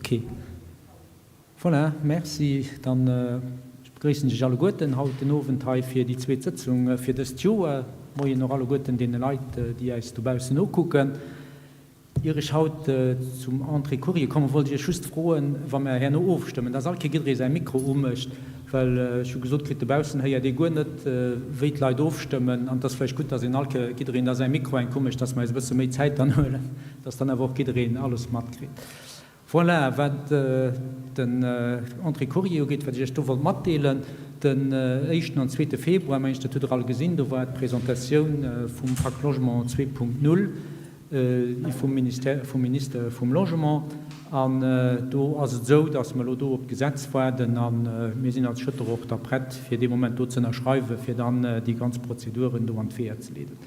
Ok. Voilà, merci. Dann ech begréissen Iech alleguerten haut den Owend hei fir déi zweet Sëtzung fir dëst Joer. Moien och alleguerten deene Leit, déi äis dobaussen nokucken. Ier ech haut zum Entrée Courrier kommen, wollt ech Iech just froen, wa mer herno ofstëmmen, dass all Kéier jidderee säi Mikro umécht, well ech hu gesot kritt, dobaussen héiert ee guer net, wéi d'Leit ofstëmmen. An et ass vläicht gutt, dass een all Kéier jiddereen da säi Mikro enk umécht, dass mer eis e bësse méi Zäit dann huelen, dass dann awer och jiddereen alles matkritt. Voilà, wat den Entrée Courrier ugeet, wat ech Iech do wollt matdeelen, Den éischten an zweete Februar, mengen ech, dat hutt Der all gesinn, do war d'Presentatioun vum Pacte Logement 2.0 vum Ministère, vum Minister vum Logement. An do ass et esou, dass mer elo do op d'Gesetz waarden a mir sinn als Schëtter och da prett, fir dee Moment do ze ënnerschreiwen, fir dann déi ganz Prozeduren do an d'Weeër ze leeden.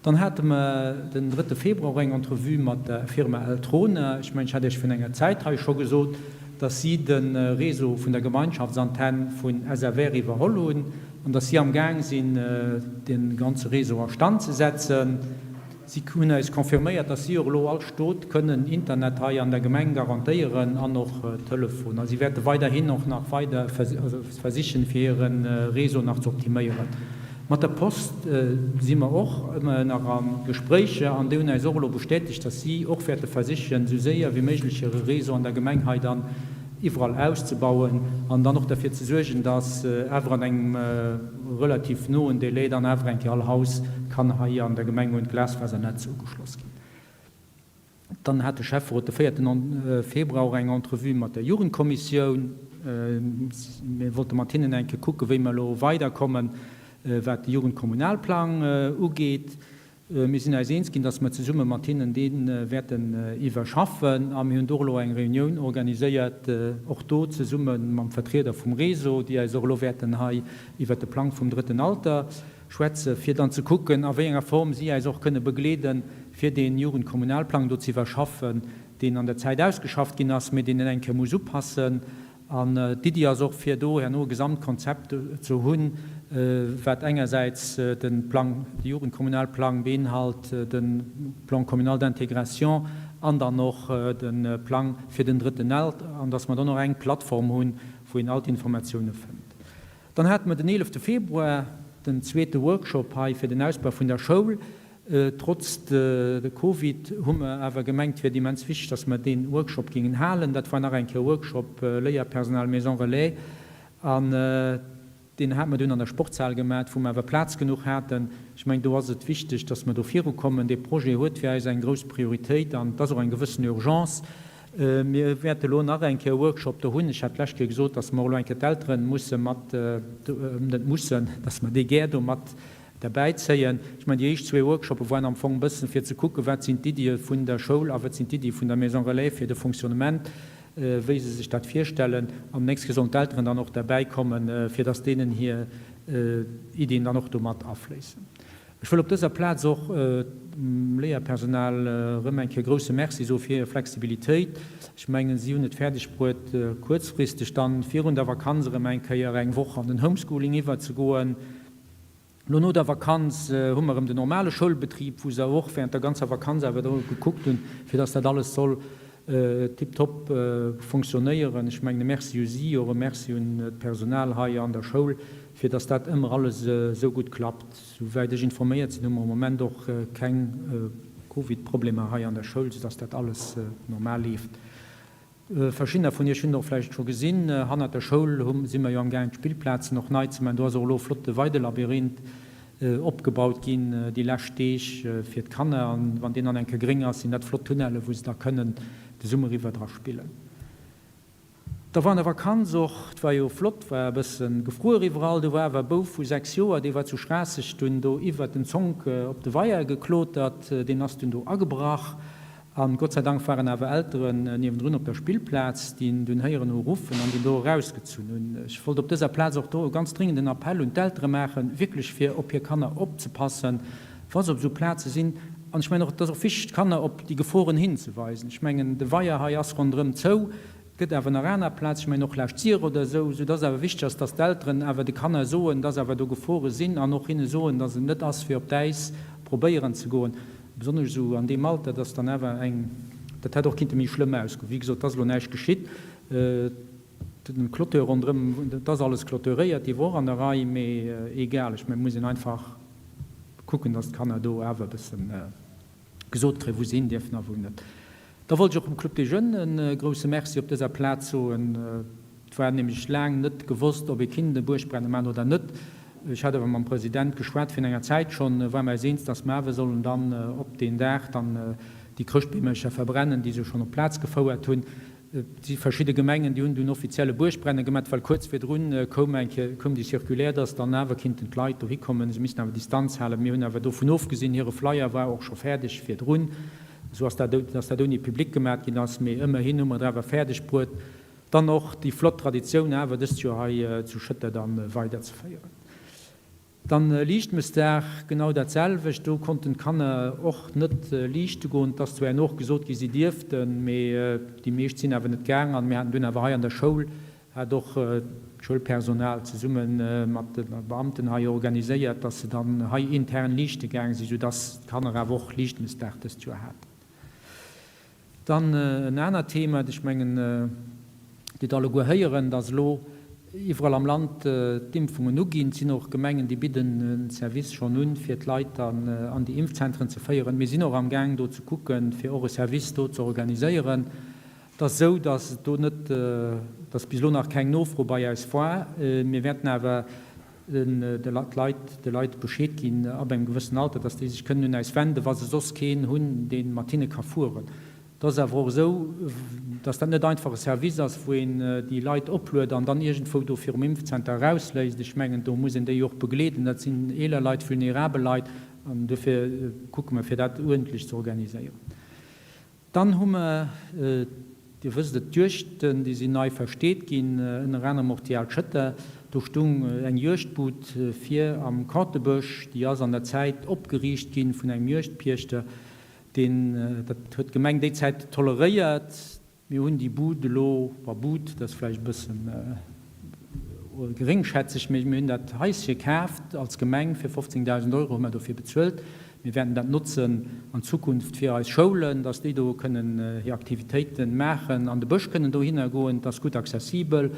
Dann hate mer den drëtte Februar och eng Entrevue mat der Firma Eltrona. Ech mengen, ech hat Iech virun enger Zäit hei scho gesot, dass si de Réseau vun der Gemeinschaftsantenn vun SFR iwwerholl hunn an dass si am Gaang sinn, de ganze Réseau a Stand ze setzen. Si hunn eis confirméiert, dass si och elo all Stot kënnen Internet hei an der Gemeng garantéieren an och Telefon. A si wäerte weiderhin och nach weider versichen, fir hire Réseau nach ze optiméieren. Mat der Post si mer och ëmmer nach a Gespréicher an déi hunn eis och elo bestätegt, dass si och wäerte versichen, esou séier wéi méiglech hire Réseau an der Gemeng hei dann iwwerall auszebauen an dann och derfir ze suergen, dass awer an engem relativ noen Délai dann awer eng Kéier all Haus kann hei an der Gemeng un d'Glasfasernetz ugeschloss ginn. Dann hat de Schäfferot de véierten Februar och eng Entrevue mat der Jugendkommissioun. Mir wollte mat hinnen eng Kéier kucken, wéi mer elo weiderkommen, wat de Jugendkommunalplang ugeet. Mir sinn eis eens ginn, dass mer zesumme mat hinnen dee wäerten iwwerschaffen. A mir hunn do och elo eng Reunioun organiséiert, och do zesumme mam Vertrieder vum Réseau, déi eis och elo wäerten hei iwwert de Plang vum Drëtten Alter schwätzen, fir dann ze kucken, a wéi enger Form si eis och kënne begleeden, fir dee Jugendkommunalplang do ze iwwerschaffen, deen an der Zäit ausgeschafft ginn ass, mee deen een eng Kéier muss upassen. An d'Iddi ass och, fir do herno e Gesamtkonzept ze hunn, wat engersäits de Plang, de Jugendkommunalplang beinhalt, de Plan communal d'intégration an dann och de Plang fir den drëtten Alter, an dass mer dann och eng Plattform hunn, wou een all d'Informatioune fënnt. Dann hate mer den eelefte Februar den zweete Workshop hei fir den Ausbau vun der Schoul. Trotz de Covid hu mer awer gemengt, et wier immens wichteg, dass mer dee Workshop géingen halen. Dat war nach eng Kéier Workshop Léierpersonal Maison Relais an deen hate mer dunn an der Sportshal gemat, wou mer awer Plaz genuch haten. Ech mengen, do ass et wichteg, dass mer do virukommen. Dee Projet huet fir eis eng grouss Prioritéit an et ass och eng gewëssen Urgence. Mir wäerte elo nach eng Kéier e Workshop do hunn. Ech hat d'lescht Kéier gesot, dass mer och elo eng Kéier d'Eltere musse mat, net mussen, dass mer déi gär do mat Derbäi zéien. Ech mengen, déi éischt zwee Workshoppe waren am Fong e bëssen, fir ze kucken, wat sinn d'Iddie vun der Schoul a wat sinn d'Iddie vun der Maison Relais fir de Fonctionnement, wéi se sech dat virstellen. An d'nächst Kéier sollen d'Elteren dann och derbäi kommen, fir dass deenen hir Iddien dann och do mat afléissen. Ech wëll op dëser Plaz och dem Léierpersonal erëm eng Kéier e grouse Merci soe fir hir Flexibilitéit. Ech mengen, si hunn et fäerdeg bruet, kuerzfristeg dann virun der Vakanz erëm eng Kéier eng Woch an den Homeschooling iwwerzegoen. Lo no der Vakanz hu mer erëm den normale Schoulbetrib, wou se och während der ganzer Vakanz awer do gekuckt hunn, fir dass dat alles soll tiptop fonctionnéieren. Ech mengen e Merci u si, och e Merci un d'Personal hei an der Schoul, fir dass dat ëmmer alles esou gutt klappt. Souwäit ech informéiert sinn, hu mer am Moment och keng Covid-Problemer hei an der Schoul, soudass dat alles normal leeft. Verschiddener vun iech hunn et och vläicht scho gesinn, hannert der Schoul hu si mer jo am gaangen d'Spillplazen och nei ze maachen. Do ass och elo e flotte Weidelabyrinth opgebaut ginn déi lescht Deeg fir d'Kanner. An wann deen dann eng Kéier gréng ass, sinn dat flott Tunnelle wou se da kënnen de Summer iwwer dra spillen. Da war an der Vakanz och, et war jo flott, war e bësse gefruer iwwerall, do war awer e Bouf vu 6 Joer, dee war zu Schraasseg dunn do iwwert den Zonk op de Weier geklotert, deen ass dunn do agebrach. An Gott sei Dank waren awer Elteren niewendrun op der Spillplaz, déi en dunn héieren hu ruffen an déi en do erausgezunn hunn. Ech wollt op dëser Plaz och do e ganz dringenden Appell un d'Eltere maachen, wierklech fir op hir Kanner opzepassen, wa se op esou Plaze sinn. An ech mengen och, et ass och wichteg, d'Kanner op déi Geforen hinzeweisen. Ech mengen, de Weier hei ass ronderëm zou, et gëtt awer nach aner Plazen, ech mengen och laascht d'Syre oder esou, soudass awer wichteg ass, dass d'Elteren awer de Kanner soen, dass awer do Gefore sinn an och hinne soen, dass et net ass, fir op d'Äis probéieren ze goen. Besonnesch esou an deem Alter, dass dann awer eng. Dat hätt och kinnte méi schlëmm ausgoen. Wéi gesot, et ass elo näischt geschitt. Den Clôture ronderëm, dat ass alles clôturéiert, déi wor och an der Rei, mee egal. Ech mengen, et muss een einfach kucken, dass d'Kanner do awer e bëssen gesot kréien, wou se hin dierfen a wou net. Da wollt ech och dem Club des Jeunes e grousse Merci op dëser Plaz soen. Et war nämlech laang net gewosst, ob ee kinnt e Buergbrennen maachen oder net. Ech hat awer mam President geschwat virun enger Zäit schonn, war mer eis eens, dass mer awer sollen dann op deen Dag dann déi Chrëschtbeemercher verbrennen, déi se schonn op d'Plaz gefouert hunn. Et si verschidde Gemengen, déi hunn dunn offiziell e Buergbrennen gemat, well kuerz virdrun koum eng Kéier, koum déi Circulaire, dass dann awer kinnten d'Leit dohi kommen, se missten awer Distanz halen. Mir hunn awer dovun ofgesinn, hire Flyer war och scho fäerdeg virdrun, esou ass dat, dass dat ouni Public gemat ginn ass. Mee ëmmerhin hu mer et awer fäerdeg bruet, dann och déi flott Traditioun awer dëst Joer hei zu Schëtter dann weiderzeféieren. Dann Liichtmëssdag, genau dat selwecht. Do konnten d'Kanner och net liichte goen. Et ass zwar herno och gesot gi si dierften, mee déi meescht sinn awer net gaang. An mir haten dunn awer hei an der Schoul, hat och d'Schoulpersonal zesumme mat de Beamten hei organiséiert, dass se dann hei intern liichte gaang sinn, soudass d'Kanner awer och Liichtmëssdag dëst Joer haten. Dann en anert Thema, ech mengen, Dir hutt alleguer héieren, dass elo iwwerall am Land d'Impfungen uginn. Et sinn och Gemengen, déi bidden e Service schonn un, fir d'Leit dann an déi Impfzentren ze féieren. Mir sinn och amgaang do ze kucken, fir och e Service do ze organiséieren. Et ass esou, dass et do net, dass bis elo nach keng Nofro bei eis war. Mir wäerten awer de Leit de Leit Bescheed ginn ab engem gewëssen Alter, dass déi sech kënnen un äis wenden, wa se soss keen hunn, dee mat hinne ka fueren. Et ass awer och esou, dass dat net einfach e Service ass, wou een déi Leit opluet an dann iergendwou do virum Impfzenter erausléisst. Ech mengen, do muss een déi och begleeden. Dat sinn eeler Leit, vulnerabel Leit an dofir kucke mer, fir dat uerdentlech ze organiséieren. Dann hu mer, Dir wësst et, d'Juegten, déi sinn nei versteet ginn, ënner anerem och déi al Schëtter. Do stung eng Juegdbud vir am Kortebësch, déi ass an der Zäit opgeriicht gi vun engem Juegdpiechter. Deen, dat huet d'Gemeng déi Zäit toleréiert. Mir hunn déi Bud elo, bon, Bud, dat ass vläicht e bëssen geréngschätzeg, mee mir hunn dat Haische kaaft als Gemeng fir 15.000 Euro hu mer dofir bezuelt. Mir wäerten dat notzen an Zukunft fir eis Schoulen, dass déi do kënnen hir Aktivitéite maachen, an de Bësch kënnen dohinner goen. Et ass gutt accessibel,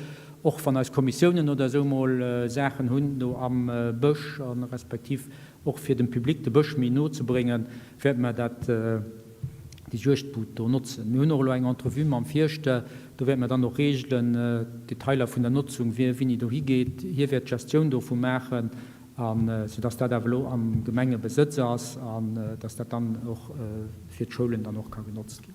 och wann eis Kommissiounen oder esou mol Saachen hunn do am Bësch a respektiv och fir dem Public de Bësch méi no ze bréngen, wäerte mer dat, déi Juegdbud do notzen. Mir hunn och elo eng Entrevue mam Fierschter, do wäerte mer dann och reegelen, d'Detailer vun der Notzung, wie wéini dohi geet. Hie wäert d'Gestioun dovu maachen. A soudass dat awer elo am Gemengebesëtz ass an dass dat dann och fir d'Schoulen dann och ka genotzt ginn.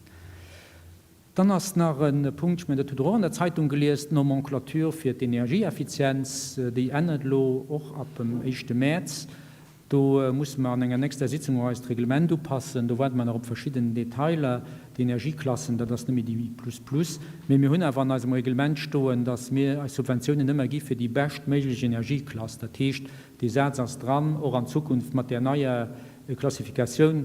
Dann ass nach e Punkt, ech mengen, dat hutt Der och an der Zeitung gelies, d'Nomenclature fir d'Energieeffizienz, déi ännert elo och ab dem éischte Mäerz. Do musse mer an enger nächster Sitzung och eist Reglement upassen. Do waarde mer nach op verschidden Detailer. D'Energieklassen, dat ass net méi déi plus plus. Mee mir hunn awer an eisem Reglement stoen, dass mir eis Subventiounen ëmmer gi fir déi beschtméiglech Energieklass. Dat heescht, dee Saz ass dran. Och an Zukunft mat där neier Klassifikatioun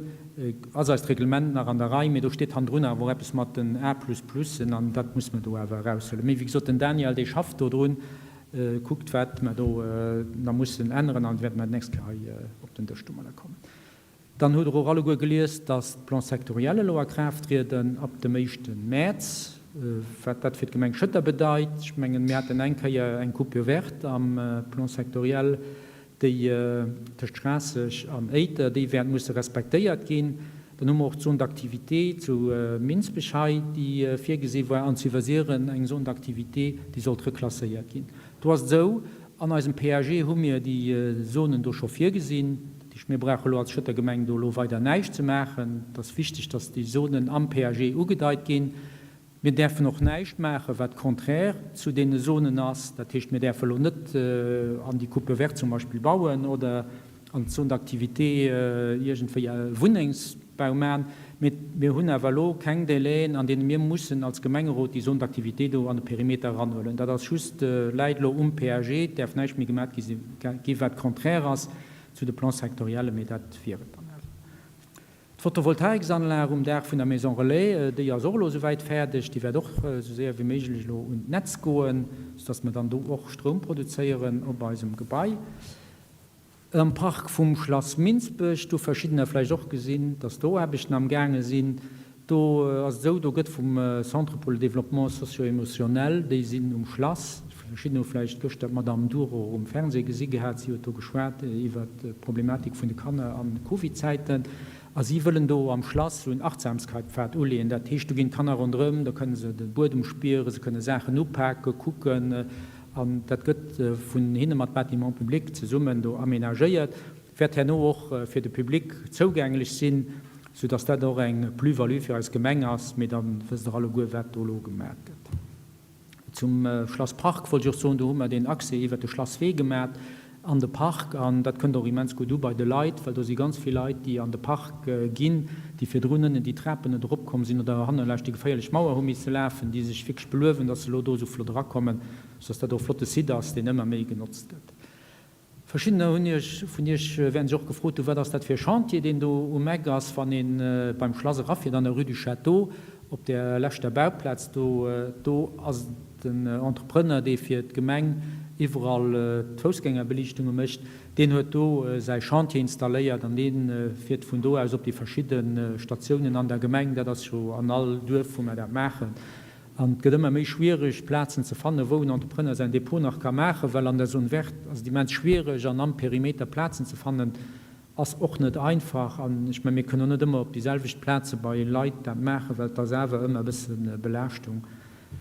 ass eist Reglement nach an der Rei. Mee do steet hannendrun awer och eppes mat den A plus plussen an dat muss mer do awer eraushuelen. Mee wéi gesot, den Daniel, dee schafft do drun, kuckt, wat mer do nach mussen änneren an wäerte mer d'nächst Kéier hei op den Dësch domadder kommen. Dann hutt Der och alleguer gelies, dass d'Plans sectoriels elo a Kraaft trieden ab dem éischte Mäerz. Wat dat fir d'Gemeng Schëtter bedeit, ech mengen, mir haten eng Kéier eng Coupure verte am Plan sectoriel, déi tëscht Schraasseg an Éiter, déi wäert musse respektéiert ginn. Dann hu mer och d'Zone d'activité zu Minsbech hei, déi virgesi war, an zu Iwwersiren eng Zone d'activité, déi sollt reklasséiert ginn. Do ass et esou, An eisem PAG hu mir déi Zonen do scho virgesinn. Dat heescht, mir brauche elo als Schëtter Gemeng do elo weider näischt ze maachen. Et ass wichteg, dass déi Zonen am PAG ugedeit ginn. Mir däerfen och näischt maachen, wat contraire zu deene Zonen ass. Dat heescht, mir däerfe elo net an déi Coupe verte zum Beispill bauen oder an d'Zone d'activité iergendwéi Wunnengsbau maachen. Mee mir hunn awer elo keng Délaiën, an deene mir mussen als Gemengerot déi Zone d'activité do an de Perimeter eranhuelen. Dat ass just, läit elo um PAG. Et däerf näischt méi gemat gi wat contraire ass zu de Plans sectoriellen, mee dat wier et dann awer. D'Photovoltaiksanlag um Daach vun der Maison Relais, déi ass och elo souwäit fäerdeg. Déi wäert och esou séier wéi méiglech elo un d'Netz goen, soudass mer dann do och Stroum produzéieren op eisem Gebai. Am Park vum Schlass Minsbech, do verschiddener vläicht och gesinn, dass do Aarbechten am gaange sinn. Do ass et esou, do gëtt vum Centre pour le développement socio-émotionnel, déi sinn um Schlass, verschidden hu vläicht gëschter d'Madame Durot um Fernseh gesi gehat, si huet do geschwat iwwert d'Problematik vun de Kanner an Covid-Zäiten, a si wëllen do am Schlass esou en Achtsamkeitpfad uleeën. Dat heescht, do ginn d'Kanner ronderëm, da kënne se de Buedem spieren, se kënne Saachen upaken, kucken, an dat gëtt vun hinne mat Bâtiments publics zesummen do aménagéiert. Wäert herno och fir de Public zougänglech sinn, sou dass dat och eng Plus-value fir eis Gemeng ass. Mee da wësst Der alleguer, wat do elo gemat gëtt. Zum Schlass Park wollt ech och soen, do hu mer deen Accès iwwert de Schlasswee gemat an de Park. An dat kënnt och immens gutt u bei de Leit, well do si ganz vill Leit, déi an de Park ginn, déi virdrun ënnen déi Trapen net eropkomm sinn oder hanne laanscht déi geféierlech Mauer hu misse lafen, déi sech wierklech beluewen, dass se elo do esou flott erakommen, sou dass dat och e flotte Site ass, deen ëmmer méi genotzt gëtt. Verschiddener hunn iech, vun iech wäerten sech och gefrot hunn, wat ass dat fir e Chantier, deen do um Eck ass, wann ee beim Schlass erafiert an der Rue du Château, op där leschter Bauplaz do. Do ass den Entrepreneur, dee fir d'Gemeng iwwerall d'Foussgängerbeliichtunge mécht, deen huet do säi Chantier installéiert an dee fiert vun do aus op déi verschidde Statiounen an der Gemeng. Dat ass jo an all Duerf, wou mer dat maachen. An et gëtt ëmmer méi schwiereg, Plazen ze fannen, wou en Entrepreneur säin Depot nach ka maachen, well an der Zone verte ass et immens schwiereg an am Perimeter Plazen ze fannen, ass och net einfach. An ech mengen, mir kënnen och net ëmmer op déi selwecht Plaze bei Leit dat maachen, well et ass awer ëmmer e bësse Belaaschtung,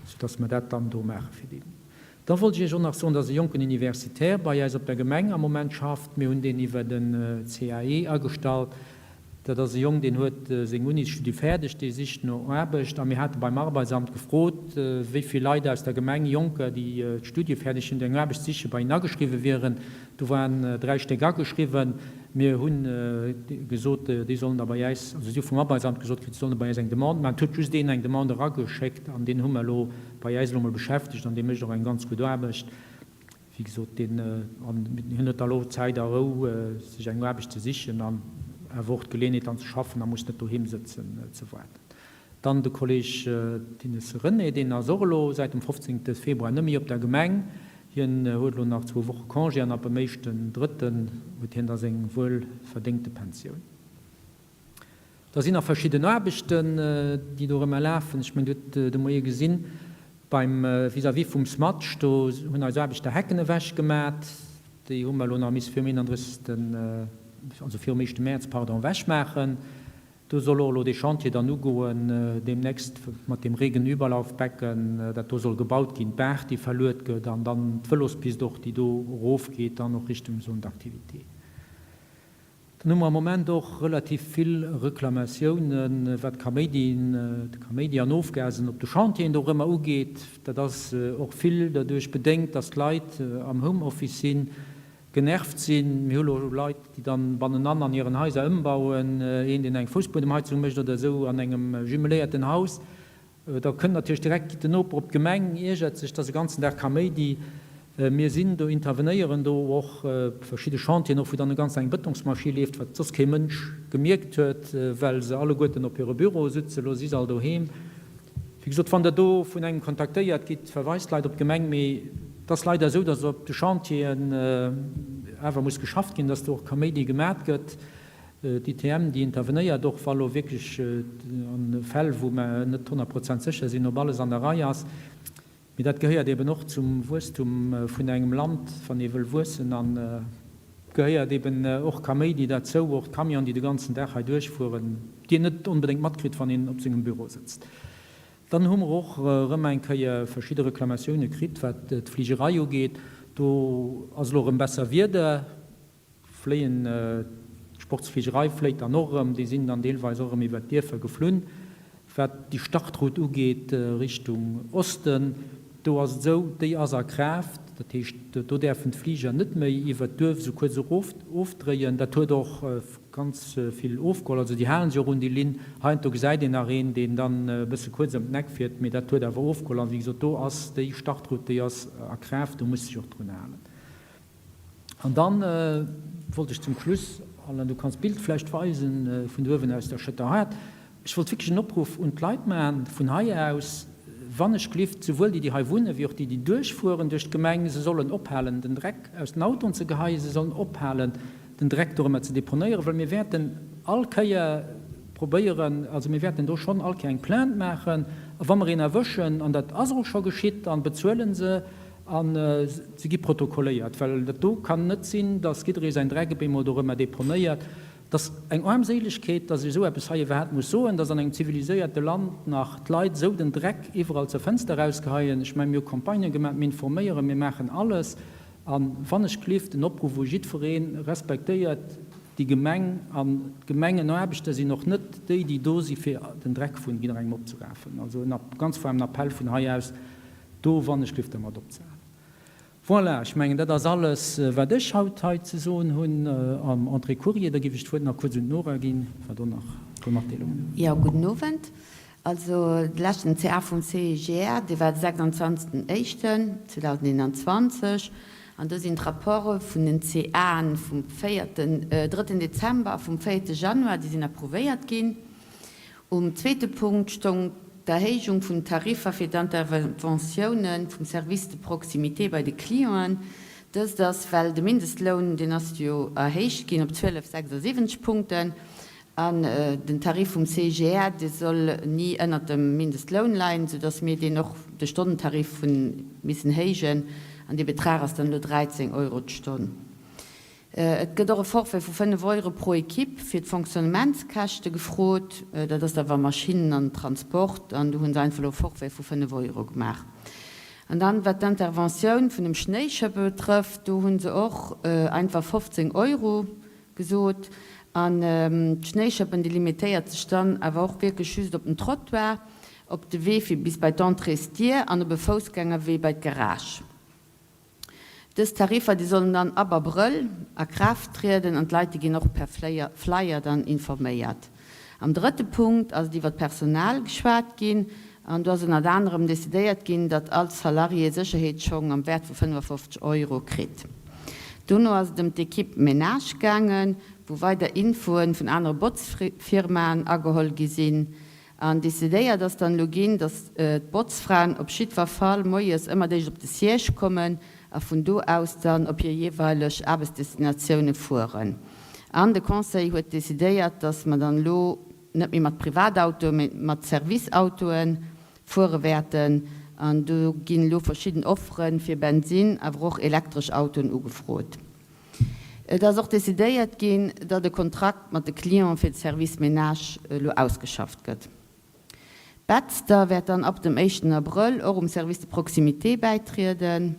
soudass mer dat dann do maache fir déi. Da wollt ech Iech och nach soen, dass e jonken Universitaire bei äis op der Gemeng am Moment schafft. Mir hunn deen iwwer den CAE agestallt. Dat ass e Jong, deen huet seng Unisstudie fäerdeg, dee sicht no Aarbecht. A mir hate beim Arbeitsamt gefrot, wéi vill Leit aus der Gemeng, Jonker, déi d'Studie fäerdeg hunn, déi eng Aarbecht sichen, bei hinnen ageschriwwe wieren. Do waren 3 Stéck ageschriwwen. Mir hu gesot, déi sollen da bei äis, also si hu vum Arbeitsamt gesot kritt, si sollen da bei äis eng Demande maachen. Et huet just een eng Demande erageschéckt an deen hu mer elo bei äis elo mol beschäftegt an dee mécht och eng ganz gutt Aarbecht. Wéi gesot, deen, an hien huet da elo Zäit a Rou, sech eng Aarbecht ze sichen an awer och d'Geleeënheet dann ze schaffen a muss net doheem sëtzen ze waarden. Dann de Kolleg Dinnes René, deen ass och elo säit dem 15. Februar net méi op der Gemeng. Hien huet elo nach zwou Woche Congé an ab dem éischten Drëtten huet hien da seng wuel verdéngte Pensioun. Da sinn nach verschidden Aarbechten, déi dorëmmer lafen. Ech mengen, Dir hutt de Moie gesinn, beim vis-à-vis vum Smatch, do hunn eis Aarbechter Hecken ewechgemat. Déi hu mer elo nach misse virum 31., also virum éischte Mäerz, pardon, ewechmaachen. Do soll och elo dee Chantier dann ugoen deemnächst mat deem Regenüberlaufbecken, dat do soll gebaut ginn, d'Baach, déi verluet gëtt an dann d'Vëlospist och, déi do erofgeet, dann och Richtung Zone d'activité. Dann hu mer am Moment och relativ vill Reklamatiounen, wat Kaméidi, de Kaméidi an Ofgasen op de Chantieren dorëmmer ugeet. Dat ass och vill derduerch bedéngt, dass d'Leit am Homeoffice sinn, genervt sinn. Mir hu lo Leit, déi dann bannenan an hiren Haiser ëmbauen, een, deen eng Foussbuedemheizung mécht oder esou an engem jumeléierten Haus. Da kënnt natierlech direkt den Noper op d'Gemeng, iergert sech, dass e ganzen Dag Kaméidi. Mir sinn do, intervenéieren do och verschidde Chantieren, och wou dann e ganz eng Bëtongsmaschinn leeft, wat soss kee Mënsch gemierkt huet, well se alleguerten op hire Büroe sutzen. Elo si se all doheem. Wéi gesot, wann Der do vun engem kontaktéiert gitt, verweist d'Leit op d'Gemeng. Mee et ass leider esou, dass op de Chantieren awer muss geschafft ginn, dass do och Kaméidi gemat gëtt. D'ITM, déi intervenéiert och, wa lo wierklech an Fäll, wou mer net 100 Prozent sécher sinn, ob alles an der Rei ass. Mee dat gehéiert eben och zum Wuesstum vun engem Land, wann ee wëll wuessen. An gehéiert eben och Kaméidi derzou, och d'Camionen, déi de ganzen Dag hei duerchfueren, déi een net onbedéngt matkritt, wann een op sengem Büro sëtzt. Dann hu mer och erëm eng Kéier verschidde Reklamatioune kritt, wat d'Fligerei ugeet. Do ass elo erëm besser Wieder. Fléien, d'Sportsfligerei fléit dann och erëm, déi sinn dann deelweis och erëm iwwert d'Dierfer geflunn. Wat déi Startroute ugeet Richtung Osten, do ass et esou, déi ass a Kraaft, dat heescht, do däerfen d'Fliger net méi iwwert d'Duerf esou kuerz erof ofdréien. Dat huet och ganz vill ofgeholl, also déi hale sech och un déi Linn. Heiansdo gesäit een nach een, deen dann e bësse kuerz ëm den Eck fiert, mee dat huet awer ofgeholl. An wéi gesot, do ass déi Startroute, déi ass a Kraaft, do muss sech och drun halen. An dann wollt ech zum Schluss, Alain, du kanns d'Bild vläicht weisen vun do uewen aus der Schëtter Haard, ech wollt wierklech en Opruff un d'Leit maachen vun hei aus, wann ech glift, souwuel déi, déi hei wunnen, wéi och déi, déi duerchfueren duerch d'Gemeng, se sollen ophalen, den Dreck aus den Autoen ze geheien, se sollen ophalen, den Dreck dorëmmer ze deponéieren, well mir wäerten all Kéier. Probéieren, also mir wäerten do schonn all Kéier eng Plainte maachen, a wa mer een erwëschen, an dat ass och scho geschitt, dann bezuele se a se gi protokolléiert, well dat do kann net sinn, dass jidderee säin Dreck op eemol dorëmmer deponéiert. Et ass eng Aarmséilegkeet, dass ech esou eppes hei iwwerhaapt muss soen, dass an engem ziviliséierte Land nach d'Leit esou den Dreck iwwerall zur Fenster erausgeheien. Ech mengen, mir hu Campagnë gemaach, mir informéieren, mir maachen alles. A wann ech gleeft, den Opruff u jiddweree, Respektéiert déi Gemeng an d'Gemengenaarbechter sinn och net déi, déi do si fir den Dreck vun jidderengem opzerafen. Also en ganz fermen Appell vun hei aus, do wann ech gleeft dermat opzehalen. Voilà, ech mengen dat ass alles wat ech haut hei ze soen hunn am Entrée Courrier. Da géif ech d'Wuert nach kuerz un d'Nora ginn, wat och nach e puer Matdeelungen huet. Jo, gudden Owend. Also de leschten CA vum CIGR, dee war de 26 éischten 2021 an do sinn d'Rapporte vun den CAen vum véierten, drëtten Dezember a vum véierte Januar, déi sinn approuvéiert ginn. Um zweete Punkt stong d'Erhéijung vun den Tariffer fir d'Interventiounen vum Service de proximité bei de Clienten. Dëst ass, well de Mindestloun, deen ass jo erhéicht ginn op 12,76 Punkten, An den Tarif vum CIGR, dee soll ni ënnert dem Mindestloun leien, soudass mir deen och, de Stonnentarif, hunn missen héijen. An dee Betrag ass dann elo 13 Euro d'Stonn. Et gëtt och e Forfait vu 5 Euro pro Ekipp fir d'Fonctionnementskäschte gefrot. Dat ass da wa Maschinnen an Transport, an do hu se einfach elo e Forfait vu 5 Euro gemaach. An dann, wat d'Interventioun vun dem Schnéischëppe betrëfft, do hu se och einfach 15 Euro Gesot. An d'Schnéischëppen, déi limitéiert sech dann awer och wierklech just op den Trottoir, op de Wee fir bis bei d'Entréesdier an op e Foussgängerwee bei d'Garage. Dës Tariffer, déi sollen dann ab Abrëll a Kraaft trieden an d'Leit, déi ginn och per Flyer dann informéiert. Am drëtte Punkt ass et iwwer d'Personal geschwat ginn an do ass ënnert anerem decidéiert ginn, datt all Salarié Sécherheetsschong am Wäert vu 55 Euro kritt. Dono ass et ëm d'Equipe Ménage gaangen, wou weider Infoe vun anere Botzfirmaen ageholl gi sinn. An decidéiert ass dann elo ginn, datt d'Botzfraen op jiddwer Fall moies ëmmer d'éischt op de Siège kommen a vun do aus dann op hir jeeweileg Aarbechtsdestinatioune fueren. An de Conseil huet decidéiert, dass mer dann elo net méi mat Privatautoen, mee mat Serviceautoe fuere wäerten. An do ginn elo verschidden Offere fir Bensinn, awer och elektresch Autoen ugefrot. Et ass och decidéiert ginn, datt e Kontrakt mat de Clienten fir de Service Ménage elo ausgeschafft gëtt. Betzder wäert dann ab dem éischten Abrëll och um Service de proximité bäitrieden.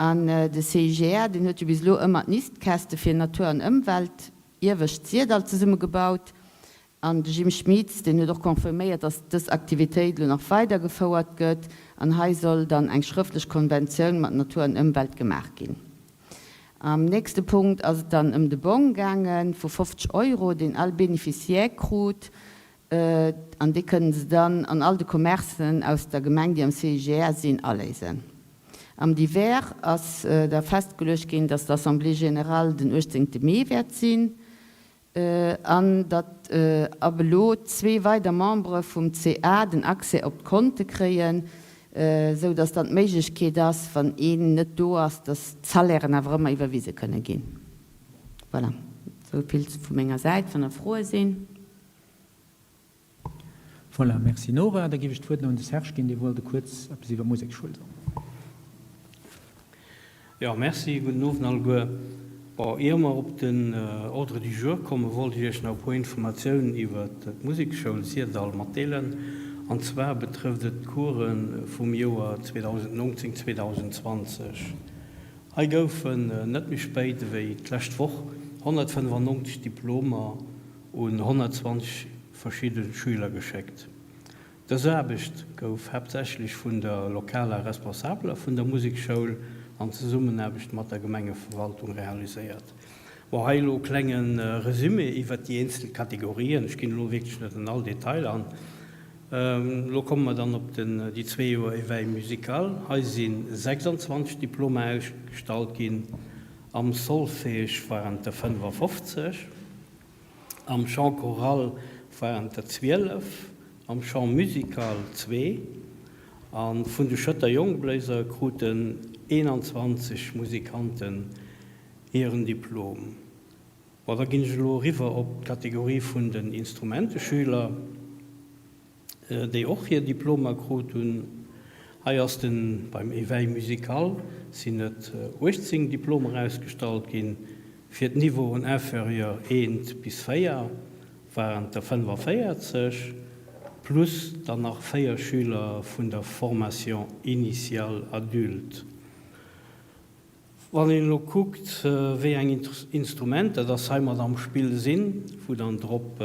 An de CIGR, deen huet jo bis elo ëmmer d'Nistkäste fir Natur an Ëmwelt Iewescht Syrdall zesummegebaut. An de Jim Schmitz, deen huet och confirméiert, datt dës Aktivitéit elo nach weidergefouert gëtt. An hei soll dann eng schrëftlech Konventioun mat Natur an Ëmwelt gemaach ginn. Am nächste Punkt ass et dann ëm de Bong gaange vu 50 Euro, deen all Beneficiaire krut. An déi kënnen se dann an all de Commercen aus der Gemeng, déi am CIGR sinn, aléisen. Am Divers ass da festgeluecht ginn, dass d'Assemblée générale den 18 Mee wäert sinn an datt ab elo zwee weider Membere vum CA den Accès op d'Konte kréien, esou dass dann d'Méiglechkeet ass, wann een net do ass, dass d'Salairen awer ëmmer iwwerwise kënne ginn. Voilà, esou vill vu menger Säit, wann nach Froe sinn. Voilà, merci Nora. Da géif ech d'Wuert nach un de Serge ginn, dee wollt e kuerz eppes iwwer d'Musekschoul soen. Jo, merci. Gudden Owend alleguer. Bon, ier mer op den Ordre du jour kommen, wollt ech Iech nach e puer Informatiounen iwwer d'Musekschoul Syrdall matdeelen. An zwar betrëfft et d'Course vum Joer 2019, 2020. Hei goufen net méi spéit ewéi d'lescht Woch 195 Diplomer un 120 verschidde Schüler geschéckt. Dës Aarbecht gouf haaptsächlech vun der lokaler Responsabeler vun der Musekschoul an Zesummenaarbecht mat der Gemengeverwaltung realiséiert. Bon, hei elo e klenge Resumé iwwert déi eenzel Kategorien. Ech ginn elo wierklech net an all Detail an. Elo komme mer dann op den, déi zwee Joer Éveil musical. Hei si 26 Diplomer ausgestallt ginn. Am Solfège waren et der 55. Am Chant choral waren et der 12, am Chant musical zwee a vun de Schëtter Jongbléiser kruten 21 Musikanten hiren Diplom. Bon, da ginn ech elo eriwwer op d'Kategorie vun den Instrumenteschüler, déi och hir Diplomer krut hunn. Hei ass den, beim Éveil musical sinn et 18 Diplomer ausgestallt ginn. Fir d'Niveauen inférieur 1 bis 4 waren et der 45, plus dann nach 4 Schüler vun der Formation initiale adulte. Wann een elo kuckt, wéi eng Instrumenter dass hei mat am Spill sinn, wou dann drop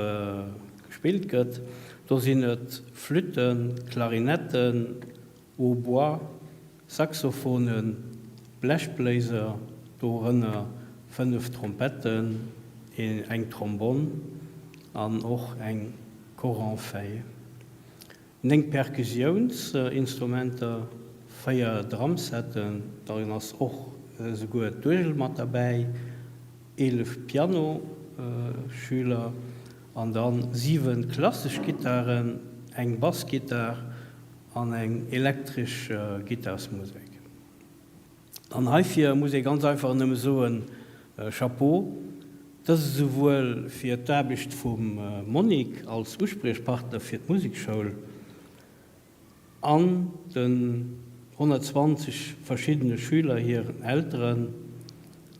gespillt gëtt, do sinn et Flütten, Klarinetten, Hautbois, Saxophonen, Blechbléiser, dorënner 5 Trompetten, eng Trombonn an och eng Coranfeille. 9 Perkussiounsinstrumenter, 4 Drumsetten, dann ass och esouguer d'Uergel mat derbäi, 11 Pianoschüler an dann 7 klassesch Gittaren, eng Bassgittar an eng elektresch Gittarsmusek. An heifir muss ee ganz einfach nëmme soen, Chapeau! Dëst esouwuel fir d'Aarbecht vum Monique als Uspriechpartner fir d'Musekschoul an den 120 verschiddene Schüler hiren Elteren,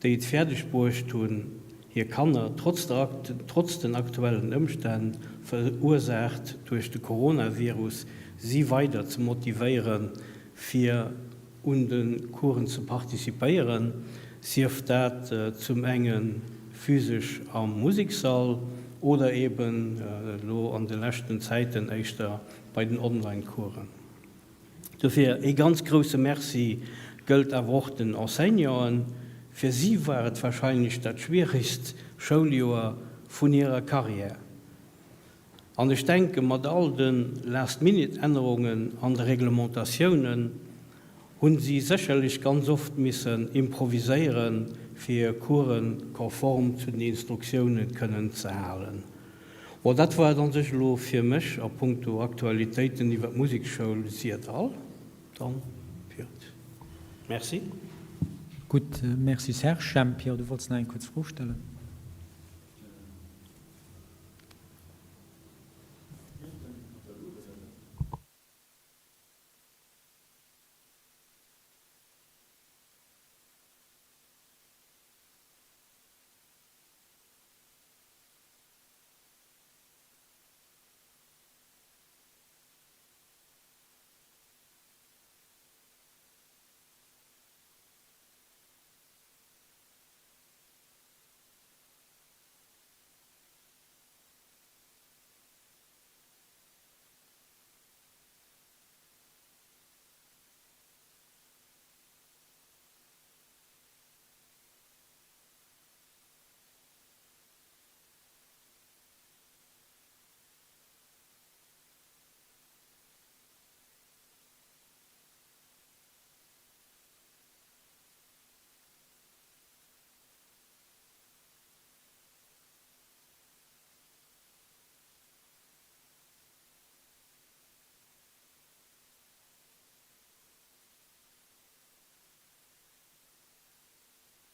déi et fäerdeg bruecht hunn, hir Kanner trotz der trotz den aktuellen Ëmstänn, verursaacht duerch de Coronavirus, si weider ze motivéieren, fir un de Coursen ze participéieren, sief dat zum enge physesch am Musekssall oder eben elo an de leschten Zäiten éischter bei den Online-Coursen. Dofir ee ganz grousse Merci gëllt awer och den Enseignanten. Fir si war et warscheinlech dat schwieregst Schouljoer vun hirer Carrière. An ech denke mat all de Last-Minute-Ännerungen an de Reglementatiounen hu si sécherlech ganz oft missen improviséieren, fir hir Course konform zu den Instruktioune kënnen ze halen. Bon, dat war et an sech elo fir mech a puncto Aktualitéiten iwwer d'Musekschoul Syrdall. Dann, Piot. Merci. Gutt, merci Serge. Jemp, jo, du wollts nach eng kuerz Fro stellen.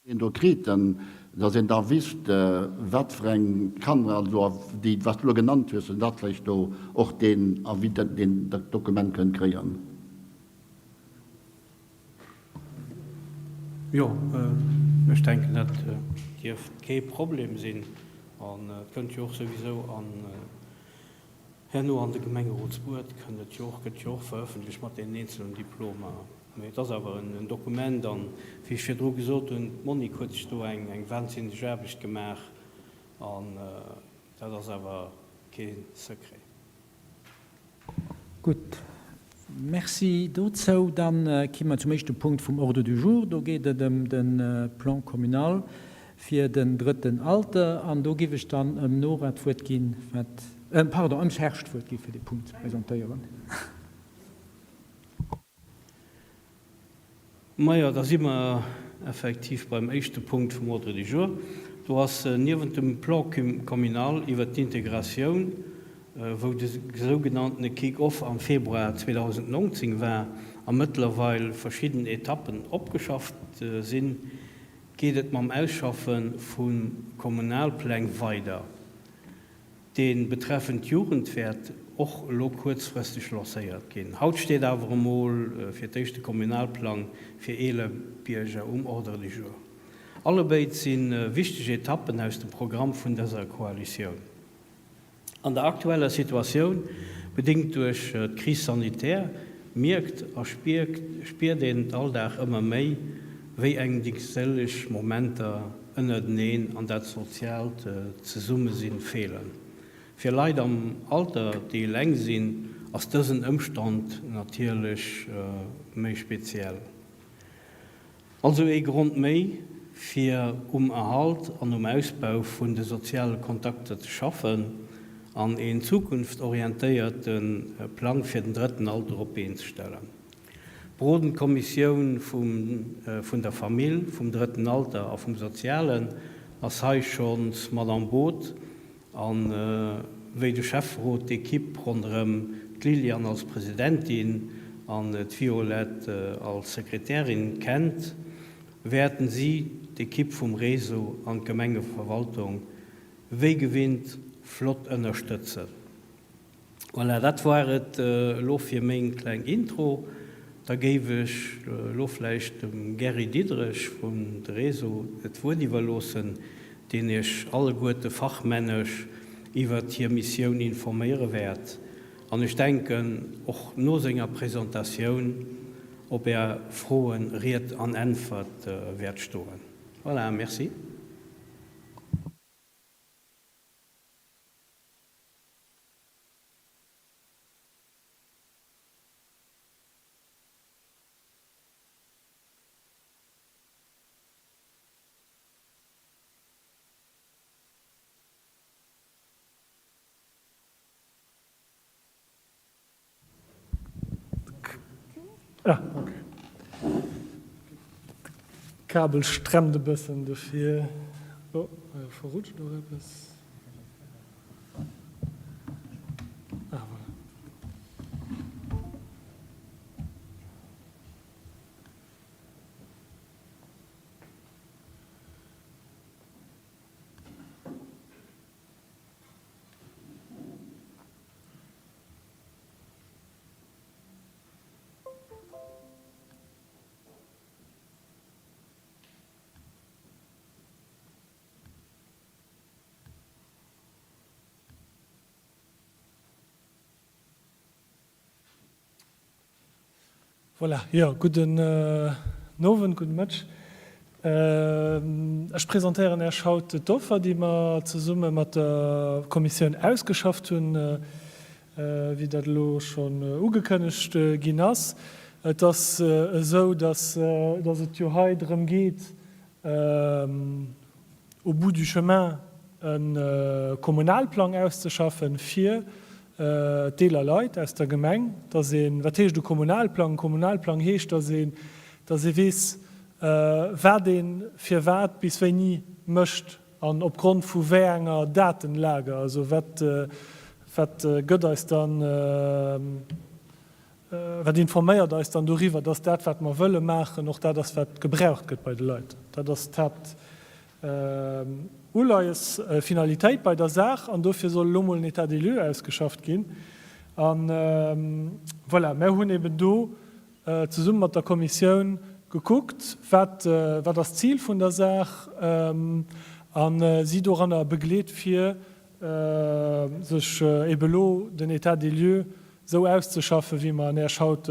Een do kritt, dann datt een da wisst, wat fir eng Kanner, also déi wat s du elo genannt hues, dat vläicht do och deen Avis, deen dat Dokument kënnt kréien. Jo, ech denken, dat dierft kee Problem sinn. An et kënnt jo och souwisou an herno an de Gemengerotsbuet kënnt et jo och, gëtt jo och verëffentlecht mat deenen eenzelen Diplomer. Mee et ass awer en Dokument an, wéi ech virdru gesot hunn, d'Monique huet sech do eng wahnsinneg Aarbecht gemaach an dat ass awer kee Secret. Gutt, Merci dozou. Da ki mer zum éischte Punkt vum Ordre du jour. Do geet et ëm de Plan communal fir den drëtten Alter. An do giff ech dann ëm Nora d'Wuert ginn, wat, pardon, ëm Serge d'Wuert gi fir dee Punkt ze presentéieren. Majo, da si mer effektiv beim éischte Punkt vum Ordre du jour. Do ass niewent dem Plan communal iwwert d'Integratioun, wou de sougenanntene Kick-off am Februar 2019 war a mëttlerweil verschidden Etappen opgeschafft sinn, geet et mam Ausschaffe vu Kommunalpläng weider. Dee betreffend d'Jugend wäert och elo kuerzfristeg lancéiert ginn. Haut steet awer emol fir d'éischt de Kommunalplang fir eeler Bierger um Ordre du jour. Allebéid si wichteg Etappen aus dem Programm vun dëser Koalitioun. An der aktueller Situatioun, bedéngt duerch d'Crise sanitaire, mierkt a spiert een all Dag ëmmer méi, wéi engem déi geselleg Momenter ënnerteneen an dat soziaalt Zesummesinn feelen. Fir Leit am Alter, déi eleng sinn, ass dësen Ëmstand natierlech méi speziell. Also ee Grond méi, fir um Erhalt an um Ausbau vun de soziale Kontakter ze schaffen an een zukunftsorientéierte Plang fir den drëtten Alter op d'Been ze stellen. D'berodend Kommissioun vun der Famill, vum drëtten Alter a vum Sozialen ass hei schonns mat am Boot a wéi de Schäfferot d'Ekipp ronderëm d'Liliane als Presidentin an d'Violette als Sekretärin kennt, wäerten si d'Ekipp vum Réseau an d'Gemengeverwaltung wéi gewinnt flott ënnerstëtzen. Voilà, dat war et elo fir meng kleng Intro. Da géif ech elo vläicht dem Gary Diderich vum de Réseau d'Wuert iwwerloossen, deen Iech alleguerte fachmännesch iwwert hir Missioun informéiere wäert an ech denken och no senger Presentatioun op Är Froen Ried an Äntwert wäert stoen. Voilà, merci. Ah, okay. De Kabel stremmt e bëssen, dofir. Oh, hei verrutscht och eppes. Ah, voilà. Voilà, jo, gudden Owend, gudde Mëtteg. Ech presentéieren Äech haut d'Offer, déi mer zesumme mat der Kommissioun ausgeschafft hunn, wéi dat elo schonn ugekënnegt ginn ass. Et ass esou, dass et jo hei drëm geet, au bout du chemin e Kommunalplang auszeschaffen, fir d'eeler Leit aus der Gemeng, dass een, wat heescht e Kommunalplang? E Kommunalplang heescht, dass een, dass ee weess, wat ee firwat bis wéini mécht an opgrond vu wéi enger Datenlage, also wat, wat gëtt eis dann, Wat informéiert eis dann doriwwer, dass dat, wat mer wëlle maachen, och dat ass, wat gebraucht gëtt bei de Leit? Dat ass d'Haaptuleies, Finalitéit bei der Saach. An dofir soll elo mol en État des lieux ausgeschafft ginn. A voilà, mär hunn eben do zesumme mat der Kommissioun gekuckt, wat, wat ass d'Zil vun der Saach a si doranner begleet, fir sech ebe elo den État des lieux esou auszeschaffen, wéi mer en Iech haut,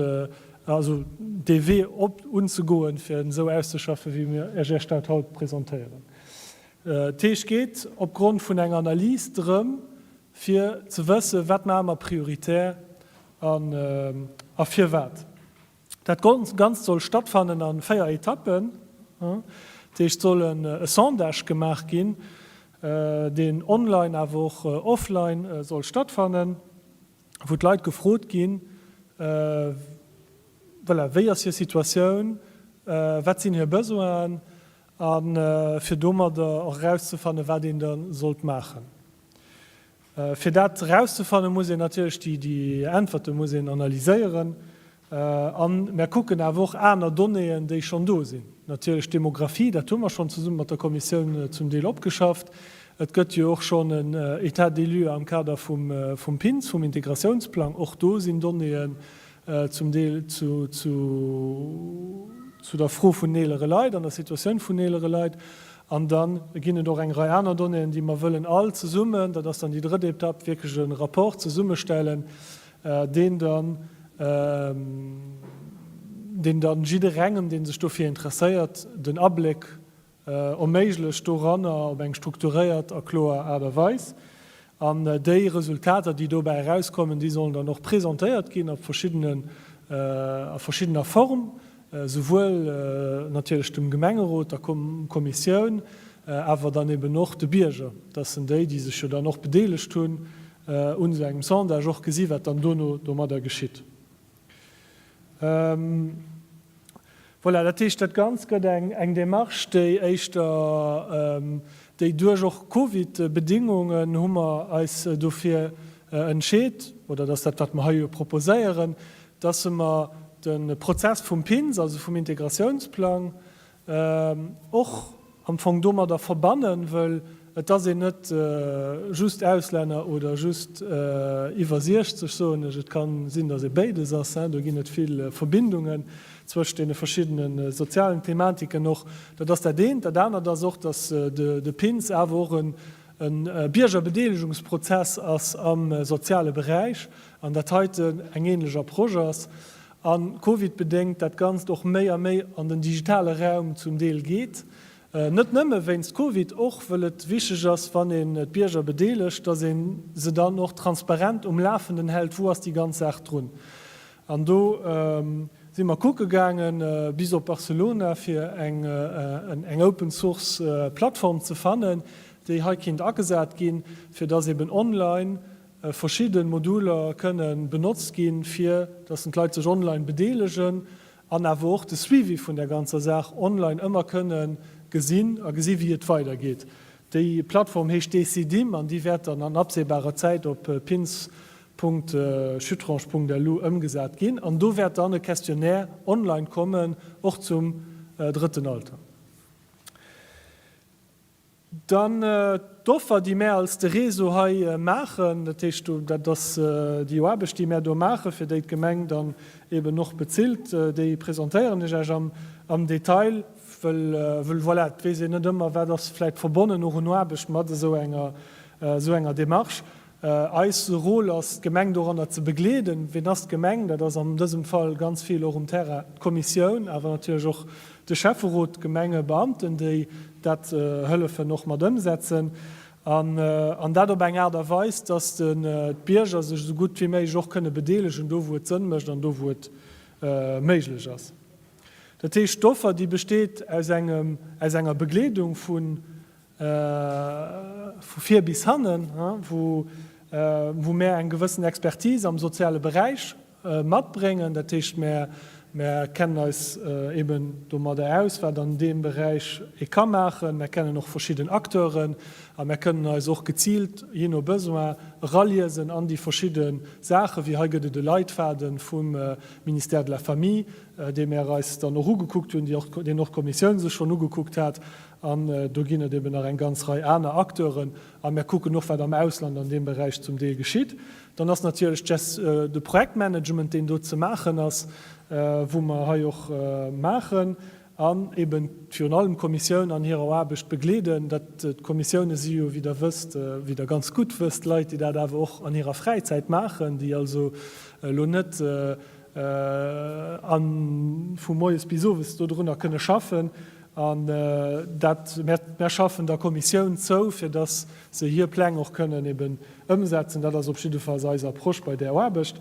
also dee Wee op unzegoen, fir en esou auszeschaffen, wéi mir Iech Iech dat haut presentéieren. Dat heescht, geet opgrond vun enger Analys drëm, fir ze wëssen, wat maache mer prioritär a firwat. Dat Ganzt soll stattfannen a 4 Etappen. Dat heescht, et soll e Sondage gemaach ginn, deen online awer och offline soll stattfannen, wou d'Leit gefrot ginn, voilà, wéi ass hir Situatioun, wat sinn hir Besoinen, a fir domadder och erauszefannen, wat een da sollt maachen. Fir dat erauszefannen, muss een natierlech déi Äntwerte muss een analyséieren. A mär kucken awer och aner Donnéeën, déi schonn do sinn. Natierlech d'Demographie, dat hu mer schonn zesumme mat der Kommissioun zum Deel opgeschafft. Et gëtt jo och schonn en État des lieux am Kader vum PINS, vum Integratiounsplang. Och do sinn Donnéeën zum Deel zu der Fro vun eelere Leit an der Situatioun vun eelere Leit. An da ginn et och eng Rei aner Donnéeën, déi mer wëllen all zesummen, dat ass dann déi drëtt Etapp, wierklech e Rapport zesummestellen, deen dann, deen dann jidderengem, dee sech dofir interesséiert, den Abléck erméiglecht doranner op eng strukturéiert a kloer Aart a Weis. An déi Resultater, déi dobäi erauskommen, déi sollen dann och presentéiert ginn op verschiddenen, a verschiddener Form, souwuel natierlech dem Gemengerot, der Kommissioun, awer dann eben och de Bierger, dass en déi, déi sech jo dann och bedeelegt hunn un esou engem Sondage, och gesi wat dann dono domadder geschitt. Voilà, dat heescht, dat Ganzt gëtt eng Démarche, déi éischter, déi duerch och Covid-Bedingungen hu mer eis dofir entscheet, oder dat ass dat, wat mer hei jo proposéieren, dass mer de Prozess vum PINS, also vum Integratiounsplang, Och am Fong domadder verbannen, wëll et ass een net just Auslänner oder just iwwer 60, soen ech, et ka sinn, datt ee béides ass, do ginn et vill Verbindungen zwëscht deene verschiddene sozialen Thematiken och. Dat ass dat eent. Dat anert ass och, datt de PINS awer och e Biergerbedeelegungsprozess ass am soziale Beräich an dat heiten eng ähnlech Approche ass. A Covid-bedéngt dat Ganzt och méi a méi an den digitale Raum zum Deel geet. Net nëmme wéinst Covid, och wëll et wichteg ass, wann een d'Bierger bedeelegt, datt ee se dann och transparent um Lafenden hält, wou ass déi ganz Saach drun. An do si mer kucke gaange bis op Barcelona, fir eng Open Source Plattform ze fannen, déi hei kinnt agesat ginn, fir datt eben online Verschidde Moduler kënne benotzt ginn, fir dass d'Leit sech online bedeelegen an awer och de Suivi vun der ganzer Saach online ëmmer kënne gesinn a gesi wéi et weidergeet. Déi Plattform heescht Decidim an déi wäert dann an absehbarer Zäit op pins.schuttrange.lu ëmgesat ginn an do wäert dann e Questionnaire online kommen, och zum drëtten Alter. Dann d'Offer, déi mär als de Réseau hei maachen, dat heescht, dat ass déi Aarbecht, déi mär do maachen, fir déi d'Gemeng dann eben och bezilt, déi presentéieren ech Iech am Detail, wëll, voilà, et weess een net ëmmer, wat ass vläicht verbonnen och un Aarbecht mat esou enger, esou enger Démarche. Eis Rôle ass, d'Gemeng doranner ze begleeden. Ween ass d'Gemeng? Dat ass an dësem Fall ganz vill och um Terrain d'Kommissioun, awer natierlech och de Schäfferot, d'Gemengebeamten, déi dat hëllefen och mat ëmsetzen. An dat op eng Aart a Weis, dass d'Bierger sech esou gutt wéi méiglech och kënne bedeelegen, do wou et Sënn mécht an do wou et méiglech ass. Dat heescht, d'Offer, déi besteet aus engem, aus enger Begleedung vun vu vir bis hannen, wou mär eng gewëssen Expertise am soziale Beräich matbréngen. Dat heescht, mär kennen eis eben domadder aus, wat an deem Beräich ee ka maachen. Mär kennen och verschidden Acteuren a mär kënnen eis och geziilt, jee no Besoin, eraliesen an déi verschidde Saachen, wéi hei gëtt et e Leitfaden vum Ministère de la Famille, dee mär eis dann och ugekuckt hunn, deen och d'Kommissioun sech schonn ugekuckt hat. An do ginn et eben nach eng ganz Rei aner Acteuren. A mir kucken och, wat am Ausland an deem Beräich zum Deel geschitt. Dann ass natierlech de Projektmanagement, deen do ze maachen ass, wou mer hei och maachen. An eben virun allem d'Kommissioun an hirer Aarbecht begleeden. Dat, d'Kommissioune si jo, wéi Der wësst, wéi Der ganz gutt wësst, Leit, déi dat awer och an hirer Fräizäit maachen, déi also elo net a vu moies bis owes dodrunner kënne schaffen. An dat, mär schaffen der Kommissioun zou, fir dass se hir Pläng och kënnen eben ëmsetzen. Dat ass op jiddefalls eis Approche bei där Aarbecht.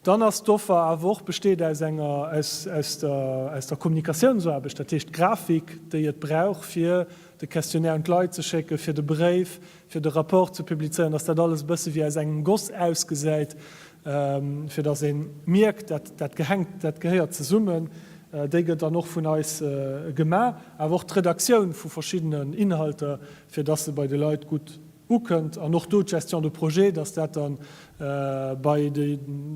Dann ass d'Offer awer och, besteet aus enger, aus, aus der, aus der Kommunikatiounsaarbecht, dat heescht d'Grafik, déi et brauch, fir de Questionnaire un d'Leit ze schécken, fir de Bréif, fir de Rapport ze publizéieren, dass dat alles e bësse wéi aus engem Goss ausgesäit, fir dass ee mierkt, dat, dat gehänkt, dat gehéiert zesummen. Déi gëtt dann och vun eis gemaach, awer och d'Redaktioun vu verschiddenen Inhalter, fir dass se bei de Leit gutt. ukënnt an och do d'Gestion de projet, dass dat dann bei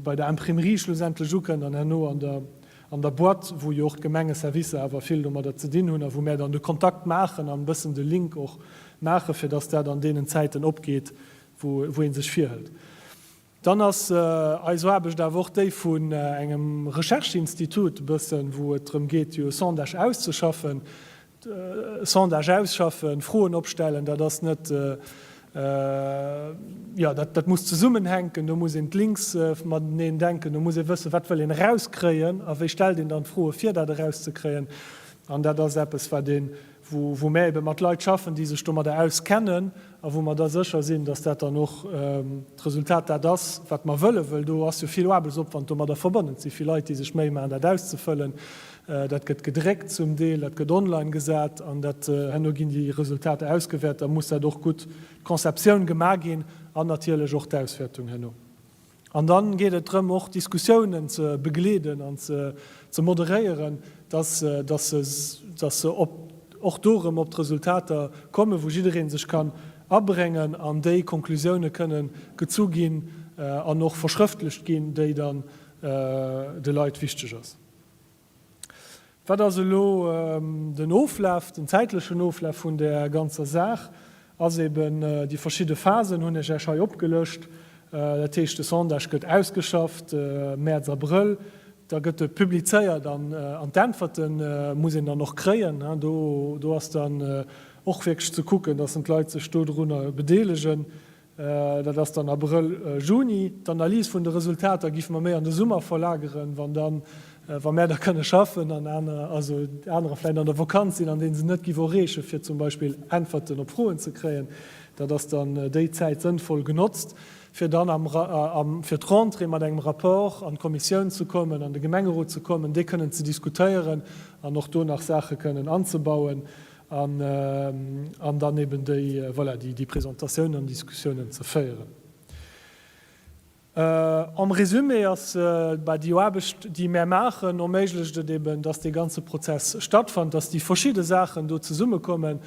bei der Imprimerie schlussendlech ukënnt an herno an der an der Boîte, wou jo och d'Gemengeservicer awer vill domadder ze dinn hunn a wou mär dann de Kontakt maachen an e bëssen de Link och maachen, fir dass dat an deenen Zäiten opgeet, wou wou ee sech virhëlt. Dann ass eis Aarbecht awer och déi vun engem Recherche-Institut e bëssen, wou et drëm geet, jo e Sondage auszeschaffen. E Sondage ausschaffen, Froen opstellen, dat ass net, jo, dat, dat muss zesummenhänken, do muss een d'Links mateneen denken, do muss ee wëssen, wat wëll een erauskréien a wéi stellt een dann d'Froe fir dat erauszekréien. An dat ass eppes, wat een wou mär ebe mat Leit schaffen, déi sech domadder auskennen a wou mer da sécher sinn, dass dat dann och d'Resultat dat ass, wat mer wëllen, wëll do ass jo vill Aarbechtsopwand domadder verbonnen. Et si vill Leit, déi sech Méi maachen, dat auszefëllen. Dat gëtt gedréckt zum Deel, dat gëtt online gesat an dat herno ginn déi Resultater ausgewäert. Da muss dat och gutt d'Conceptioun gemaach ginn an natierlech och d'Auswäertung herno. An dann geet et drëm, och Diskussiounen ze begleeden an ze moderéieren, dass dass se och do erëm op d'Resultater kommen, wou jidderee sech kann abréngen an déi Konklusioune kënnen gezu ginn an och verschrëftlecht ginn, déi dann de Leit wichteg ass. Wat ass elo den Oflaf, den zäitlechen Oflaf vun där ganzer Saach? Ass eben déi verschidde Phasen hunn ech Iech hei opgelëscht. Dat heescht, de Sondage gëtt ausgeschafft Mäerz, Abrëll, da gëtt e publizéiert an d'Äntwerte muss een dann och kréien. Do ass dann och wierklech ze kucken, datt d'Leit sech dodrunner bedeelegen. Dat ass dann Abrëll, Juni. D'Analys vun de Resultater géife mer méi an de Summer verlageren, wann dann, wa mär da kënne schaffen an aner, also anerer vläicht an der Vakanz sinn, an deene se net géif erreechen, fir zum Beispill Äntwerten op Froen ze kréien. Dat ass dann déi Zäit sënnvoll genotzt, fir dann am, am, fir d'Rentrée mat engem Rapport an d'Kommissioun ze kommen, an de Gemengerot ze kommen, dee kënnen ze diskutéieren an och do nach Saache kënnen anzebauen. An dann eben déi, voilà, déi Presentatiounen an Diskussiounen ze féieren. Am Résumé ass, bah, déi Aarbecht, déi mär maachen, erméiglecht et eben, dass dee ganze Prozess stattfand, dass déi verschidde Saachen do zesummekommen.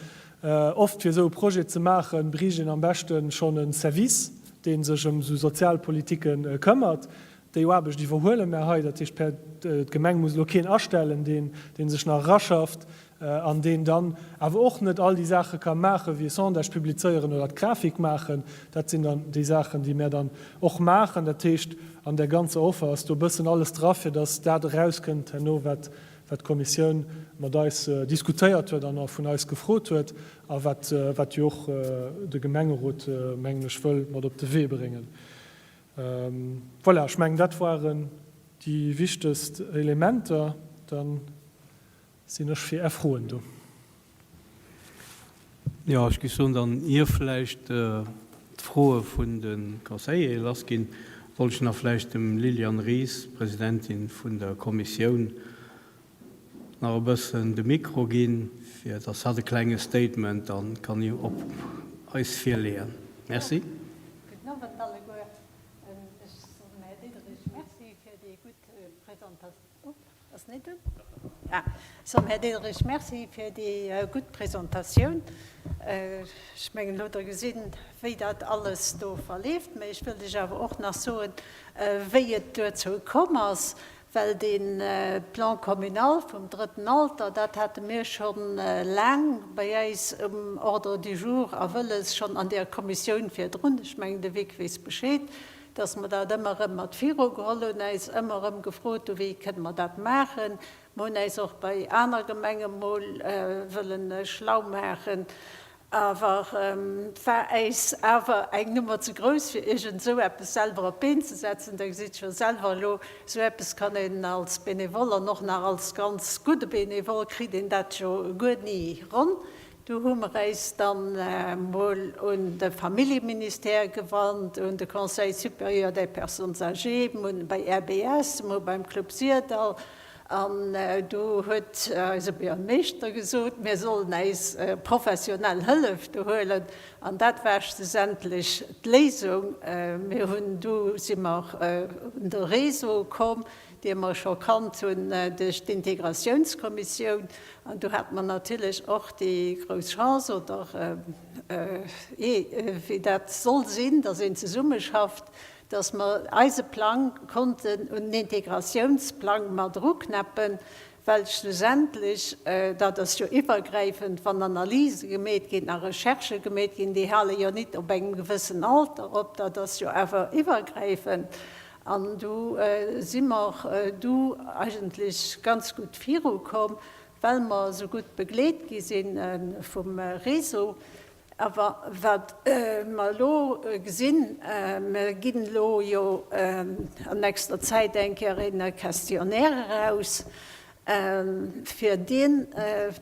Oft, fir esou e Projet ze maachen, bräicht een am beschte schonn e Service, dee sech ëm esou Sozialpolitike këmmert. Déi Aarbecht iwwerhuele mär hei. Dat heescht, d'Gemeng muss elo keen astellen, deen sech nach eraschafft an deen dann awer och net all déi Saache ka maachen, wéi e Sondage publizéieren oder d'Grafik maachen. Dat sinn dann déi Saachen, déi mär dann och maachen. Dat heescht, an där ganzer Offer ass do e bëssen alles dra, fir datt dat erauskënnt herno, wat d'Kommissioun mat eis diskutéiert huet an vun eis gefrot huet a wat wat jo och de Gemengerot, mengen ech, wëll mat op de Wee bréngen. Voilà, ech mengen, dat waren déi wichtegst Elementer. Dann Sinn ech fir Är Froen do. Jo, ech géif soen, dann, ier vläicht d'Froe vun de Conseillere lassginn, wollt ech nach vläicht dem Liliane Ries, Presidentin vun der Kommissioun, nach e bëssen de Mikro ginn, fir dass hatt e klenge Statement dann kann op eis virleeën. Merci. Gudden Owend alleguer. Ech soen dem Här Diderich Merci fir déi gutt Presentatioun. Ass net un? Ah, soen Här Diderich Merci fir déi gutt Presentatioun. Ech mengen, elo hutt Der gesinn, wéi dat alles do verleeft. Mä ech wëllt Iech awer och nach soen, wéi et duerzou komm ass, well dee Plan communal vum drëtten Alter, dat hate mir scho laang bei äis um Ordre du jour a wëlles, schonn an där Kommissioun virdrun. Ech mengen, de Vic weess Bescheed. dass mer dat ëmmer erëm mat virugeholl hunn, äis ëmmer erëm gefrot hunn, wéi kënne mer dat maachen. Mer hunn äis och bei aner Gemenge mol wëllen schlau maachen, awer et war äis awer eng Nummer ze grouss, fir iergend esou eppes selwer op d'Been ze setzen. Der gesitt jo selwer elo, esou eppes kann een als Benevole an och nach als ganz gudde Benevole kritt een dat jo guer ni ronn. Do hu mer äis dann mol un de Familljeministère gewannt, un de Conseil supérieur des personnes âgées, mer hunn bei RBS, mer hu beim Club Syrdall, an do huet eise Buergermeeschter gesot, mir sollen äis professionell Hëllef do huelen, an dat war schlussendlech d'Léisung. Mir hunn, du si mer un de Réseau komm. dee mer scho kannt hunn duerch d'Integratiounskommissioun. An do hate mer natierlech och déi grouss Chance, oder jee, wéi dat soll sinn, dass een zesummeschafft, dass mer eise Plang konnten un den Integratiounsplang mat eruknäppen, well schlussendlech, dat ass jo iwwergräifend, wann Analyse gemeet ginn a Recherchë gemeet ginn, déi hale jo nit op engem gewëssen Alter op, dat ass jo awer iwwergräifend. An do si mer du eigentlech ganz gutt virukomm, well mer esou gutt begleet gi si vum Réseau. Awer wat mer elo gesinn, mer ginn elo jo an nächster Zäit eng Kéier e Questionnaire eraus, fir deen,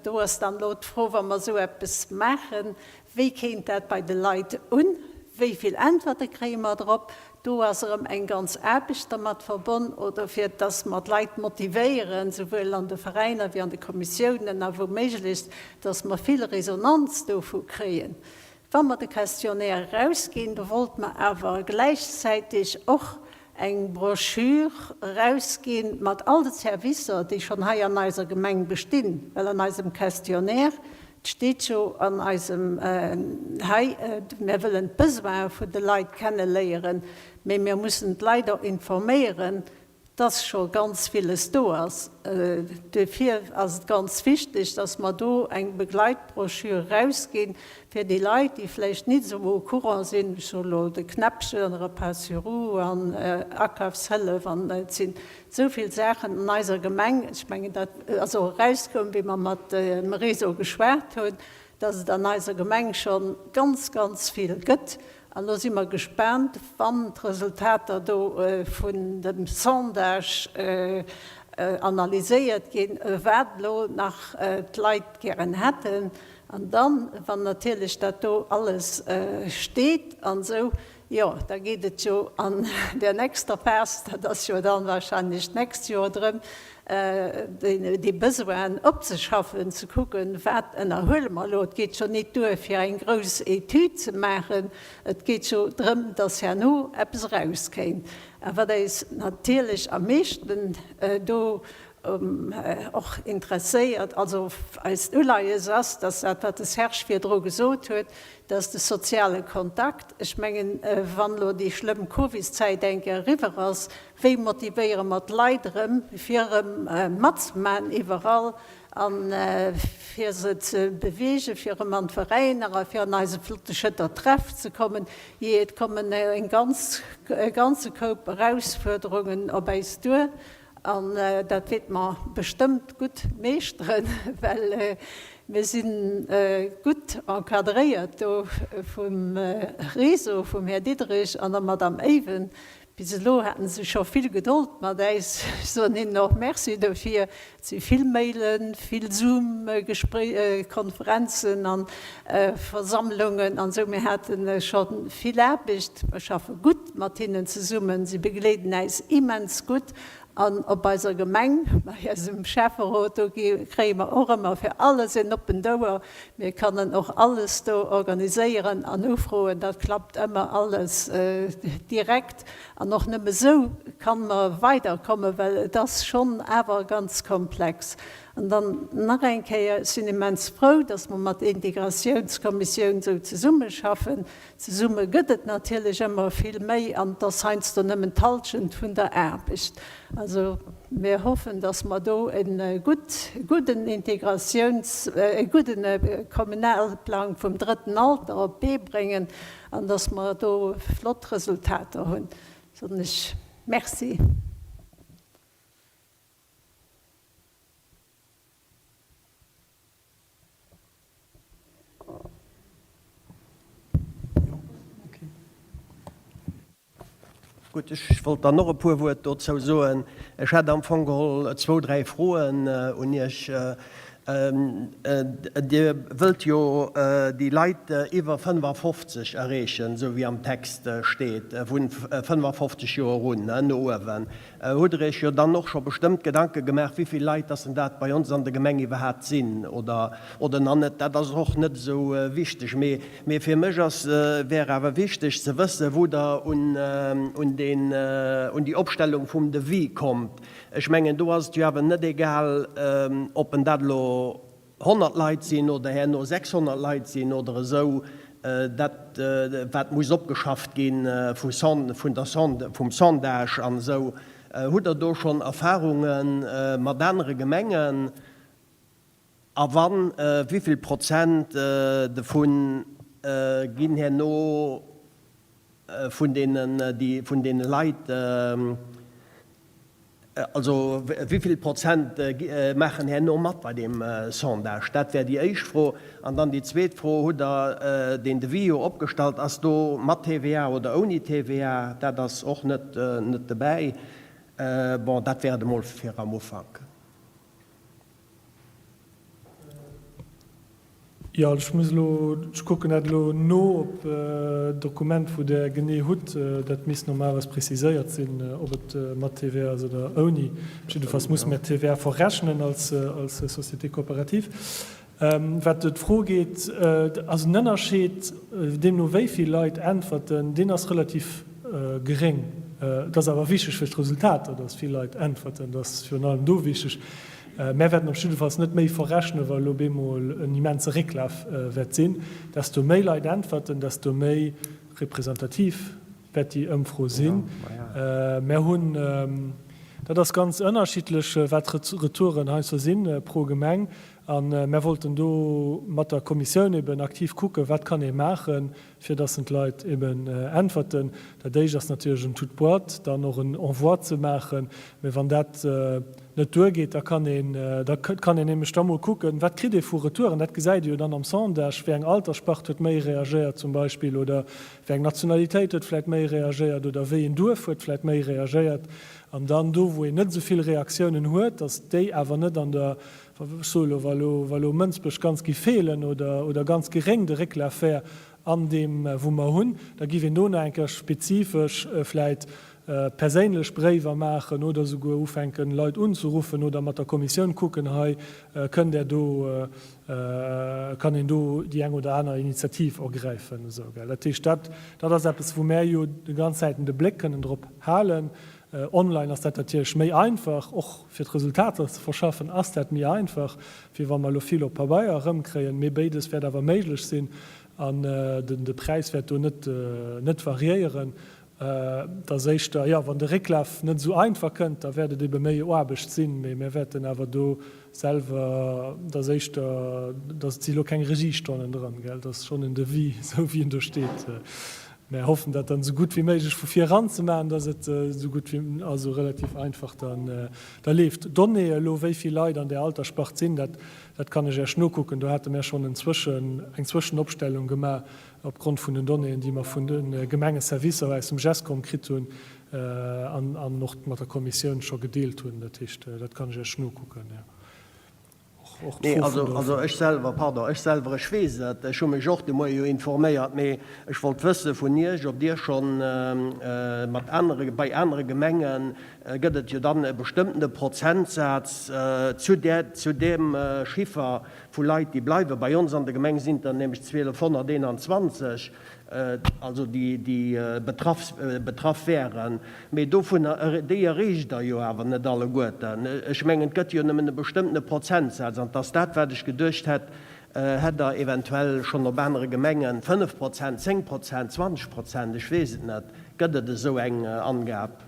do ass dann elo d'Fro, wa mer esou eppes maachen, wéi kéint dat bei de Leit un, wéi vill Äntwerte kréie mer drop? Do ass erëm eng ganz Aarbecht dermat verbonn, oder fir dass mer d'Leit motivéieren, souwuel an de Veräiner wéi an de Kommissiounen a wou méiglechst, dass mer vill Resonanz dovu kréien. Wa mer de Questionnaire erausginn, do wollte mer awer gläichzäitig och eng Broschür erausginn mat all de Servicer, déi schonn hei an eiser Gemeng bestinn, well an eisem Questionnaire, Et steet jo an eisem hei, mir wëllen d'Besoine vun de Leit kenneléieren, mee mir mussen d'Leit och informéieren, dass scho ganz villes do ass. Duerfir ass et ganz wichteg, dass mer do eng Begleitbroschür erausginn, fir déi Leit, déi vläicht nit esou au courant sinn, ech soe lo de Knäppchen, Repas sur roues an Akafshëllef an et sinn Esou vill Saachen an eiser Gemeng, ech mengen dat ass och erauskoum, wéi mer mat dem Réseau geschwat hunn, dass et an eiser Gemeng scho ganz, ganz vill gëtt. An elo si mer gespaant, wann d'Resultater do vun dem Sondage analyséiert ginn, wat elo nach d'Leit gären hätten. An dann, wann natierlech dat do alles steet an esou, Jo, da geet et jo an der nächster Phas, dat ass jo dann wahrscheinlech d'nächst Joer, drëm, déi Besoinen opzeschaffen, ze kucken, wat ënnerhuele mer elo. Et geet jo nit duer, fir eng grouss Etüd ze maachen, et geet jo drëm, dass herno eppes erauskéint. A wat eis natierlech am meeschten do och interesséiert, also eist Uleies ass, dass dat, wat de Serge virdru gesot huet, dass de soziale Kontakt, ech mengen, wann elo déi schlëmm Covidszäit eng Kéier eriwwer ass, wéi motivéiere mer d'Leit erëm, fir erëm matzemaachen iwwerall a fir se ze beweegen, fir erëm an d'Veräiner a fir an eise flotte Schëtter Treff ze kommen. Jee, et kommen eng ganz, e ganze Koup Erausfuerderungen op äis duer. An dat wäerte mer bestëmmt gutt meeschteren, well mir si gutt encadréiert do vum Réseau, vum Här Diderich an der Madame Ewen. Bis elo haten se scho vill Gedold mat äis. Ech soen hinnen och Merci dofir. Et si vill Mailen, vill Zoom-Konferenzen a Versammlungen an esou. Mir hate scho vill Aarbecht. Mer schaffe gutt mat hinnen zesummen. Si begleeden äis immens gutt. An op eiser Gemeng, bei eisem Schäfferot, do kréie mer och ëmmer fir alles en oppent Ouer. Mir kannen och alles do organiséieren an ufroen. Dat klappt ëmmer alles direkt. An och nëmme esou kann mer weiderkommen, well et ass schonn awer ganz komplex. An dann nach eng Kéier, ech sinn immens frou, dass mer mat der Integratiounskommissioun esou zesummeschaffen. Zesumme gëtt et natierlech ëmmer vill méi an et ass heiansdo nëmmen d'Halschent vun der Aarbecht. Also mir hoffen, dass mer do e gutt, gudden Integratiouns-, e gudden Kommunalplang vum drëtten Alter op d'Bee bréngen an dass mer do flott Resultater hunn, soen ech Merci. Gutt, ech wollt dann och e puer Wuert dozou soen. Ech hätt am Fong geholl zwou, dräi Froen un Iech. Dir wëllt jo déi Leit iwwer 55 erreechen, esou wéi am Text steet, vu 55 Joer un no uewen. Hutt Der Iech jo dann och scho bestëmmt Gedanke gemaach, wéi vill Leit dass denn dat bei ons an der Gemeng iwwerhaapt sinn, oder, oder nach net? Dat ass och net esou wichteg, mee, mee fir mech ass, wär awer wichteg ze wëssen, wou Der un, un deen, un déi Opstellung vum Devis kommt. Ech mengen, do ass et jo awer net egal, ob en dat elo 100 Leit sinn oder herno 600 Leit sinn oder esou, dat wat muss opgeschafft gi vu vun der vum Sondage an esou. Hutt Der do schonn Erfahrunge mat anere Gemengen? A wann, wéi vill Prozent dovun ginn herno vun deenen, déi vun deene Leit, also wéi vill Prozent maachen herno mat bei deem Sondage? Dat wär déi éischt Fro. An dann déi zweet Fro, Hutt Der deen Devis jo opgestallt, ass do mat TVA oder ouni TVA? Dat ass och net dobäi. Bon, dat wär et emol fir am Ufank. Jo, ech muss elo, ech kucken dat elo no, op d'Dokument, wou Der genee hutt, dat misst normalerweis preziséiert sinn, ob et mat TVA ass oder ouni. Jiddefalls musse mir d'TVA verrechnen als Société coopérative. Wat d'Fro geet, ass en Ënnerscheed, deemno wéi vill Leit äntwerten, deen ass relativ geréng. Et ass awer wichteg fir d'Resultater, datt vill Leit äntwerten. Dat ass virun allem do wichteg. Mär wäerten op jiddefalls net méi verrechnen, wa elo bemol en immense Récklaf wäert sinn. Desto méi Leit äntwerten, desto méi representativ wäert déi Ëmfro sinn. Mär hunn, dat ass ganz ënnerschiddlech, wat d'Retouren heiansdo sinn pro Gemeng. A mär wollten do mat der Kommissioun eben aktiv kucken, wat kann ee maachen, fir dass en d'Leit eben äntwerten. Dat éischt ass natierlech en toute boîte, dann och en Envoi ze maachen. Mä wann dat net duergeet, da kann een, da kann een nämlech da mol kucken, wat kritt ee vu Retouren. Dat gesäit ee jo dann am Sondage, wéi eng Altersspart huet méi reagéiert zum Beispill oder wéi eng Nationalitéit huet vläicht méi reagéiert oder wéi een Duerf huet vläicht méi reagéiert. An dann do, wou een net esou vill Reaktiounen huet, dass déi awer net an der, ech soe lo, wa lo, wa lo Mënsbech ganz gi feelen oder, oder ganz geréng de Récklaf wär an deem, wou mer hunn, da giff een do nach eng Kéier spezifesch vläit perséinlech Bréiwer maachen oder souguer ufänken, Leit unzeruffen oder mat der Kommissioun kucken, hei kënnt Der do, kann een do déi eng oder aner Initiativ ergräifen. Esou, gell. Dat heescht, dat, dat ass eppes, wou mär jo déi ganz Zäiten de Bléck kënnen drop halen. Online ass dat natierlech méi einfach, och fir d'Resultater ze verschaffen ass dat méi einfach, wéi wa mer elo vill op Pabeier erëmkréien. Mee béides wäert awer méiglech sinn an de Präis wäert do net net variéieren. Et ass éischter, jo, wann de Récklaf net esou einfach kënnt, da wäert et ebe méi Aarbecht sinn. Mee mir wäerten awer do selwer, et ass éischter, et si elo keng Regiestonnen dran, gell, et ass schonn en Devis, esou wéi en do steet. Mär hoffen dat dann esou gutt wéi méiglech vu vir eran ze maachen, dass et esou gutt wéi, also relativ einfach dann da leeft. D'Donnéeë elo, wéi vill Leit an där Altersspart sinn, dat, dat kann ech Iech nokucken. Do hate mär schonn en Zwëschen, eng Zwëschenopstellung gemaach opgrond vun den Donnéeën, déi mer vun de Gemengeservicer aus dem Gescom kritt hunn an, an och mat der Kommissioun scho gedeelt hunn. Dat heescht, dat kann ech Iech nokucken, jo. Och Nee, also, also ech selwer, pardon, ech selwer, ech weess et, ech hu mech och de Moie jo informéiert, mee ech wollt wësse vun Iech, ob Dir schonn mat anere, bei anere Gemenge gëtt et jo dann e bestëmmtene Prozentsaz zu där, zu deem Chiffer vu Leit, déi bleiwen. Bei ons an der Gemeng sinn et der nämlech 1.221. also déi déi betraff betraff wären, mee dovunner, déi erreecht Der jo awer net alleguerten. Ech mengen, et gëtt jo nëmmen e bestëmmtene Prozentsaz, an 't ass dat, wat ech geduecht hätt, hätt Der eventuell schonn op anere Gemengen 5 Prozent, 10 Prozent, 20 Prozent, ech weess et net, gëtt et esou eng Angab?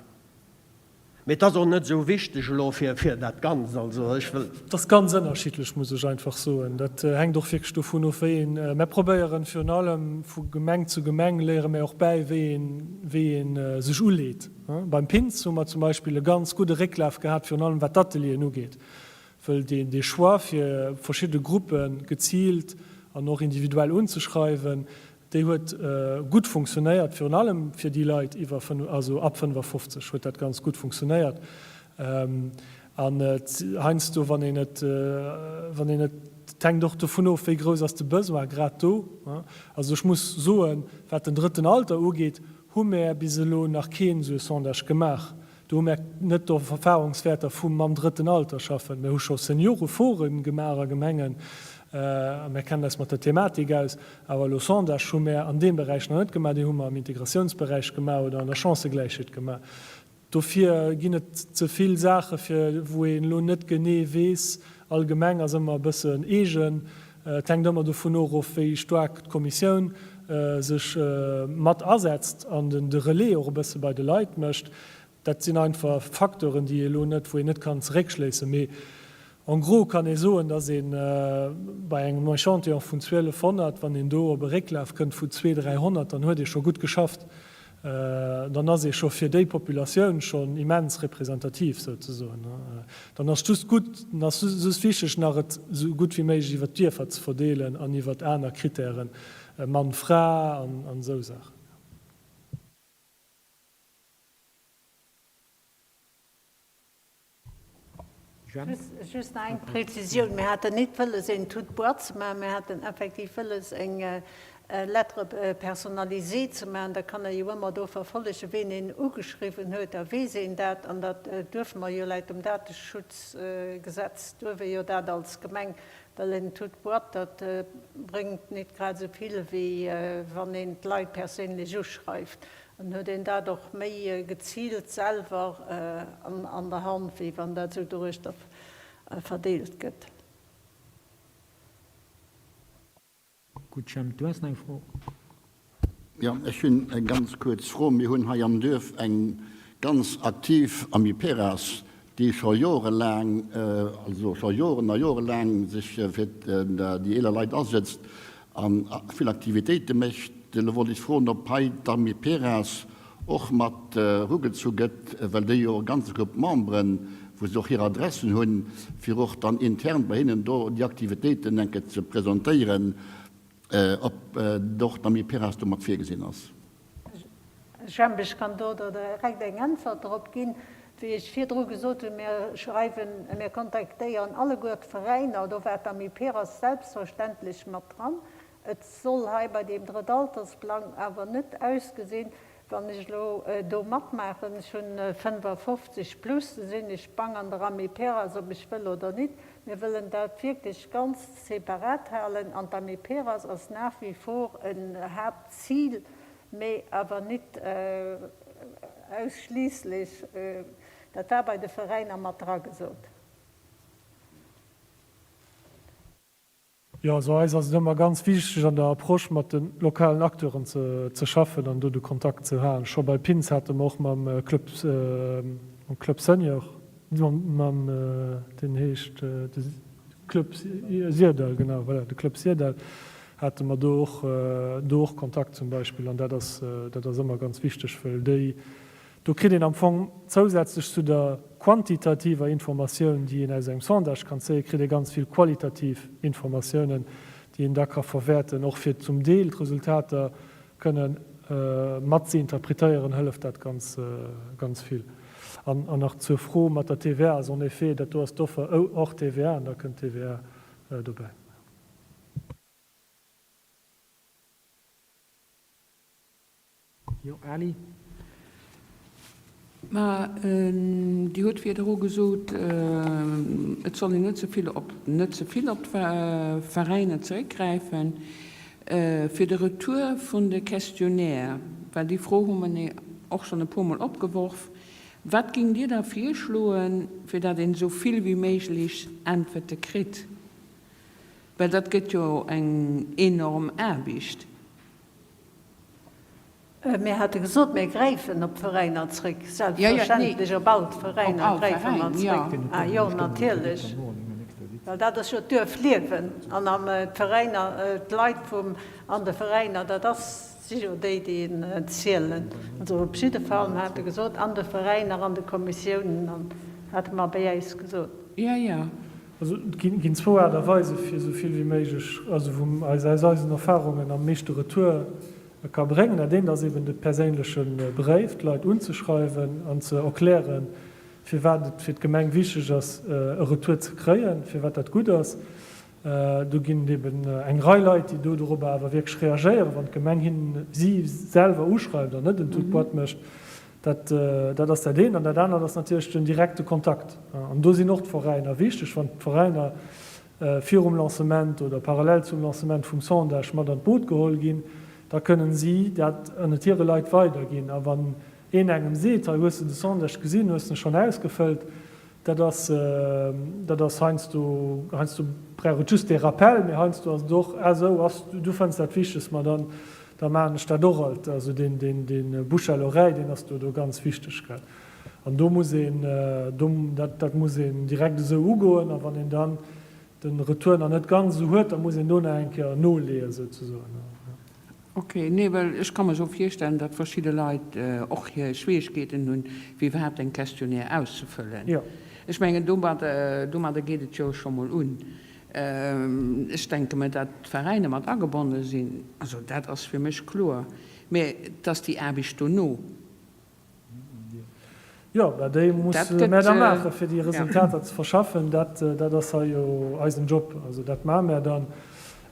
Mee et ass och net esou wichteg elo fir dat Ganzt. Also ech wëll. Et ass ganz ënnerschiddlech, muss ech einfach soen. Dat hänkt och wierklech dovun of, wéi een, mär probéieren virun allem vu Gemeng zu Gemeng léiere mär och bäi, wéi een, wéi ee sech uleet. Beim Pinz hu mer zum Beispill e ganz gudde Récklaf gehat, virun allem wat d'Atelieren ugeet, wëll deen, dee Choix fir verschidde Gruppe geziilt an och individuell unzeschreiwen, Déi huet gutt funktionéiert, virun allem fir déi Leit iwwer, also ab 55 huet dat ganz gutt funktionéiert. An heiansdo, wann een et, wann een et, et hänkt och dovun of, wéi grouss ass de Besoin grad do. Also ech muss soen, wat den drëtten Alter ugeet, hu mär bis elo nach keen esou e Sondage gemaach. Do hu mär net d'Erfahrungswäerter vum mam drëtten Alter schaffen. Mir hu scho Senioreforen gemaach a Gemengen a mär kennen eis mat der Thematik aus. Awer elo Sondage hu mär an deem Beräich nach net gemaach. Déi hu mer am Integratiounsberäich gemaach oder an der Chancëgläichheet gemaach. Dofir ginn et ze vill Saache fir wou een elo net genee weess. All Gemeng ass ëmmer e bëssen eegen. Et hänkt ëmmer dovun of, wéi staark d'Kommissioun sech mat asetzt an de Relais och e bësse bei de Leit mécht. Dat sinn einfach Facteuren, déi ee elo net, wou een net kann zeréckschléissen. Mee en gros kann ee soen, datt ee bei engem Echantillon vun 1.200, wann een do op e Récklaf kënnt vu 200, 300, dann huet ee scho gutt geschafft. Dann ass ee scho fir déi Populatioun schonn immens representativ souzesoen. Dann ass just gutt, dann ass just wichteg nach et esou gutt wéi méiglech iwwert d'Dierfer ze verdeelen an iwwert aner Kritären, Mann, Fra an esou Saachen. Just nach eng Präzisioun, Mir haten nit wëlles een toute boîte ze maachen, mir haten effektiv wëlles eng Lettre personnalisée ze maachen. Da kann ee jo ëmmer do verfollegen, ween een ugeschriwwen huet, da weess een dat. An dat duerfe mer jo läit dem Dateschutzgesetz, duerf ee jo dat als Gemeng, well en toute boîte, dat bréngt nit grad esou vill, wéi wann een d'Leit perséinlech uschreift. Dann huet een dat och méi geziilt selwer an der Hand, wéi wann dat esou doruechter verdeelt gëtt. Gutt, Jemp, du has nach eng Fro? Jo, ech hunn eng ganz kuerz Fro. Mir hunn hei am Duerf eng ganz aktiv Amiperas, déi scho jorelaang, also scho Joren a jorelaang sech fir déi eeler Leit asëtzt a vill Aktivitéite mécht. Elo wollt ech froen, ob hei d'Amiperas och mat erugezu gëtt, well déi jo e ganze Koup Memberen, wou se och hir Adressen hunn, fir och dann intern bei hinnen do déi Aktivitéiten eng Kéier ze presentéieren, ob och d'Amiperas do mat virgesinn ass. Jemp, ech kann do der direkt eng Äntwert drop ginn. Wéi ech virdru gesot hunn, mir schreiwen, mir kontaktéieren alleguer d'Veräiner, do war d'Amiperas selbstverständlech mat dran. Et soll hei bei deem Drëttaltersplang awer net ausgesinn, wann ech elo do matmaachen, ech hunn 55 plus, sinn ech bang an der Amiperas, ob ech wëll oder nit. Mir wëllen dat wierklech ganz separat halen an d'Amiperas ass nach wie vor en Haaptzil, mee awer nit ausschliisslech. Dat war bei de Veräiner mat dra gesot. Jo, also eis ass et ëmmer ganz wichteg an der Approche mat de lokalen Acteuren ze schaffen an do de Kontakt ze halen. Scho bei Pins hate mer och mam Club, mam Club Senior, mam, deen heescht de Club Syrdall, genau, voilà, de Club Syrdall hate mer do och, do och Kontakt zum Beispill an dat ass, dat ass ëmmer ganz wichteg, wëll déi, Do kritt een am Fong zousätzlech zu der quantitativer Informatioun, déi een aus engem Sondage kann zéien, kritt ee ganz vill qualitativ Informatiounen, déi een da ka verwäerten. Och fir zum Deel d'Resultater kënne mat ze interpretéieren, hëlleft dat ganz, ganz vill. An nach zur Fro mat der TVA, also en effet, dat do ass d'Offer hors TVA an da kënnt d'TVA dobäi. Jo, Ali. Mä Dir hutt virdru gesot, et soll een net ze vill op, net ze vill op d'Veräiner zeréckgräifen fir de Retour vun de Questionnaire, well déi Fro hu mer och schonn e puermol opgeworf. Wat géingt Dir da virschloen, fir datt een esou vill wéi méiglech Äntwerte kritt? Well dat gëtt jo eng enorm Aarbecht. Mir hate gesot, mir gräifen op d'Veräiner zréck. Selbstverständlech, op all d'Veräiner gräife mer zréck. Ah jo, natierlech, well dat ass jo d'Duerfliewen. An am d'Veräiner, d'Leit vum an de Veräiner, dat ass, si jo déi, déi een zielen. Also op jidde Fall, mir hate gesot, an de Veräiner, an de Kommissiounen, an hate mer bei äis gesot. Jo, jo. Also et ginn zwou Aart a Weise fir esou vill wéi méiglech, also wou eis aus eisen Erfahrungen am meeschte Retour ka bréngen. Dat eent ass eben de perséinleche Bréif, d'Leit unzeschreiwen an ze erklären. Firwat et fir d'Gemeng wichteg ass, e Retour ze kréien, firwat dat gutt ass. Do ginn et eben eng Rei Leit, déi do dorobber awer wierklech reagéieren, wann d'Gemeng hinnen si selwer uschreift an net en toute boîte mécht. Dat, dat ass dat eent. An dat anert ass natierlech den direkte Kontakt. An do sinn och d'Veräiner wichteg. Wann d'Veräiner virum Lancement oder parallel zum Lancement vum Sondage mat an d'Boot geholl ginn, da kënnen si dat ënnert hire Leit weiderginn. A wann een engem seet, hei hues de de Sondage gesinn, hues de en schonn ausgefëllt, Dat ass, dat ass heiansdo, heiansdo brauch et just dee Rappel, mee heiansdo ass et och, ah sou, ass, du fënns dat wichteg, ma dann, da maachen ech dat och alt. Also deen, deen, dee Bouche à l'oreille, deen ass do, do ganz wichteg, gell. An do muss een, do, dat, dat muss een direkt esou ugoen. A wann een dann de Retour nach net ganz esou huet, da muss een do nach eng Kéier noleeën, souzesoen. Ok, nee, well ech ka mer scho virstellen, datt verschidde Leit och hir Schwierigkeeten hunn, fir iwwerhaapt eng Questionnaire auszefëllen. Jo. Ech mengen, domadder, domadder geet et jo scho mol un. Ech denke mer, datt d'Veräiner mat agebonne sinn, also dat ass fir mech kloer, mä et ass déi Aarbecht dono. Jo, mä déi musse mär da maachen, fir déi Resultater ze verschaffen. Dat, dat ass hei jo eisen Job. Also dat maache mär dann.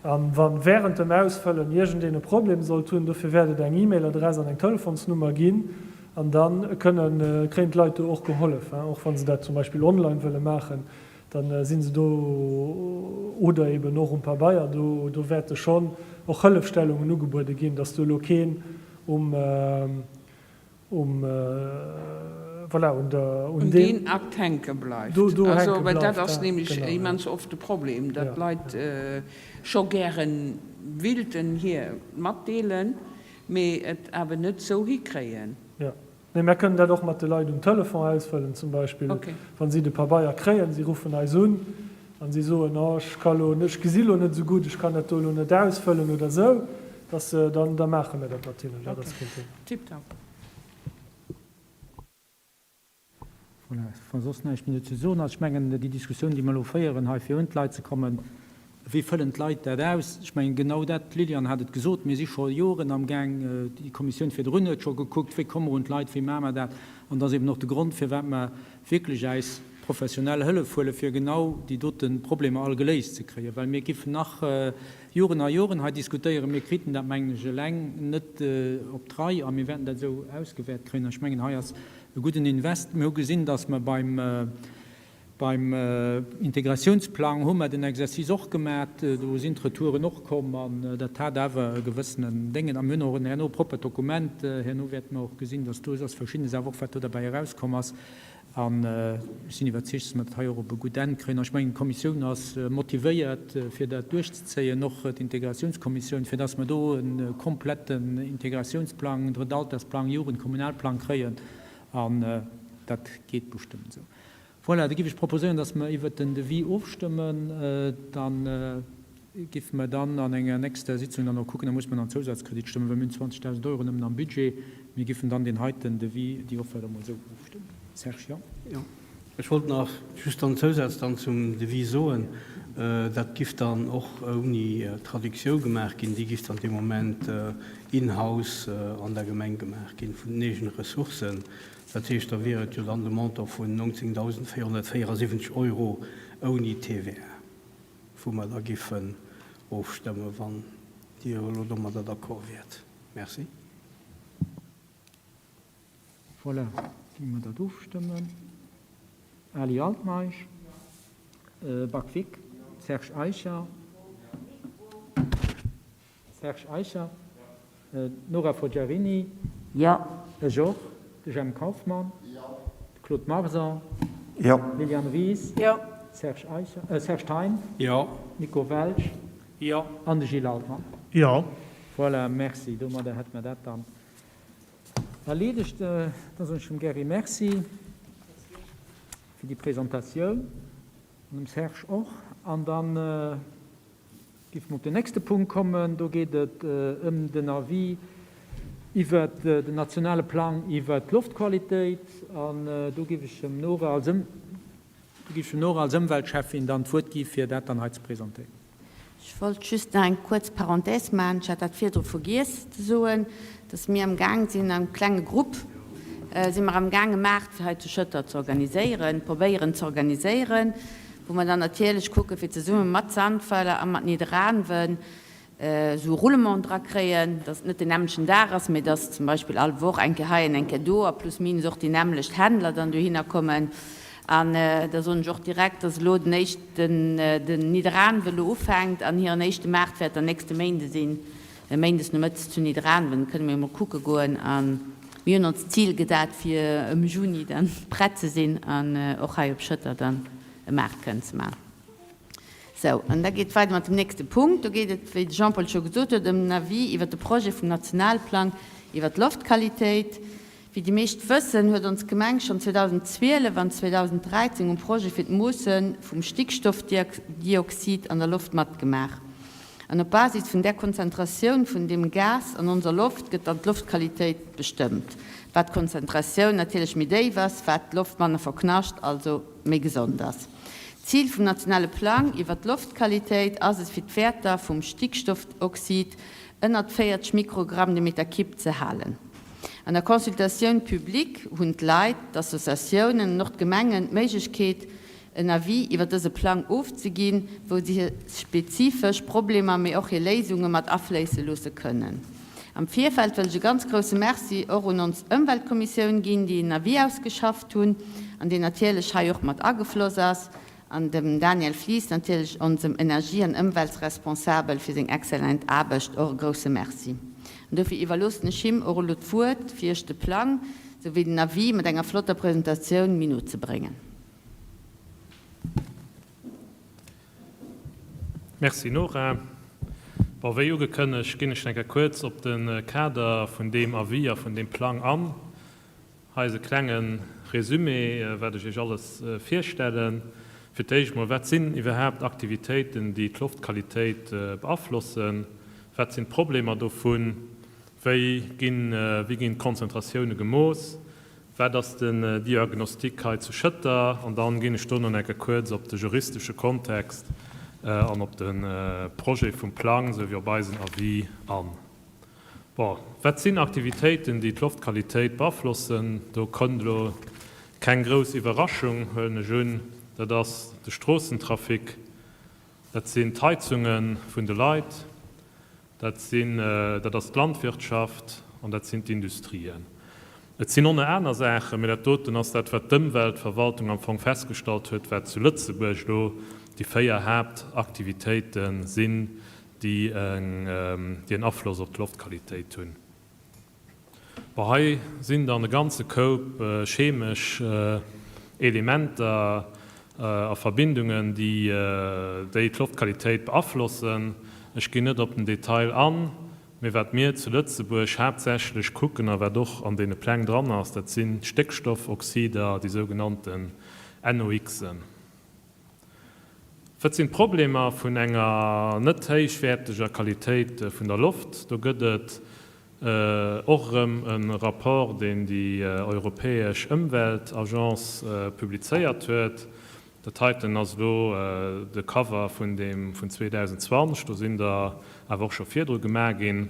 A wa während dem Ausfëllen iergendeen e Problem sollt hunn, dofir wäert et eng E-Mail-Adress an eng Telefonsnummer ginn. An da kënnen, kréien d'Leit do och gehollef, och wa se dat zum Beispill online wëlle maachen, da si se do, oder eben och um Pabeier. Do, do wäerte schonn och Hëllefstellungen ugebuede ginn, dass do elo keen um, um, voilà, un der, un Un deen Akt hänke bleift. Do, do Also, hänke well dat bleift, ass ja, nämlech genau, ja. immens oft de Problem, datt Ja, d'Leit ja. scho gäre wilten hir matdeelen, mee et awer net esou hikréien. Ja. Nee, mär kënnen dat och mat de Leit um Telefon ausfëllen, zum Beispill, Okay. wa si de Pabeier kréien, si ruffen eis un an si soen, oh, ech ka lo, ech gesi lo net esou gutt, ech kann dat do elo net ausfëllen oder esou, dass se dann, da maache mir dat mat hinnen, dat ass Okay. keen Thema. Tiptop. Voilà, wa soss näischt méi dozou ze soen ass. Ech mengen, déi Diskussioun, déi mer elo féieren hei, fir un d'Leit ze kommen, wéi fëllen d'Leit dat aus? Ech mengen, genau dat, d'Liliane hat et gesot, mir si scho Joren amgaang, déi Kommissioun virdrun huet scho gekuckt, wéi komme mer un d'Leit, wéi maache mer dat? An dat ass eben och de Grond, firwat mer wierklech äis professionell Hëllef huelen, fir genau déi dote Problemer all geléist ze kréien, well mir giffen nach Joren a Joren hei diskutéieren. Mir kriten dat, mengen ech, eleng net op d'Rei a mir wäerten dat esou ausgewäert kréien. An ech mengen, hei ass e gudden Invest. Mir hu gesinn, dass mer beim, beim Integratiounsplang hu mer den Exercice och gemat. Do sinn d'Retouren och komm an dat hat awer e gewëssenen Déngen. A mir hunn och herno e proppert Dokument. Herno wäerte mer och gesinn, dass do ass Verschiddenes awer och, wat do derbäi erauskomm ass. An ech sinn iwwerzeegt, dass mer dat hei och op e gutt Enn kréien. An ech mengen, d'Kommissioun ass motivéiert, fir dat duerchzezéien, och d'Integratiounskommissioun, fir dass mer do e kompletten Integratiounsplang, Drëttaltersplang, Jugendkommunalplang kréien. An dat geet bestëmmt esou. Voilà, da géif ech proposéieren, dass mer iwwert den Devis ofstëmmen. Dann. Géife mer dann an enger nächster Sitzung dann och kucken, da muss mer dann Zousazkredit stëmmen, well mir hunn 20.000 Euro nëmmen am Budget. Mir géifen dann deen heiten Devis, déi Offerte emol esou ofstëmmen. Serge, jo? Jo. Ech wollt nach just en Zousaz dann zum Devis soen. Dat giff dann och ouni Traductioun gemaach ginn. Déi giff dann dee Moment in-house an der Gemeng gemaach ginn, vun den eegene Ressourcen. Dat heescht, da wier et jo dann de Montant vun 19.474 Euro ouni TVA. Wou mer da giffen ofstëmmen, wann Dir elo domadder d'accord wiert. Merci. Voilà, gi mer dat ofstëmmen. Ali Altmeisch, Bac Vic, Serge Eicher, Serge Eicher, Nora Forgiarini, Jo. Ech och, de Jemp Kauffmann, de Claude Marson, Jo. Liliane Ries, Jo. Serge Eicher, Serge Thein, Jo. Nico Welsch, Jo. An de Gilles Altmann. Jo. Voilà, merci. Domadder hätte mer dat dann erleedegt. Da soen ech dem Gerry Merci fir déi Presentatioun an dem Serge och. An dann Géife mer op den nächste Punkt kommen. Do geet et ëm den Avis iwwert den nationale Plang iwwert d'Loftqualitéit. An do géif ech dem Nora als, do géif ech dem Nora als Ëmweltschäffin dann d'Wuert gi fir dat dann hei ze presentéieren. Ech wollt just nach eng kuerz Parenthèse maachen. Ech hat dat virdru vergiess ze soen, dass mir am Gaang sinn, am klenge Grupp. si mer am gaang e Maart fir hei zu Schëtter ze organiséieren, probéieren ze organiséieren, wou mer dann natierlech kucke fir zesumme mat Sandweiler a mat Nidderaanwen esou e Roulement dra kréien, dass et net den nämmlechen Dag ass, mee dass zum Beispill all Woch eng Kéier hei an eng Kéier do a plus minus och déi nämmlecht Händler dann dohinner kommen. An da soen ech och direkt, dass elo den éischten, den Nidderaanwen elo ufänkt an hiren éischte Maart wäert dann nächste Méinde sinn, Méindes nomëttes zu Nidderaanwen. Kënne mir emol kucke goen. A mir hunn ons d'Zil gesat, fir ëm Juni dann prett ze sinn an och hei op Schëtter dann e Maart kënnen ze maachen. Sou, an da geet et weider mat dem nächste Punkt. Do geet et, wéi de Jean-Paul scho gesot huet, ëm den Avis iwwert de Projet vum Nationalplang iwwert d'Loftqualitéit. Wéi déi meescht wëssen, huet ons Gemeng schonn 2012 an 2013 um Projet fir d'Moosse vum Stickstoffdioxid an der Loft matgemaach. An op Basis vun där Konzentratioun vun deem Gas an onser Loft gëtt dann d'Loftqualitéit bestëmmt. Wat d'Konzentratioun natierlech méi déif ass, wat d'Loft manner verknascht, also méi gesond ass. D'Zil vum nationale Plang iwwert d'Loftqualitéit ass et fir d'Wäerter vum Stickstoffoxid ënnert 40 Mikrogramm de Meter Kibb ze halen. An der Consultatioun publique hunn d'Leit, d'Associatiounen an och d'Gemengen d'Méiglechkeet en Avis iwwer dëse Plang ofzeginn, wou se hir spezifesch Problemer, mee och hir Léisunge mat afléisse loosse kënnen. Am Virfeld wëll ech e ganz grousse Merci och un ons Ëmweltkommissioun ginn, déi en Avis ausgeschafft hunn an deen natierlech hei och mat agefloss ass, an dem Daniel Flies natierlech, onsem Energie an Ëmweltsresponsabel, fir seng exzellent Aarbecht och e grousse Merci. An dofir iwwerloossen ech him och elo d'Wuert, fir Iech de Plang souwéi den Avis mat enger flotter Presentatioun méi no ze bréngen. Merci Nora. Bon, wéi ugekënnegt ginn ech nach eng Kéier kuerz op de Kader vun deem Avis a vun deem Plang an. Hei ass e klenge Résumé, wat ech Iech alles virstellen. Fir d'éischt mol, Wat sinn iwwerhaapt Aktivitéiten, déi d'Loftqualitéit beaflossen? Wat sinn d'Problemer dovun? Wéi ginn, wéi ginn d'Konzentratioune gemooss? Wat ass den Diagnostic hei zu Schëtter? An dann ginn ech dono nach eng Kéier kuerz op de juristesche Kontext an op de Projet vum Plang souwéi op eisen Avis an. Bon, wat sinn Aktivitéiten, déi d'Loftqualitéit beaflossen? Do kënnt elo keng grouss Iwwerraschung, huelen ech un. Dat ass de Stroossentrafic, dat sinn d'Heizunge vun de Leit, Dat sinn, dat ass d'Landwirtschaft an dat sinn d'Industrien. Et sinn oner aner Saachen, mä dat doten ass dat, wat d'Ëmweltverwaltung am Fong festgestallt huet, wat zu Lëtzebuerg elo déi 4 Haaptaktivitéite sinn, déi en Afloss op d'Loftqualitéit hunn. Bon, hei sinn dann e ganze Koup chemesch Elementer a Verbindungen, déi déi d'Loftqualitéit beaflossen. Ech ginn net op den Detail an, mee wat mir zu Lëtzebuerg haaptsächlech kucken a wat och an deene Pläng dran ass, dat sinn d'Stéckstoffoxider, déi sougenannten NOxen. Wat sinn d'Problemer vun enger net héichwäerteger Qualitéit vun der Loft? Do gëtt et och erëm e Rapport, deen déi europäesch Ëmweltagence publizéiert huet. Dat heiten ass elo de Cover vun deem vun 2020, do sinn der awer och scho virdru gemaach ginn.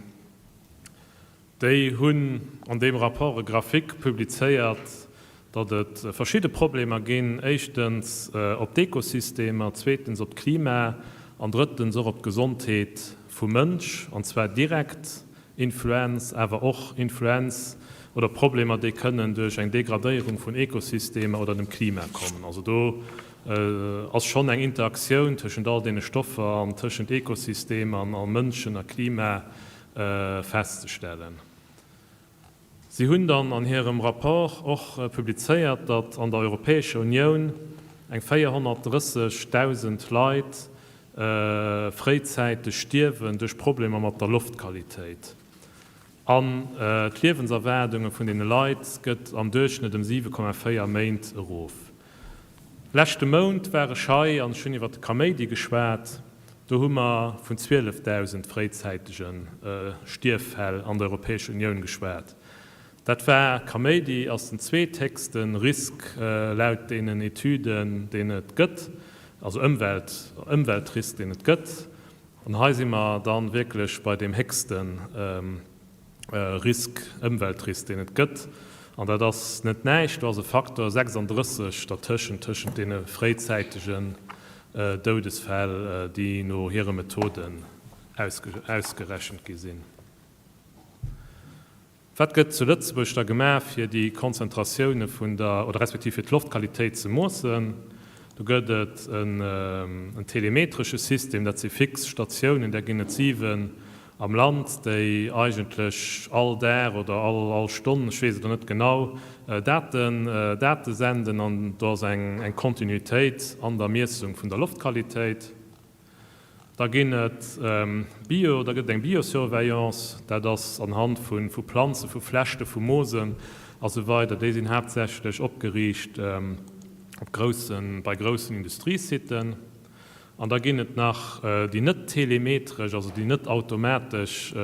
Déi hunn an deem Rapport e Graphique publizéiert, datt et verschidde Problemer ginn, éischtens op d'Ekosystemer, zweetens op d'Klima an drëttens och op d'Gesondheet vum Mënsch, an zwar direkt Influenz, awer och Influenz oder Problemer, déi kënnen duerch eng Degradéierung vun Ekosystemer oder dem Klima kommen. Also do ass schonn eng Interaktioun tëschent all deene Stoffer an tëschent Ekosystemer a Mënschen a Klima festzestellen. Si hunn dann an hirem Rapport och publizéiert, datt an der Europäescher Unioun eng 430.000 Leit fréizäiteg stierwen duerch Problemer mat der Loftqualitéit. An d'Liewenserwaardunge vun deene Leit gëtt am Duerchschnëtt ëm 7,4 Méint erof. Leschte Mount war ech hei an ech hunn iwwer de Kaméidi geschwat. Do hu mer vun 12.000 fréizäitege Stierffäll an der Europäescher Unioun geschwat. Dat war, Kaméidi ass den zweethéchste Risk laut deenen Etüden, deen et gëtt, also Ëmwelt, Ëmweltrisk, deen et gëtt. An hei si mer da wierklech bei deem héchste Risk, Ëmweltrisk, deen et gëtt. An dat ass net näischt, do ass e Faktor 36 dertëschent, tëschent deene fréizäitegen Doudesfäll, déi no hire Methoden ausgerechent gi sinn. Wat gëtt zu Lëtzebuerg da gemaach, fir déi Konzentratioune vun der, oder respektiv fir d'Loftqualitéit ze moossen? Do gëtt et en telemetresche System, dat si fix Statiounen, där ginn et 7 am Land, déi eigentlech all Dag oder all Stonn, ech weess et elo net genau, Daten, Date senden an do ass eng Kontinuitéit an der Miessung vun der Loftqualitéit. Da ginn et Bio, da gëtt et eng Biosurveillance, dat ass anhand vu Planzen, vu Flechte, vu Moosen a sou weider. Déi sinn haaptsächlech opgeriicht op groussen, bei groussen Industriesiten. An da ginn et nach déi net telemetresch, also déi net automatesch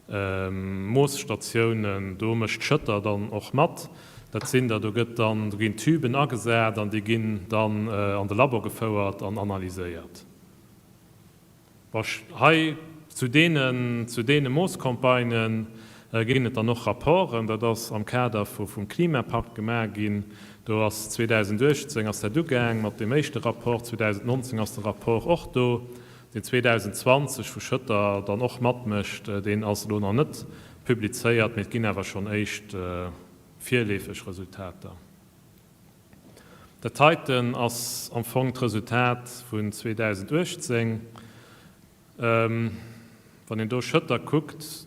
Moosstatiounen, do mécht Schëtter dann och mat. Dat sinn der, do gëtt dann, do ginn Tüben agesat an déi ginn dann an de Labo gefouert an analyséiert. Bon, hei zu deenen, zu deene Moosscampagnë ginn et dann och Rapporten. Dat ass am Kader vu vum Klimapakt gemaach ginn. Do ass 2018 ass dat ugaang mat deem éischte Rapport, 2019 ass de Rapport och do. Deen 2020 vu Schëtter dann och matmécht, deen ass elo nach net publizéiert, mee et ginn awer schonn éischt virleefeg Resultater. Dat heiten ass am Fong d'Resultat vun 2018. Wann een do Schëtter kuckt,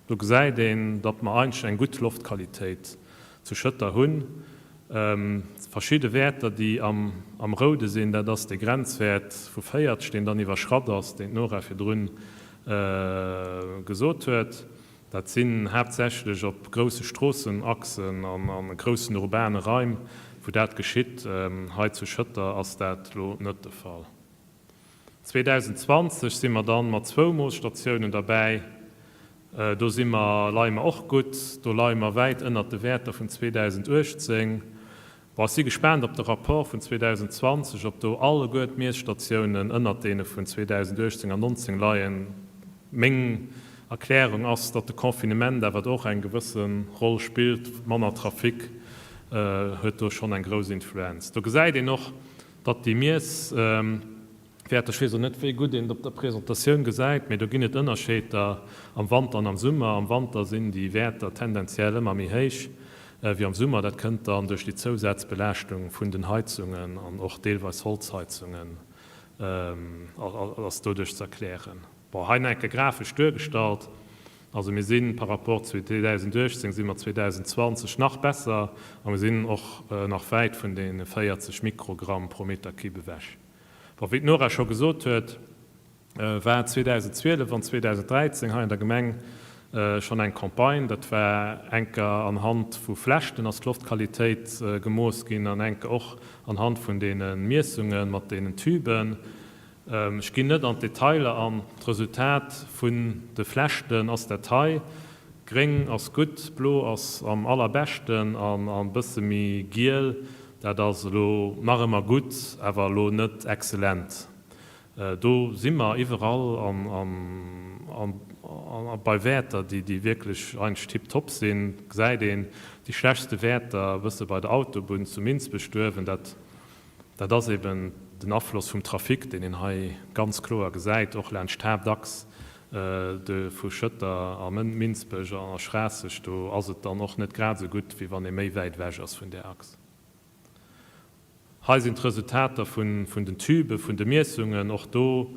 Do gesäit een, datt mer eigentlech eng gutt Loftqualitéit zu Schëtter hunn. Verschidde Wäerter, déi am Roude sinn, dat ass dee Grenzwäert vu 40, deen dann iwwerschratt ass, deen d'Nora virdrun gesot huet. Dat sinn haaptsächlech op grousse Stroossenachsen an a groussen urbane Raim, wou dat geschitt. Hei zu Schëtter ass dat elo net de Fall. 2020 si mer dann mat zwou Moosstatiounen derbäi. Do si mer, leie mer och gutt. Do leie mer wäit ënnert de Wäerter vun 2018. Bon, ech si gespaant op de Rapport vun 2020, ob do alleguer d'Miesstatiounen ënnert deene vun 2018 an 2019 leien. Meng Erklärung ass, datt de Confinement awer och eng gewësse Roll spillt. Manner Trafic huet do schonn eng grouss Influenz. Do gesäit een och, Datt déi Miesswäerter, ech weess och net wéi gutt een et op der Presentatioun gesäit, mee do ginn et Ënnerscheeder am Wanter an am Summer. Am Wanter sinn déi Wäerter tendenziell ëmmer méi héich wéi am Summer. Dat kënnt dann duerch déi Zousazbelaaschtung vun den Heizungen an och deelweis Holzheizungen ass doduerch ze erklären. Bon, hei nach eng Kéier grafesch duergestallt. Also mir si par rapport zu 2018 si mer 2020 nach besser a mir sinn och nach wäit vun deene 40 Mikrogramm pro Meter Cube ewech. Bon, wéi d'Nora scho gesot huet, war 2012 an 2013 hei an der Gemeng schonn eng Campagne. Dat war eng Kéier anhand vu Flechten ass d'Loftqualitéit gemooss ginn an eng Kéier och anhand vun deene Miessunge mat deenen Tüben. Ech ginn net an d'Detailer an. D'Resultat vun de Flechten ass dat hei, Gréng ass gutt, blo ass am allerbeschten an e bësse méi giel, dat ass elo nach ëmmer gutt, awer elo net excellent. Do si mer iwwerall a bei Wäerter, déi wierklech eigentlech tiptop sinn. Gesäit een déi schlechtste Wäerter e bësse bei der Autobunn zu Minsbech-Duerwen, dat Dat ass eben den Afloss vum Trafic, deen een hei ganz kloer gesäit, och laanscht d'Haaptachs vu Schëtter a Minsbech a Schraasseg. Do ass et dann och net grad esou gutt, wéi wann ee méi wäit ewech ass vun där Achs. Hei sinn d'Resultater vun den Tübe vun de Miessungen. Och do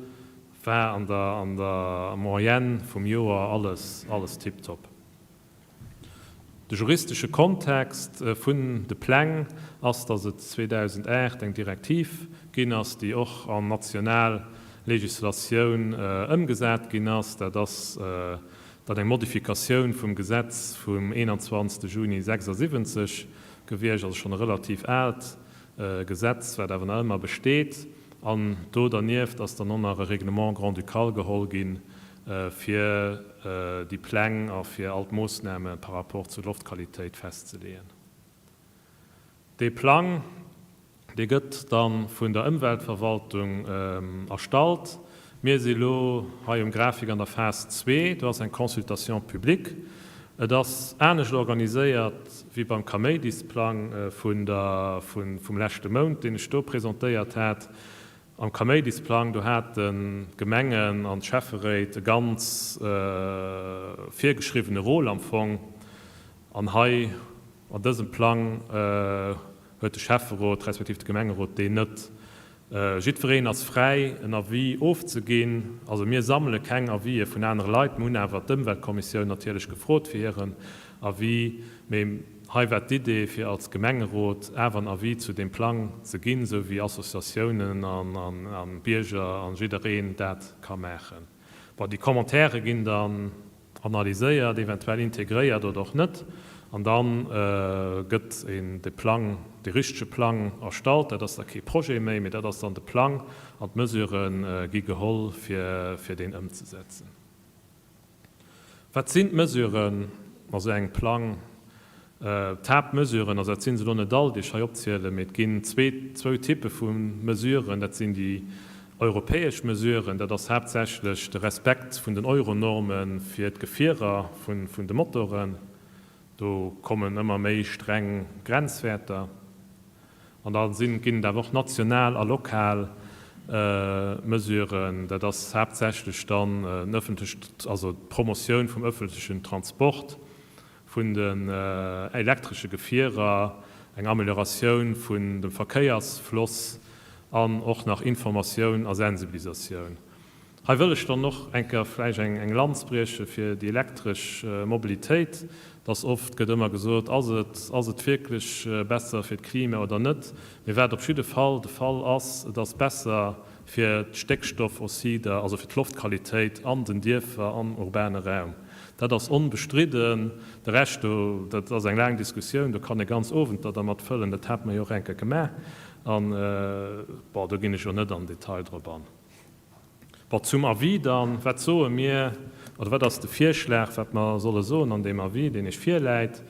war an der Moyenne vum Joer alles alles tiptop. De juristesche Kontext vun de Pläng ass, datt et 2008 eng Direktiv ginn ass, déi och an national Legislatioun ëmgesat ginn ass. Dat ass dann eng Modifikatioun vum Gesetz vum 21. Juni 76 gewiescht, also schonn e relativ aalt Gesetz, wat awer nach ëmmer besteet. An do dernieft ass dann och nach e Règlement grand-ducal geholl ginn, fir déi Pläng a fir all d'Moossname par rapport zur Loftqualitéit festzeleeën. Dee Plang, dee gëtt da vun der Ëmweltverwaltung erstallt. Mir si elo hei um Grafik an der Phas zwee. Do ass eng Consultation publique. Et ass anescht organiséiert wéi beim Kaméidisplang vun der, vum leschte Mount, deen ech do presentéiert hat. Am Kaméidisplang, do haten d'Gemengen an d'Schäfferéit e ganz virgeschriwwene Rôle am Fong. An hei an dësem Plang huet de Schäfferot respektiv de Gemengerot deen net. Jiddwereen ass fräi, en Avis ofzeginn. Also mir sammele keng Avisë vun anere Leit. Mir hunn awer d'Ëmweltkommissioun natierlech gefrot fir hiren Avis. Mee hei war d'Idee, fir als Gemengerot awer en Avis zu deem Plang ze ginn, esou wéi Associatiounen a Bierger a jiddereen dat ka maachen. Bon, déi Commentairë ginn dann analyséiert, eventuell integréiert oder och net, an da gëtt een de Plang, de richtege Plang erstallt. Dat ass da kee Projet méi, mee dat ass dann de Plang an d'Mesurë gi geholl, fir deen ëmzesetzen. Wat sinn d'Mesuren a sou engem Plang? D'Haaptmesuren, also dat si se elo net all, déi ech hei opzielen, mee et ginn zwee, zwou Typpe vu Mesuren. Dat sinn déi europäesch Mesuren, dat ass haaptsächlech de Respekt vun den Euronorme fir d'Gefierer vun de Motoren. Do kommen ëmmer méi streng Grenzwäerter. An da sinn, ginn et awer och national a lokal Mesuren. Dat ass haaptsächlech dann en ëffentlecht, also d'Promotioun vum ëffentlechen Transport, vun den elektresche Gefierer, eng Amelioratioun vun dem Verkéiersfloss an och nach Informatioun a Sensibilisatioun. Hei wëll ech dann och eng Kéier vläicht eng Lanz brieche fir déi elektresch Mobilitéit. Dass oft gëtt ëmmer gesot, ass et, ass et wierklech besser fir d'Klima oder net? Mee wat op jidde Fall de Fall ass, et ass besser fir d'Stéckstoffoxider, also fir d'Loftqualitéit an den Dierfer, am urbane Raum. Dat ass onbestridden. De Rescht do, dat ass eng laang Diskussioun, do kann ee ganz Owenter dermat fëllen. Dat hate mer jo och eng Kéier gemaach. An, bon, do ginn ech jo net am Detail drop an. Bon, zum Avis dann. Wat soe mir, oder wat ass de Virschlag, wat mer solle soen an deem Avis, deen Iech virläit?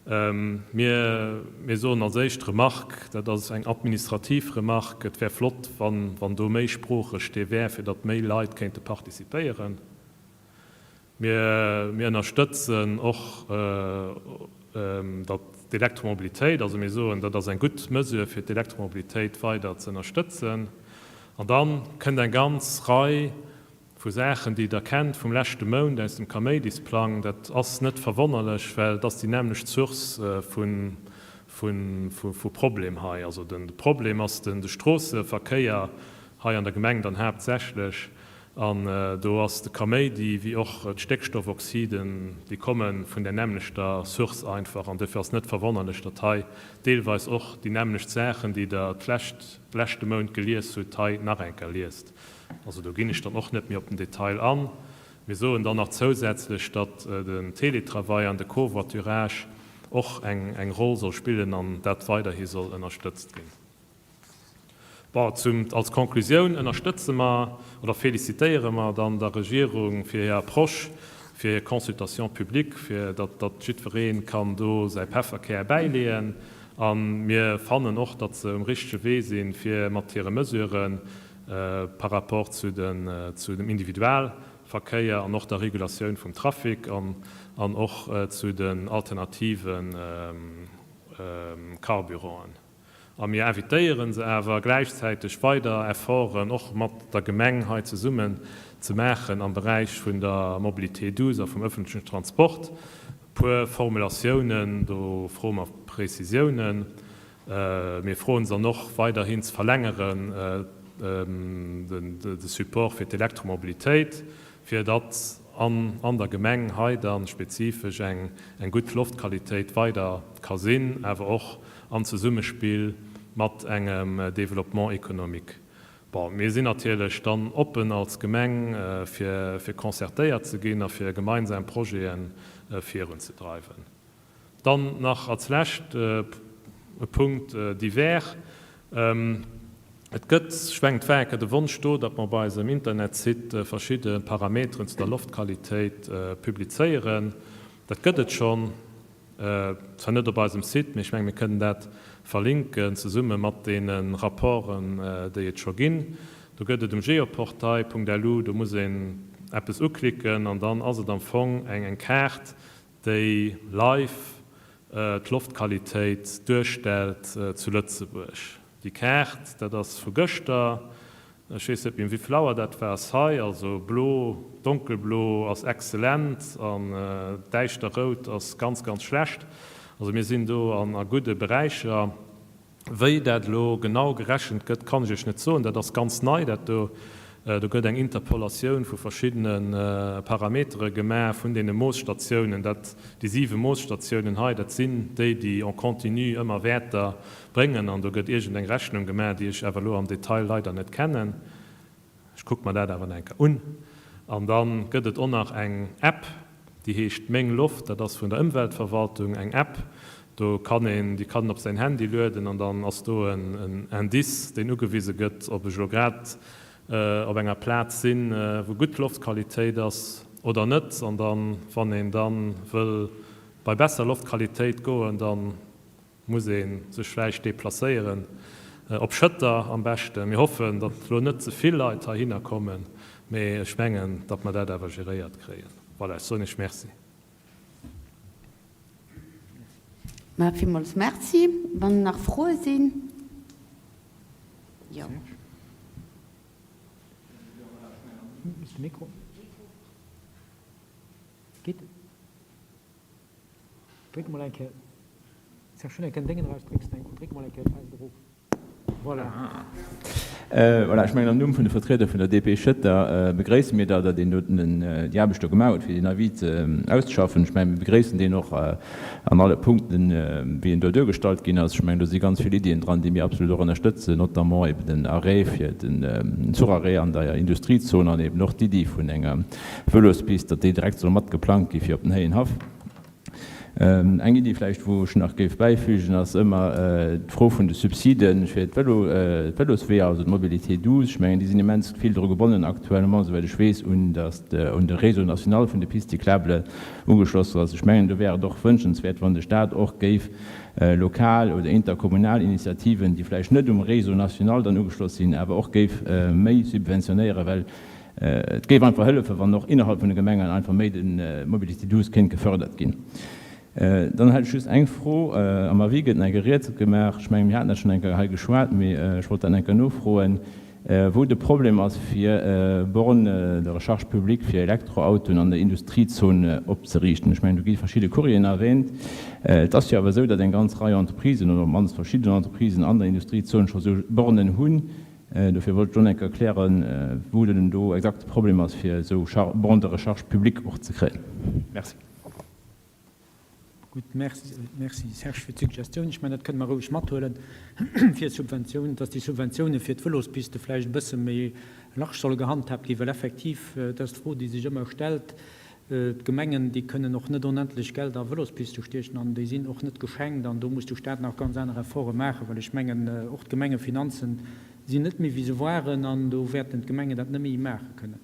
Mir, mir soen als éischt Remarque, dat ass eng administrativ Remarque, et wär flott, wann, wann do méi Sproocherechte wär, fir datt méi Leit kéinte participéieren. Mir ënnerstëtzen och, datt d'Elektromobilitéit, also mir soen, dat ass eng gutt Mesure, fir d'Elektromobilitéit weider ze ënnerstëtzen. An da kënnt eng ganz Rei vu Saachen, déi Der kennt vum leschte Mount aus dem Kaméidisplang. Dat ass net verwonnerlech, well et ass déi nämmlecht Source vu Problem hei. Also de Problem ass de Stroosseverkéier hei an der Gemeng dann haaptsächlech. An do ass de Kaméidi wéi och d'Stéckstoffoxiden, déi komme vun där nämmlechter Source einfach. An duerfir ass net verwonnerlech, datt hei deelweis och déi nämmlecht Saachen, déi Der d'lescht, leschte Mount gelies hutt, hei nach eng Kéier liest. Also do ginn ech dann och net méi op den Detail an. Mir soen dann nach zousätzlech, datt den Télétravail an de Covoiturage och eng, eng Roll soll spillen an dat weiderhi soll ënnerstëtzt ginn. Bon, zum, als Conclusioun ënnerstëtze mer oder félicitéiere mer dann der Regierung fir hir Approche, fir hir Consultation publique, fir datt, datt jiddweree kann do säi Pefferkär bäileeën. A mir fannen och, datt se um richtege Wee sinn, fir mat hire Mesuren par rapport zu den, zu dem Individualverkéier an och der Regulatioun vum Trafic an, an och zu den alternative Carburanten. A mir invitéiere se awer gläichzäiteg weider Efforten och mat der Gemeng hei zesummen ze maachen am Beräich vun der Mobilité douce a vum öffentlechen Transport. E puer Formulatiounen, do froe mer Prezisiounen. Mir froen se dann och weiderhin ze verlängeren de Support fir d'Elektromobilitéit, fir datt an der Gemeng hei da spezifesch eng gutt Loftqualitéit weider ka sinn, awer och am Zesummespill mat engem Développement économique. Bon, mir sinn natierlech dann oppen als Gemeng, fir concertéiert ze ginn a fir gemeinsam Projete virunzedreiwen. Dann nach als lescht e Punkt divers. Et gëtt, ech mengen, et war eng Kéier de Wonsch do, datt mer op eisem Internetsite verschidde Parameteren zu der Loftqualitéit publizéieren. Dat gëtt et schonn, zwar net op eisem Site, mee ech mengen, mir kënnen dat verlinken zesumme mat deene Rapporten, déi et scho ginn. Do gëtt et um geoportail.lu, do muss een eppes uklicken an dann ass et am Fong eng Kaart. déi live d'Loftqualitéit duerstellt zu Lëtzebuerg. Déi Kaart, dat ass vu gëschter, ech weess net méi ëm wéivill Auer dat war, ass hei, also blo, donkelblo ass exzellent an däischter rout ass ganz, ganz schlecht. Also mir sinn do a gudde Beräicher. Wéi dat elo genau gerechent gëtt, kann ech Iech net soen. Dat ass ganz nei, dat do. Do gëtt eng Interpolatioun vu verschiddene Parametere gemaach vun deene Moosstatiounen. Dat, déi siwe Moosstatiounen hei, dat sinn déi, déi en continu ëmmer Wäerter bréngen. An do gëtt iergendeng Rechnung gemaach, déi ech awer elo am Detail leider net kennen. Ech kucke mer dat awer nach eng Kéier un. An da gëtt et och nach eng App, déi heescht Meng Loft. Dat ass vun der Ëmweltverwaltung eng App. Do kann een, déi kann een op säin Handy lueden an dann ass do en Indice, deen ugewise gëtt, ob ech elo grad op enger Plaz sinn, wou gutt Loftqualitéit ass oder net. An dann, wann een da wëll bei besser Loftqualitéit goen, da Muss ee sech vläicht deplacéieren, op Schëtter am beschten. Mir hoffen, datt elo net ze vill Leit heihinner kommen, mee ech mengen, datt mer dat awer geréiert kréien. Voilà, ech soen Iech Merci. Mä villmools Merci. Wann nach Froe sinn? Jo. Dréck mol eng Kéier, Serge, hunn eng Kéier den Déngen eraus, drécks de eng, dréck mol eng Kéier fest erof. Voilà. Voilà, ech mengen am Numm vun de Vertrieder vun der DP Schëtter begréisse mir da, datt een do déi Aarbecht do gemaach huet, fir deen Avis auszeschaffen. Ech mengen, mir begréissen deen och an alle Punkten, wéi en do duergestallt ginn ass. Ech mengen, do si ganz vill Iddien dran, déi mir absolut och ënnerstëtzen, notamment eben den Arrêt fir den Zucharrêt an der Industriezon an eben och d'Iddi vun enger Vëlospist, datt déi direkt soll mat geplangt gi fir op den Héienhaff. Eng Iddi vläicht, wou ech nach géif bäifügen, ass ëmmer d'Fro vun de Subside fir d'Vëlosweeër, also d'Mobilité douce. Ech mengen, déi sinn immens vill dru gebonnen actuellement, souwäit ech weess, un un de Réseau national vun de Pistes cyclables ugeschloss ass. Ech mengen, do wär et och wënschenswäert, wann de Stat och géif lokal oder interkommunal Initiativen, déi vläicht net um Réseau national dann ugeschloss sinn, awer och géif méi subventionéieren, well Et géif einfach hëllefen, wann och innerhalb vun de Gemengen einfach méi de Mobilité douce kéint gefördert ginn. Dann hätt ech just eng Fro. Am Avis gëtt nach eng Kéier Rieds gemaach, ech mengen, mir haten dat schonn eng Kéier hei geschwat, mee ech wollt dat nach eng Kéier nofroen, wou de Problem ass, fir Bornes de recharge publique fir Elektroautoen an der Industriezon opzeriichten. Ech mengen, do gi verschidde Courrieren erwähnt. Et ass jo awer esou, datt eng ganz Rei Entreprisen, oder op d'mannst verschidden Entreprisen an der Industriezon scho esou Bornen hunn. Dofir wollt ech do nach eng Kéier klären, wou denn do exakt de Problem ass, fir esou Bornes de recharge publique och ze kréien. Merci. Gutt, merci Serge fir d'Suggestioun. Ech mengen, dat kënne mer roueg mathuelen, fir d'Subventioun, dass déi Subventioune fir d'Vëlospiste vläicht e bësse méi large solle gehandhaabt ginn, well effektiv, dat ass d'Fro, déi sech ëmmer stellt, D'Gemengen, déi kënnen och net onendlech Geld a Vëlospiste stiechen an déi sinn och net geschenkt an do muss de Staat nach ganz aner Efforte maachen, well ech mengen, och d'Gemengefinanzen sinn net méi wéi se waren an do wäerten d'Gemengen dat net méi maache kënnen.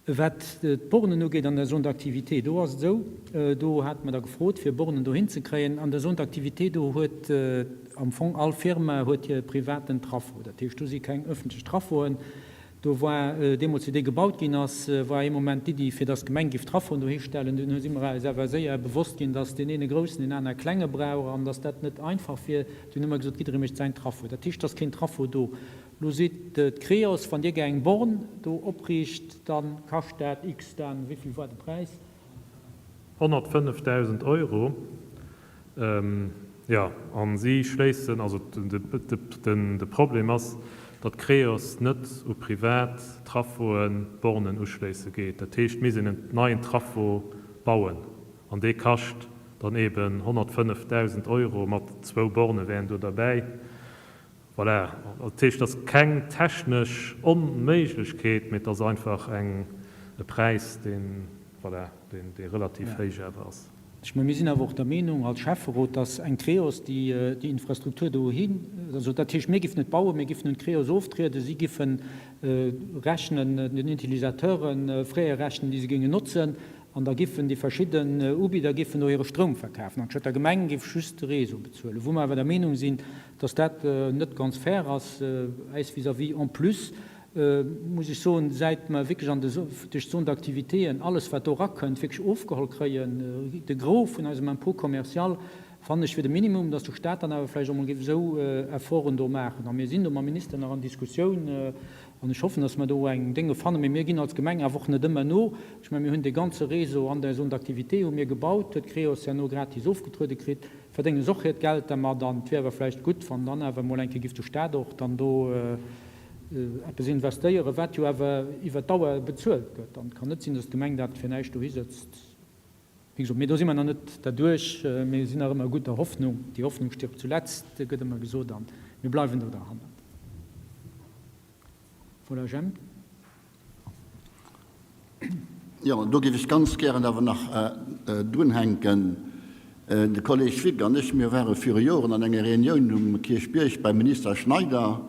Wat d'Bornen ugeet an der Zone d'activité, do ass et esou, do hate mer da gefrot fir Bornen dohin ze kréien. An der Zone d'activité, do huet am Fong all Firma huet hir privaten Traffo, dat heescht do si keng öffentlech Traffoen. Do war deemools, wéi déi gebaut ginn ass, war ee Moment d'Iddi, fir dass d'Gemeng géif Traffoen dohi stellen. Dunn si mer eis awer séier bewosst ginn, dass deen eene groussen deen anere klenge brauch an dass dat net einfach wier. Dunn hu mer gesot, jidderee mécht säin Traffo. Dat heescht, et ass keen Traffo do. Lo seet d'Creos, wann Dir gär eng Born do opriicht, da kascht dat X. Dan, wéi vill war de Präis? 105.000 Euro. Jo, a si schléissen, also de Problem ass, datt d'Creos net u privat Traffoen Bornen uschléisse geet. Dat heescht, mir sinn en neien Traffo bauen an dee kascht dann eeben 105.000 Euro, mat zwou Borne wären do derbäi. Voilà, dat heescht, et ass keng technesch Onméiglechkeet, mee et ass einfach eng, e Präis, deen, voilà, deen, dee relativ héich awer ass. Ech mengen, mir sinn awer och der Meenung als Schäfferot, dass eng Creos, déi déi Infrastruktur dohin, also dat heescht, mir giffen net bauen, mir giffen un d'Creos oftrieden, si giffen rechnen, den Utilisateuren Fräe rechnen, déi se géingen notzen, An da giffen déi verschidden Ubidder giffen do hire Stroum verkafen an d'Schëtter Gemeng giff just de Réseau bezuelen. Wou mer awer der Meenung sinn, dass dat net ganz fair ass äis vis-à-vis. En plus. Muss ech soen, säit mer wierklech an de, duerch d'Zone d'activitéen alles wat do erakënnt wierklech ofgeholl kréien, de Gros vun eisem Impôt commercial, fannen ech wier de Minimum, dass de Stat dann awer vläicht och mol géif esou Efforten do maachen. A mir sinn do mam Minister nach an Diskussioun an ech hoffen, dass mer do eng Dénge fannen. Mee mir ginn als Gemeng awer och net ëmmer no. Ech mengen, mir hunn dee ganze Réseau an der Zone d'activité hu mir gebaut, huet d'Creos herno gratis ofgetruede kritt, verdénge se och hiert Geld dermat an et wier awer vläicht gutt, wann dann awer mol eng Kéier géif de Stat och dann do eppes investéieren, wat jo awer iwwer d'Dauer bezuelt gëtt. An et kann net sinn, datt d'Gemeng dat fir näischt dohi sëtzt. Wéi gesot, mee do si mer nach net derduerch. Mir sinn nach ëmmer gudder Hoffnung. Die Hoffnung stirbt zuletzt, gëtt ëmmer gesot, an mir bleiwen do derhannert. Voilà, Jemp. Jo, do géif ech ganz gären awer nach drunhänken. De Kolleg Wick an ech, mir ware viru Joren an enger Reunioun um Kierchbierg beim Minister Schneider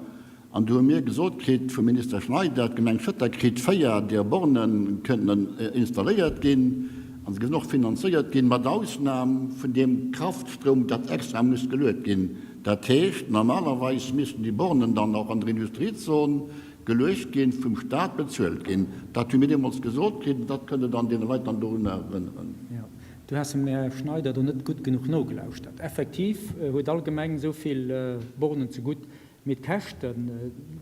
an do hu mir gesot kritt vum Minister Schneider, d'Gemeng Schëtter kritt 4 deer Bornen, kënnen installéiert ginn an se géifen och finanzéiert ginn, mat Ausnam vun deem Kraftstroum, dat extra muss geluet ginn. Dat heescht, normalerweis missten déi Bornen dann och an der Industriezon Geluecht ginn, vum Staat bezuelt ginn. Dat hu mir deemools gesot kritt an dat kënnt Der dann deene Leit dann dorunner erënneren. Jo, du has dem Här Schneider do net gutt genuch nogelauschtert. Effektiv huet all Gemeng esou vill Bornen zegutt, mee d'Käschten,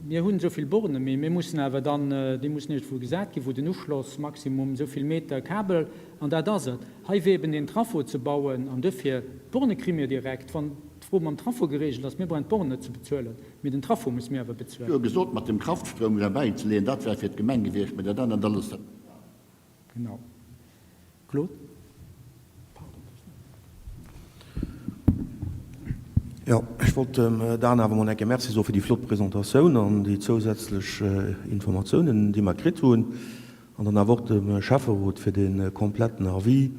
mir hunn esou vill Bornen, mee mir mussen awer dann, déi mussen iergendwou gesat ginn, wou den Uschloss, maximum esou vill Meter Kabel, an dat ass et. Hei wier eben deen Traffo ze bauen an duerfir, d'Borne kri mir direkt, wann d'Fro mam Traffo geregelt ass, mir brauchen d'Bornen net ze bezuelen. Mee den Traffo muss mir awer bezuelen. Jo gesot, mat dem Kraftstroum erbäizeleeën, dat wär fir d'Gemeng gewiescht, mä dat anert alles, dat. Genau. Claude? Jo, ech wollt dem Dan awer mol eng Kéier Merci soe fir déi flott Presentatioun an déi zousätzlech Informatiounen, déi mer kritt hunn. An dann awer och dem Schäfferot fir dee kompletten Avis.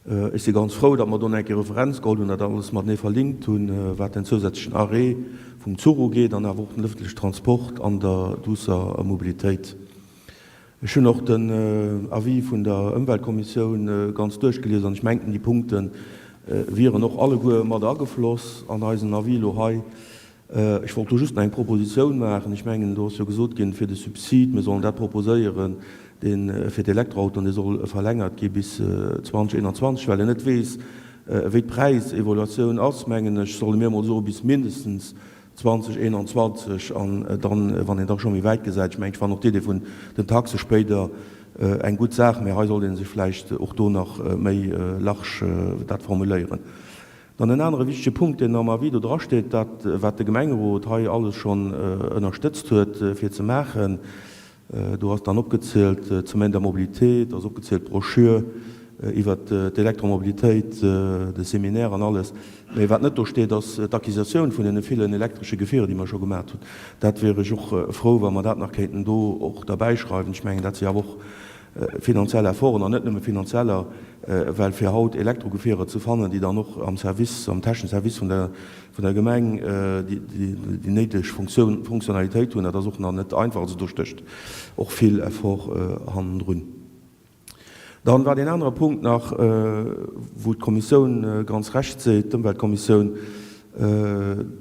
Ech si ganz frou, datt mer do nach eng Kéier Referenz geholl hunn, dat alles matenee verlinkt hunn, wat den zousätzlechen Arrêt vum Zuch ugeet an awer och den ëffentlechen Transport an der duusser Mobilitéit. Ech hunn och den Avis vun der Ëmweltkommissioun ganz duerchgelies an ech mengten, déi Punkte wieren och alleguer mat agefloss an eisen Avis elo hei. Ech wollt do just nach eng Propositioun maachen. Ech mengen, do ass jo gesot ginn, fir de Subsid, mir sollen dat proposéieren, dee fir d'Elektroautoen, dee soll verlängert gi bis 2021. Well een net weess, wéi d'Präisevoluatioun ass, mengen ech, solle mir emol soe bis mindestens 2021. An dann, wann een da scho méi wäit gesäit, ech mengen, ech fannen och d'Idee vun den Taxe spéider eng gutt Saach, mä hei sollt ee sech vläicht och do nach méi large dat formuléieren. Dann en anere wichtege Punkt, deen am Avis do drasteet, dat wat de Gemengerot hei alles schonn ënnerstëtzt huet fir ze maachen, do ass dann opgezielt d'Semaine de la mobilité, do ass opgezielt d'Broschür iwwert d'Elektromobilitéit, de Séminaire an alles. Mä wat net do steet, ass d'Acquisitioun vun deene villen elektresche Gefierer, déi mer scho gemaat hunn. Dat wier ech och frou, wa mer dat nach kéinten do och derbäischreiwen. Ech mengen, dat si awer och Finanziell Efforten, an net nëmme finanzieller, well fir haut Elektrogefierer ze fannen, déi dann och am Service, am technesche Service vun der, vun der Gemeng déi néideg Funktioun, Funktionalitéit hunn, dat ass och nach net einfach. Also do stécht och vill Effort hannendrun. Dann war deen anere Punkt nach, wou d'Kommissioun ganz Recht seet, d'Ëmweltkommissioun,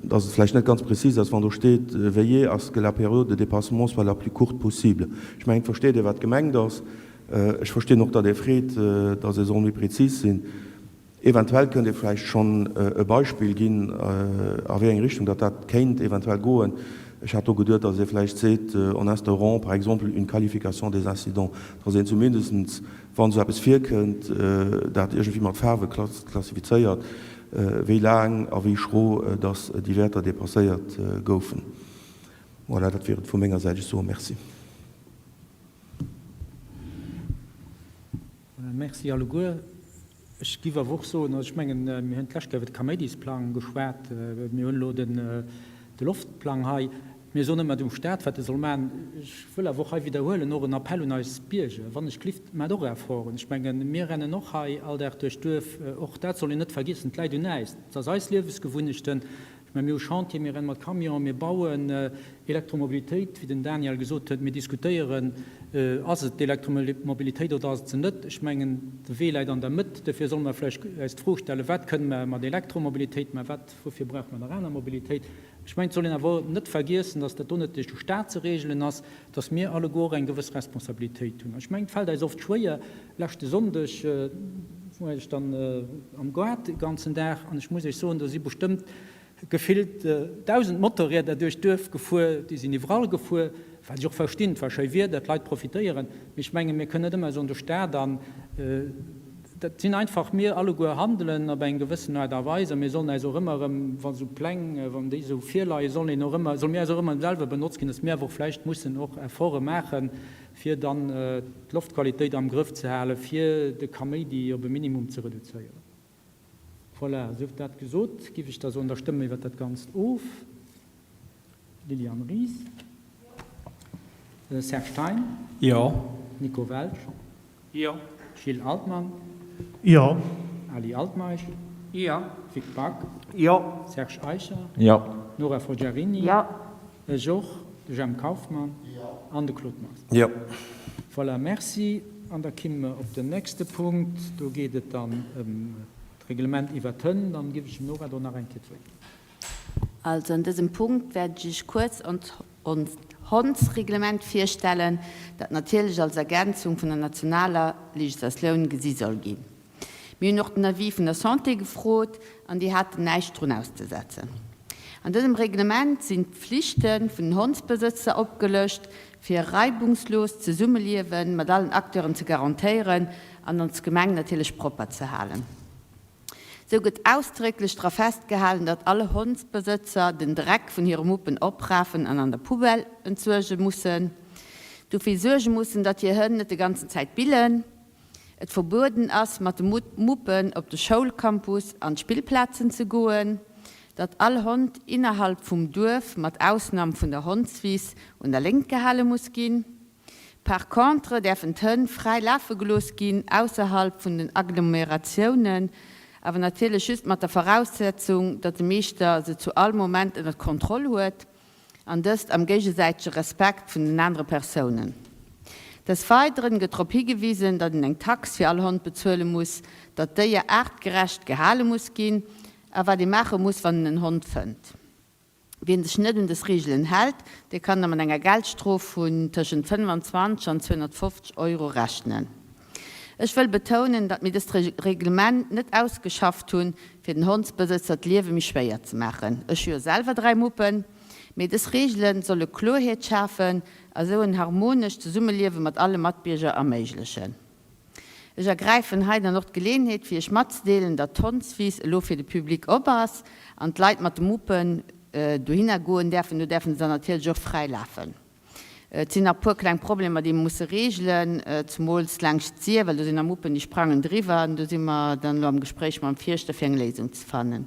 dass et vläicht net ganz prezis ass, wann do steet, veiller à ce que la période de dépassement soit la plus courte possible. Ech mengen, et versteet ee wat gemengt ass. Ech verstinn och, datt ee freet, datt ee soll méi prezis sinn. Eventuell kënnt ee vläicht schonn e Beispill ginn, a wéi eng Richtung datt dat kéint eventuell goen. Ech hat do geduet, datt ee vläicht seet, en instaurant par exemple une qualification des incidents, datt een zumindest, wann esou eppes virkënnt, dat iergendwéi mat Faarwe klassifizéiert, wéi laang a wéi schro dass déi Wäerter dépasséiert goufen. Voilà, dat wier et vu menger Säit. Ech soe Merci. Voilà, Merci alleguer. Ech giff awer och soen, also ech mengen, mir hunn d'lescht Kéier iwwer de Kaméidisplang geschwat, mir hunn elo den De Loftplang hei, mir soen ëmmer dem Staat, wat e soll maachen. Ech wëll awer och hei widderhuelen, och en Appell un eis Bierger, Wann ech glift, maacht och Efforten. Ech mengen, mir rennen och hei all Dag duerch d'Duerf. Och dat soll een net vergiessen, et läit un äis. Et ass eis Liewesgewunnechten. Mä mir hu Chantier, mir renne mat Camionen, mir bauen Elektromobilitéit, wéi den Daniel gesot huet, mir diskutéieren, ass et d'Elektromobilitéit oder ass et se net? Ech mengen, de Wee läit an der Mëtt. Dofir solle mer vläicht äis d'Fro stellen, Wat kënne mer mat Elektromobilitéit, mä wat, woufir brauche mer nach aner Mobilitéit? Ech mengen, et soll een awer net vergiessen, dass dat do net duerch de Stat ze regelen ass, dass mir alleguer och eng gewëss Responsabilitéit hunn. An ech mengen, et fält eis oft schwéier. Leschte Sonndeg war ech dann am Gaart de ganzen Dag an ech muss Iech soen, do si bestëmmt gefillt 1.000 Motorrieder duerch d'Duerf gefuer, déi sinn iwwerall gefuer, wat ech och verstinn, et war schéi Wieder, d'Leit profitéieren. Mee ech mengen, mir kënnen net ëmmer soen, de Staat an dat sinn einfach mir alleguer handelen op eng gewëssen Aart a Weis a mir sollen äis och ëmmer erëm, wa sou Pläng, wann déi esou virleien, sollen een och ëmmer, solle mir äis och ëmmer selwer benotzt ginn, datt mir awer och vläicht mussen och Efforte maachen, fir dann d'Loftqualitéit am Grëff ze halen, fir de Kaméidi op e Minimum ze reduzéieren. Voilà, sief dat gesot, giff ech da soen, da stëmme mer iwwert dat Ganzt of. Liliane Ries? Jo. Serge Thein? Jo. Nico Welsch? Jo. Gilles Altmann? Jo. Ali Altmeisch? Jo. Vic Back? Jo. Serge Eicher? Jo. Nora Forgiarini? Jo. Ech och, de Jemp Kauffmann. Jo. An de Claude Marx. Jo. Voilà, merci. An da kimme mer op den nächste Punkt. Do geet et dann ëm d'Reglement iwwert d'Hënn. Dann giff ech dem Nora do nach eng Kéier d'Wuert ginn. Also an dësem Punkt wäert ech Iech kuerz onst Hondsreglement virstellen, dat natierlech als Ergänzung vun der nationaler Legislatioun gesi soll ginn. Mir hunn och den Avis vun der Santé gefrot an déi haten näischt drun auszesetzen. An dësem Reglement sinn d'Pflichte vun den Hondsbesëtzer opgelëscht, fir e reibungsloost Zesummeliewe mat allen Acteuren ze garantéieren an ons Gemeng natierlech propper ze halen. Sou gëtt ausdrécklech dra festgehalen, datt all Hondsbesëtzer den Dreck vun hire Muppen oprafen an an der Poubelle entsuerge mussen, dofir suerge mussen, datt hir Hënn net de ganzen Zäit billen, et verbueden ass, mat de Muppen op de Schoulcampus an d'Spillplazen ze goen, datt all Hond innerhalb vum Duerf, mat Ausnam vun der Hondswiss, un der Léngt gehale muss ginn. Par contre däerfen d'Hënn fräi lafe gelooss ginn ausserhalb vun den Agglomeratiounen, awer natierlech just mat der Voraussetzung, datt de Meeschter se zu all Moment ënnert Kontroll huet. an dëst am géigesäitege Respekt vun den anere Persounen. Des Weideren gëtt drop higewisen, datt een eng Tax fir all Hond bezuele muss, datt d'Déier aartgerecht gehale muss ginn a wat ee maache muss, wann een en Hond fënnt. Wien sech net un dës Reegelen hält, dee kann da mat enger Geldstrof vun tëschent 25 an 250 Euro rechnen. Ech wëll betounen, datt mir dëst Reglement net ausgeschafft hunn, fir den Hondsbesëtzer d'Liewe méi schwéier ze maachen. Ech hu jo selwer 3 Muppen. Mee dës Reegele solle Kloerheet schafen a sou en harmonescht Zesummeliewe mat alle Matbierger erméiglechen. Ech ergräifen hei dann och d'Geleenheet, fir Iech matzedeelen, datt d'Hondswiss elo fir de Public op ass an d'Leit mat de Muppen dohinner goen däerfen. Do däerfe se dann natierlech och fräi lafen. Et sinn nach puer kleng Problemer, déi mer musse reegelen, zemools laangscht d'Sir, well do sinn nach Muppen, déi sprangen driwwer. An do si mer dann elo am Gespréich mam Fierschter, fir eng Léisung ze fannen.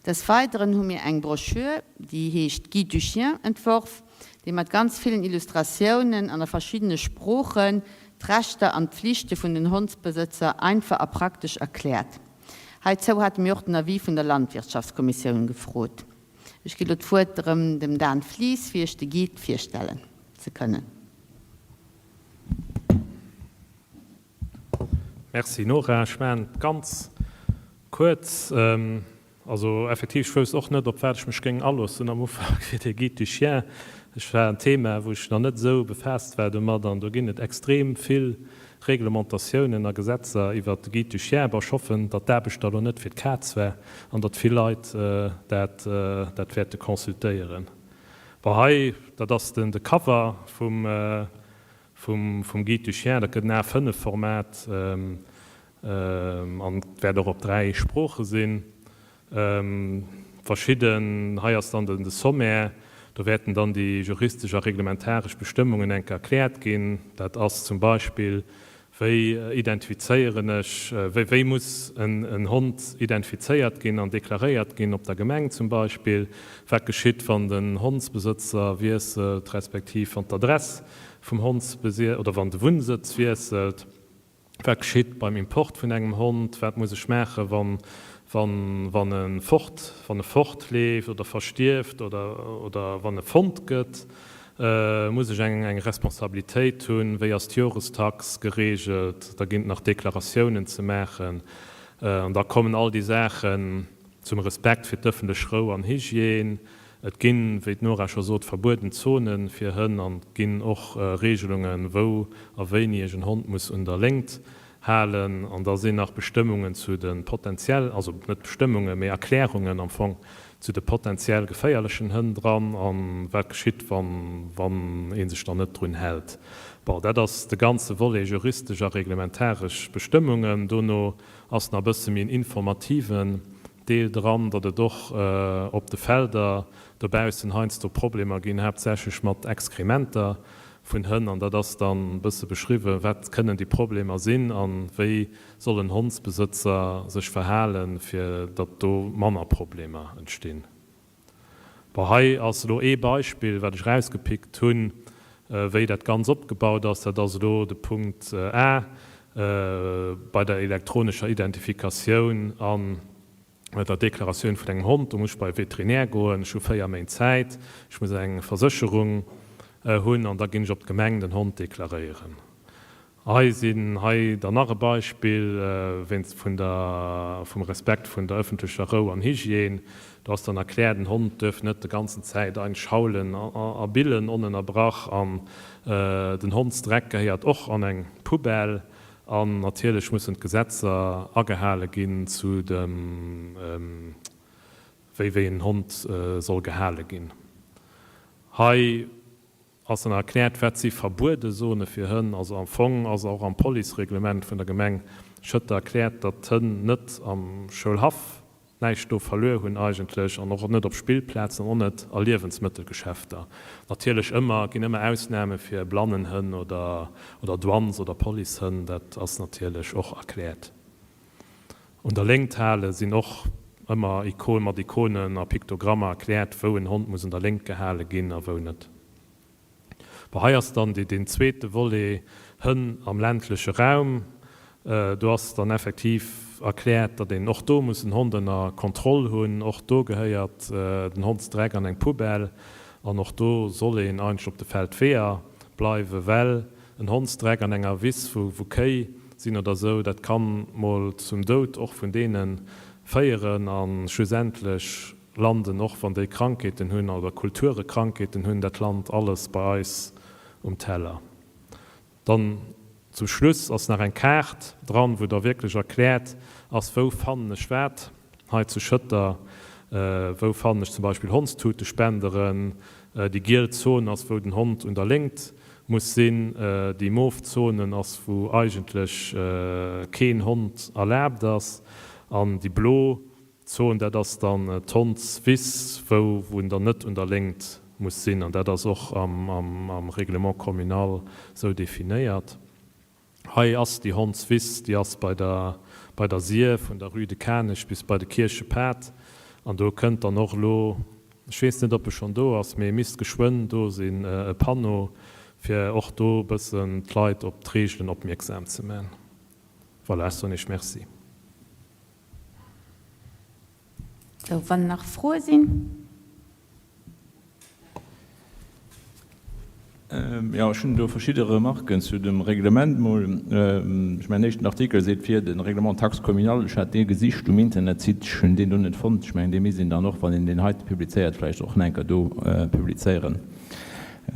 Des Weideren hu mir eng Broschür, déi heescht Guide du chien, entworf, déi mat ganz villen Illustratiounen an a verschiddene Sproochen d'Rechter an d'Pflichte vun den Hondsbesëtzer einfach a praktesch erkläert. Heizou hate mir och den Avis vun der Landwirtschaftskommissioun gefrot. Ech gi lo d'Wuert erëm dem Dan Flies, fir Iech de Guide virstellen ze kënnen. Merci Nora. Ech maachen et ganz kuerz. Also effektiv, ech wousst och net, op wat ech mech géing aloossen am Ufank fir dee Guide du chien. Ech war en Thema, wou ech nach net esou befaasst war domat an do ginn et extrem vill Reglementatiounen a Gesetzer iwwert de Guide du chien. Bon, ech hoffen, datt d'Aarbecht da lo net fir d'Kaz war an datt vill Leit dat dat wäerte consultéieren. Bon, hei, dat ass den de Cover vum vum vum Guide du chien. Dat gëtt en A5-Format an wäert och op 3 Sprooche sinn. Verschidden, hei ass dann de Sommaire, do wäerten dann déi juristesch a reglementaresch Bestëmmungen enk erkläert ginn. Dat ass zum Beispill, Wéi identifizéieren ech, wéi muss en Hond identifizéiert ginn an deklaréiert ginn op der Gemeng zum Beispill? Wat geschitt, wann den Hondsbesëtzer wiesselt, respektiv wann d'Adress vum Hondsbesier oder wann de Wunnsëtz wiesselt? Wat geschitt beim Import vun engem Hond? Wat muss ech maachen, wann. Wann, wann e fort, wann e fortleeft oder verstierft oder, oder wann e fonnt gëtt, muss ech eng, eng Responsabilitéit hunn. Wéi ass d'Jorestax geregelt? Da ginn et nach Deklaratiounen ze maachen. An da kommen all déi Saachen zum Respekt fir d'ëffentlech Rou an Hygiène. Et ginn, wéi d'Nora scho sot, verbueden Zone fir Hënn an et ginn och Regelungen, wou a wéini ech en Hond muss un der Léngt halen. An da sinn nach Bestëmmungen zu de potentiell, also net Bestëmmungen, mee Erklärungen am Fong zu de potentiell geféierlechen Hënn dran a wat geschitt, wann wann ee sech dann net drun hält. Bon, dat ass de ganze Volet juristesch a reglementaresch Bestëmmungen. Dono ass nach e bësse méi en informativen Deel dran, datt et och op de Felder dobaussen heiansdo Problemer ginn, haaptsächlech mat Exkrementer vun Hënn. An dat ass dann e bësse beschriwwen, wat kënnen déi Problemer sinn a wéi soll en Hondsbesëtzer sech verhalen, fir datt do manner Problemer entstinn. Bon, hei ass elo ee Beispill, wat ech erausgepickt hunn, wéi dat Ganz opgebaut ass. Dat ass elo de Punkt A bei der elektronescher Identifikatioun an der Deklaratioun vun engem Hond. Do muss ech bei e Veterinär goen, ech hu 4 Méint Zäit, ech muss eng Versécherung hunn an da ginn ech op d'Gemeng den Hond deklaréieren. Hei sinn hei dann nach e Beispill wéinst vun der vum Respekt vun der ëffentlecher Rou an Hygiène. Do ass dann erkläert, en Hond duerf net de ganzen Zäit eigentlech haulen a billen onënnerbrach an den Hondsdreck gehéiert och an eng Poubelle an natierlech mussen d'Gesetzer agehale ginn zu dem wéi wéi en Hond soll gehale ginn. Hei Ass dann erkläert, wat si verbuede Zone fir Hënn. Also am Fong ass och am Policereglement vun der Gemeng Schëtter erkläert, datt d'Hënn net am Schoulhaff näischt do verluer hunn eigentlech an och net op Spillplazen an och net a Liewensmëttelgeschäfter. Natierlech ëmmer, ginn ëmmer Ausname fir Blannenhënn oder oder Douanes oder Policehënn, dat ass natierlech och erkläert. Un der Léngt hale sinn och ëmmer Ikon mat Ikonen a Piktogrammer erkläert, wou en Hond muss un der Léngt gehale ginn a wou net. Bon, hei ass dann deen zweete Volet, Hënn am ländleche Raum. Do ass dann effektiv erkläert, datt een och do muss den Hond ënner Kontroll hunn. Och do gehéiert den Hondsdreck an eng Poubelle an och do soll een eigentlech op de Feldweeër bleiwen, well En Hondsdreck an enger Wiss wou Kéi sinn oder sou, dat kann mol zum Doud och vun deene féieren a schlussendlech landen, och wann déi Krankheeten hunn oder Kulture Krankheeten hunn, dat lant alles bei eis um Teller. Dann zum Schluss ass nach eng Kaart dran, wou da wierklech erkläert ass, wou fannen ech wat. Hei zu Schëtter, wou fannen ech zum Beispill Hondstutespenderen? Déi giel Zon ass, wou den Hond un der Léngt muss sinn. Déi mof Zone ass, wou eigentlech keen Hond erlaabt ass. An déi blo Zon, dat ass dann d'Hondswiss, wou en dann net un der Léngt muss sinn. An dat ass och am Règlement communal sou definéiert. Hei ass déi Hondswiss, déi ass bei der, bei der Sir, vun der Rue de Kanech bis bei de Kierchepad. An do kënnt dann och elo, ech weess net, ob e schonn do ass, mee e misst geschwënn do sinn, e Panneau, fir och do e bëssen d'Leit op d'Reegelen opmierksam ze man. Voilà, ech soen Iech Merci. Sou, wann nach Froe sinn. Jo, ech hunn do verschidde Remarken zu dem Reglement mol. Ech mengen, den éischten Artikel seet vir, de Règlement taxe communale, ech hat dee gesicht um Internetsite, ech hunn deen do net fonnt. Ech mengen, dee misst een dann och, wann een deen heite publizéiert, vläicht och nach eng Kéier do publizéieren.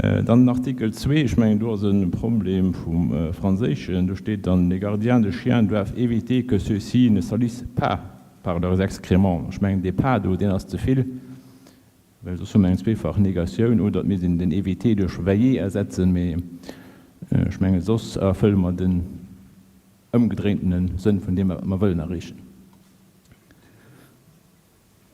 Dann den Artikel zwee, ech mengen, do ass e Problem vum Franséischen. Do steet dann, Les gardiens de chiens doivent éviter que ceux-ci ne salissent pas par leurs excréments. Ech mengen, dee pas do, deen ass ze vill. Well soss hu mer eng zweefach Negatioun, oder et misst een den éviter duerch veiller ersetzen, mee ech menge soss erfëlle mer den ëmgedréintene Sënn vun deem, wat mer wëllen erreechen.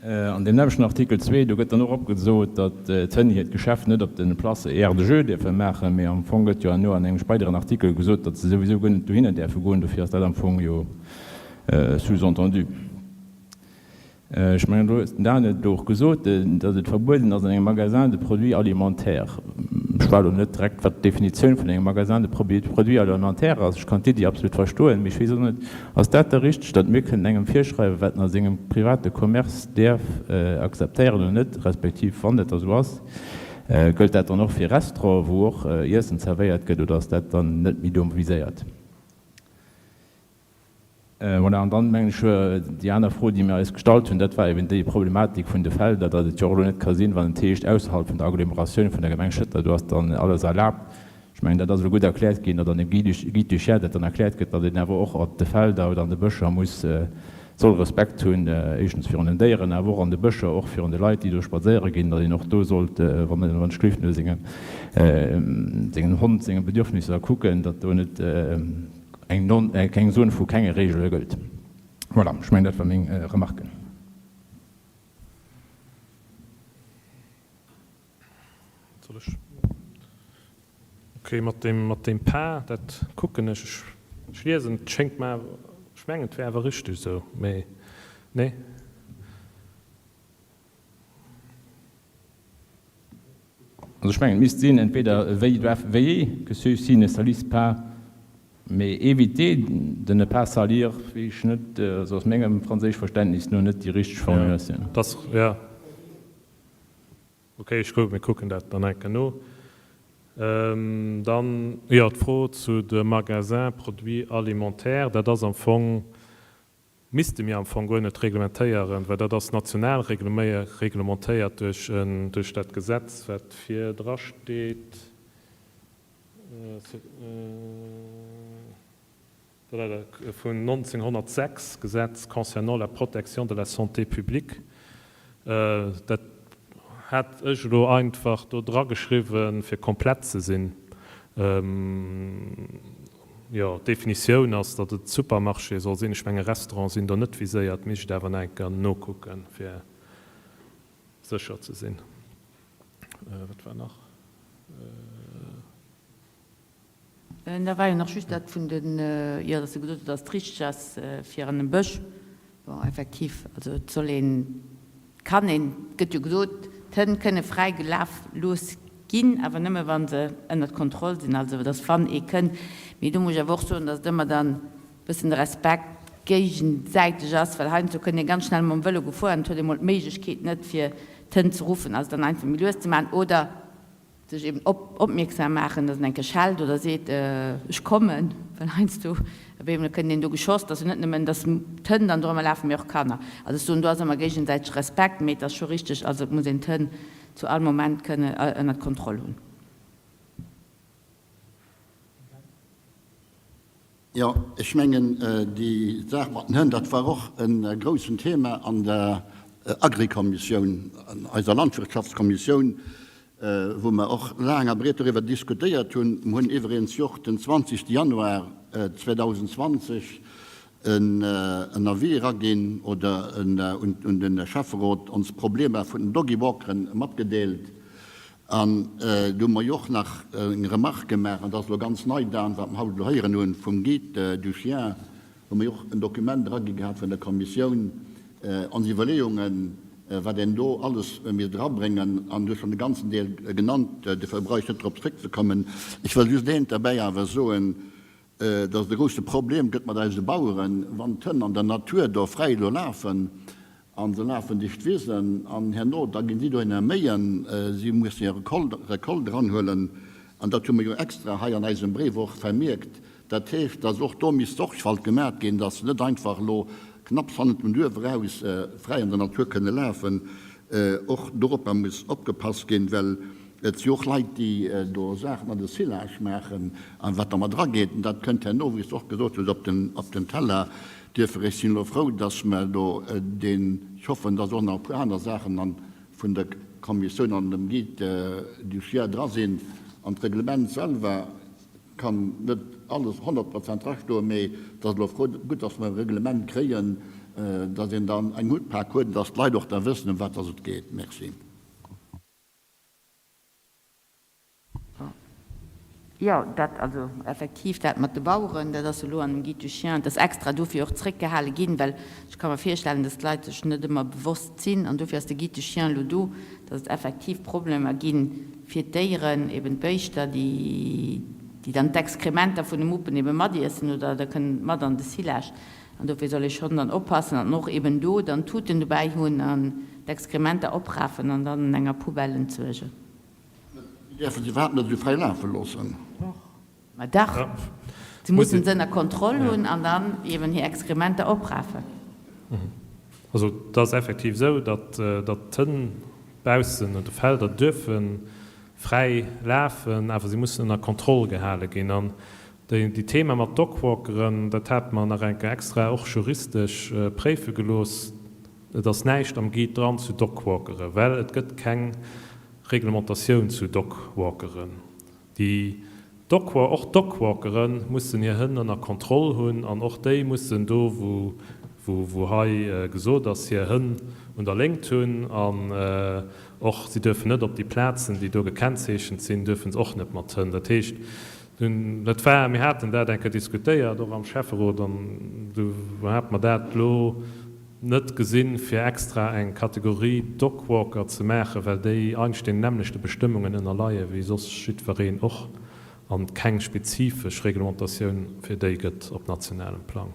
An deem nämmlechten Artikel 2, do gëtt dann och opgesot, datt d'Hënn hiert Geschäft net op de Places et aires de jeu dierfe maachen, mee am Fong gëtt jo herno an engem speideren Artikel gesot, datt se souwisou guer net dohinner däerfe goen. Dofir ass dat am Fong jo sous-entendu. Ech mengen, do huet den Dan et elo och gesot, datt et verbueden ass an engem Magasin de produits alimentaires. Ech war elo net direkt, wat d'Definitioun vun engem Magasin de produits alimentaires ass. Ech kann d'Iddi absolut verstoen, mee ech weess och net, ass dat da richteg, datt mir kënnen engem virschreiwen, wat en a sengem private Commerce däerf akzeptéieren oder net, respektiv wann dat da esou ass, gëllt dat dann och fir Restauranten, wou och Iessen zerwéiert gëtt, oder ass dat dann net méi do viséiert? Voilà, an dann, mengen ech, déi aner Fro, déi mir eis gestallt hunn, dat war eben déi Problematik vun de Felder, datt et jo och elo net ka sinn, wann et heescht, ausserhalb vun der Agglomeratioun vun der Gemeng Schëtter, do ass dann alles erlaabt. Ech mengen, dat ass elo gutt erkläert ginn, oder an dem Guide du chien dat dann erkläert gëtt, datt een awer och op de Felder oder an de Bëscher muss, soll Respekt hunn, éischtens virun den Déieren, awer och an de Bëscher, och virun de Leit, déi do spadséiere ginn, datt een och do sollt, wann wann ech gleeft, no sengem, sengem Hond senge Bedürfnisser kucken, datt do net eng non, keng Zone vu kenge Regele gëllt. Voilà, ech mengen, dat war meng Remarken. Soll ech? Ok, mat deem, mat deem pas, dat kucken ech. Ech, ech liesen, et schéngt mer awer, ech mengen, et wär awer richteg esou, mee, nee? Also ech mengen, et misst sinn, entweder veille, doivent veiller que ceux-ci ne salissent pas, mais éviter de ne pas salir, weess ech net, also ass mengem Franséischverständnis no net déi richteg Formulatioun. Jo, dass, jo. Ok, ech kucken, mir kucken dat dann eng Kéier no. Dann, jo, d'Fro zu de Magasins produits alimentaires, dat ass am Fong, misste mir am Fong guer net reglementéieren, well dat ass national reglementéiert duerch en, duerch dat Gesetz, wat vir drasteet. Vun 1906, Gesetz concernant la protection de la santé publique. Dat hat ech elo einfach do drageschriwwen, fir komplett ze sinn. Jo, d'Definitioun ass, datt et Supermarché soll sinn. Ech menge Restaurante sinn do net viséiert, misst ech awer nach eng Kéier nokucken, fir sécher ze sinn. Wat war nach? Da war jo nach just dat vun den, jo, dass se gesot huet, dass et richteg ass fir an e Bësch. Bon, effektiv, also et soll een, kann een, et gëtt jo gesot, d'Hënn kënne fräi gelaf looss ginn, awer nëmme wa se ënnert Kontroll sinn, also dass wann ee kënnt. Mee do muss ech awer och soen, dass et ëmmer dann e bëssen de Respekt géigesäiteg ass, well heiansdo kënnt ee ganz schnell mam Vëlo gefuer an et huet ee mol d'Méiglechkeet net fir d'Hënn ze ruffen, also dann einfach méi lues ze maachen oder sech eben opmierksam maachen, dass en eng Kéier schellt oder seet, ech kommen, well heiansdo op eemol kënnt een do geschoss, dass jo net nëmmen, dass d'Hënn dann dorëmmer lafen, mee och Kanner. Also ech soen, do ass ëmmer géigesäiteg Respekt, mee et ass scho richteg, also et muss een d'Hënn zu all Moment kënne ënnert Kontroll hunn. Jo, ech mengen, déi Saach mat den Hënn, dat war och e groussen Thema an der Agrikommissioun, an eiser Landwirtschaftskommissioun, wou mer och laang a breet doriwwer diskutéiert hunn. Mer hunn iwweregens jo och den 20. Januar 2020 en Avis eraginn oder un de Schäfferot ons Problemer vun den Doggy-Walkeren matgedeelt. An do hu mer jo och nach eng Remarque gemaach, an dat ass elo ganz nei, Dan, wat mer haut elo héieren hunn vum Guide du chien, hu mer jo och en Dokument eragi gehat vun der Kommissioun, ons Iwwerleeungen, wat een do alles misst erabréngen. An du hues schonn e ganzen Deel genannt, dofir brauch ech net drop zréckzekommen. Ech wëll just eent derbäi awer soen, dass et e grousse Problem gëtt mat eise Baueren, wann d'Hënn an der Natur do fräi elo lafen a se lafen duerch d'Wisen an herno da ginn si dohinner méien, si mussen hir Recolte eranhuelen an dat hu mer jo extra hei an eisem Bréif och vermierkt. Dat heescht, dass och do misst Sorgfalt gemat ginn, dass se net einfach elo knapps hannert dem Duerf eraus fräi an der Natur kënne lafen. Och doropper muss opgepasst ginn, well Et si och Leit, déi do Saachen an de Silage maachen an wat da mat erageet. An dat kënnt herno, wéi s de och gesot hues, op den, op den Teller. Duerfir, ech sinn elo frou, dass mer do deen, ech hoffen, dass och nach e puer aner Saachen an, vun der Kommissioun an dem Guide du chien dra sinn. An d'Reglement selwer kann net alles 100 Prozent drastoen, mee et ass elo frou, gutt, dass mer e Reglement kréien, dass een dann eng Hutpak huet an dass d'Leit och da wëssen, ëm wat dass et geet. Merci. Jo, dat, also effektiv dat mat de Baueren, dat ass elo an dem Guide du chien, dat ass extra dofir och zréckgehale ginn, well ech ka mer virstellen, dass d'Leit sech net ëmmer bewosst sinn an dofir ass de Guide du chien elo do, dass et effektiv Problemer gi fir d'Déieren, eben d'Béischter, déi, déi dann d'Exkrementer vun de Muppen ebe matiessen oder da kënnen mat an de Silage. An dofir soll ee schonn dann oppassen an och eben do dann Tuten dobäi hunn an d'Exkrementer oprafen an dann an enger Poubelle entsuergen. Mir däerfe se iwwerhaapt net esou fräi lafe loossen. Ma dach, se mussen se ënner Kontroll hunn an dann eben hir Exkrementer oprafen. Also et ass effektiv esou, datt d'Hënn baussen un de Felder duerfe fräi lafen, awer si mussen ënner Kontroll gehale ginn. An déi Thema mat Dogwalkeren, dat hate mer nach eng Kéier extra och juristesch préife gelooss. Et ass näischt am Guide dran zu Dogwalkeren, well et gëtt keng Reglementatioun zu Dogwalkeren. Déi Dogwa och Dogwalkere mussen hir Hënn ënner Kontroll hunn an och déi mussen do, wou wou hei gesot ass, hir Hënn un der Léngt hunn an och si duerfen net op déi Plazen, déi do gekennzeechent sinn, duerfe se och net mat Hënn. Dat heescht, dat war, mir haten dat eng Kéier diskutéiert, och am Schäfferot, an du hate mer dat elo net gesinn, fir extra eng Kategorie Dogwalker ze maachen, well déi eigentlech deenen nämmlechte Bestëmmungen ënnerleie wéi soss jiddwereen och an et keng spezifesch Reglementatioun fir déi gëtt op nationalem Plang.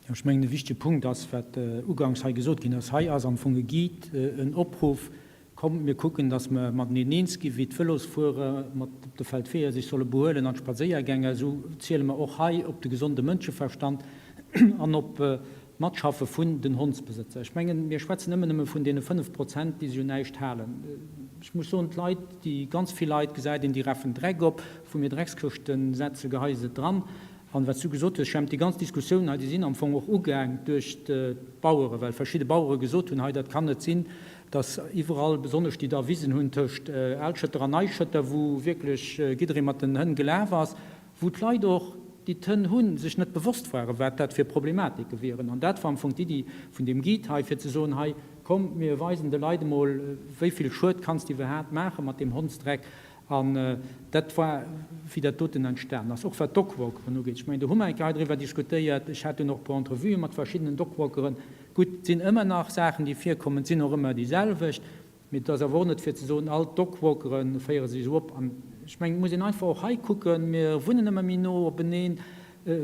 Jo, ech mengen, e wichtege Punkt ass, wat uganks hei gesot ginn ass, Hei ass am Fong e Guide, en Opruff, Kommt, mir kucken, dass mer mateneen eens ginn, wéi d'Vëlosfuerer mat op de Feldweeër sech solle behuelen an d'Spadséiergänger. Esou ziele mer och hei op de gesonde Mënscheverstand an op d'Matschaffe vun den Hondsbesëtzer. Ech mengen, mir schwätzen ëmmer nëmme vun deene 5 Prozent, déi sech un näischt halen. Ech muss soen, d'Leit, déi ganz vill Leit gesäit een, déi rafen Dreck op, wou mir Dreckskëschte setzen, geheie se et dran. An wat s du gesot hues, Jemp, déi ganz Diskussioun hei, déi sinn am Fong och ugaang duerch d'Bauere, well verschidde Bauere gesot hunn, hei dat kann net sinn, dass iwwerall, besonnesch déi da Wisen hunn tëscht Alschëtter an Neischëtter, wou wierklech jidderee mat den Hënn gelaf ass, wou d'Leit och, déi d'Hënn hunn, sech net bewosst waren, wat dat fir Problematike wieren. An dat war am Fong d'Iddi vun deem Guide hei, fir ze soen, hei komm, mir weisen de Leit emol, wéi vill Schued kanns de iwwerhaapt maache mat deem Hondsdreck. An dat war, wéi dat doten entstanen ass. Och wat d'Dogwalkeren ugeet, ech mengen, do hu mer eng Kéier hei driwwer diskutéiert. Ech hat dunn och e puer Entrevuë mat verschiddenen Dogwalkeren. Gutt, et sinn ëmmer nach Saachen, déi virkommen, et sinn och ëmmer déi selwecht. Mee et ass awer och net fir ze soen, all d'Dogwalkere féiere sech esou op. An ech mengen, et muss een einfach och hei kucken, mir wunnen ëmmer méi no openeen,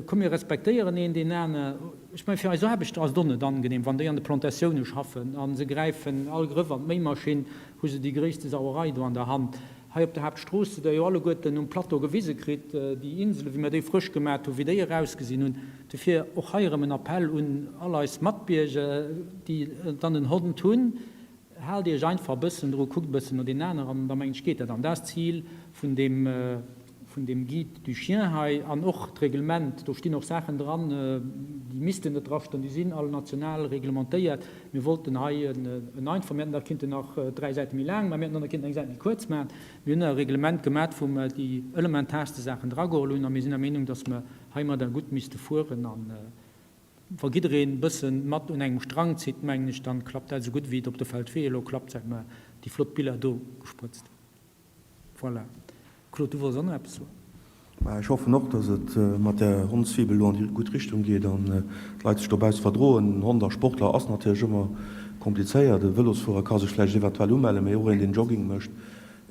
komm mir respektéieren een deen aner. Ech mengen, fir eis Aarbechter ass et och net angenehm, wann déi an de Plantatioune schaffen a se gräifen all Grëff an d'Méimaschinn, hu se déi gréisste Sauerei do an der Hand. Hei op der Haaptstrooss hutt Der jo alleguerten um Plateau gewise kritt, déi Insele wéi mer déi frësch gemat hunn, wéi déi erausgesinn hunn. Dofir och hei erëm en Appell un all eis Matbierger, déi dann en Hond hunn, Haalt Iech einfach e bëssen dru, kuckt e bëssen no deenen aner an da mengen ech geet dat. An dat ass d'Zil vun deem, vun deem Guide du chien hei an och d'Reglement. Do stinn och Saachen dran, déi missten net drastoen, déi sinn all national reglementéiert. Mir wollten hei en einfach, mir hätten dat kinnten nach 3 Säite méi laang maachen, mir hätten och nach kinnten eng Säit méi kuerz maachen. Mir hunn e Reglement gemat, wou mer déi elementaarste Saachen drageholl hunn a mir sinn der Meenung, dass mer heimadder gutt misste fueren. A wa jiddereen e bësse mat un engem Strang zitt, mengen ech, dann klappt dat esou gutt wéi et op de Feldwee elo klappt, säit mer déi flott Biller do gesprëtzt hunn. Voilà. Claude, du wollts och nach eppes soen? Mä ech hoffen och, dass et mat där Hondsfibel elo an déi gutt Richtung geet an d'Leit sech dobausse verdroen. Hond a Sportler ass natierlech ëmmer komplizéiert. E Vëlosfuerer ka sech vläicht eventuell umellen, mee och een, deen Jogging mécht,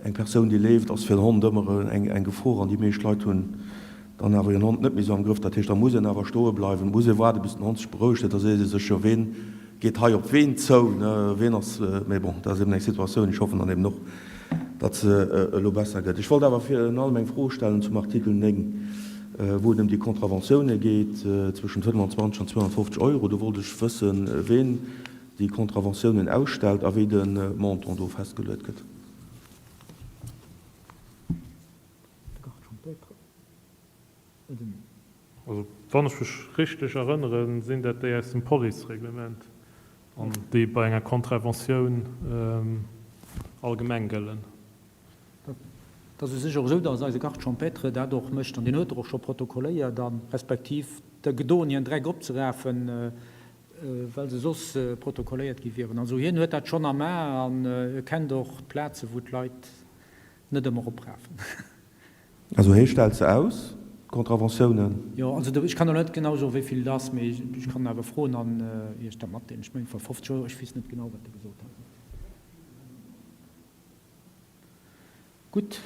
eng Persoun, déi leeft, ass fir en Hond ëmmer eng Gefor. An déi meescht Leit hunn dann awer hiren Hond net méi esou am Grëff. Dat heescht, da muss een awer stoe bleiwen, muss ee waarden, bis den Hond sech berouegt huet. Da seet ee sech jo, Ween geet hei op ween zou, ne, ween ass, mee bon, dat ass eben eng Situatioun, ech hoffen dann eben och, datt se elo besser gëtt. Ech wollt awer virun allem eng Fro stellen zum Artikel 9, wou et ëm déi Contraventiounen geet zwëschent 25 an 250 Euro. Do wollt ech wëssen, ween déi Contraventiounen ausstellt a wéi de Montant do festgeluet gëtt. Also wann ech mech richteg erënneren, sinn dat déi aus dem Policereglement an déi bei enger Contraventioun allgemeng gëllen. Et ass u sech och esou, datt eise Garde champêtre dat och mécht an deen huet der och scho protokolléiert a respektiv der gedoen, hiren Dreck opzerafen, well se soss protokolléiert gi wieren. Also hien huet dat schonn am A an e kennt och d'Plaze wou d'Leit. Net ëmmer oprafen. Also hee stellt se aus, d'Contraventiounen? Jo, also ech kann elo net genau soen, wéi vill et ass, mee ech kann awer froen an Iech dat matdeelen. Ech mengen, et war 50 Euro, ech weess net genau, wat e gesot hat. Gutt,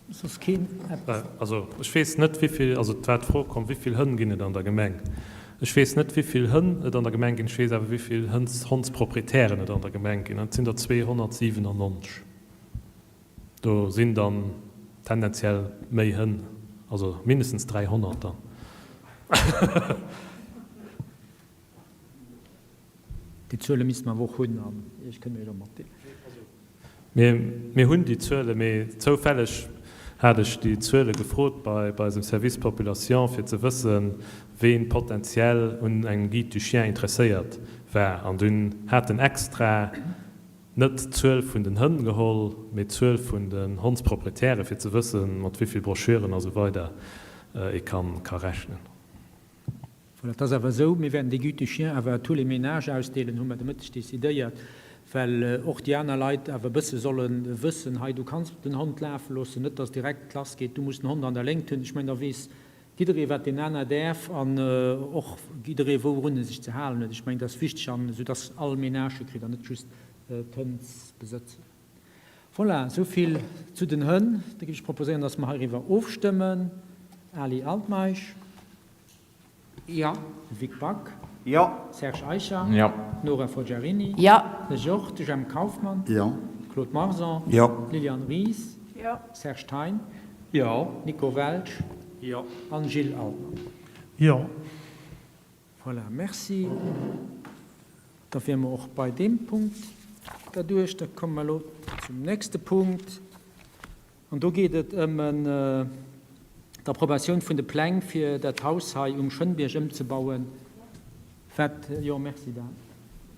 soss keen eppes? Also ech weess net, wéi vill, also et war d'Fro komm, wéi vill Hënn ginn et an der Gemeng? Ech weess net, wéi vill Hënn et an der Gemeng ginn, ech weess awer, wéi vill Hënns, Hondsproprietären et an der Gemeng ginn, an et sinn der 297. Do sinn dann tendenziell méi Hënn, also mindestens 300 dann. Déi Zuele misste mer awer och hunn an Iech kënne mir jo matdeelen. Mir hunn déi Zuele, mee zoufälleg hat ech déi Zuele gefrot bei eisem Service Population, fir ze wëssen, ween potentiell un engem Guide du chien interesséiert war. An dunn hat en extra net d'Zuel vun den Hënn geholl, mee d'Zuel vun den Hondsproprietären, fir ze wëssen, mat wéi vill Broschüren a sou weider ee ka rechnen. Voilà, et ass awer esou, mir wäerten dee Guide du chien awer à tous les ménages ausdeelen, hu mer de Mëtteg decidéiert, well och déi aner Leit awer e bësse solle wëssen, hei du kanns den Hond lafe loossen, net dass direkt lass geet, du muss den Hond an der Léngt hunn. Ech mengen, da weess jidderee wat deen aner däerf an och jidderee wourun e sech ze halen huet. Ech mengen, dat ass wichteg an esou dass all Ménage e kritt an net just d'Hëndsbesëtzer. Voilà, esou vill zu den Hënn. Da géif ech proposéieren, dass mer heiriwwer ofstëmmen. Ali Altmeisch. Jo. Vic Back. Jo. Serge Eicher. Jo. Nora Forgiarini. Jo. Ech och. De Jemp Kauffmann. Jo. Claude Marson. Jo. Liliane Ries. Jo. Serge Thein. Jo. Nico Welsch. Jo. An Gilles Altmann. Jo. Voilà, merci. Da wiere mer och bei deem Punkt derduerch. Da komme mer elo zum nächste Punkt. An do geet et ëm d'Approbatioun vun de Pläng, fir dat Haus hei um Schënnbierg ëmzebauen, wat, jo, merci Dan,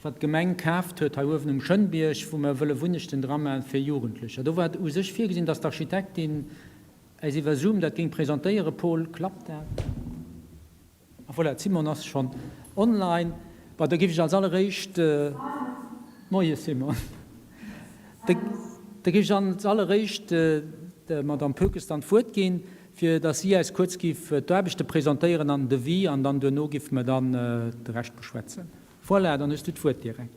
wat d'Gemeng kaaft huet hei uewen um Schënnbierg, wou mer wëlle Wunnechten dra maachen fir Jugendlecher. Do war u sech virgesinn, dass d'Architektin äis iwwer Zoom dat géing presentéieren. Paul, klappt dat? A voilà, d'Simone ass schonn online. Bon, da géif ech als alleréischt, Moie Simone, da géif ech als alleréischt der Madame Poekes dann d'Wuert ginn, fir datt si äis kuerz géif d'Aarbechte presentéieren an den Devis, an dann duerno géife mer dann de Rescht beschwätzen. Voilà, dann hues du d'Wuert direkt.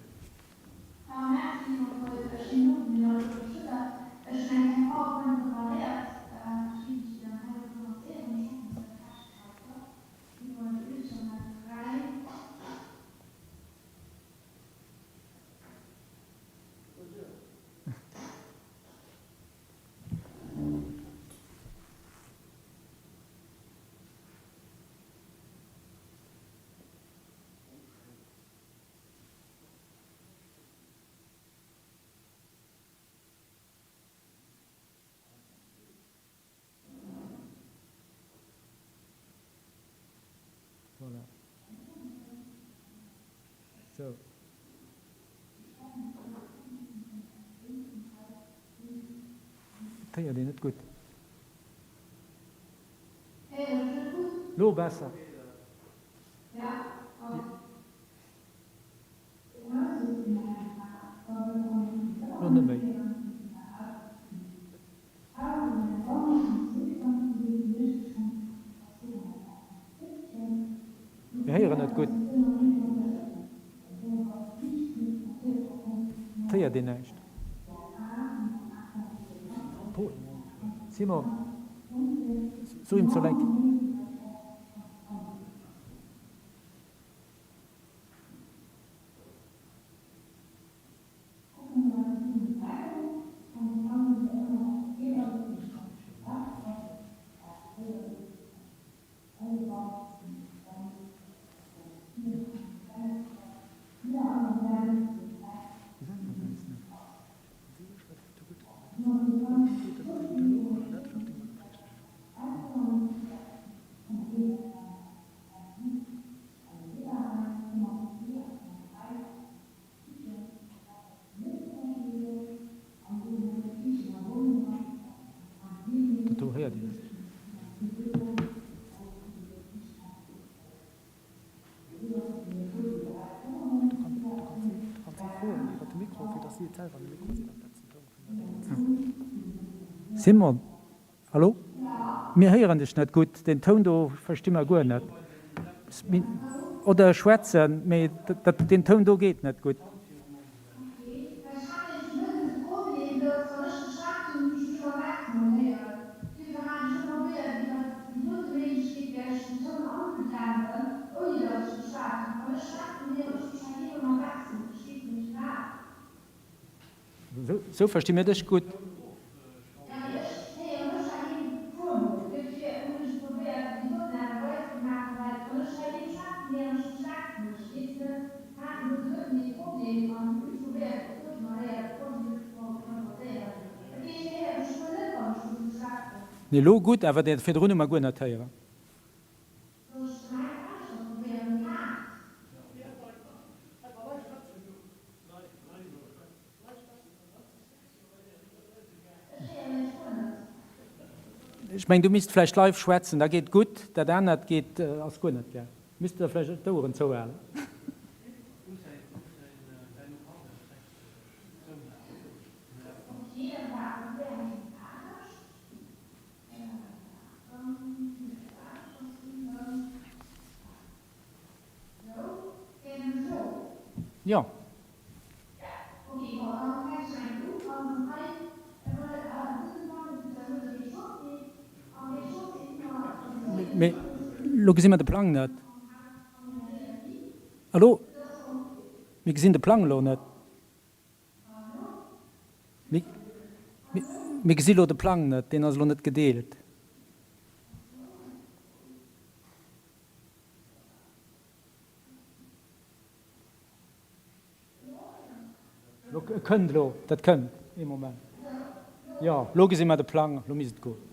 Voilà. Sou. Et héiert een net gutt. Lo besser. Lo net méi. Mir héieren net gutt. Et héiert een näischt. Paul, Simon, so him zur Leck. Dat do héiert een net. Simone, hallo? Mir héieren dech net gutt, deen Toun do versti mer guer net. Oder schwätzen, mee deen Toun do geet net gutt. Sou versti mir dech gutt. Nee lo gutt, awer dat virdrun hu mer guer net héieren. Ech mengen, du misst vläicht live schwätzen, da geet gutt, dat anert geet, ass guer net gaang. Misst der vläicht d'Oueren zouhalen. Jo. Mee elo gesi mer de Plang net. Hallo? Mir gesinn de Plang elo net. Mir gesi elo de Plang net, deen ass elo net gedeelt. Lo kënnt elo, dat kënnt, ee Moment. Jo, elo gesi mer de Plang, elo misst et goen.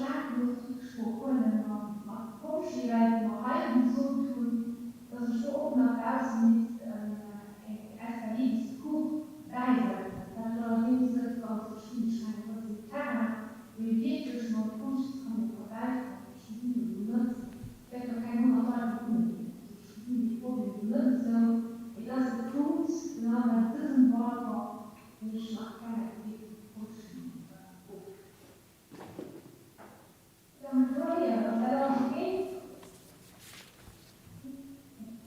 staark gelooss Rücksprooch huelen mat de Pompjeeë, well wou mer hei gesot hunn, dass ech do och nach bausse misst eng Escalier de secours bäisetzen. Dat ech allerdéngs net ganz verstinn. Ech mengen, dat ass en Terrain, wou ee wierklech mam Pompjeescamion ka bäikommen. Ech gesinn do elo net, et wäerte jo keng 100 Leit do wunne ginn. Also ech gesinn dee Problem do net esou. Mee dat ass e Punkt, genau bei dësem Balcon, deen ech nach gär hätt géif mat de Pompjeeën ofklären. Dann elo héieren, ass dat alles ok?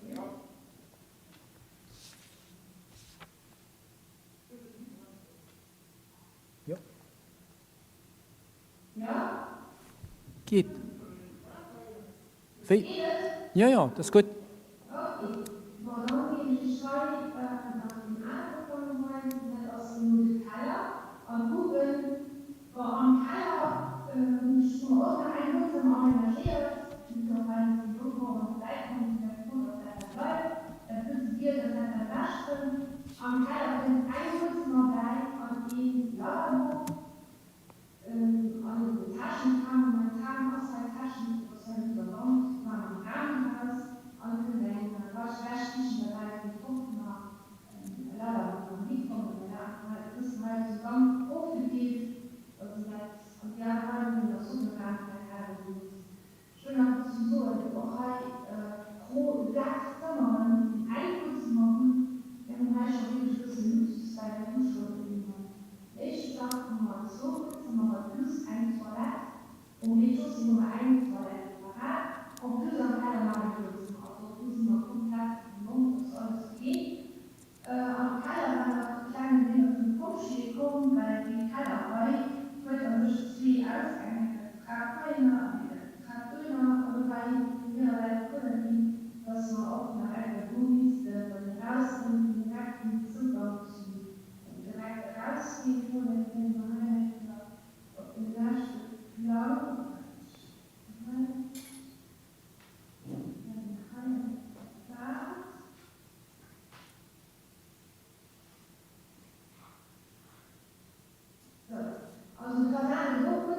Jo. Jo. Jo. Geet. Wéi? Jo, jo, dat ass gutt. Ok, bon, dann géif ech iech hei nach deen anere Plang weisen, dat ass elo de Keller. An uewen, bon, am Keller hunn ech, hu mer och nach eng Wunnzëmmer amenagéiert, just och hei ass déi Bouform ass bäikomm, ech war frou, datt dat da bleift. Dat wësst Dir, datt dat dat Bescht kënnt. Am Keller kënnt eng Wunnzëmmer bäi an ee Lavabo. An eben den Technikraum, momentan ass hei Technik, et ass hei un der Wand, war am Raum eraus an et kënnt eng Wäschkichen derbäi, wou och nach e Lavabo kann hikommen. Mä dat ass hei esou ganz ofgedeelt, also dat an déi aner Raim hunn ass och e Raum fir gelooss. Ech wëll nach dozou soen, och hei pro 6 Zëmmeren eng Wunnzëmmer hunn. Mir hunn hei scho wierklech e bësse Luxus, well mir hu schonn um éischte Stack hu mer zwou Wunnzëmmere plus eng Toilette, um Rez-de-chaussée hu mer eng Toilette separat, en plus am Keller nach eng Wunnzëmmer. Also och do si mer komplett rond, ass alles ok. Am Keller war nach e klengen Deel vun de Pompjeeë komm, well dee Keller hei huet a sech zwee Ausgäng, eng Säit d'Trap heihinner an eng Säit d'Trap dohinner. An do war eeben vun hirer Säit gefuerdert ginn, dass mer och nach eng do missten, wann een erauskënnt, den direkten Zougang zum, also direkt erausginn. Voilà, gesäit een hei nach eng Kéier op dem leschte Plang, hei, hei dat. Sou, also de Fasan gëtt och.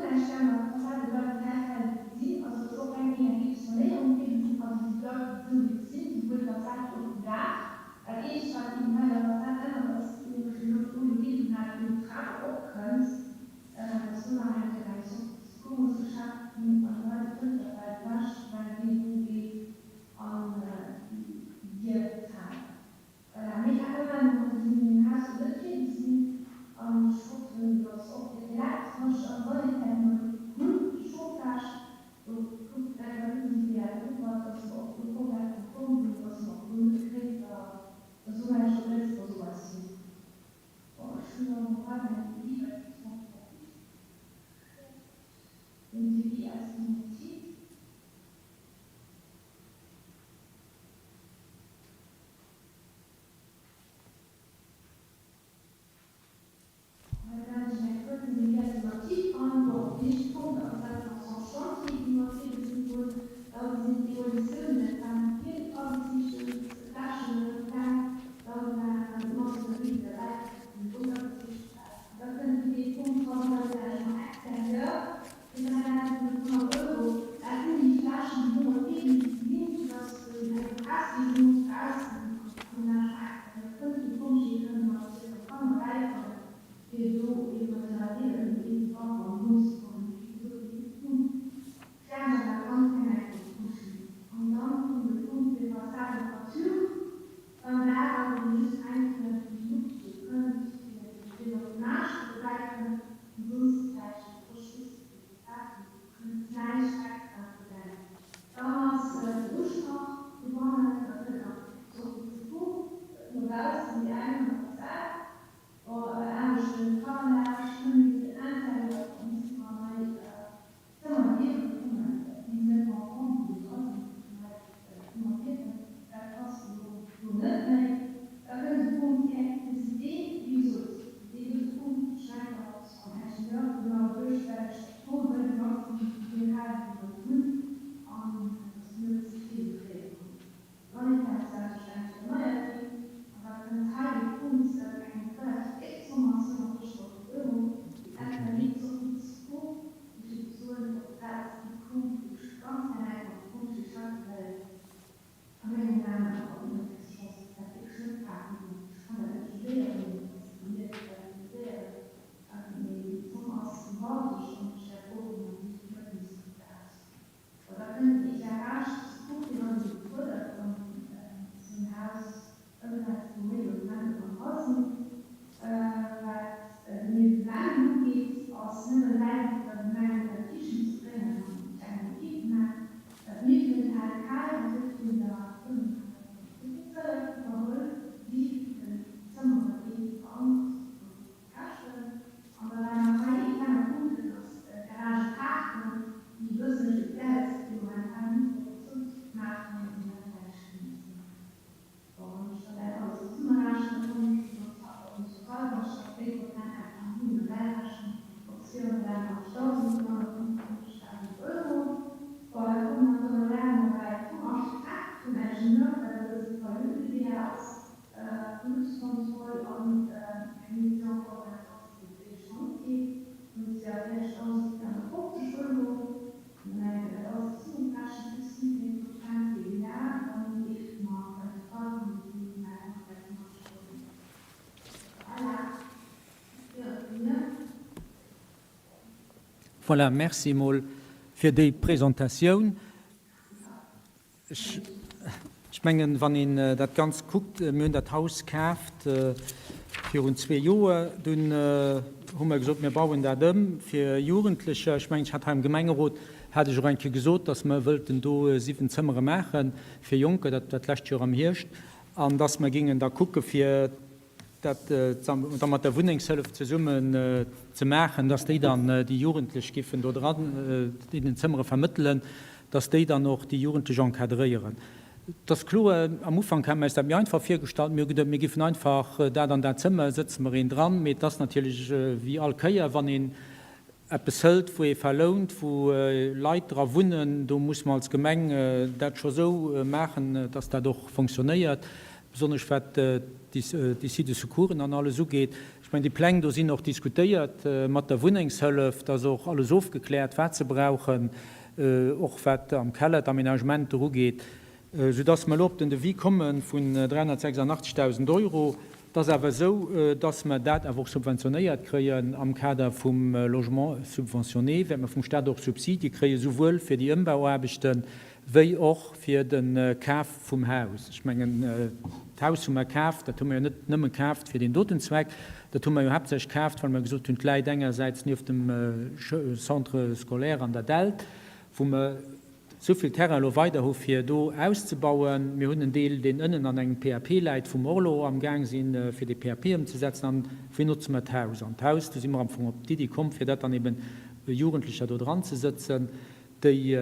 Voilà, merci emol fir déi Presentatioun. Ech mengen, wann een dat Ganzt kuckt, mir hunn dat Haus kaaft virun zwee Joer, dunn hu mer gesot, mir bauen dat ëm fir Jugendlecher. Ech mengen, ech hat hei am Gemengerot, hat ech och eng Kéier gesot, dass mer wëllten do 7 Zëmmere maache fir Jonker, dat war d'lescht Joer am Hierscht, an dass mer géingen da kucke fir dat da mat der Wunnengshëllef zesummen ze maachen, dass déi dann déi Jugendlech giffen do dran in den Zëmmere vermëttelen, dass déi dann och déi Jugendlech encadréieren. Et ass kloer, am Ufank hate mer eis dat méi einfach virgestallt. Mir hu geduet, mir giffen einfach dat an dat Zëmmer, sëtze mer een dran. Mee et ass natierlech wéi all Kéier, wann een eppes hëlt, wou ee verlount, wou Leit dra wunnen, do muss mer als Gemeng dat scho sou maachen, dass dat och fonctionnéiert, besonnesch wat d'Issue de secoursen an alles ugeet. Ech mengen, déi Pläng do sinn och diskutéiert mat der Wunnengshëllef, da ass och alles ofgekläert, wat se brauchen, och wat am Keller d'Aménagementer ugeet. Soudass mer elo op den Devis komme vun 386.000 Euro. Et ass awer esou, dass mer dat awer och subventionéiert kréien am Kader vum Logement subventionné, wäerte mer vum Stat och Subsidie kréien, souwuel fir déi Ëmbauaarbechte wéi och fir de Kaf vum Haus. Ech mengen, d'Haus hu mer kaaft, dat hu mer jo net nëmme kaaft fir deen doten Zweck, dat hu mer jo haaptsächlech kaaft, well mer gesot hunn, d'läit engersäits nieft dem Centre scolaire an der Dällt, wou mer Souvill Terrain elo weider hu fir do auszebauen. Mir hunn en Deel, deen ënnen an engem PAP läit, wou mer och elo am Gaang sinn, fir dee PAP ëmzesetzen. An wéi notze mer d'Haus? An d'Haus, do si mer am Fong op d'Iddi komm, fir dat dann eben Jugendlecher do dran ze sëtzen, déi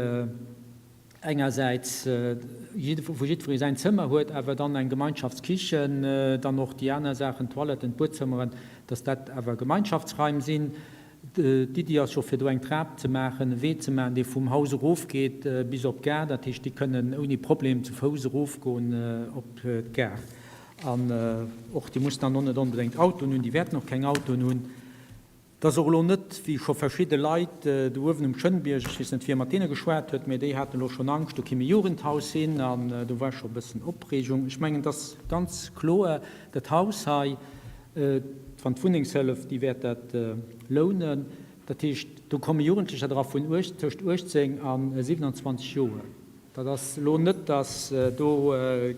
engersäits, wou jiddweree säin Zëmmer huet, awer dann eng Gemeinschaftskichen, dann och déi aner Saachen, d'Toiletten, d'Buedzëmmeren, dass dat awer Gemeinschaftsraim sinn. D'Iddi ass jo fir do eng Trap ze maachen, e Wee ze maachen, dee vum Haus erofgeet bis op d'Gare. Dat heescht, déi kënnen ouni Problem zu Fouss erofgoen op d'Gare. An och déi mussen dann och net onbedéngt Autoen hunn, déi wäerten och keng Autoen hunn. Et ass och elo net, wéi scho verschidde Leit do uewen um Schënnbierg, ech weess net, wie mat deene geschwat huet, mä déi haten elo schonn Angscht, do kéim e Jugendhaus hin an do war scho e bëssen Opreegung. Ech mengen, et ass ganz kloer, dat Haus hei, Wann d'Wunnengshëllef, déi wäert dat lounen. Dat heescht, do komme Jugendlecher dra vun tëscht 18 a 27 Joer. Dat ass elo net, datt do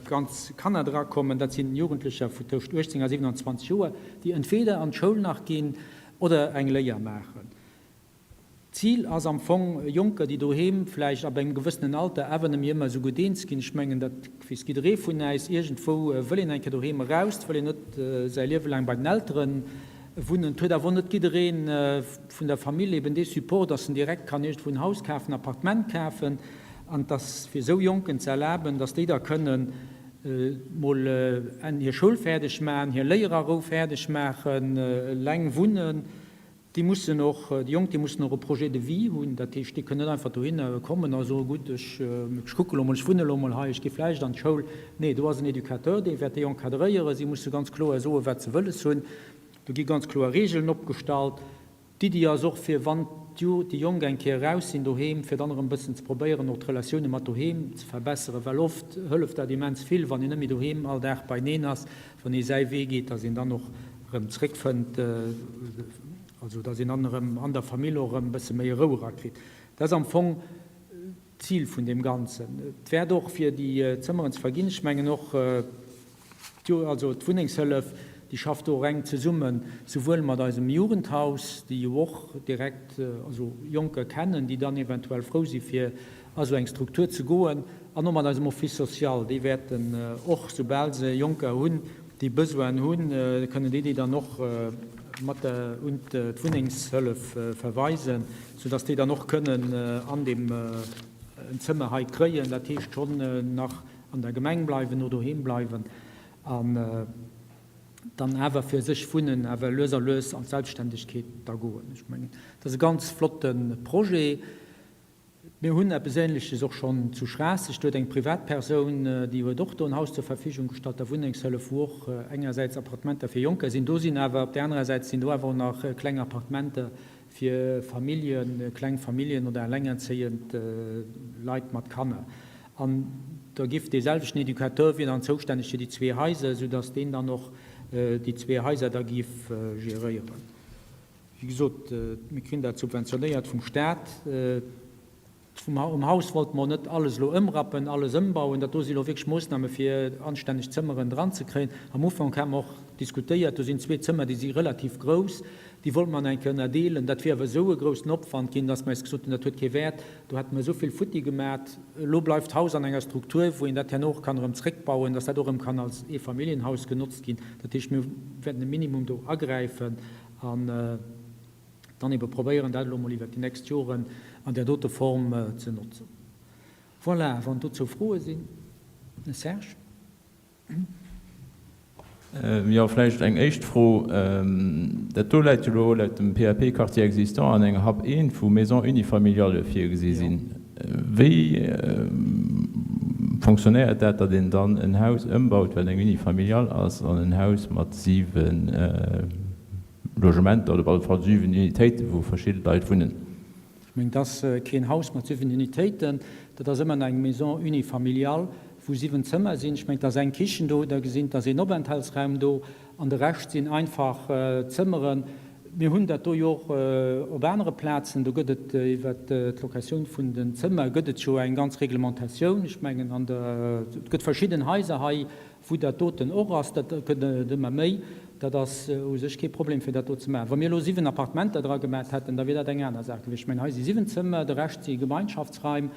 ganz Kanner dra kommen. Dat sinn Jugendlecher vu tëscht 18 a 27 Joer, déi entweder an d'Schoul nach ginn oder eng Léier maachen. D'Zil ass am Fong, Jonker, déi doheem vläicht ab engem gewëssenen Alter awer net méi ëmmer esou gutt eens ginn, ech mengen, dat weess jidderee vun äis, iergendwou wëll een eng Kéier doheem eraus, et wëll een net säi Liewe laang bei den Eltere wunnen. Et huet awer och net jidderee vun der Famill eben dee Support, dass en direkt kann iergendwou en Haus kafen, Appartement kafen. An et ass fir esou Jonken ze erlaben, dass déi da kënnen mol hir Schoul fäerdeg maachen, hir Léier a Rou fäerdeg maachen, eleng wunnen. Déi mussen och, déi Jonk, déi mussen och e Projet de vie hunn. Dat heescht, déi kënnen net einfach dohinner kommen a soen, gutt, ech, ech kucke lo mol, ech wunne lo mol hei, ech gi vläicht an d'Schoul. Nee, do ass en Educateur, dee wäert déi encadréieren. Si musse ganz kloer soen, wat se wëlles hunn. Do gi ganz kloer Regeln opgestallt. D'Iddi ass och, fir wann déi Jonk eng Kéier eraus sinn doheem, fir dann erëm e bëssen ze probéieren, och d'Relatioune mat doheem ze verbesseren, well oft hëlleft dat immens vill, wann een net méi doheem all Dag beineen ass, wann ee säi Wee geet, dass een dann och erëm zréckfënnt, also dass een dann erëm an der Famill och erëm e bësse méi Rou erakritt. Dat ass am Fong d'Zil vun deem Ganzen. Et wäert och, fir déi Zëmmeren ze verginn, ech mengen och, also d'Wunnengshëllef, déi schafft do och enk zesummen, souwuel mat eisem Jugendhaus, déi jo och direkt also Jonker kennen, déi dann eventuell frou si fir a sou eng Struktur ze goen, an och mat eisem Office social. Déi wäerten och, soubal se Jonker hunn, déi Besoinen hunn, kënnen déi déi dann och mat der un d'Wunnengshëllef verweisen, soudass déi dann och kënnen an deem en Zëmmer hei kréien, dat heescht schonn nach an der Gemeng bleiwen, no doheem bleiwen an dann awer fir sech wunnen, awer lues a lues an d'Selbstständegkeet da goen. Ech mengen, dat ass e ganz flotte Projet. Mir hunn eppes Ähnleches och schonn zu Schraasseg. Do huet eng Privatpersoun, déi huet och do en Haus zur Verfügung gestallt, der Wunnengshëllef, wou och engersäits Appartementer fir Jonker sinn. Do sinn awer, op där anerer Säit sinn do awer och nach kleng Appartementer fir Familljen, kleng Familljen oder elengerzéiend Leit mat Kanner. An da giff dee selwechten Educateur wier dann zoustänneg fir déi zwee Haiser, soudass deen dann och déi zwee Haiser da giff geréieren. Wéi gesot, mir kréien dat subventionéiert vum Staat. Um Haus wollte mer net alles elo ëmrappen, alles ëmbauen. Dat do si elo wierklech Moossname fir anstänneg Zëmmeren dran ze kréien. Am Ufank hate mer och diskutéiert, do sinn zwee Zëmmer, déi si relativ grouss, déi wollte mer an eng Kéier ënnerdeelen. Dat wier awer esou e groussen Opwand ginn, datt mer eis gesot hunn, dat huet kee Wäert. Do hätte mer esou vill futti gemat. Elo bleift d'Haus an enger Struktur, wou een dat herno och kann erëm zréckbauen, datt dat och erëm kann als Eefamilljenhaus genotzt ginn. Dat heescht, mir wäerten e Minimum do agräifen an dann ebe probéieren, dat elo emol iwwert déi nächst Joren an där dote Form ze notzen. Voilà, wann dozou Froe sinn. Serge. Jo, vläicht eng éischt Fro. Dat do läit jo elo laut dem PAP Quartier existant an enger Hab 1, wou Maisons unifamiliales virgesi sinn. Wéi fonctionnéiert dat, datt een dann en Haus ëmbaut, wat eng Unifamiliale ass, an en Haus mat 7 Logementer oder op alle Fall 7 Unitéiten, wou verschidde Leit wunnen? Ech mengen, et ass keen Haus mat 7 Unitéiten, dat ass ëmmer nach eng Maison unifamiliale, wou 7 Zëmmer sinn. Ech mengen, et ass eng Kichen do, da gesinn, et ass een Openthaltsraum do an de Rescht sinn einfach Zëmmeren. Mir hunn dat do jo och op anere Plazen. Do gëtt et iwwert d'Locatioun vun den Zëmmer gëtt et jo eng ganz Reglementatioun. Ech mengen, an der, et gëtt verschidden Haiser hei, wou dat doten och ass. Dat gëtt et ëmmer méi. Dat ass u sech kee Problem, fir dat do ze maachen. Wa mir elo 7 Appartementer dra gemat hätten, da wier dat eng aner Saach gewiescht. Ech mengen, hei si 7 Zëmmer, de Rescht si Gemeinschaftsraim.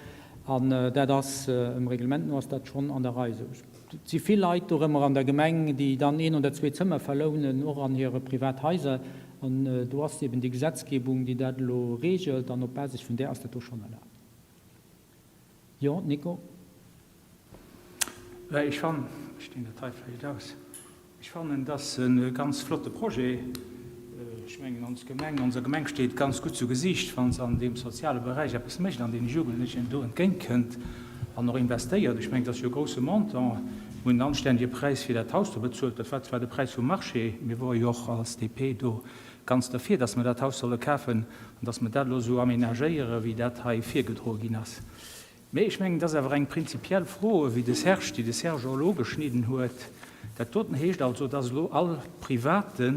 An dat ass, dem Reglement no ass dat schonn an der Rei esou. Et si vill Leit dorëmmer an der Gemeng, déi dann een oder zwee Zëmmer verlounen, och an hire Privathaiser. An do ass eben déi Gesetzgebung, déi dat elo regelt, an op Basis vun där ass dat do schonn erlaabt. Jo, Nico? Ech fannen, ech dinn dat hei vläicht aus, Ech fannen, et ass e ganz flotte Projet. Ech mengen, ons Gemeng, onser Gemeng steet ganz gutt zu Gesiicht, wa se an deem soziale Beräich eppes mécht an deene Jugendlechen do entgéintkënnt an och investéiert. Ech mengen, et ass jo e grousse Montant. Mir hunn en anstännege Präis fir dat Haus do bezuelt. Dat war zwar de Präis vum Marché. Mir wore jo och als DP do ganz derfir, dass mer dat Haus solle kafen an dass mer dat elo esou aménagéieren, wéi dat hei virgedroe ginn ass. Mee ech mengen, et ass awer eng prinzipiell Fro, wéi de Serge, déi de Serge och elo ugeschnidden huet. Dat doten heescht also, dass elo all Privaten,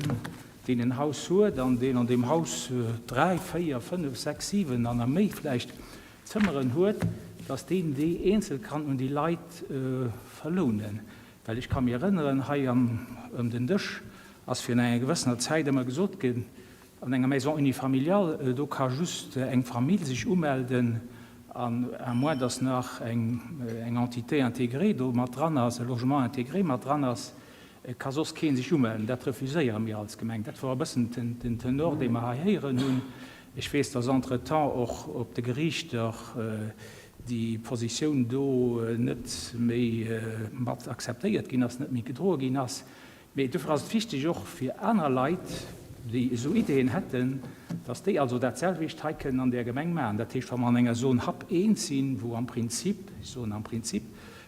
deen en Haus huet an deen an deem Haus dräi, véier, fënnef, sechs, siwen an a méi vläicht Zëmmeren huet, dass deen déi eenzel kann un déi Leit verlounen. Well ech ka mir erënneren, hei ëm den Dësch ass virun enger gewëssener Zäit ëmmer gesot ginn, An enger Maison unifamiliale, do ka just eng Famill sech umelden, an à moins dass nach eng Entité intégrée do mat dran ass, e Logement intégré mat dran ass, ka soss kee sech umellen. Dat refuséiere mir als Gemeng. Dat wor e bëssen den Tenor, dee mer hei héieren hunn. Ech weess, dass entretemps och op de Geriichter déi Positioun do net méi mat akzeptéiert ginn ass, net méi gedroe ginn ass. Mee dofir ass et wichteg, och fir aner Leit, déi esou Ideeën hätten, dass déi also dat selwecht hei kënnen an där Gemeng maachen. Dat heescht, wa mer an enger Zone Hub 1 sinn, wou am Prinzip, ech soen am Prinzip,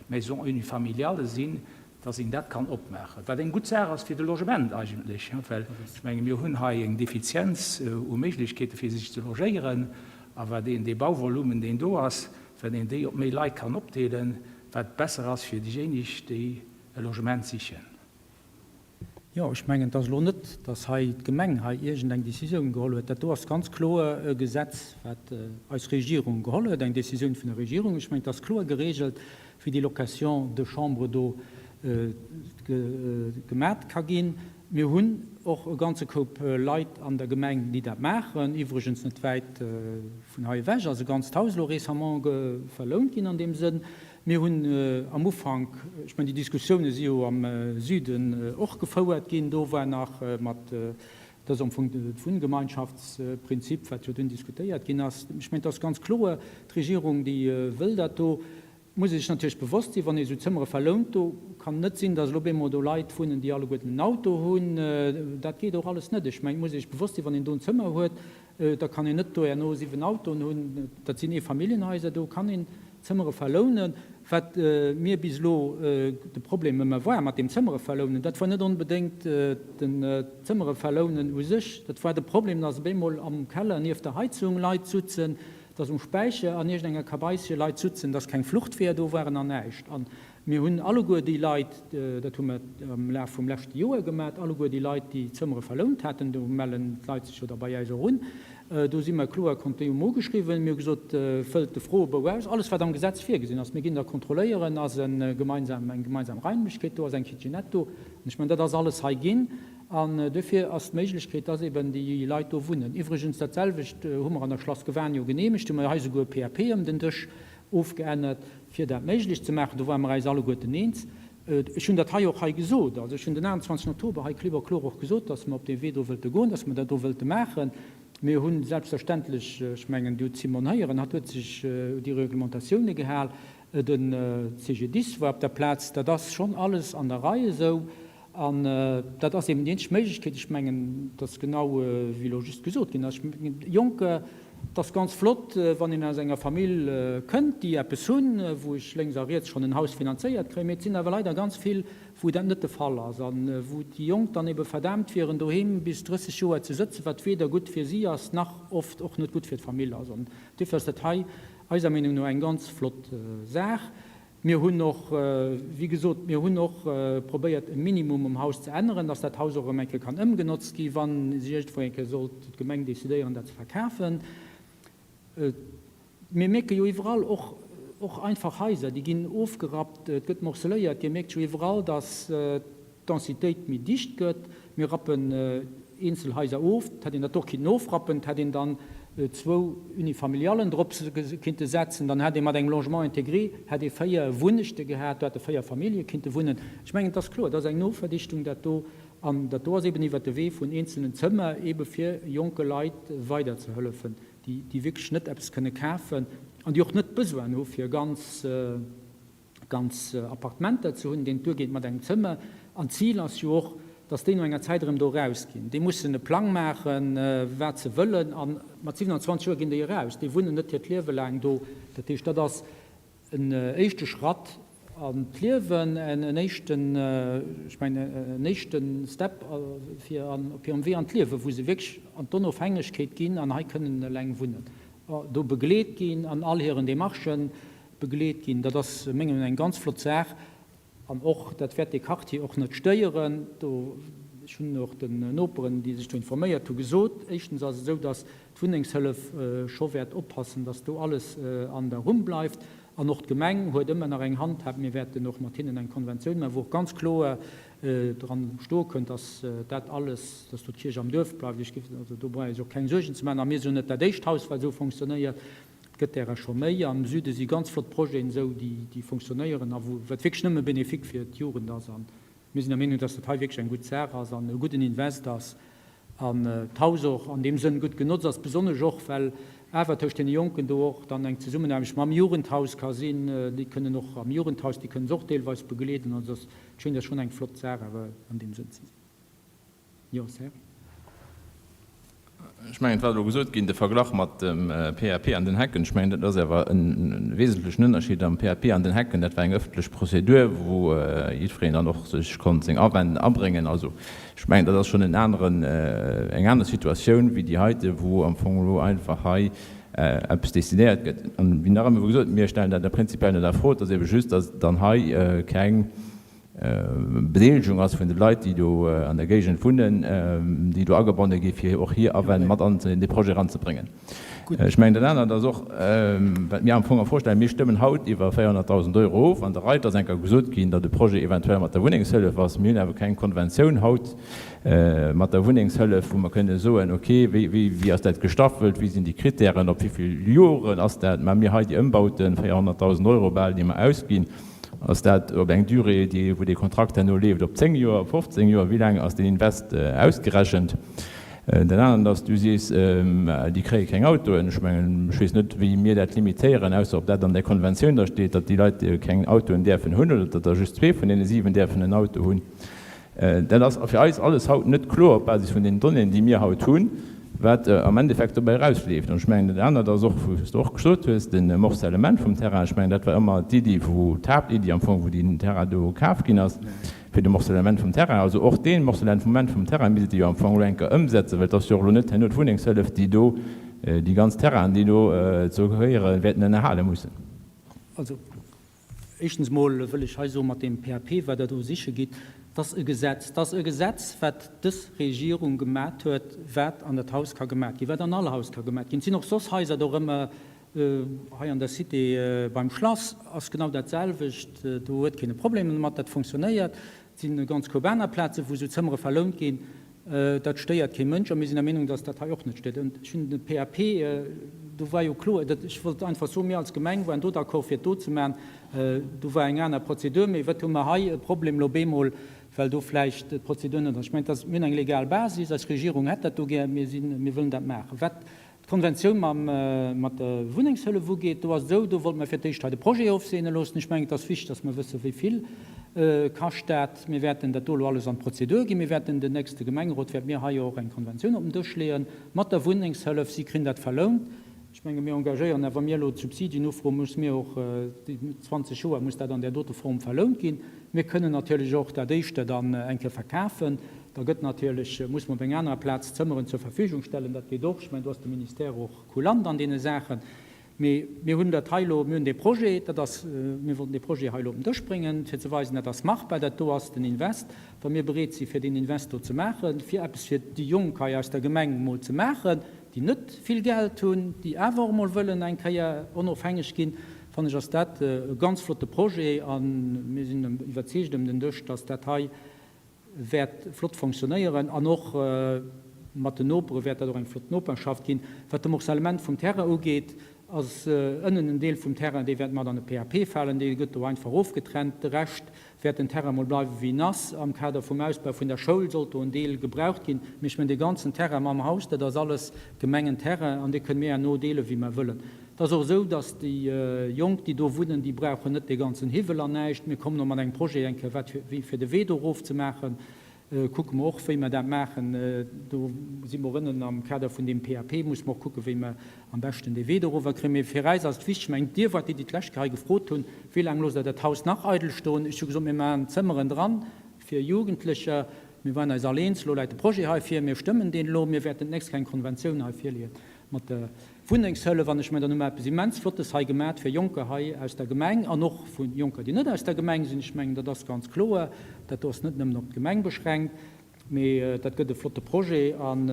Maisons unifamiliales sinn, dass een dat kann opmaachen. Wat eng gutt Saach ass fir de Logement eigentlech, well ech menge mir hunn hei eng Defizienz u Méiglechkeete fir sech ze logéieren. A wat een dee Bauvolumen, deen do ass, wann een déi op méi Leit kann opdeelen, wat besser ass fir déijéineg, déi e Logement sichen. Jo, ech mengen, et ass elo net, datt hei d'Gemeng hei iergendeng Décisioun geholl huet. Dat do ass ganz kloer e Gesetz, wat eis Regierung geholl huet, eng Décisioun vun der Regierung. Ech mengen, et ass kloer geregelt, wéi déi Location de chambre do gemat ka ginn. Mir hunn och e ganze Koup Leit an der Gemeng, déi dat maachen. Iwwregens net wäit vun hei ewech ass e ganzt Haus elo récemment verlount ginn an deem Sënn. Mir hunn am Ufank, ech mengen, déi Diskussioune si jo am Süden och gefouert ginn, do war nach mat, dat ass am Fong de Wunngemeinschaftsprinzip, wat jo dunn diskutéiert ginn ass. Ech mengen, et ass ganz kloer, d'Regierung, déi wëll dat do. Et muss ee sech natierlech bewosst sinn, wann ee esou Zëmmere verlount, do kann net sinn, datt elo op eemol do Leit wunnen, déi alleguerten en Auto hunn. Dat geet och alles net. Ech mengen, et muss ee sech bewosst sinn, wann een do en Zëmmer huet, da kann een net do herno 7 Autoen hunn. Dat sinn Eefamilljenhaiser, do kann een Zëmmere verlounen. Wat mir bis elo de Problem ëmmer war mat deem Zëmmere verlounen, dat war net onbedéngt den Zëmmere verlounen u sech, dat war de Problem, datt op eemol am Keller nieft der Heizung Leit sutzen, dass um Späicher an iergendenger Kabaissche Leit sutzen, dass keng Fluchtweeër do waren an näischt. Mir hunn alleguer déi Leit, dat hu mer am Laf vum leschte Joer gemat, alleguer déi Leit, déi Zëmmere verlount haten, do mellen d'Leit sech jo da bei äis och un, do si mer kloer Konte um ugeschriwwen. Mir hu gesot, fëllt de Froebou aus, alles wat am Gesetz virgesinn ass. Mir ginn da kontrolléieren, ass e gemeinsam, eng gemeinsam Raimlechkeet do, ass eng Kitchenette do. An ech mengen, dat ass alles hei ginn. An duerfir ass d'Méiglechkeet, dass eben déi Leit do wunnen. Iwwregens dat selwecht hu mer an der Schlass Gewan jo geneemegt, hu mer hei souguer e PAP ëm den Dësch ofgeännert, fir dat méiglech ze maachen. Do ware mer äis alleguerten eens. Ech hunn dat hei och hei gesot. Also ech hunn den 28 Oktober hei klipp a kloer och gesot, dass mer op dee Wee do wëlte goen, dass mer dat do wëlte maachen. Mir hu selbstverständlech, ech mengen, Dir hutt d'Simone héieren, hatt huet sech u déi Reglementatioune gehal, de CGDIS war op der Plaz, dat ass schonn alles an der Rei esou. An dat ass eben déi eenzeg Méiglechkeet. Ech mengen, et ass genau wéi elo just gesot ginn ass, ech mengen, Jonker, et ass ganz flott, wann een aus enger Famill kënnt, déi eppes hunn, wou ech lénks a riets schonn en Haus finanzéiert kréien. Mee et sinn awer leider ganz vill, wou dat net de Fall ass a wou déi Jonk dann ebe verdaamt wieren, doheem bis 30 Joer ze sëtzen, wat weder gutt fir si ass, nach oft och net gutt fir d'Famill ass. An duerfir ass dat hei eiser Meenung no eng ganz flott Saach. Mir hunn och, wéi gesot, mir hunn och probéiert e Minimum um Haus ze änneren, dass dat Haus och erëm eng Kéier kann ëmgenotzt gi wa sech iergendwou eng Kéier sollt d'Gemeng decidéieren dat ze verkafen. Mir mierke jo iwwerall och, och einfach Haiser, déi ginn ofgerappt, et gëtt morceléiert. Dir mierkt jo iwwerall, dass d'Densitéit méi dicht gëtt. Mir rappen eenzel Haiser of. Et hätt een dat och kinnten ofrappen, et hätt een dann zwou Unifamiliallen drop kinnte setzen, dann hätt ee mat engem Logement intégré hätt ee 4 Wunnechte gehat, do hätte 4 Famillje kinnte wunnen. Ech mengen, et ass kloer, et ass eng Noverdichtung dat do, an dat do ass eben iwwert de Wee vun eenzelnen Zëmmer ebe fir jonke Leit weiderzehëllefen, déi déi wierklech net eppes kënne kafen an déi och net d'Besoinen hu fir ganz ganz Appartementer ze hunn, deen duergeet mat engem Zëmmer. An d'Zil ass jo och, dass déi no enger Zäit erëm do erausginn. Déi mussen e Plang maachen, wat se wëllen, a mat 27 Joer ginn déi eraus. Déi wunnen net hiert Liewe laang do. Dat heescht, dat ass en éischte Schratt an d'Liewen, en éischten, ech mengen, en éischte Step fir an, op hirem Wee an d'Liewen, wou se wierklech an d'Onofhängegkeet ginn an hei kënnen eleng wunnen, do begleet ginn an all hiren Demarchen, begleet ginn. Dat ass mengem Meenung eng ganz flott Saach an och dat wäert dee Quartier och net stéieren. Do, ech hunn och den Noperen, déi sech do informéiert hu gesot, éischtens ass et esou, datt d'Wunnengshëllef scho wäert oppassen, datt do alles an der Rumm bleift an och d'Gemeng huet ëmmer nach eng Handhab. Mir wäerten och mat hinnen eng Konventioun maachen, wou och ganz kloer dran stoe kënnt, datt dat alles, datt do d'Kierch am Duerf bleift. Ech géif, also do brauch ee sech och keng Suergen ze maachen. A mir sinn jo net dat éischt Haus, wat esou fonctionnéiert. Et gëtt därer scho méi. Am Süde si ganz flott Projeten esou, déi fonctionnéieren a wou, wat wierklech nëmme bénéfique fir d'Jugend ass. A mir sinn der Meenung, dass dat hei wierklech eng gutt Saach ass an e gudden Invest ass an d'Haus och an deem Sënn gutt genotzt ass, besonnesch och, well awer tëscht deene Jonken do och dann eng Zesummenaarbecht mam Jugendhaus ka sinn. Déi kënnen och am Jugendhaus, déi kënnen se och deelweis begleeden. Also et schéngt eis schonn eng flott Saach awer an deem Sënn ze sinn. Jo, Serge. Ech mengen, et war elo gesot ginn, de Verglach mat dem PAP an den Hecken. Ech mengen, dat ass awer e wesentlechen Ënnerschied. Am PAP an den Hecken, dat war eng ëffentlech Prozedur, wou jiddwereen dann och sech konnt seng Awänn abréngen. Also, ech mengen, dat ass schonn en aneren, eng aner Situatioun wéi déi heite, wou am Fong elo einfach hei eppes decidéiert gëtt. An wéi nach ëmmer gesot, mir stellen dat prinzipiell net a Fro. Et ass ebe just, datt dann hei keng Bedeelegung ass vun de Leit, déi do an der Géigend wunnen, déi do agebonne gi fir och hir Awänn mat an dee Projet eranzebréngen. Ech mengen, dat anert ass och, wat mir am Fong a Fro stellen, Mir stëmmen haut iwwer 400.000 Euro of. An der Rei, et ass eng Kéier gesot ginn, datt e Projet eventuell mat der Wunnengshëllef ass. Mir hunn awer keng Konventioun haut mat der Wunnengshëllef, wou mer kënne soen, okay, wéi, wéi ass dat gestaffelt, wéi sinn déi Kritären, op wéi vill Joren ass dat, maache mir hei déi Ëmbauten, 400.000 Euro bal, déi mer ausginn. Ass dat op eng Durée, déi, wou dee Kontrakt herno leeft, op 10 Joer, op 15 Joer? Wéi laang ass deen Invest ausgerechent? Dat anert ass, du sees, déi kréie keng Autoen. Ech mengen, ech weess net, wéi mir dat limitéieren, ausser ob dat an där Konventioun da steet, datt déi Leit keng Autoen däerfen hunn oder datt der just zwee vun deene 7 däerfen en Auto hunn. Dat ass fir eis alles haut net kloer op Basis vun den Donnéeën, déi mir haut hunn, wat am Endeffekt dobäi erausleeft. An ech mengen, dat anert ass och, wou s de och gesot hues, de Morcellement vum Terrain. Ech mengen, dat war ëmmer d'Iddi, wou, d'Haaptiddi am Fong, wou deen Terrain do kaf ginn ass, fir de Morcellement vum Terrain. Also och dee Morcellement vum Terrain misst Dir jo am Fong elo eng Kéier ëmsetzen, well et ass jo och elo net herno d'Wunnengshëllef, déi do déi ganz Terrainen, déi do ze gehéieren, wäerten ënnerhale mussen. Also. Éischtens emol wëll ech hei soen, mat deem PAP, wat Der do siche gitt, dat ass e Gesetz. Dat ass e Gesetz, wat dës Regierung gemat huet, wat an dat Haus ka gemat ginn, wat an all Haus ka gemat ginn. Et sinn och soss Haiser dorëmmer, hei an der Cité beim Schlass ass genau dat selwecht. Do huet keen e Problem domat, dat fonctionnéiert. Et sinn e ganz Koup aner Plazen, wou esou Zëmmere verlount ginn. Dat stéiert kee Mënsch a mir sinn der Meenung, dass dat hei och net stéiert. Und ech hunn de PAP, do war jo kloer, dat, ech wollt einfach soen, mir als Gemeng waren do d'accord fir et do ze maachen. Do war eng aner Prozedur. Mee wat hu mer hei e Problem elo bemol, well do vläicht d'Prozedur net ass. Ech mengen, dass, mir hunn eng legal Basis, eis Regierung hätt dat do gär, mir sinn, mir wëllen dat maachen. Wat d'Konventioun mam, mat der Wunnengshëllef ugeet, do ass et esou, do wollte mer fir d'éischt hei de Projet ofseene loossen. Ech mengen, et ass wichteg, dass mer wëssen, wéi vill kascht dat. Mir wäerten dat do elo alles an d'Prozedur ginn. Mir wäerten den nächste Gemengerot, wäerte mir hei jo och eng Konventioun op den Dësch leeën mat der Wunnengshëllef. Si kréien dat verlount. Ech menge mir engagéieren, a wa mir elo d'Subsidien ufroen, muss mir och, déi 20 Joer muss dat an där dote Form verlount ginn. Mir kënnen natierlech och dat éischter dann eng Kéier verkafen. Da gëtt natierlech, muss mer op enger anerer Plaz Zëmmeren zur Verfügung stellen. Dat geet och. Ech mengen, do ass de Ministère och coulant an deene Saachen. Mee mir hunn dat hei elo, mir hunn dee Projet, dat ass, mir wollten dee Projet hei elo op den Dësch bréngen, fir ze weisen, dat ass machbar, dat do ass den Invest. Wa mir bereet si fir deen Invest do ze maachen, fir eppes fir déi Jonk hei aus der Gemeng emol ze maachen, déi net vill Geld hunn, déi awer och emol wëllen eng Kéier onofhängeg ginn, fannen ech, ass dat e ganz flotte Projet. A mir sinn iwwerzeegt ëm den Dësch, dass dat hei wäert flott fonctionnéieren an och mat den Nopere wäert dat och eng flott Noperschaft ginn. Wat de Morcellement vum Terrain ugeet, ass ënnen en Deel vum Terrain, dee wäert mat an de PAP falen, dee gëtt do einfach ofgetrennt. De Rescht wäert den Terrain mol bleiwe wéi en ass. Am Kader vum Ausbau vun der Schoul sollt do en Deel gebraucht ginn. Mee ech mengen, dee ganzen Terrain mam Haus, dat ass alles Gemengenterrain an dee kënne mir herno deele wéi mer wëllen. Et ass och esou, datt déi Jonk, déi do wunnen, déi brauchen net dee ganzen Hiwwel an näischt. Mir kommen och mat engem Projet eng Kéier, wat fir, wéi fir de Wee do erof ze maachen. Kucke mer och, wéi mer dat maachen. Do si mer och ënnen am Kader vun deem PAP, musse mer och kucken, wéi mer am beschten dee Wee do erover kréien. Mee fir eis ass et wichteg, ech mengen, Dir waart déi, déi d'lescht Kéier hei gefrot hunn, Wéi laang loosst Der dat Haus nach eidel stoen? Ech hu gesot, mir maachen Zëmmeren dran fir Jugendlecher. Mir waren eis all eens. Elo läit de Projet hei vir. Mir stëmmen deen elo. Mir wäerten d'nächst Kéier eng Konventioun hei virleeën mat der Wunnengshëllef, an ech mengen, dann hu mer eppes immens Flottes hei gemat fir Jonker hei aus der Gemeng an och vu Jonker, déi net aus der Gemeng sinn. Ech mengen, dat ass ganz kloer, dat do ass net nëmmen op d'Gemeng beschränkt, mee dat gëtt e flotte Projet. An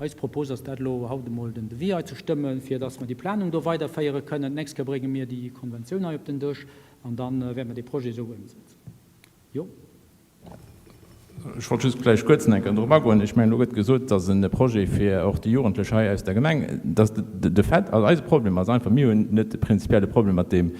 eis Propos ass dat elo haut emol den Devis hei ze stëmmen, fir dass mer déi Planung do weiderféiere kënnen. D'nächst Kéier brénge mir déi Konventioun hei op den Dësch an da wäerte mer dee Projet esou ëmsetzen. Jo. Ech wollt just vläicht kuerz nach eng Kéier drop agoen. Ech mengen, elo gëtt gesot, et ass e Projet fir och déi Jugendlech hei aus der Gemeng. Dass de Fait, also eise Problem ass einfach, mir hunn net de prinzipielle Problem mat deem,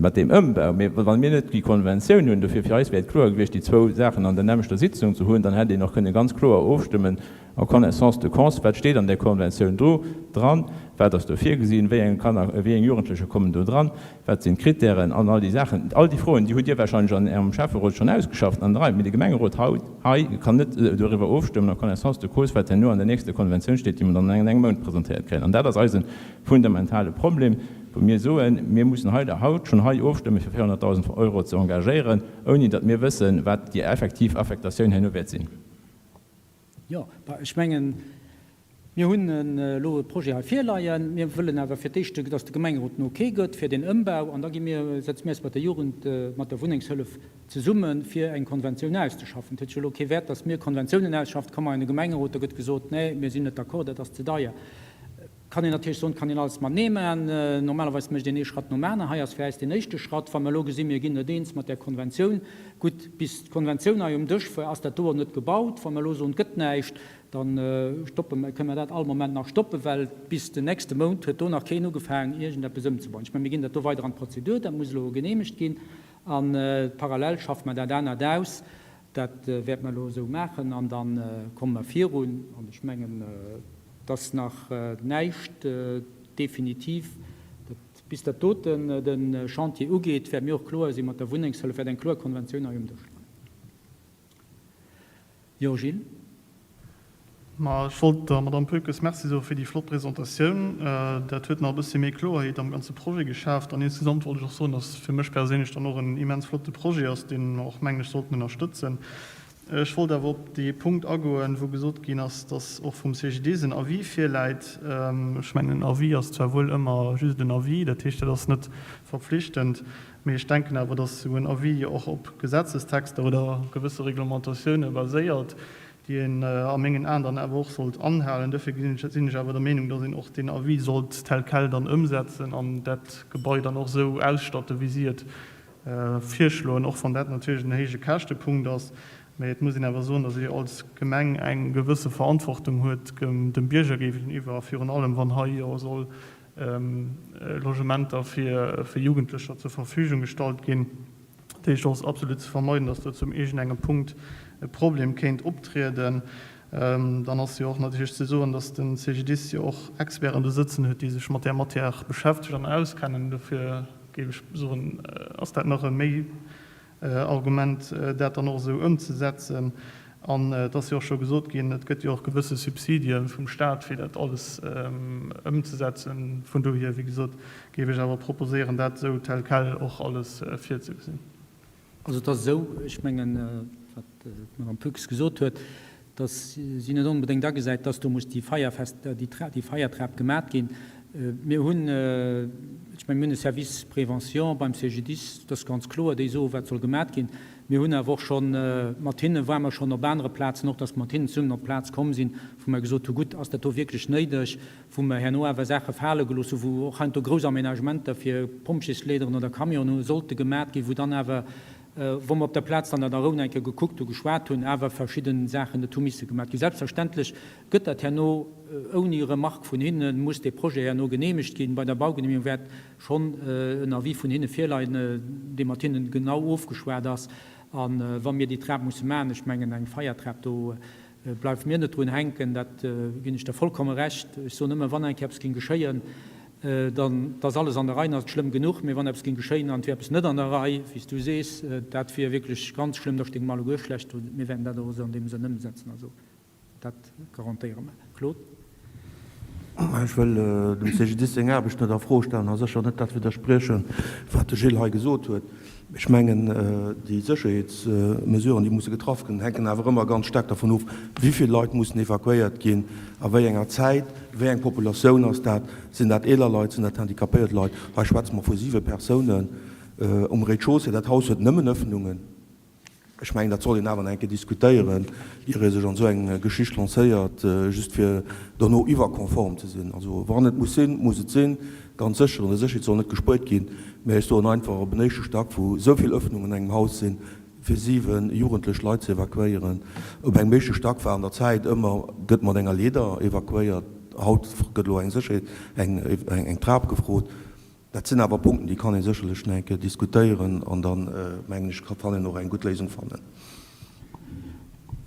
mat deem Ëmbau. Mee wa mir net déi Konventioun hunn, dofir fir eis wär et kloer gewiescht, déi zwou Saachen an der nämmlechter Sitzung ze hunn, dann hätt een och kënne ganz kloer ofstëmmen en connaissance de cause, wat steet an där Konventioun dru dran, wat ass do virgesinn, wéi eng Kanner, wéi eng Jugendlecher kommen do dran. Wat sinn d'Kritären an all déi Saachen? All déi Froen, déi hutt Dir wahrscheinlech an Ärem Schäfferot schonn ausgeschafft an der Rei. Mee de Gemengerot haut hei kann net doriwwer ofstëmmen en connaissance de cause, wat herno an der nächster Konventioun steet, déi mer dann an engem Mount presentéiert kréien. An dat ass eise fundamentale Problem, wou mir soen, mir mussen hei haut schonn hei ofstëmmen, fir 400.000 Euro ze engagéieren, ouni datt mir wëssen, wat déi effektiv Affektatioun herno wäert sinn. Jo, ech mengen, mir hunn elo e Projet hei virleien. Mir wëllen awer fir d'éischt, dass de Gemengerot den Ok gëtt fir deen Ëmbau. An da gi mir, setze mir eis mat der Jugend, mat der Wunnengshëllef zesummen, fir eng Konventioun auszeschaffen. Et huet jo elo kee Wäert, dass mir Konventiounen ausschaffen, komme mer an de Gemengerot, da gëtt gesot, Nee, mir sinn net d'accord, dat ass ze deier. Kann een natierlech soen, kann een alles matenee maachen. Normalerweis mécht een ee Schratt nom aneren. Hei ass fir äis deen éischte Schratt. Wa mer elo gesinn, mir ginn net eens mat där Konventioun, gutt, bis d'Konventioun hei um Dësch war, ass dat do och net gebaut. Wa mer elo soen, et gëtt näischt, da stoppe mer, kënne mer dat all Moment nach stoppen, well bis den nächste Mount huet do nach keen ugefaangen, iergendeppes ëmzebauen. Ech mengen, mir ginn dat do weider an d'Prozedur, dat muss elo geneemegt ginn a parallel schaffe mer dat anert aus. Dat wäerte mer elo esou maachen an da komme mer virun. An ech mengen, et ass nach näischt definitiv. Bis dat doten de Chantier ugeet, wäerte mir och kloer si mat der Wunnengshëllef, wäert eng kloer Konventioun hei um Dësch leien. Jo, Gilles? Ma ech wollt der Madamm Poelkes Merci soe fir déi flott Presentatioun. Dat huet nach e bëssche méi Kloerheet am ganze Projet geschaaft. An insgesamt wollt ech och soen, dass fir mech perséinlech dann och en immens flotte Projet ass, dee mer och, mengen ech, sollten ënnerstëtzen. Ech wollt awer op dee Punkt agoen, wou gesot ginn ass, dass och vum CGDIS en Avis virläit. Ech mengen, en Avis ass zwar wuel ëmmer just en Avis, dat heescht, dat ass net verpflichtend, mee ech denken awer, dass esou en Avis jo och op Gesetzestexter oder gewësse Reglementatioune baséiert, déi een a mengen Aen dann awer och sollt anhalen. Dofir sinn ech awer der Meenung, dass een och deen Avis sollt tel quel dann ëmsetzen an dat Gebai dann och esou ausstatten, wéi si et virschloen, och wann dat natierlech en héije Käschtepunkt ass. Mä et muss een awer soen, dass ee jo als Gemeng eng gewësse Verantwortung huet dem Bierger géigeniwwer, a virun allem wann hei jo soll Logementer fir Jugendlecher zur Verfügung gestallt ginn. Dat heescht, och ass absolut ze vermeiden, dass do zum iergendengem Punkt e Problem kéint optrieden. Dann ass jo och natierlech ze soen, dass de CGDIS jo och Experten do sëtzen huet, déi sech mat där Matière beschäftegen an auskennen. Dofir géif ech soen, ass dat nach e méi Argument, dat dann och esou ëmzesetzen. An et ass jo och scho gesot ginn, et gëtt jo och gewësse Subsidie vum Stat, fir dat alles ëmzesetzen. Vun dohier, wéi gesot, géif ech awer proposéieren, dat esou tel quel och alles virzegesinn. Also et ass esou, ech mengen, wat d'Madame Püx gesot huet, dass si net onbedéngt agesäit, dass do muss déi Feierfest, déi Feiertrap gemat ginn. Mir hunn, ech mengen, mir hunn e Service Prévention beim CGDIS, dat ass ganz kloer, déi soen, wat soll gemat ginn. Mir hunn awer och scho mat hinne, ware mer schonn op anere Plazen och, dass mer mat hinnen zesummen op d'Plaz komm sinn, wou mer gesot hu gutt, ass dat do wierklech néideg, wou mer herno awer Saache fale gelooss hu, wou och heiansdo grouss Aménagementer fir Pompjeesleederen oder Camionen hu sollte gemat ginn, wou dann awer wou mer op der Plaz dann dat a Rou nach eng Kéier gekuckt hu, geschwat hunn, awer verschidde Saachen net hu misse gemat ginn. Selbstverständlech gëtt dat herno ouni Remarque vun hinnen, muss dee Projet herno genehmegt ginn. Bei der Baugenehmigung wäert schonn en Avis vun hinne virleien, dee mat hinnen genau ofgeschwat ass. A wa mir déi Trap musse maachen, ech mengen eng Feiertrap, do bleiwe mir net drun hänken, dat ginn ech der vollkomme Recht. Ech soen ëmmer, wann eng Kéier eppes géing geschéien, Dann, dass alles an der Rei ass, schlëmm genuch, mee wann eppes géing geschéien an et wier eppes net an der Rei, wéi s du sees, dat wier wierklech ganz schlëmm, da stéinge mer alleguer schlecht do. Mir wäerten dat och esou an deem Sënn ëmsetzen, also dat garantéiere mer. Claude. Ech wëll dem CGDIS seng Aarbecht net a Fro stellen a sécher net dat widderspriechen, wat de Gilles hei gesot huet. Ech mengen, déi Sécherheetsmesuren, déi musse getraff ginn, hänken awer ëmmer ganz staark dervun of, wéi vill Leit mussen evakuéiert ginn, a wéi enger Zäit, wéi eng Populatioun ass dat, sinn dat eeler Leit, sinn dat handicapéiert Leit. Hei schwätze mer vu siwe Persounen um Rez-de-chaussée. Dat Haus huet nëmmen Öffnungen. Ech mengen, dat soll een awer nach eng Kéier diskutéieren, ier ee sech an esou eng Geschicht lancéiert, just fir dono iwwerkonform ze sinn. Also wann et muss sinn, muss et sinn, ganz sécher. Un der Sécherheet soll net gespuert ginn. Mä ech soen einfach, op en éischte Stack, wou esou vill Öffnungen an engem Haus sinn, fir 7 jugendlech Leit ze evakuéieren, op engem éischte Stack war an der Zäit ëmmer, gëtt mat enger Leeder evakuéiert, haut gëtt elo eng Sécherheet, eng Trap gefrot. Dat sinn awer Punkten, déi kann ee sécherlech nach eng Kéier diskutéieren an dann, mengen ech, kann een och eng gutt Léisung fannen.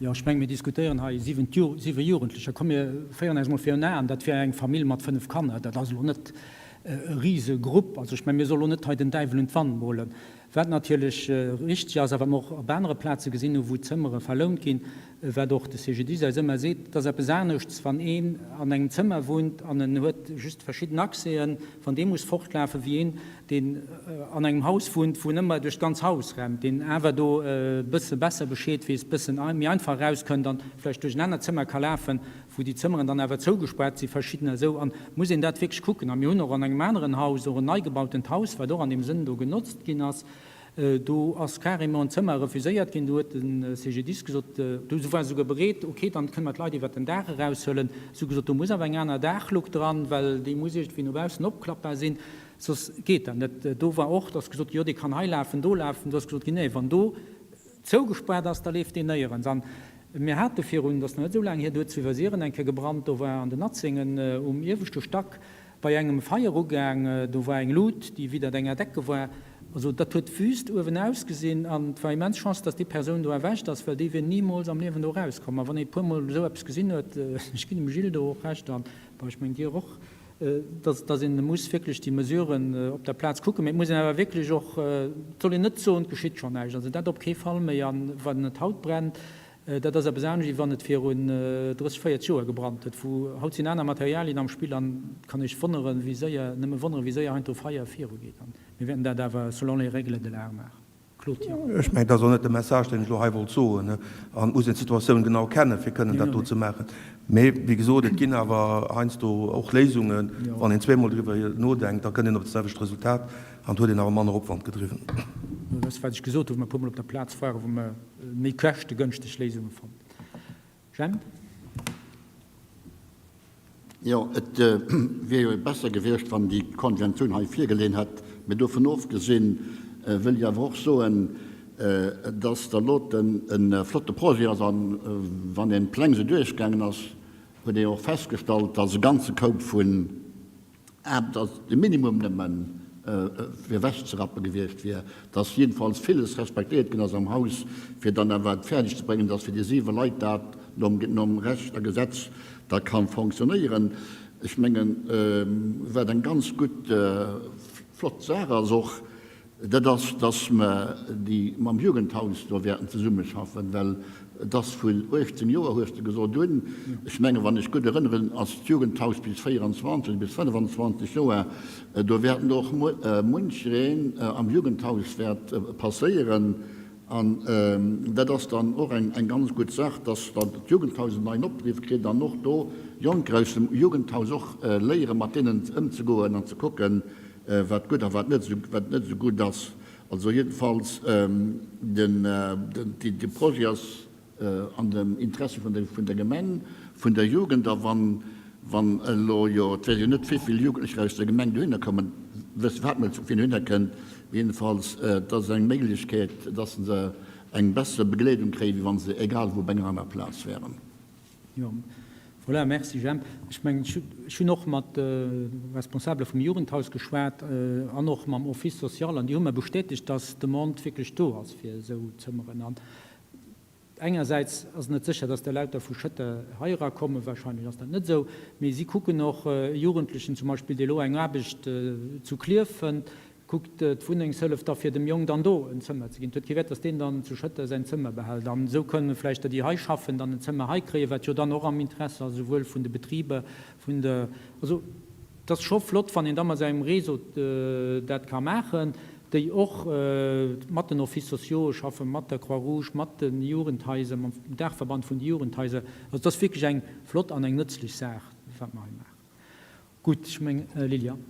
Jo, ech mengen, mir diskutéieren hei siwe Jugendlecher. Komm, mir féieren eis emol virun Aen, dat wär eng Famill mat fënnef Kanner. Dat ass elo net e Risegrupp. Also ech mengen, mir solle lo net hei den Däiwel un d'Wand molen. Wat natierlech richteg ass a wat mer och op anere Plaze gesinn hu wou Zëmmere verlount ginn, wat och de CGDIS eis ëmmer seet, et ass eppes aneschts, wann een an engem Zëmmer wunnt an en huet just verschidden Accèsen, wann dee muss fortlafen, wéi een, deen an engem Haus wunnt, wou en ëmmer duerch d'ganz Haus rennt, deen awer do e bësse besser Bescheed weess, bëssen méi einfach erauskënnt an vläicht duerch en anert Zëmmer ka lafen, wou déi Zëmmeren dann awer zougespaart si verschiddener esou, an muss een dat wierklech kucken. A mir hunn och an engem aneren Haus, och en nei gebautent Haus, wat och an deem Sënn do genotzt ginn ass, do ass carrément en Zëmmer refuséiert ginn, do huet de CGDIS gesot, do war se souguer bereet, ok, dann kënne mer d'Leit iwwert den Daach eraushuelen, si hu gesot, do muss awer eng aner Daachluck dran, well déi muss iergendwéi no baussen opklappbar sinn, soss geet dat net. Do war och, dass gesot ginn, jo dee kann hei lafen, do lafen, do ass gesot ginn, nee, wann do zougespaart ass, da leeft deen néierens. An mir hate virun, dat ass nach net esou laang hier, do huet zu Iwwersiren eng Kéier gebrannt, do war an den Atzengen um ieweschte Stack bei engem Feier ugaang, do war eng Lut, déi widdert enger Decke war. Also dat huet wüst uewen ausgesinn an et war immens Chance, dass déi Persoun do erwächt ass, well déi wier nimools am Liewen do erauskomm. A wann ee puermol esou eppes gesinn huet, ech ginn dem Gilles do och Recht an, bon, ech mengen dir och, dass dass een muss wierklech déi Mesuren op der Plaz kucken, mee et muss een awer wierklech och, et soll een net soen, et geschitt schonn näischt, also dat op kee Fall méi. A wann et haut brennt, dat ass eppes anescht, wéi wann et virun 30, 40 Joer gebrannt huet, wou haut sinn aner Materialien am Spill an et kann ee sech wonneren, wéi séier, nëmme wonneren, wéi séier heiansdo Feier virugeet. An mir wäerten dat awer selon les règles de l'art maachen. Claude, jo. Ech mengen, dat ass och net de Message, deen ech elo hei wollt soen. An et muss een d'Situatioun genau kennen, fir kënnen dat do ze maachen. Mee wéi gesot, et ginn awer heiansdo och Léisungen, wann een zweemol driwwer nodenkt, da kënnt een op dat selwecht Resultat an et huet een awer manner Opwand gedriwwen. Dat ass, wat ech gesot hu, wou mer e puermol op der Plaz waren, wou mer méi käschtegënschteg Léisunge fonnt. Jemp. Jo, et wier jo besser gewiescht, wann déi Konventioun hei virgeleeën hätt. Mee dovun ofgesinn wëll ech awer och soen, dass der loten e flotte Projet ass. A wann een d'Pläng esou duerchgaangen ass, huet ee jo och festgestallt, dass e ganze Koup vun Aarbecht, dass de Minimum nëmmen fir ewechzerappe gewiescht wier, dass jiddefalls villes respektéiert ginn ass am Haus, fir dann awer et fäerdeg ze bréngen, dass fir déi siwe Leit dat nom Recht a Gesetz da ka fonctionnéieren. Ech mengen, wat eng ganz gutt, flott Saach ass och, Dat ass, dass mer déi mam Jugendhaus do wäerten zesummeschaffen, well et ass vun 18 Joer, hues de gesot, un. Ech mengen, wann ech gutt erënneren, ass d'Jugendhaus bis 24 oder bis 25 Joer. Do wäerten och munchereen am Jugendhaus wäert passéieren. An dat ass dann och eng ganz gutt Saach, dass dann d'Jugendhaus en neien Opdriff kritt an och do Jonker aus dem Jugendhaus och léieren, mat deenen ëmzegoen an ze kucken, wat gutt a wat net esou gutt ass. Also jiddefalls, de Projet ass an dem Interessi vun der Gemeng, vun der Jugend. A wann elo jo, et weess een net, wéi vill Jugendlecher aus der Gemeng dohinner kommen, wësse wat net, wien dohinner kënnt, mee jiddefalls, et ass eng Méiglechkeet, dass se eng besser Begleedung kréien, wéi wa se egal wou op enger anerer Plaz wären. Jo, voilà, merci Jemp. Ech mengen, ech hunn och mat de Responsabele vum Jugendhaus geschwat an och mam Office social an déi hu mer bestätegt, dass d'Demande wierklech do ass fir esou Zëmmeren. An engersäits ass et net sécher, dass der lauter vu Schëtter hei erakommen, wahrscheinlech ass dat net esou, mee si kucken och e Jugendlechen zum Beispill, dee elo eng Aarbecht zu Klierf fënnt, Kuckt d'Wunnengshëllef da fir dem Jong dann do en Zëmmer ze ginn. Et huet kee Wäert, datt deen dann zu Schëtter säin Zëmmer behält. An esou kënnen vläicht der, déi hei schaffen, dann en Zëmmer hei kréien, wat jo dann och am Interesse ass, esouwuel vun de Betriber, vun de, also et ass scho flott, wann een da mat sengem Réseau dat ka maachen, déi och mat den Offices sociaux schaffen, mat der Croix-Rouge, mat de Jugendhaiser, mam Daachverband vun de Jugendhaiser. Also et ass wierklech eng flott an eng nëtzlech Saach, wat mer hei maachen. Gutt, ech meng, Lilian.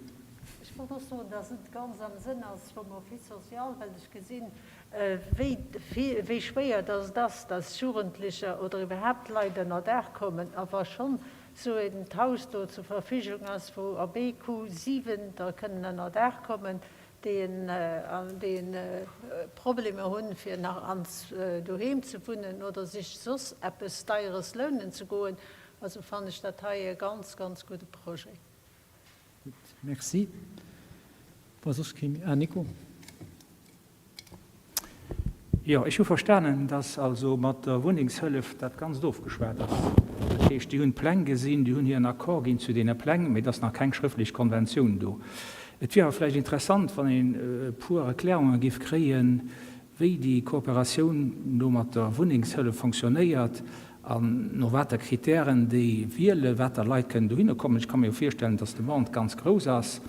Ech wollt och soen, dass et ganz am Sënn ass vum Office social, well ech gesinn, wéi wéi schwéier dass et ass, dass Jugendlecher oder iwwerhaapt Leit ënner Daach kommen. A wa schonn esou en Haus do zur Verfügung ass, wou a BQ 7 der kënnen ënner Daach kommen, déi en déi en Problemer hunn, fir nach ans doheem ze wunnen oder sech soss eppes Deieres lounen ze goen, Also fannen ech dat hei e ganz, ganz gudde Projet. Gutt, merci. Wa soss kee méi. Ah, Nico. Jo, ech hu verstanen, dass also mat der Wunnengshëllef dat Ganzt ofgeschwat ass. Dat heescht, déi hunn d'Pläng gesinn, déi hunn hiren Accord ginn zu deene Pläng, mee et ass nach keng schrëftlech Konventioun do. Et wier awer vläicht interessant, wann een e puer Erklärunge géif kréien, wéi déi Kooperatioun do mat der Wunnengshëllef fonctionnéiert an no water Kritären déi wielen, water Leit kënnen dohinner kommen. Ech ka mir jo virstellen, dass d'Demande ganz grouss ass.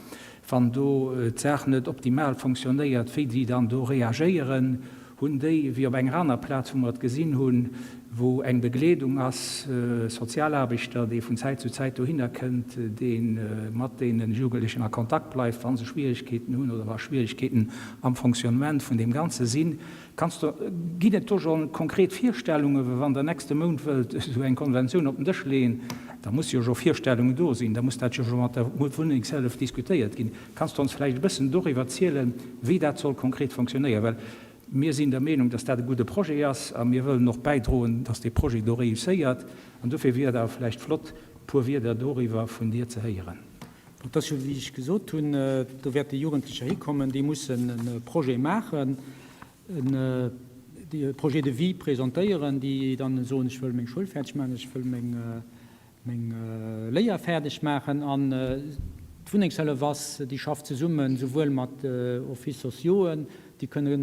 Wann do d'Saach net optimal fonctionnéiert, wéi déi dann do reagéieren. Hunn déi, wéi op enger aner Plaz, wou mer et gesinn hunn, wou eng Begleedung ass, Sozialaarbechter, dee vun Zäit zu Zäit dohinner kënnt, dee mat deene Jugendlechen a Kontakt bleift, wa se Schwierigkeeten hunn oder wa Schwierigkeeten am Fonctionnement vun deem Ganze sinn. Kanns de, ginn et do scho konkret Virstellungen? Well wann Der nächste Mount wëllt esou eng Konventioun op den Dësch leeën, da musse jo scho Virstellungen do sinn, da muss dat jo scho mat der Wunnengshëllef diskutéiert ginn. Kanns de ons vläicht e bëssen doriwwer zielen, wéi dat soll konkret fonctionnéieren? Well mir sinn der Meenung, dass dat e gudde Projet ass a mir wëllen och bäidroen, dass dee Projet do réusséiert. An dofir wier et awer vläicht flott, e puer Wierder doriwwer vun dir ze héieren. Et ass jo, wéi ech gesot hunn, do wäerte Jugendlecher hikommen, déi mussen e Projet maachen, e Projet de vie presentéieren, déi dann soen, ech wëll meng Schoul fäerdeg maachen, ech wëll meng meng Léier fäerdeg maachen. An d'Wunnengshëllef ass, déi schafft zesummen souwuel mat Offices sociauxen, déi kënne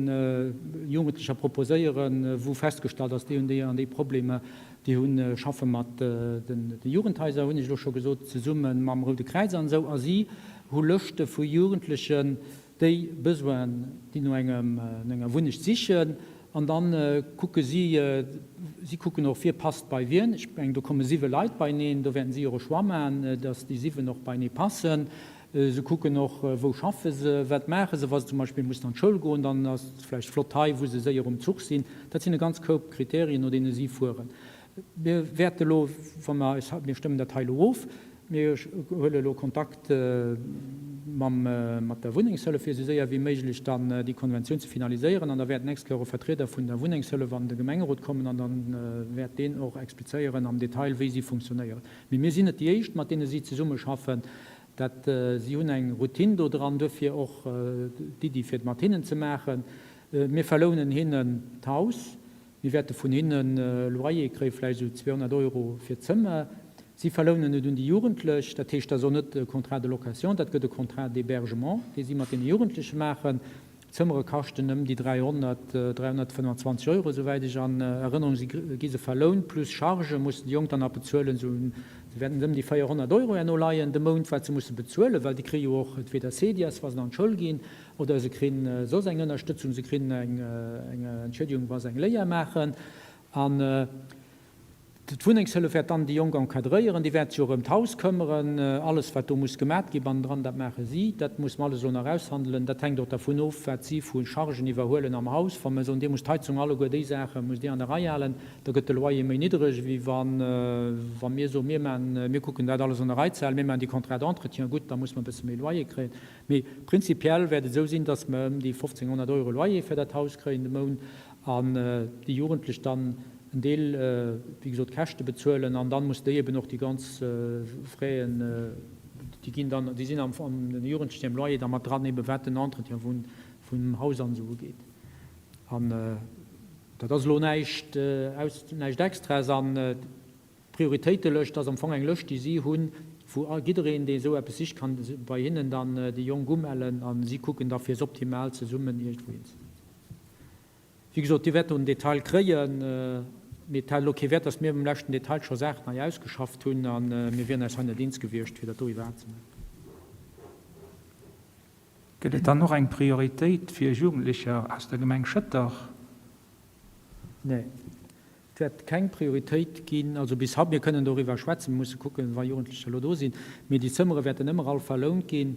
Jugendlecher proposéieren, wou festgestallt ass, déi hunn déi an déi Problemer, déi hunn, schaffe mat de Jugendhaiser, hunn ech elo scho gesot, zesumme mam Roude Kräiz an esou. A si hu Lëschte vu Jugendlechen. Déi Besoinen, déi no engem, no enger Wunnecht sichen. An da kucke si, si kucken och, wie passt bei wien. Ech mengen, do komme siwe Leit beieneen, do wäerten si och e Choix maachen, datt déi siwen och beienee passen. Se kucken och, wou schaffe se, wat maache se. Wa se zum Beispill mussen an d'Schoul goen, dann ass et vläicht flott hei, wou se séier um Zuch sinn. Dat sinn e ganz Koup Kriterien, no deene si fueren. Mir wäerte elo, wa mer eis, mir stëmmen dat hei elo of, mir huele elo Kontakt mam, mat der Wunnengshëllef, fir esou séier wéi méiglech dann déi Konventioun ze finaliséieren. An da wäert d'nächst Kéier och e Vertrieder vun der Wunnengshëllef an de Gemengerot kommen an da wäert deen och explizéieren am Detail, wéi si funktionéieren. Mee mir sinn net déi éischt, mat deene si zesummeschaffen. Dat, si hunn eng Routine do dran, duerfir och d'Iddi, fir et mat hinnen ze maachen. Mir verlounen hinnen d'Haus. Mir wäerte vun hinnen e Loyer kréien, vläicht esou 200 Euro fir d'Zëmmer. Si verlounen et un déi Jugendlech. Dat heescht, dat ass och net e Contrat de location, dat gëtt e Contrat d'hébergement, dee si mat deene Jugendleche maachen. D'Zëmmere kaschten ëm déi 300, 325 Euro, esouwäit ech an Erënnerung si, gi se verlount, plus Chargë mussen déi Jonk dann nach bezuelen. Esou, se wäerten ëm déi 400 Euro herno leien de Mount, wat se musse bezuelen, well déi kréie jo och entweder Cedias, wa se an d'Schoul ginn, Oder se krinn soss eng Ënnerstëtzung, se krinn eng Entschiedegung, wa se eng Léier maachen. An d'Wunnengshëllef wäert dann déi Jonk encadréieren, déi wäert sech och ëm d'Haus këmmeren. Alles, wat do muss gemat gi bannendran, dat maache si. Dat muss mer alles elo nach aushandelen. Dat hänkt och dervun of, wat si vu Chargen iwwerhuelen am Haus. Wa mer soen, Dir musst d'Heizung, alleguer déi Saache musst Dir an der Rei halen, da gëtt de Loyer méi niddreg, wéi wa mir soen, mir maachen, mir kucken dat alles an der Rei ze halen, mir maachen déi Contrats d'entretien gutt, da muss mer e bësse méi Loyer kréien. Mee prinzipiell wäert et esou sinn, datt mer ëm déi 1.500 Euro Loyer fir dat Haus kréien de Mount an déi Jugendlech dann en Deel, wéi gesot, Käschte bezuelen. An dann mussen déi eben och déi ganz Fraisen, déi ginn dann, déi sinn am den Jugendlechen hirem Loyer da mat dran, eben wat den Entretien vun vum Haus an esou ugeet. An dat ass elo näischt aus, näischt Extraes. An D'Prioritéitelëscht ass am Fong eng Lëscht, déi si hunn, wou jiddereen, dee esou eppes sicht, kann bei hinnen dann déi Jonk umellen a si kucken da fir se optimal zesummen iergendwou hinzesetzen. Wéi gesot, Dir wäert do den Detail kréien, mee et hätt elo kee Wäert, datt mir um leschten Detail scho Saachen hei ausgeschafft hunn a mir wieren eis hei net eens gewiescht, fir dat do iwwerhaapt ze maachen. Gëtt et dann och eng Prioritéit fir Jugendlecher aus der Gemeng Schëtter? Nee. Et wäert keng Prioritéit ginn, also bis haut. Mir kënnen doriwwer schwätzen, mir musse kucken, wa Jugendlecher elo do sinn. Mee déi Zëmmere wäerten ëmmer all verlount ginn.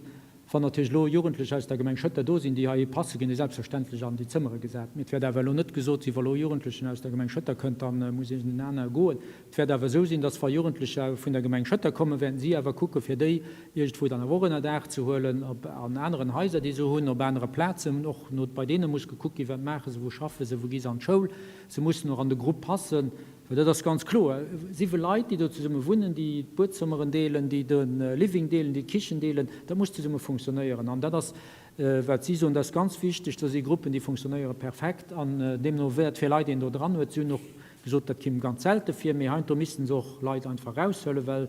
Wann natierlech elo Jugendlecher aus der Gemeng Schëtter do sinn, déi heihi passen, ginn déi selbstverständlech an déi Zëmmere gesat. Mee et wäert awer elo net gesot sinn, wa elo e Jugendlechen aus der Gemeng Schëtter kënnt, da muss iergend en anere goen. Et wäert awer esou sinn, dass wa Jugendlecher vun der Gemeng Schëtter kommen, wäerten si awer kucken, fir déi iergendwou dann awer och ënner Daach ze huelen, ob an aneren Haiser, déi se hunn, op anere Plazen. Och no bei deene muss gekuckt ginn, wat maache se, wou schaffe se, wou gi se an d'Schoul. Se mussen och an de Grupp passen, well dat ass ganz kloer, siwe Leit, déi do zesumme wunnen, déi d'Buedzëmmeren deelen, déi de Living deelen, déi d'Kichen deelen, dat muss zesumme funktionéieren. An dat ass, wat si soen, dat ass ganz wichteg, do si Gruppen, déi funktionéiere perfekt. An deemno wat fir Leit een do dran huet, si hunn och gesot, dat kimm ganz selte vir, mee heiansdo misste se och Leit einfach eraushuelen, well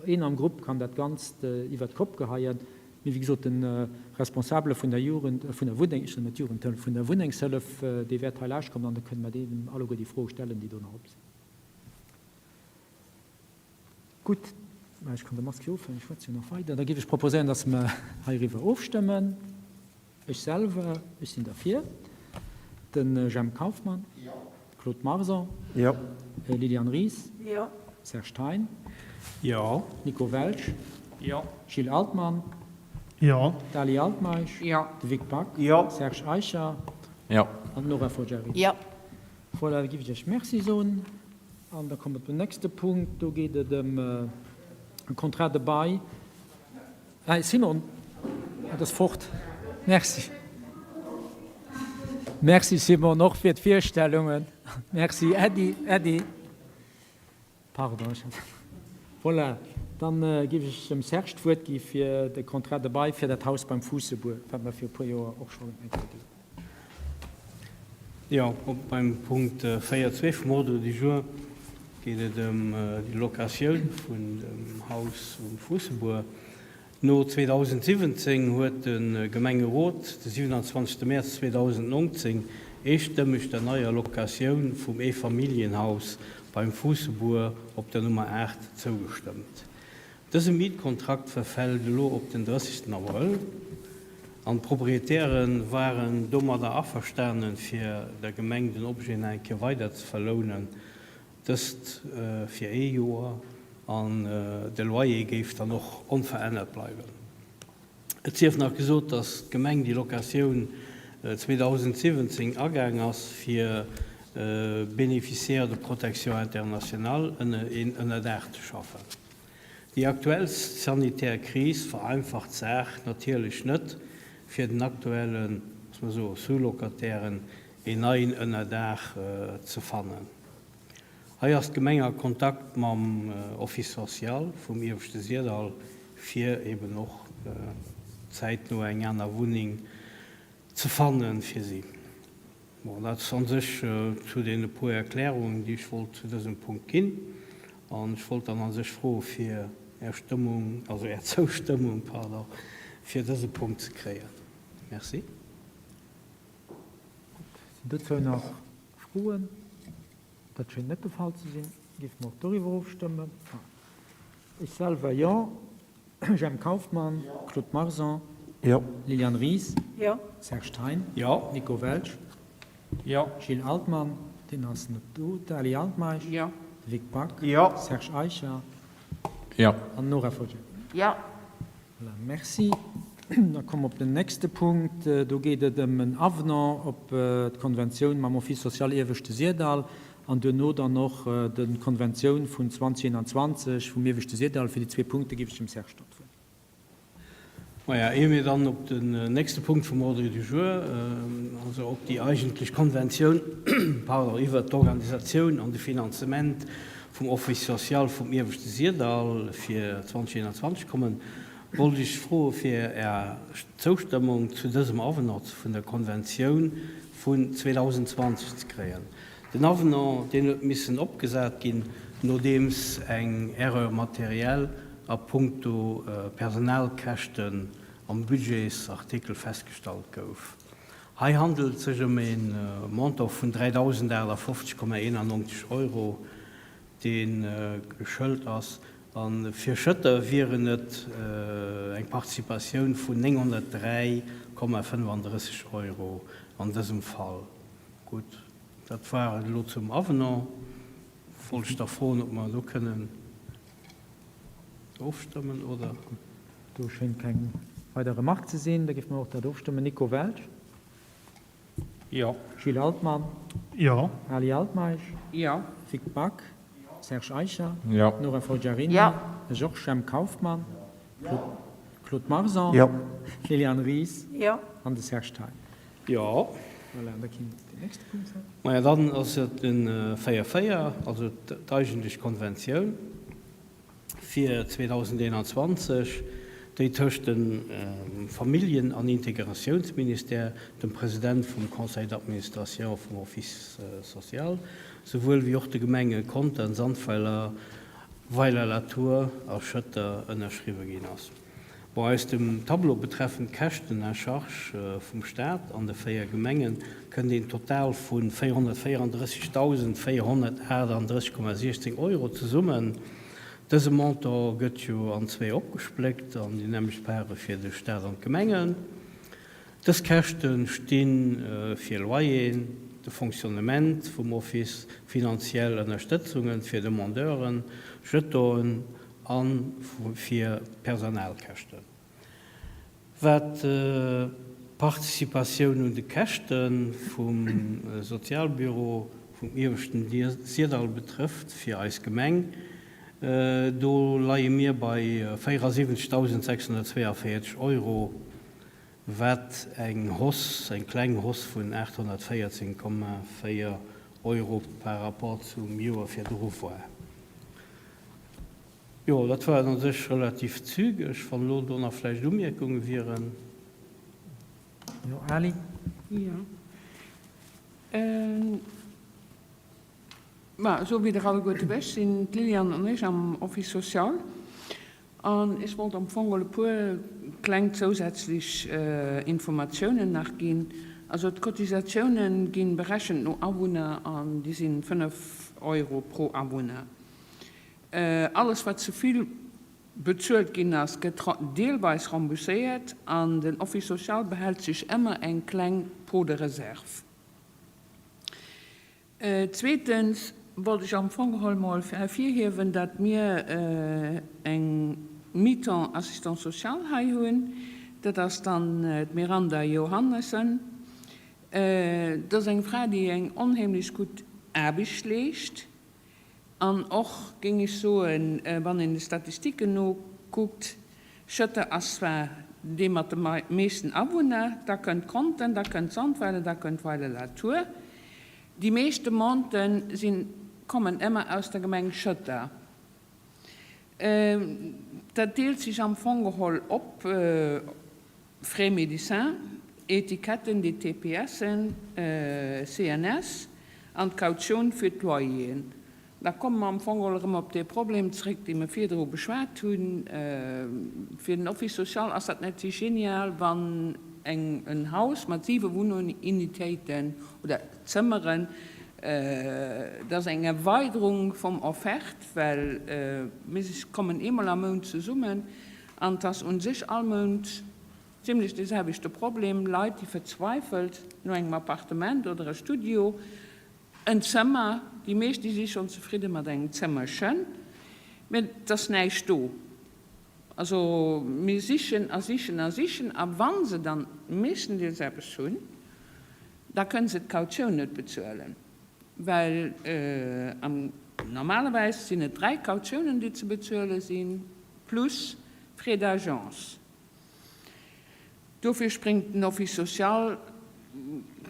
een am Grupp kann dat Ganzt iwwert d'Kopp geheien. Mee wéi gesot, de Responsabele vun der Jugend, vun der Wunneng, ech soen net Jugendhëllef, vun der Wunnengshëllef, dee wäert hei laascht kommen an da kënne mer deem alleguer déi Froe stellen, déi do nach op sinn. Gutt, mä ech kann de Mask jo ofhuelen, ech schwätze jo nach weider. Da géif ech proposéieren, dass mer heiriwwer ofstëmmen. Ech selwer, ech sinn derfir. De Jemp Kauffmann. Jo. Claude Marson. Jo. Liliane Ries. Jo. Serge Thein. Jo. Nico Welsch. Jo. Gilles Altmann. Jo. Dali Altmeisch. Jo. De Vic Back. Jo. Serge Eicher. Jo. An d'Nora Fogiari. Jo. Voilà, da géif ech Iech Merci soen. An da komme mer zum nächste Punkt. Do geet et ëm e Contrat de bail. Hey Simon, et ass fort. Merci. Merci Simon, och fir d'Virstellungen. Merci Äddi. Äddi. Pardon, ech hat. Voilà, dann géif ech dem Serge d'Wuert gi fir de Contrat de bail fir dat Haus beim Fuussebuer, wat mer fir e puer Joer och schonn eng Kéier ginn hunn. Jo, beim Punkt 4.2 vum Ordre du jour geet et ëm déi Locatioun vun dem Haus um Fuussebuer. No 2017 huet de Gemengerot de 27 Mäerz 2019 eestëmmeg der neier Locatioun vum Eefamilljenhaus beim Fuussebuer op der Nummer 8 zougestëmmt. Dëse Mietkontrakt verfält elo op den 30 Abrëll. An d'Proprietäre waren domadder averstanen, fir der Gemeng den Objet nach eng Kéier weider ze verlounen, dëst fir ee Joer, an de Loyer géif dann och onverännert bleiwen. Et sief nach gesot, datt d'Gemeng déi Locatioun 2017 agaang ass, fir Bénéficiaires de protection internationale een Ënnerdaach ze schaffen. Déi aktuell sanitär Kris vereinfacht d'Saach natierlech net, fir den aktuelle, muss mer soen, Sous-Locatairen een neien Ënnerdaach ze fannen. Hei ass d'Gemeng a Kontakt mam Office social vum Ieweschte Syrdall, fir eben och zäitno eng aner Wunneng ze fanne fir si. Bon, dat ass a sech zu deene puer Erklärungen, déi ech wollt zu dësem Punkt ginn. An ech wollt dann a sech froe fir Är Stëmmung, also Är Zoustëmmung, pardon, fir dëse Punkt ze kréien. Merci. Gutt, sinn dozou nach Froen? Dat schéngt net de Fall ze sinn. Géife mer och doriwwer ofstëmmen? Ech selwer, jo. Jemp Kauffmann. Jo. Claude Marson. Jo. Liliane Ries. Jo. Serge Thein. Jo. Nico Welsch. Jo. Gilles Altmann, deen ass net do. D'Ali Altmeisch. Jo. De Vic Back. Jo. Serge Eicher. Jo. An d'Nora Foggia. Jo. Voilà, merci. Da komme mer op den nächste Punkt. Do geet et ëm en Avenant op d'Konventioun mam Office social Ieweschte Syrdall an duerno dann och d'Konventioun vun 2021 vum Ieweschte Syrdall. Fir déi zwee Punkte géif ech dem Serge dann d'Wuert. Maja, ier mir dann op den nächste Punkt vum Ordre du jour, also op déi eigentlech Konventioun, pardon, iwwert d'Organisatioun an de Finanzement vum Office social vum Ieweschte Syrdall fir 2021 kommen, wollt ech froe fir Är Zoustëmmung zu dësem Avenant vun der Konventioun vun 2020 ze kréien. Den Avenant, deen huet missen opgesat ginn, nodeems eng Erreur matérielle a puncto Personalkäschten am Budgetsartikel festgestallt gouf. Hei handelt et sech ëm e Montant vun 3.058,91 Euro, dee geschëlt ass. A fir Schëtter wieren et eng Participatioun vun 903,35 Euro an dësem Fall. Gutt, dat war et elo zum Avenant. Wollt ech da froen, ob mer elo kënnen ofstëmmen, oder? Gutt, do schéngt keng weider Remark ze sinn. Da géife mer och dat ofstëmmen. Nico Welsch? Jo. Gilles Altmann? Jo. Ali Altmeisch? Jo. Vic Back? Serge Eicher? Jo. Nora Folgiarini? Jo. Georges Jemp Kauffmann? Claude Marson? Jo. Liliane Ries? Jo. An de Serge Thein? Jo. Voilà, an da kinnt deen nächste Punkt sinn. Maja, dann ass et de 4, 4, also d'eigentlech Konventioun fir 2021, déi tëscht dem Familljen an Integratiounsministère, dem President vum Conseil d'administration vum Office social, souwuel wéi och de Gemenge Contern, Sandweiler, Weiler-la-Tour a Schëtter ënnerschriwwe ginn ass. Bon, aus dem Tableau betreffend d'Käschten à charge vum Staat an de 4 Gemenge kënnt een Total vu 434.438,16 Euro zesummen. Dëse Montant gëtt jo an zwee opgespléckt, an déi nämmlecht Pare fir de Staat an d'Gemengen. Dës Käschte sti fir Loyeren, de Fonctionnement vum Office, finanziell Ënnerstëtzunge fir Demandeuren, Jetonen a fir Personalkäschten. Wat d'Participatioun un de Käschte vum Sozialbüro vum Ieweschten Syrdall betrëfft fir eis Gemeng, do leie mir bei 74.642 Euro, wat eng Hausse, eng kleng Hausse vun 814,4 Euro par rapport zum Joer virdru war. Jo, dat war et an sech relativ zügeg. Wann elo do nach vläicht Umierkunge wieren. Jo, Ali. Jo. Ma esou wéi der alleguerte wësst, sinn d'Liliane an ech am Office social. An ech wollt am Fong e puer kleng zousätzlech Informatiounen nach ginn. Also d'Cotisatiounen gi berechent no Awunner an déi sinn 5 Euro pro Awunner. Alles wat ze vill. bezuelt ginn ass, gëtt deelweis rembourséiert an den Office social behält sech ëmmer eng kleng Pot de réserve. Zweetens wollt ech am Fong geholl mol ervirhiewen, datt mir eng Mi-temps Assistante sociale hei hunn. Dat ass dann d'Miranda Johannessen. Dat ass eng Fra, déi eng onheemlech gutt Aarbecht leescht. An och, géing ech soen, wann een de Statistiken nokuckt, Schëtter ass zwar dee mat de meeschten Awunner, da kënnt Conten, da kënnt Sandweiler, da kënnt Weiler-la-Tour. Déi meescht Demanden sinn, kommen ëmmer aus der Gemeng Schëtter. Dat deelt sech am Fong geholl op Frais médecins, Etiketten, déi TPSen, CNS an d'Kautioun fir d'Loyeren. Da komme mer am Fong geholl erëm op dee Problem zréck, dee mer virdru beschwat hunn. Fir den Office social ass dat net genial, wann eng en Haus mat siwe Wunnunitéiten oder Zëmmeren, dat ass eng Erweiderung vum Offerte, well mir kommen eemol am Mount zesummen an et ass u sech all Mount zimlech dee selwechte Problem, Leit, déi verzweifelt no engem Appartement oder e Studio, En Zëmmer, déi meescht déi si schonn zefridde mat engem Zëmmerchen, mä et ass näischt do. Also mir sichen a sichen a sichen a wa se dann meeschtendeels eppes hunn, da kënne se d'Kautioun net bezuelen, well am normalerweis sinn et 3 Kautiounen déi ze bezuele sinn, plus Frais d'agence. Dofir spréngt den Office social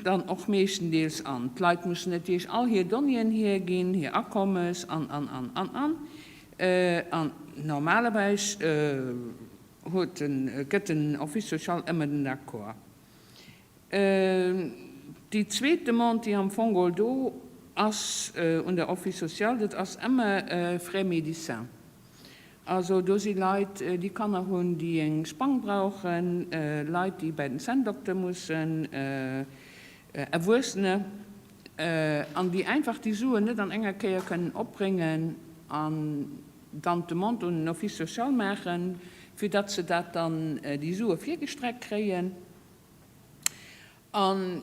dann och meeschtendeels an. D'Leit mussen natierlech all hir Donnéeën hierginn, hir Akommes an, an, an, an, an. An normalerweis huet den, gëtt den Office social ëmmer den Accord. Déi zweet Demande, déi am Fong geholl do ass un der Office social, dat ass ëmmer Frais médecins. Also do si Leit, déi Kanner hunn, déi eng Sprang brauchen, Leit, déi bäi den Zänndokter mussen, Erwuessene, an déi einfach déi Suen net an enger Kéier kënnen opbréngen an dann d'Demande un den Office social maachen, fir datt se dat dann, déi Sue virgestreckt kréien. An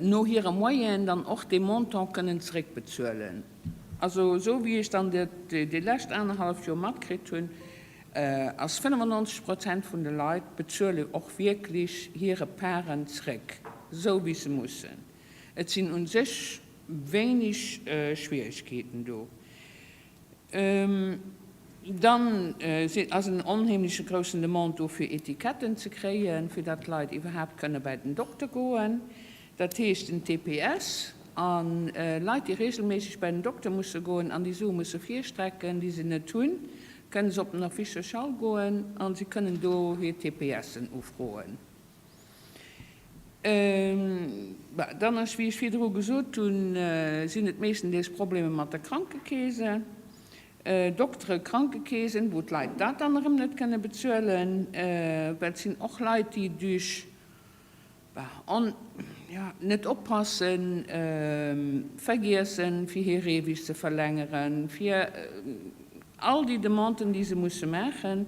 no hire Moyenen dann och dee Montant kënnen zeréckbezuelen. Also esou wéi ech dann dat déi lescht anerhalleft Joer matkritt hunn, ass 95 Prozent vun de Leit bezuele och wierklech hire Paren zeréck, esou wéi se mussen. Et sinn u sech wéineg Schwieregkeeten do. Dann ass en onheemleche groussen Demande do fir Etiketten ze kréien, fir datt d'Leit iwwerhaapt kënne bäi den Dokter goen. Dat heescht den TPS a Leit, déi regelméisseg bäi den Dokter musse goen an déi Sue musse virstrecken, déi se net hunn, kënne se op den Office social goen a se kënnen do hir TPSen ufroen. Dann ass, wéi ech virdru gesot hunn, sinn et meeschtendeels Problemer mat der Krankekeese, Doktere, Krankekeesen, wou d'Leit dat dann erëm net kënne bezuelen, well et sinn och Leit, déi duerch net oppassen, vergiessen, fir hir Revis ze verlängeren, fir all déi Demanden, déi se musse maachen.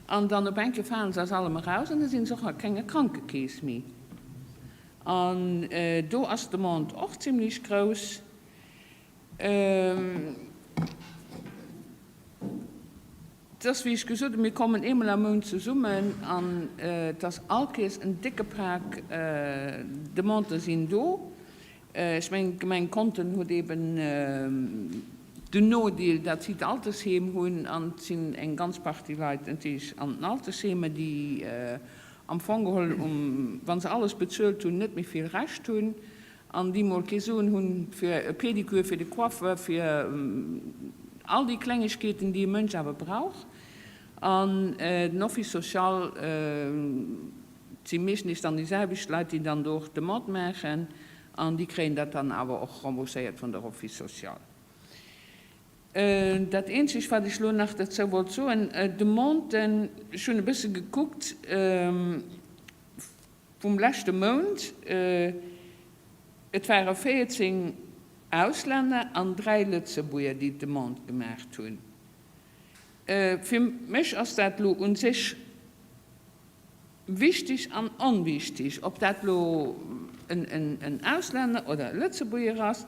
An dann op eng Kéier falen se aus allem eraus an da sinn se och a kenger Krankekeess méi. An do ass d'Demande och zimlech grouss. Et ass, wéi ech gesot hunn, mir kommen eemol am Mount zesummen an et ass all Kees en décke Pak Demandë sinn do. Ech mengen, d'Gemeng Conten huet eeben den Nodeel, datt si d'Altersheem hunn an et sinn eng ganz Partie Leit natierlech an den Altersheemer, déi am Fong geholl, wa se alles bezuelt hunn, net méi vill Rescht hunn an déi mol kee Suen hunn fir e Pédicure, fir de Coiffeur, fir all déi Klengegkeeten, déi e Mënsch awer brauch. An den Office social, Et si meeschtens dann déi selwecht Leit, déi dann do och d'Demande maachen an déi kréien dat dann awer och rembourséiert vun der Office social. Dat eenzegt, wat ech elo nach dozou wollt soen, Demanden, ech hunn e bësse gekuckt vum leschte Mount, et ware 14 Auslänner an 3 Lëtzebuerger, déi d'Demande gemaacht hunn. Fir mech ass dat elo u sech wichtig an onwichtig, ob dat elo en Auslänner oder e Lëtzebuerger ass,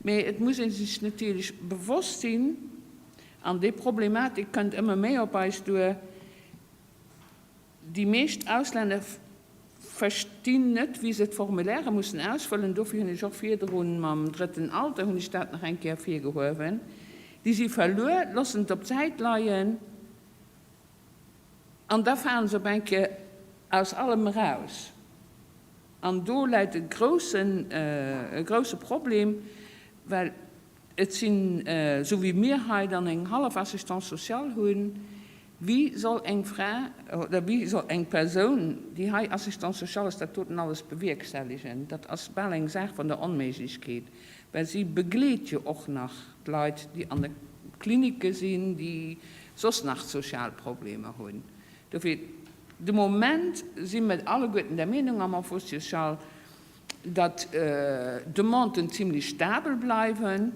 mä et muss ee sech natierlech bewosst sinn, an déi Problematik kënnt ëmmer méi op eis duer, Déi meescht Auslänner verstinn net, wéi se d'Formulaire mussen ausfëllen. Dofir hunn ech och virdrun mam drëtten Alter hunn ech dat nach eng Kéier ervirgehuewen. Déi si verluer, loossen et op d'Säit leien an da falen se op eng Kéier aus allem eraus. An do läit e groussen, e grousse Problem, well et sinn, esou wéi mir hei dann eng hallef Assistance sociale hunn, Wéi soll eng Fra oder wéi soll eng Persoun, déi hei Assistante sociale ass, dat doten alles bewierkstelligen? Dat ass bal eng Saach vun der Onméiglechkeet, well si begleet jo och nach d'Leit, déi an de Klinicke sinn, déi soss nach sozial Problemer hunn. Dofir, de Moment si mir alleguerten der Meenung am Office social, datt d'Demanden zimlech stabel bleiwen.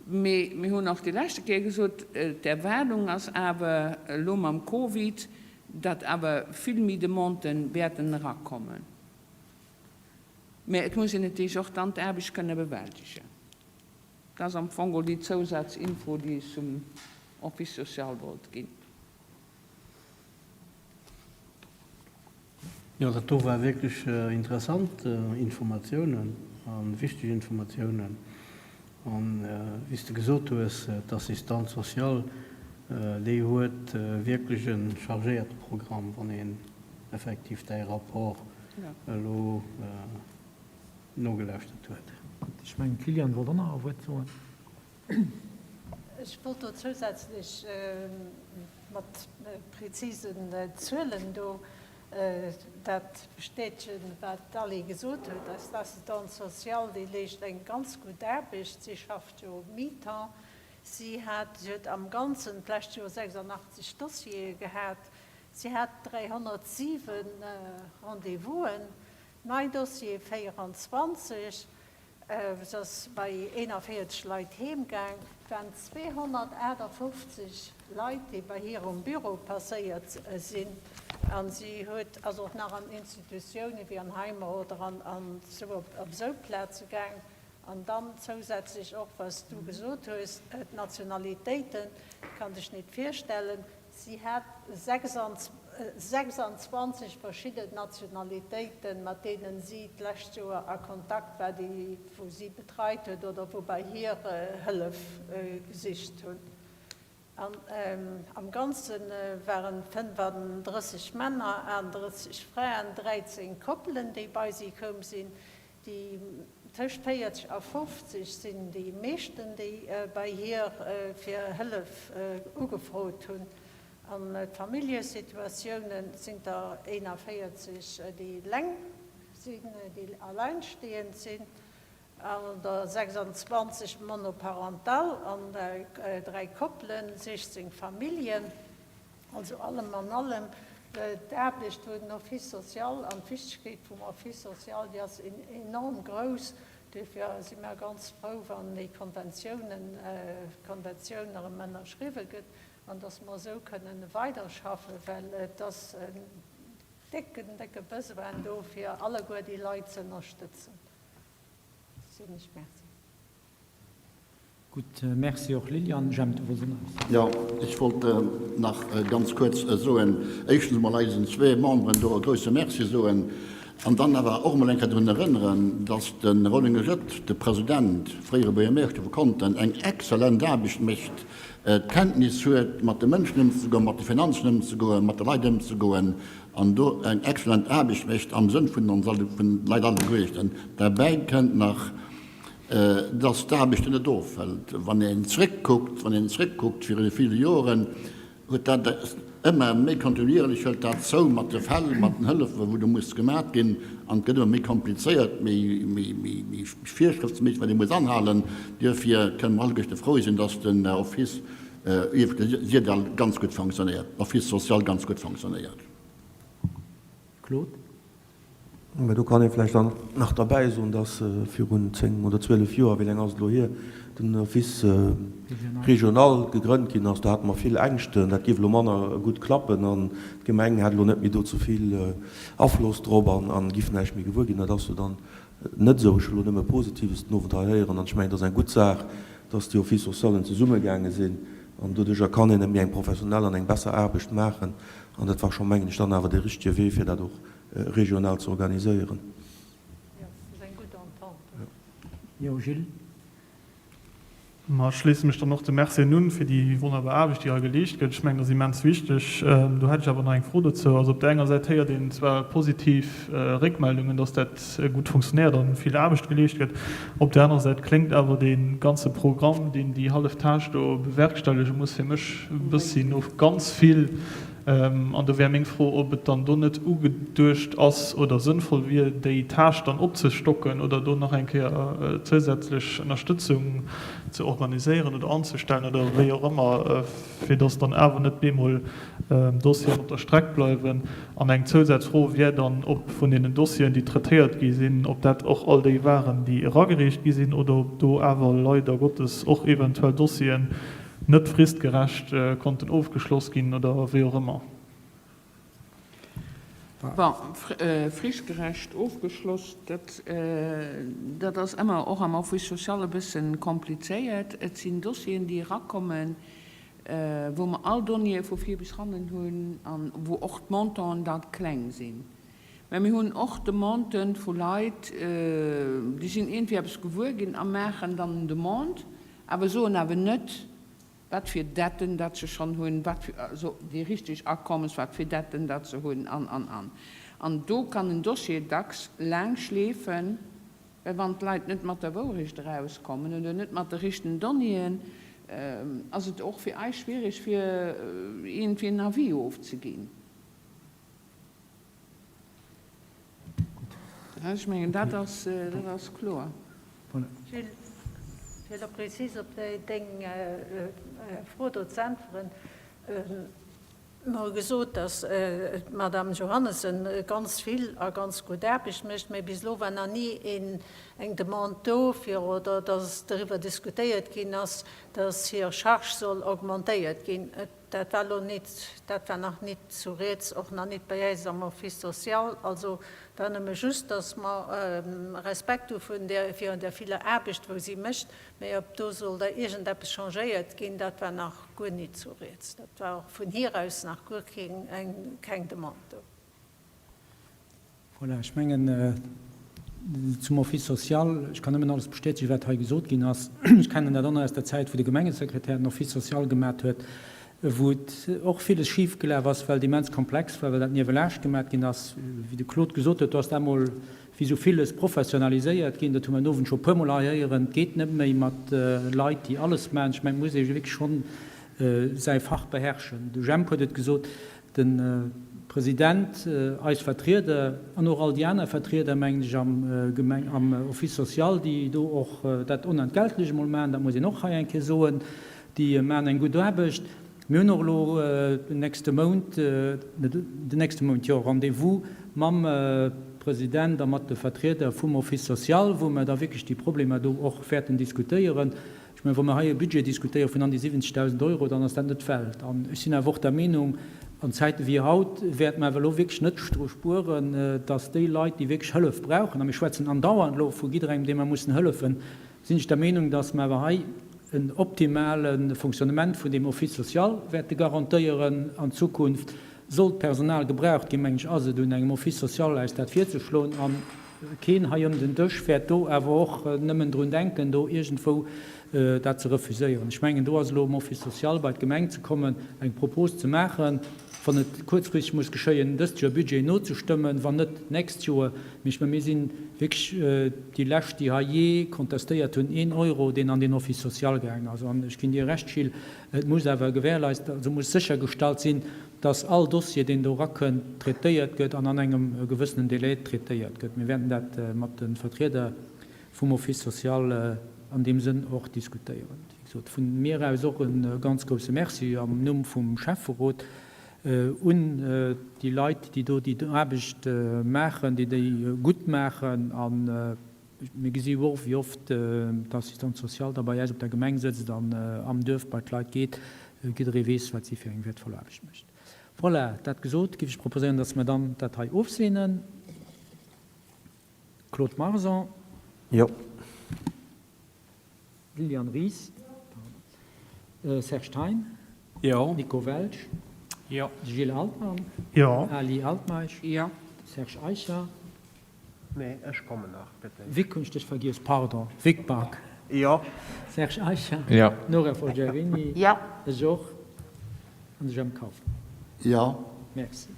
Mee mir hunn och déi leschte Kéier gesot, d'Erwaardung ass awer elo mam Covid, datt awer vill méi Demandë wäerten erakommen. Mä et muss een natierlech och dann d'Aarbecht kënne bewältegen. Dat ass am Fong déi Zousazinfo, déi ech zum Office social wollt ginn. Jo, dat do war wierklech interessant Informatiounen a wichteg Informatiounen. An wéi s de gesot hues, d'Assistante sociale, déi huet wierklech e chargéierte Programm, wann een effektiv däi Rapport elo nogelauschtert huet. Ech mengen, d'Liliane wollt och nach e Wuert soen. Ech wollt do zousätzlech mat prezisen Zuelen do dat bestätegen, wat d'Ally gesot huet. Eis Assistante sociale, déi leescht eng ganz gutt Aarbecht. Si schafft jo mi-temps. Si hat, si huet am Ganzen d'lescht Joer 86 Dossiere gehat. Si hat 307 Rendez-vousen, nei Dossiere 24. Se ass bei 41 Leit heem gaang. Et waren 258 Leit, déi bei hir um Büro passéiert sinn. A si huet, ass och nach an Institutioune wéi an Heimer oder an esou op esou Plaze gaang. An dann zousätzlech och, wat s du gesot hues, d'Nationalitéiten, kann sech nit virstellen, Si hat 26 verschidden Nationalitéiten, mat deenen si d'lescht Joer a Kontakt war, déi wou si betreit huet oder wou bei hir Hëllef gesicht hunn. An am Ganze waren 35 Männer, 38 Fraen, 13 Koppelen, déi bei si koum sinn. Déi tëscht 40 a 50 sinn déi meeschten, déi bei hir fir Hëllef ugefrot hunn. An d'Familljesituatioune sinn der 41, déi eleng sinn, déi alleinstehend sinn, an der 26 monoparental an 3 Koppelen, 16 Familljen. Also allem an allem, d'Aarbecht vun den Office social an d'Wichtegkeet vum Office social, déi ass enorm grouss. Duerfir si mer ganz frou, wann déi Konventiounen, d'Konventioun erëm ënnerschriwwen gëtt an dass mer esou kënnen weiderschaffen, well et ass en décken, décke Besoin do, fir alleguer déi Leit ze ënnerstëtzen. Soen ech Merci. Gutt, Merci och Liliane. Jemp, du wolls och nach eppes soen. Jo, ech wollt nach ganz kuerz soen, éischtens emol eisen zwee Memberen do e grouse Merci soen an dann awer och emol eng Kéier drun erënneren, dass de Rollinger Jett, de President, fréiere Buergermeeschter vu Conten, eng exzellent Aarbecht mécht, d'Kenntnis huet, mat de Mënschen ëmzegoen, mat de Finanzen ëmzegoen, mat de Leit ëmzegoen an do eng exzellent Aarbecht mécht am Sënn vun ons alle, vun de Leit alleguerten. Derbäi kënnt nach, dass d'Aarbecht net ofhëlt. Wann een zréckkuckt, wann een zréckkuckt virun ville Joren, huet dat ëmmer méi kontinuierlech hëlt dat zou mat de Fäll, mat den Hëllefen, wou do muss gemat ginn, an et gëtt ëmmer méi komplizéiert, méi, méi, méi, méi virschrëftsméisseg, wat ee muss anhalen. Duerfir kënne mer alleguerte frou sinn, dass den Office Ieweschte Syrdall ganz gutt fonctionnéiert, Office social ganz gutt fonctionnéiert. Claude. Mä do kann ee vläicht dann nach derbäi soen, dass virun 10 oder 12 Joer, wéi laang ass et elo hier? den Office régional gegrënnt ginn ass, do hate mer vill Ängschten, dat géif elo manner gutt klappen an d'Gemeng hätt elo net méi do ze vill Afloss drop an giff näischt méi gewuer ginn. Dat ass jo dann net esou. Ech hu elo nëmme Positives den Owend hei héieren an ech mengen, et ass eng gutt Saach, dass déi Offices socialen zesummegaange sinn an doduercher kann een méi eng professionell an eng besser Aarbecht maachen an dat war scho, mengen ech, dann awer dee richtege Wee, fir dat och regional ze organiséieren. Jo, Gilles. Ma ech schléisse mech dann och de Mercien un fir déi wonnerbar Aarbecht, déi hei geleescht gëtt. Ech mengen, dat ass immens wichteg. Do hätt ech awer nach eng Fro dozou. Also op där enger Säit héiert een zwar positiv Réckmeldungen, dass dat gutt funktionéiert a vill Aarbecht geleescht gëtt. Op där anerer Säit kléngt awer dee ganze Programm, deen déi hallef Tâche do bewerkstellege muss, fir mech e bëssi no ganz vill. An do wär meng Fro, ob et dann do net ugeduecht ass oder sënnvoll wier, déi Tâche dann opzestocken oder do nach eng Kéier zousätzlech Ënnerstëtzung ze organiséieren oder anzestellen oder wéi och ëmmer, fir dass dann awer net bemol Dossieren op der Streck bleiwen. An eng Zousazfro wär dann, ob vun deenen Dossieren, déi traitéiert gi sinn, ob dat och all déi waren, déi eragereecht gi sinn, oder ob do awer leider Gottes och eventuell Dossieren net fristgerecht konnten ofgeschloss ginn oder wéi och ëmmer. Bon, fristgerecht ofgeschloss, dat, dat ass ëmmer och am Office social e bësse komplizéiert. Et sinn Dossieren, déi erakommen, wou mer all Donnéeë vu vir bis hannen hunn an wou och d'Montanten da kleng sinn. Mä mir hunn och Demanden vu Leit, déi sinn iergendwéi eppes gewuer ginn a maachen dann en Demande Awer soen awer net, wat fir Detten datt se schonn hunn, wat fir, also déi richteg Akommes, wat fir Detten datt se hunn, an, an, an. An do kann en Dossier dacks laang schleefen, well wann d'Leit net mat der Wourecht erauskommen oder net mat de richten Donnéeën, ass et och fir eis schwierig, fir iergendwéi en Avis ofzeginn. Ech mengen, dat ass, dat ass kloer. Gilles, fir elo prezis op deng Fro do ze äntweren, Mer hu gesot, datt d'Madame Johannessen ganz vill a ganz gutt Aarbecht mécht, mä bis elo war nach ni eng Demande do, fir, oder datt doriwwer diskutéiert ginn ass, datt hir Charge soll augmentéiert ginn. Dat war elo nit, dat war nach nit zu Rieds, och nach nit bei äis am Office social. Also da nëmme just, dass mer Respekt hu vun där, virun där viller Aarbecht, wou si mécht. Mä ob do soll da iergendeppes changéiert ginn, dat war nach guer nit zu Rieds. Dat war och vun hir aus nach guer keng, keng Demande do. Voilà, ech mengen, zum Office social, ech kann nëmmen alles bestätegen, wat hei gesot ginn ass. Ech kennen dat och nach aus der Zäit, wou de Gemengesekretär den Office social gemat huet, wou et och villes schifgelaf ass, well et immens komplex war, well dat niewelaanscht gemat ginn ass. Wéi de Claude gesot huet, do ass dat emol, wéi esou villes, professionaliséiert ginn. Dat hu mer den Owend scho e puermol hei héieren. Et geet net méi mat Leit, déi alles maachen. Ech mengen, et muss ee wierklech schonn säi Fach beherrschen. De Jemp huet et gesot, De President, eis Vertrieder an och all déi aner Vertrieder, mengen ech, am Gemeng, am Office social, déi do och dat onentgeltlech emol maachen, dat muss een och hei eng Kéier soen, déi maachen eng gutt Aarbecht. Mir hunn och elo den nächste Mount, den nächste Mount, jo, Rendez-vous mam President a mat de Vertrieder vum Office social, wou mer da wierklech déi Problemer do och wäerten diskutéieren. Ech mengen, wa mer hei e Budget diskutéiere vun an déi 70.000 Euro, dann ass dat net d'Welt. An ech sinn awer och der Meenung, an Zäite wéi haut wäerte mer awer elo wierklech net dru spueren, dass déi Leit, déi wierklech Hëllef brauchen, a mir schwätzen andauernd elo vu jidderengem, deem mer mussen hëllefen, sinn ech der Meenung, dass mer awer hei en optimale Fonctionnement vun deem Office social wäerte garantéieren an Zukunft. Sollt Personal gebraucht ginn, mengen ech, ass et un engem Office social eis dat virzeschloen. A keen hei ëm den Dësch wäert do awer och nëmmen drun denken, do iergendwou dat ze refuséieren. Ech mengen, do ass elo um Office social bei d'Gemeng ze kommen, eng Propos ze maachen, wann et kuerzfristeg muss geschéien, dëst Joer Budget nozestëmmen, wann net d'nächst Joer. Mee ech mengen, mir si wierklech déi Lescht, déi hei jee kontestéiert hunn, een Euro, deen an deen Office social gaangen ass. An ech ginn dir Recht, Gilles, et muss awer gewährleist, also muss séchergestallt sinn, dass all Dossier, deen do erakënnt, traitéiert gëtt an an engem gewëssenen Délai traitéiert gëtt. Mir wäerten dat mat de Vertrieder vum Office social an deem Sënn och diskutéieren. Wéi gesot, vu mir aus och e ganz grouse Merci am Numm vum Schäfferot un déi Leit, déi do déi Aarbecht maachen, déi déi gutt maachen. Mir gesi jo och, wéi oft d'Assistante sociale da bei äis op der Gemeng sëtzt an am Duerf bei d'Leit geet. Jidderee weess, wat si fir eng wäertvoll Aarbecht mécht. Voilà, dat gesot, géif ech proposéieren, dass mer dann dat hei ofseenen. Claude Marson. Jo. Liliane Ries. Serge Thein. Jo. Nico Welsch. Jo. Gilles Altmann. Jo. Ali Altmeisch. Jo. Serge Eicher. Nee, ech kommen nach, bitte. Vic, hunn ech dech vergiess, pardon. Vic Back. Jo. Serge Eicher. Jo. Nora Forgiarini. Jo. Ech och. An de Jemp Kauffmann. Jo. Merci.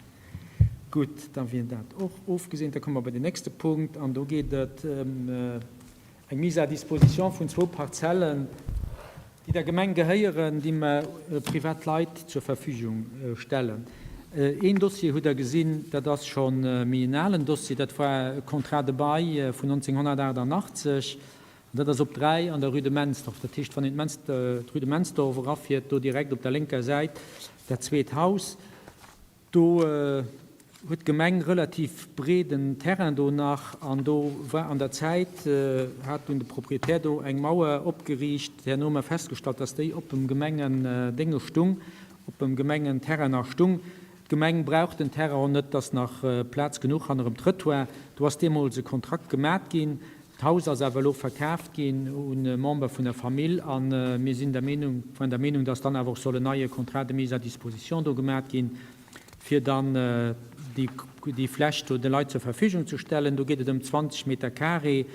Gutt, da wier dat och ofgeseent. Da komme mer bei den nächste Punkt an do geet et ëm eng Mise à disposition vun zwou Parzellen, déi der Gemeng gehéieren, déi mer privat Leit zur Verfügung stellen. Een Dossier hutt Der gesinn, dat ass scho méi en alen Dossier, dat war e Contrat de bail vun 1988, an dat ass op 3 an der Rue de Mensdorf. Dat heescht, wann een d'Rue de Mensdorf erafiert, do direkt op der lénker Säit dat zweet Haus. Do huet d'Gemeng relativ breeden Terrain do nach an do war an der Zäit, hat dunn de Proprietär do eng Mauer opgeriicht. Herno hu mer festgestallt, dass déi op dem Gemengendénge stung, op dem Gemengenterrain nach stung. D'Gemeng brauch den Terrain och net, et ass nach Plaz genuch hannerem Trëttoir. Do ass deemools e Kontrakt gemat ginn. D'Haus ass awer elo verkaaft ginn un e Member vun der Famill a mir sinn der Meenung, waren der Meenung, dass dann awer och soll en neie Contrat de mise à disposition do gemat ginn, fir dann déi, déi Fläch do de Leit zur Verfügung ze stellen. Do geet et ëm 20 Meter carré.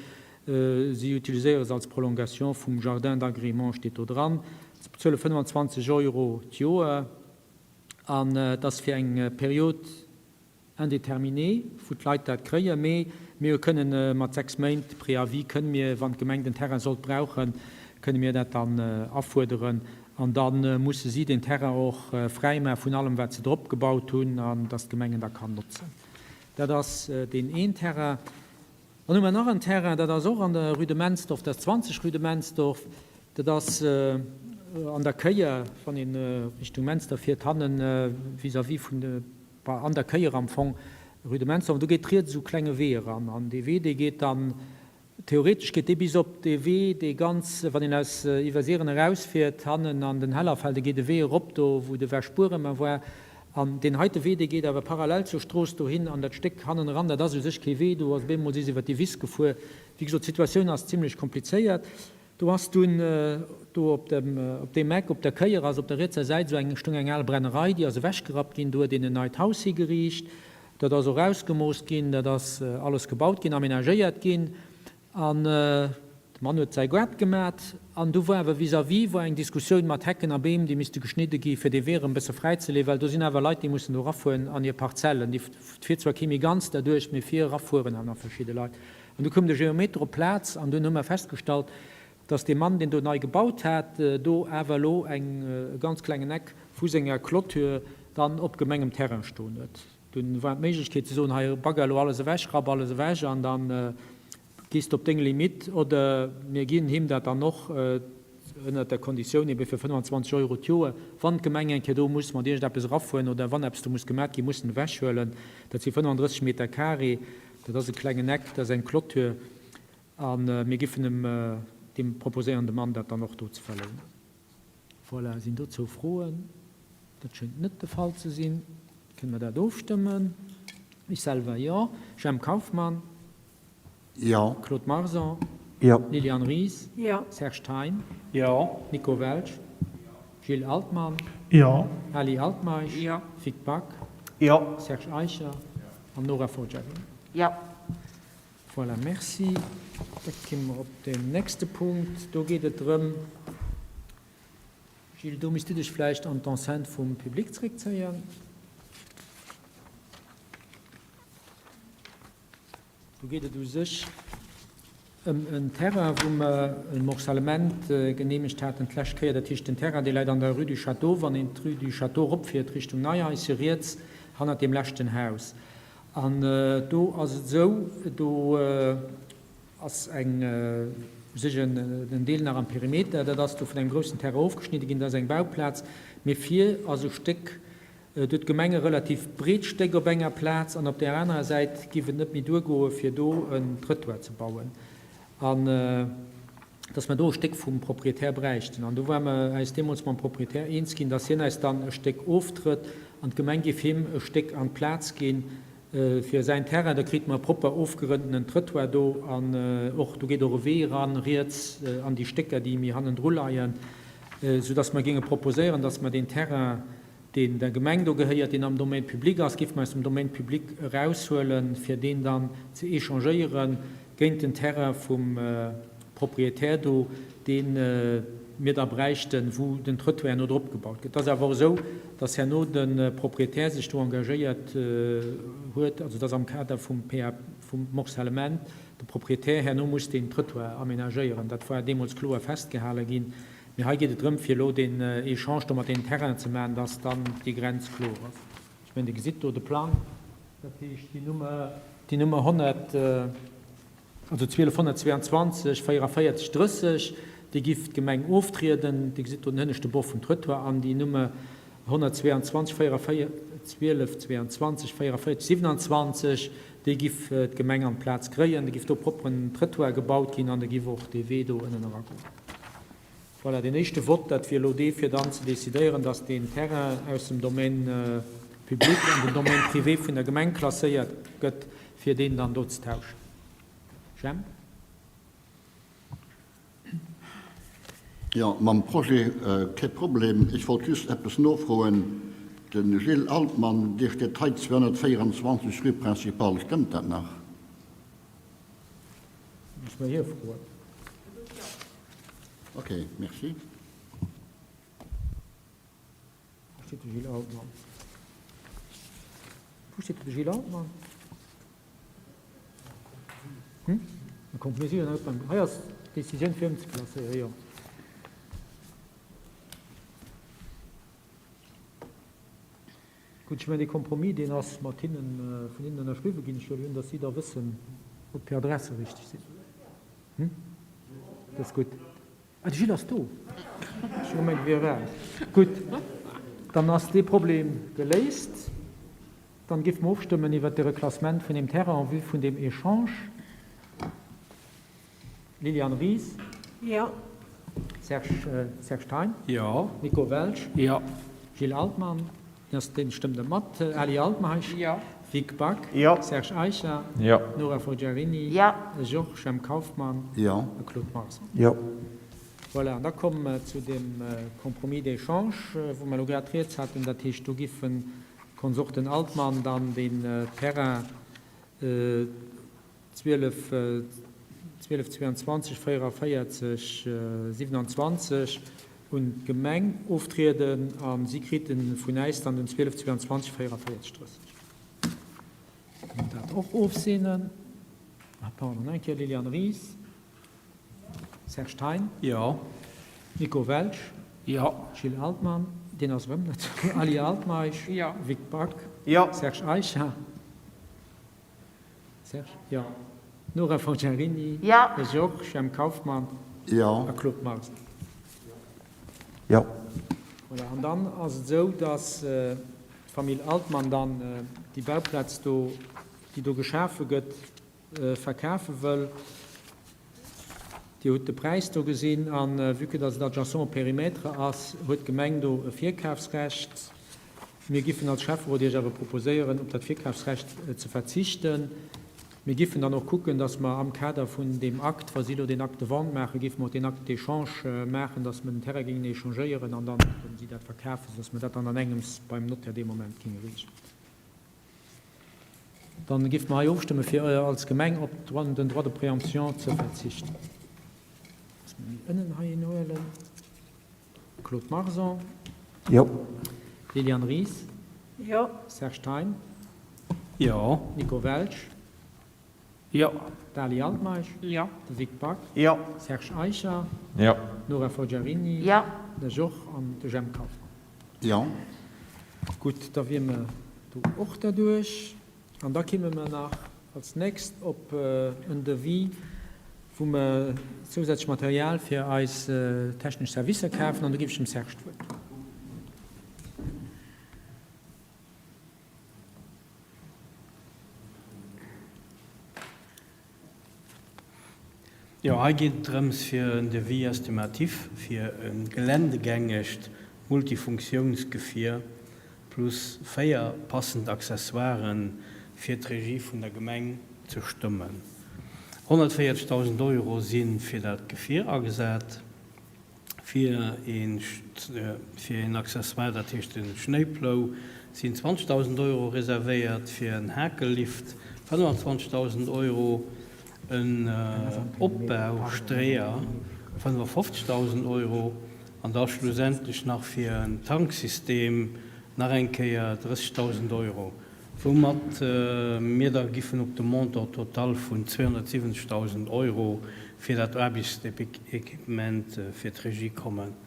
Si utiliséiere se als Prolongation vum Jardin d'agrément, steet do dran. Se bezuele 25 Euro d'Joer an et ass fir eng Period, Indéterminé, wou d'Leit dat kréien, mee mir kënnen mat 6 Méint Préavis kënne mir, wann d'Gemeng den Terrain sollt brauchen, kënne mir dat dann afuerderen an da musse si den Terrain och fräi maache vun allem wat se drop gebaut hunn an dass d'Gemeng en da kann notzen. Dat ass deen een Terrain. Dann hu mer nach en Terrain, dat ass och an der Rue de Mensdorf, dat ass 20 Rue de Mensdorf, dat ass an der Kéier, wann ee Richtung Menster fiert, hannen vis-à-vis vun de, an der Kéier am Fong, Rue de Mensdorf. Do geet riets esou e klenge Wee eran an dee Wee, dee geet dann, theoretesch geet dee bis op dee Wee, dee ganz, wann een aus Iwwersiren erausfiert, hannen an den Hellerfeld, da geet e Wee erop do, wou de Wäschbueremer war. An deen heite Wee, dee geet awer parallel zur Strooss dohin an dat Stéck hannen eran, dat ass u sech kee Wee, do ass op eemol si se iwwer déi Wiss gefuer. Wéi gesot, d'Situatioun ass zimlech komplizéiert. Do ass dunn do op dem, op deem Eck, op der Kéier ass op der rietser Säit esou eng, stoung eng al Brennerei, déi ass ewechgerappt ginn. Do huet een en neit Haus higeriicht. Dat ass och ausgemooss ginn, dat ass alles gebaut ginn, aménagéiert ginn. An de Mann huet säi Gaart gemat. An du war awer vis-à-vis war eng Diskussioun mat Hecken a Beem, déi misste geschnidde gi fir dee Wee erëm e bësse fräizeleeën, well do sinn awer Leit, déi mussen do erafueren an hir Parzellen. Déi fiert zwar kee méi ganz derduerch, mee fir erafueren awer nach verschidde Leit. An du koum de Geometer op d'Plaz an dunn hu mer festgestallt, dass dee Mann, deen do nei gebaut hat, do awer elo eng, e ganz klengen Eck vu senger Clôture dann op gemengem Terrain stoen huet. Dunn war d'Méiglechkeet ze soen, hei bagger elo alles ewech, rapp alles ewech an da gees de op deng Limitt oder mir ginn him dat dann och ënnert der Konditioun ebe fir 25 Euro d'Joer, wann d'Gemeng eng Kéier do muss mat iergendeppes erafueren oder wann eppes do muss gemat ginn, muss en ewechhuelen. Dat si 35 Meter carré, dat ass e klengen Eck, dat ass eng Clôture a mir giffen em deem proposéieren, dem Mann dat dann och do ze verlounen. Voilà, sinn dozou Froen? Dat schéngt net de Fall ze sinn. Kënne mer dat ofstëmmen? Ech selwer jo. Jemp Kauffmann? Jo. Claude Marson? Jo. Liliane Ries? Jo. Serge Thein? Jo. Nico Welsch? Gilles Altmann? Jo. Ali Altmeisch? Jo. Vic Back? Jo. Serge Eicher? An Nora Forgiarini? Jo. Voilà, merci. Da gi mer op den nächste Punkt. Do geet et drëm, Gilles, do misst du dech vläicht an d'Enceinte vum Public zréckzéien. Do geet et u sech ëm en Terrain, wou mer e Morcellement geneemegt haten d'lescht Kéier. Dat heescht, den Terrain, dee läit an der Rue du Château, wann een d'Rue du Château eropfiert Richtung Neihaischen, riets hannert deem leschten Haus. An do ass et esou, do ass eng u sech en Deel nach am Perimeter, dat ass do vun engem groussen Terrain ofgeschnidde ginn, dat ass eng Bauplaz, mee vir ass e Stéck, do huet d'Gemeng e relativ breet Stéck op enger Plaz an op där anerer Säit géif et net méi duergoe fir do en Trëttoir ze bauen. An dass mer do e Stéck vum Proprietär bräichten. An do ware mer äis deemools mam Proprietär eens ginn, dass hien äis dann e Stéck oftrëtt an d'Gemeng géif him e Stéck an d'Plaz ginn fir säin Terrain. Da krite mer e propper ofgerëntenen Trëttoir do an och, do geet och e Wee eran, riets an déi Stécker, déi méi hannendru leien, soudass mer géinge proposéieren, dass mer deen Terrain, deen der Gemeng do gehéiert, deen am Domaine public ass, géife mer aus dem Domaine public eraushuelen, fir deen dann ze échangéiere géint den Terrain vum Propriétaire do, dee mir da bräichten, wou den Trottoir herno drop gebaut gëtt. Et ass awer och esou, dass herno de Propriétaire sech do engagéiert huet, also dass am Kader vum PAP, vum Morcellement, de Propriétaire herno muss deen Trottoir aménagéieren. Dat war deemools kloer festgehale ginn. Mee hei geet et drëm, fir elo deen Echange do mat deenen Terrainen ze maachen, dass dann déi Grenz kloer ass. Ech mengen, Dir gesitt do de Plang, dat heescht déi Nummer, déi Nummer 100, also 1222 44 30, déi giff d'Gemeng oftrieden. Dir gesitt do den hënneschte Bord vum Trottoir an déi Nummer 122 44, 1222 44 27, déi giff d'Gemeng an d'Plaz kréien. Da giff do propperen Trottoir gebaut ginn an da giff och dee Wee do ënnen eragoen. Voilà, deen éischte Vott, dat wier elo dee fir dann ze decidéieren, dass deen Terrain aus dem Domaine public an den Domaine privé vun der Gemeng klasséiert gëtt, fir deen dann do ze tauschen. Jemp? Jo, mam Projet kee Problem. Ech wollt just eppes nofroen. De Gilles Altmann, dee steet hei 224 rue Principale, stëmmt dat nach? Muss mer hie froen. Ok, merci. Wou steet de Gilles Altmann? Wou steet de Gilles Altmann? Hm? E Compromis, hei ass d'Decisioun fir ëmzeklasséieren, jo. Gutt, ech mengen, dee Compromis, deen ass mat hinnen, vun hinnen ënnerschriwwe ginn. Ech huelen un, datt si da wëssen, ob hir Adresse richteg sinn. Hm? Dat ass gutt. Ah, de Gilles ass do. Ech hu gemengt, e wier eraus. Gutt, dann ass dee Problem geléist. Dann géife mer ofstëmmen iwwert de Reklassement vun deem Terrain en vue vun deem Echange. Liliane Ries? Jo. Serge, Serge Thein? Jo. Nico Welsch? Jo. Gilles Altmann? Deen ass, deen stëmmt net mat. Ali Altmeisch? Jo. Vic Back? Jo. Serge Eicher? Jo. Nora Forgiarini? Jo. Georges M. Kauffmann? Jo. A Claude Marson? Jo. Voilà, an da komme mer zu dem Compromis d'échange, wou mer elo grad rieds haten. Dat heescht, do giffen d'Konsorten Altmann dann deen Terrain 12, 12, 22, 44, 27 un d'Gemeng oftrieden a si krite vun äis dann den 12, 22, 44, 30. Kënnt dat och ofseenen? Ah, pardon, eng Kéier, Liliane Ries, Serge Thein. Jo. Nico Welsch. Jo. Gilles Altmann, deen ass erëm net do. Ali Altmeisch. Jo. Vic Back. Jo. Serge Eicher. Serge? Jo. Nora Forgiarini? Jo. Georges M. Kauffmann? Jo. A Claude Marx? Jo. Voilà, an dann ass et esou, dass d'Famill Altmann dann déi Bauplaz do, déi do geschafe gëtt, verkafe wëll. Dir hutt de Präis do gesinn. A vue que dass et adjacent au périmètre ass, huet d'Gemeng do e Virkafsrecht. Mir giffen als Schäfferot Iech awer proposéieren, op dat Virkafsrecht ze verzichten. Mir giffen dann och kucken, dass mer am Kader vun deem Akt, wa si elo deen Acte de vente maachen, géife mer och deen Acte d'échange maachen, dass mer den Terrain géingen échangéieren an dann kënnen si dat verkafen, soudass mer dat dann an engems beim Notaire dee Moment géinge reegelen. Dann géife mer hei ofstëmme fir als Gemeng op den Droit de préemption ze verzichten. Dass mer méi ënnen hei een huelen. Claude Marson. Jo. Liliane Ries. Jo. Serge Thein. Jo. Nico Welsch. Jo. Dali Altmeisch. Jo. De Vic Back. Jo. Serge Eicher. Jo. Nora Forgiarini. Jo. De Georges an de Jemp Kauffmann. Jo. Gutt, da wier mer do och derduerch. An da kimme mer nach als nächst op en Devis, wou mer zousätzlech Material fir eis technesch Servicer kafen. An do géif ech dem Serge d'Wuert ginn. Jo, hei geet et drëms fir en Devis estimatif fir e geländegängegt Multifunktiounsgefier plus 4 passend Accessoiren fir d'Regie vun der Gemeng ze stëmmen. 140.000 Euro si fir dat Gefier agesat. Fir een Accessoire, dat heescht e Schnéiplou, sinn 20.000 Euro reservéiert, fir en Hakellift 25.000 Euro, en Opbaustreeër 55.000 Euro an da schlussendlech nach fir en Tanksystem nach eng Kéier 30.000 Euro. Woumat mir da giffen op de Montant total vun 270.000 Euro fir dat Aarbechtsequipement fir d'Regie kommen.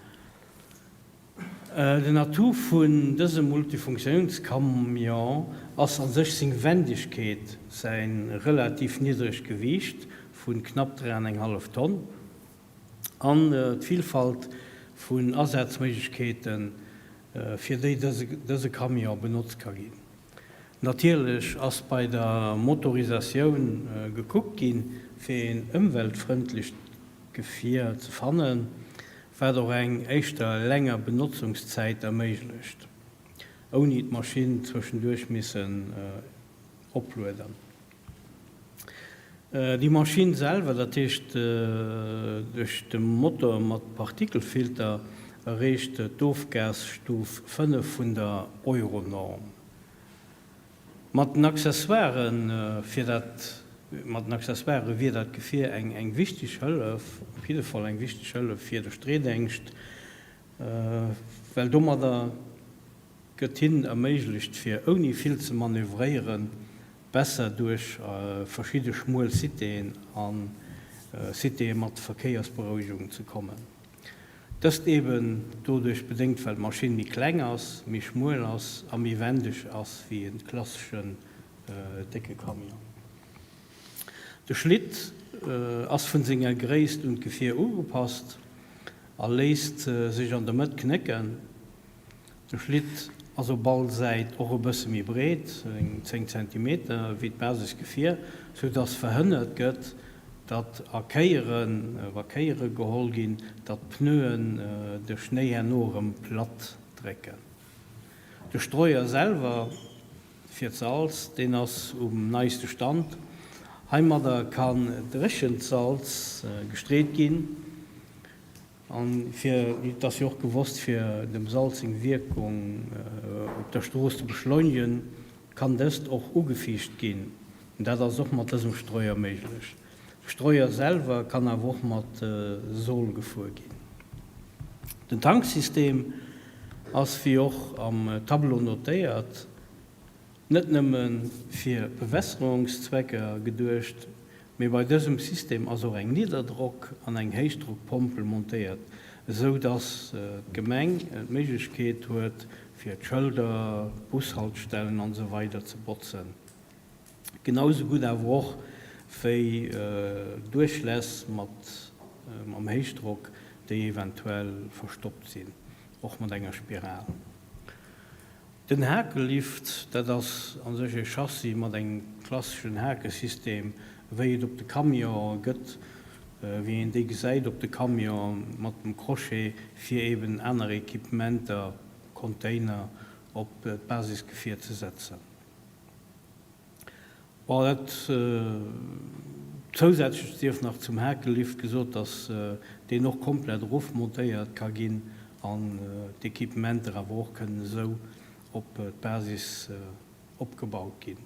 Den Atout vun dësem Multifunktiounscamion ass a sech seng Wendegkeet, säi relativ niddregt Gewiicht vu knapp 3 an eng hallef Tonn an d'Villfalt vun Asazméiglechkeeten, fir déi dëse Camion benotzt ka ginn. Natierlech ass bei der Motorisatioun gekuckt ginn, fir een ëmweltfrëndlecht Gefier ze fannen, wat och eng éischter länger Benotzungszäit erméiglecht, ouni d'Maschinn zwëschenduerch missen oplueden. Déi Maschinn selwer, dat heescht duerch de Motor mat Partikelfilter, erreecht d'Ofgasstuf 5 vun der Euronorm. Mat den Accessoiren fir dat mat den Accessoiren wier dat Gefier eng eng wichteg Hëllef, op jidde Fall eng wichteg Hëllef fir de Streedéngscht, well domadder gëtt hinnen erméiglecht fir ouni vill ze manövréieren besser duerch verschidde schmuel Citéen a Citéë mat Verkéiersberouegung ze kommen. Dëst eben doduerch bedéngt well d'Maschinn méi kleng ass, méi schmuel ass a méi wendeg ass wéi e klasseschen décke Camion. De Schlitt ass vun senger Gréisst un d'Gefier ugepasst a léisst sech an der Mëtt knécken. De Schlitt ass op all Säit och e bësse méi breet, eng 10 Zentimeter, wéi d'Basisgefier, sou dass verhënnert gëtt, datt a Kéieren, wa Kéiere geholl ginn, datt d'Pneuen de Schnéi herno erëm platt drécken. De Streuer selwer fir d'Salz, deen ass um neiste Stand. Heimadder kann dréchent Salz gestreet ginn. An fir, et ass jo och gewosst, fir dem Salz seng Wierkung op der Strooss ze beschleunegen, kann dëst och ugefiicht ginn. Dat ass och mat dësem Streuer méiglech. De Streuer selwer kann awer och mat Sol gefuer ginn. Den Tanksystem ass, wéi och am Tableau notéiert, Net nëmme fir Bewässerungszwecker geduecht, mee bei dësem System ass och eng Nidderdrock an eng Héichdrockpompel montéiert, esou dass d'Gemeng d'Méiglechkeet huet fir d'Schëlder, d'Bushaltstellen an esou weider ze botzen, genau esou gutt awer och wéi Duerchläss mat mam Héichdrock, déi eventuell verstoppt sinn, och mat enger Spiral. Den Hakellift, dat ass a sech e Chassis mat engem klasseschen Hakesystem, wéi et op de Camionë gëtt, wéi een déi gesäit op de Camionë mat dem Crochet, fir eben aner Equipementer, Container, op d'Basisgefier ze setzen. Bon, dat zousätzlech sief nach zum Hakellift gesot, dass deen och komplett erofmontéiert ka ginn an d'Equipementer awer och kënnen esou op d'Basis opgebaut ginn.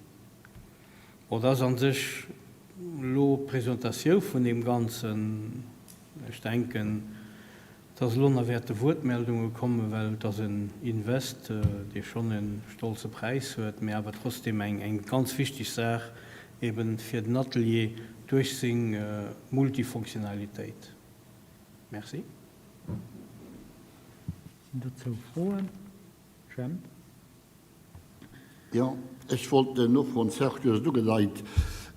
Bon, dat ass a sech elo d'Presentatioun vun deem Ganzen. Ech denken, dass elo nach wäerte Wuertmeldunge kommen, well et ass en Invest, dee schonn e stolze Präis huet, mä awer trotzdeem eng ganz wichteg Saach ebe fir den Atelier duerch seng Multifonctionnalitéit. Merci. Sinn dozou Froen? Jemp. Jo, ech wollt nofroen, Serge, du hues et ugedeit,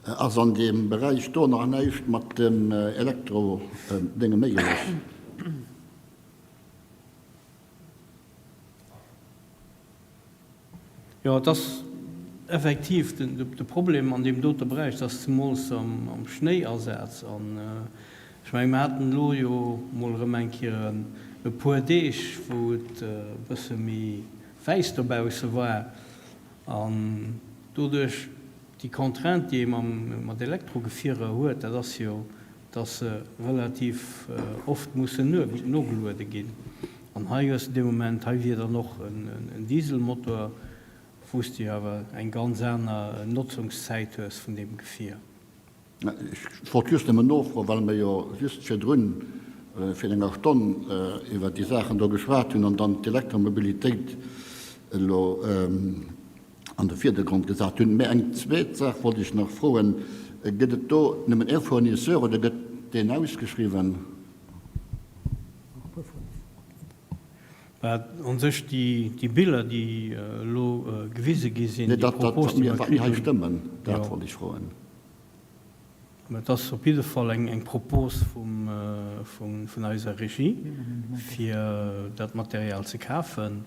ass an deem Beräich do nach näischt mat dem Elektro-Dénge méiglech? Jo, et ass effektiv de Problem an deem dote Beräich, dass zemools am Schnéiasaz an. Ech mengen, mer haten elo jo mol erëm eng Kéier e puer Deeg, wou et e bësse méi wäiss dobausse war an doduerch déi Contrainte, déi ee mam, mat Elektrogefierer huet, dat ass jo, dass se relativ oft mussen nogeluede ginn. An hei hues de dee Moment, hei wier dann och en Dieselmotor, wou s de jo awer eng ganz aner Notzungszäit hues vun deem Gefier. Ech wollt just nëmmen nofroen, well mer jo just virdrun, virun enger Stonn, iwwert déi Saachen do geschwat hunn an dann d'Elektromobilitéit elo an de Vierdergrond gesat hunn. Mä eng zweet Saach wollt ech nach froen, Gëtt et do nëmmen ee Fournisseur oder gëtt deen ausgeschriwwen? Wat u sech déi Biller, déi elo gewise gi sinn, déi Propos, déi mer kritt hunn, Dat wollt ech froen. Mä et ass op jidde Fall eng Propos vun eiser Regie, fir dat Material ze kafen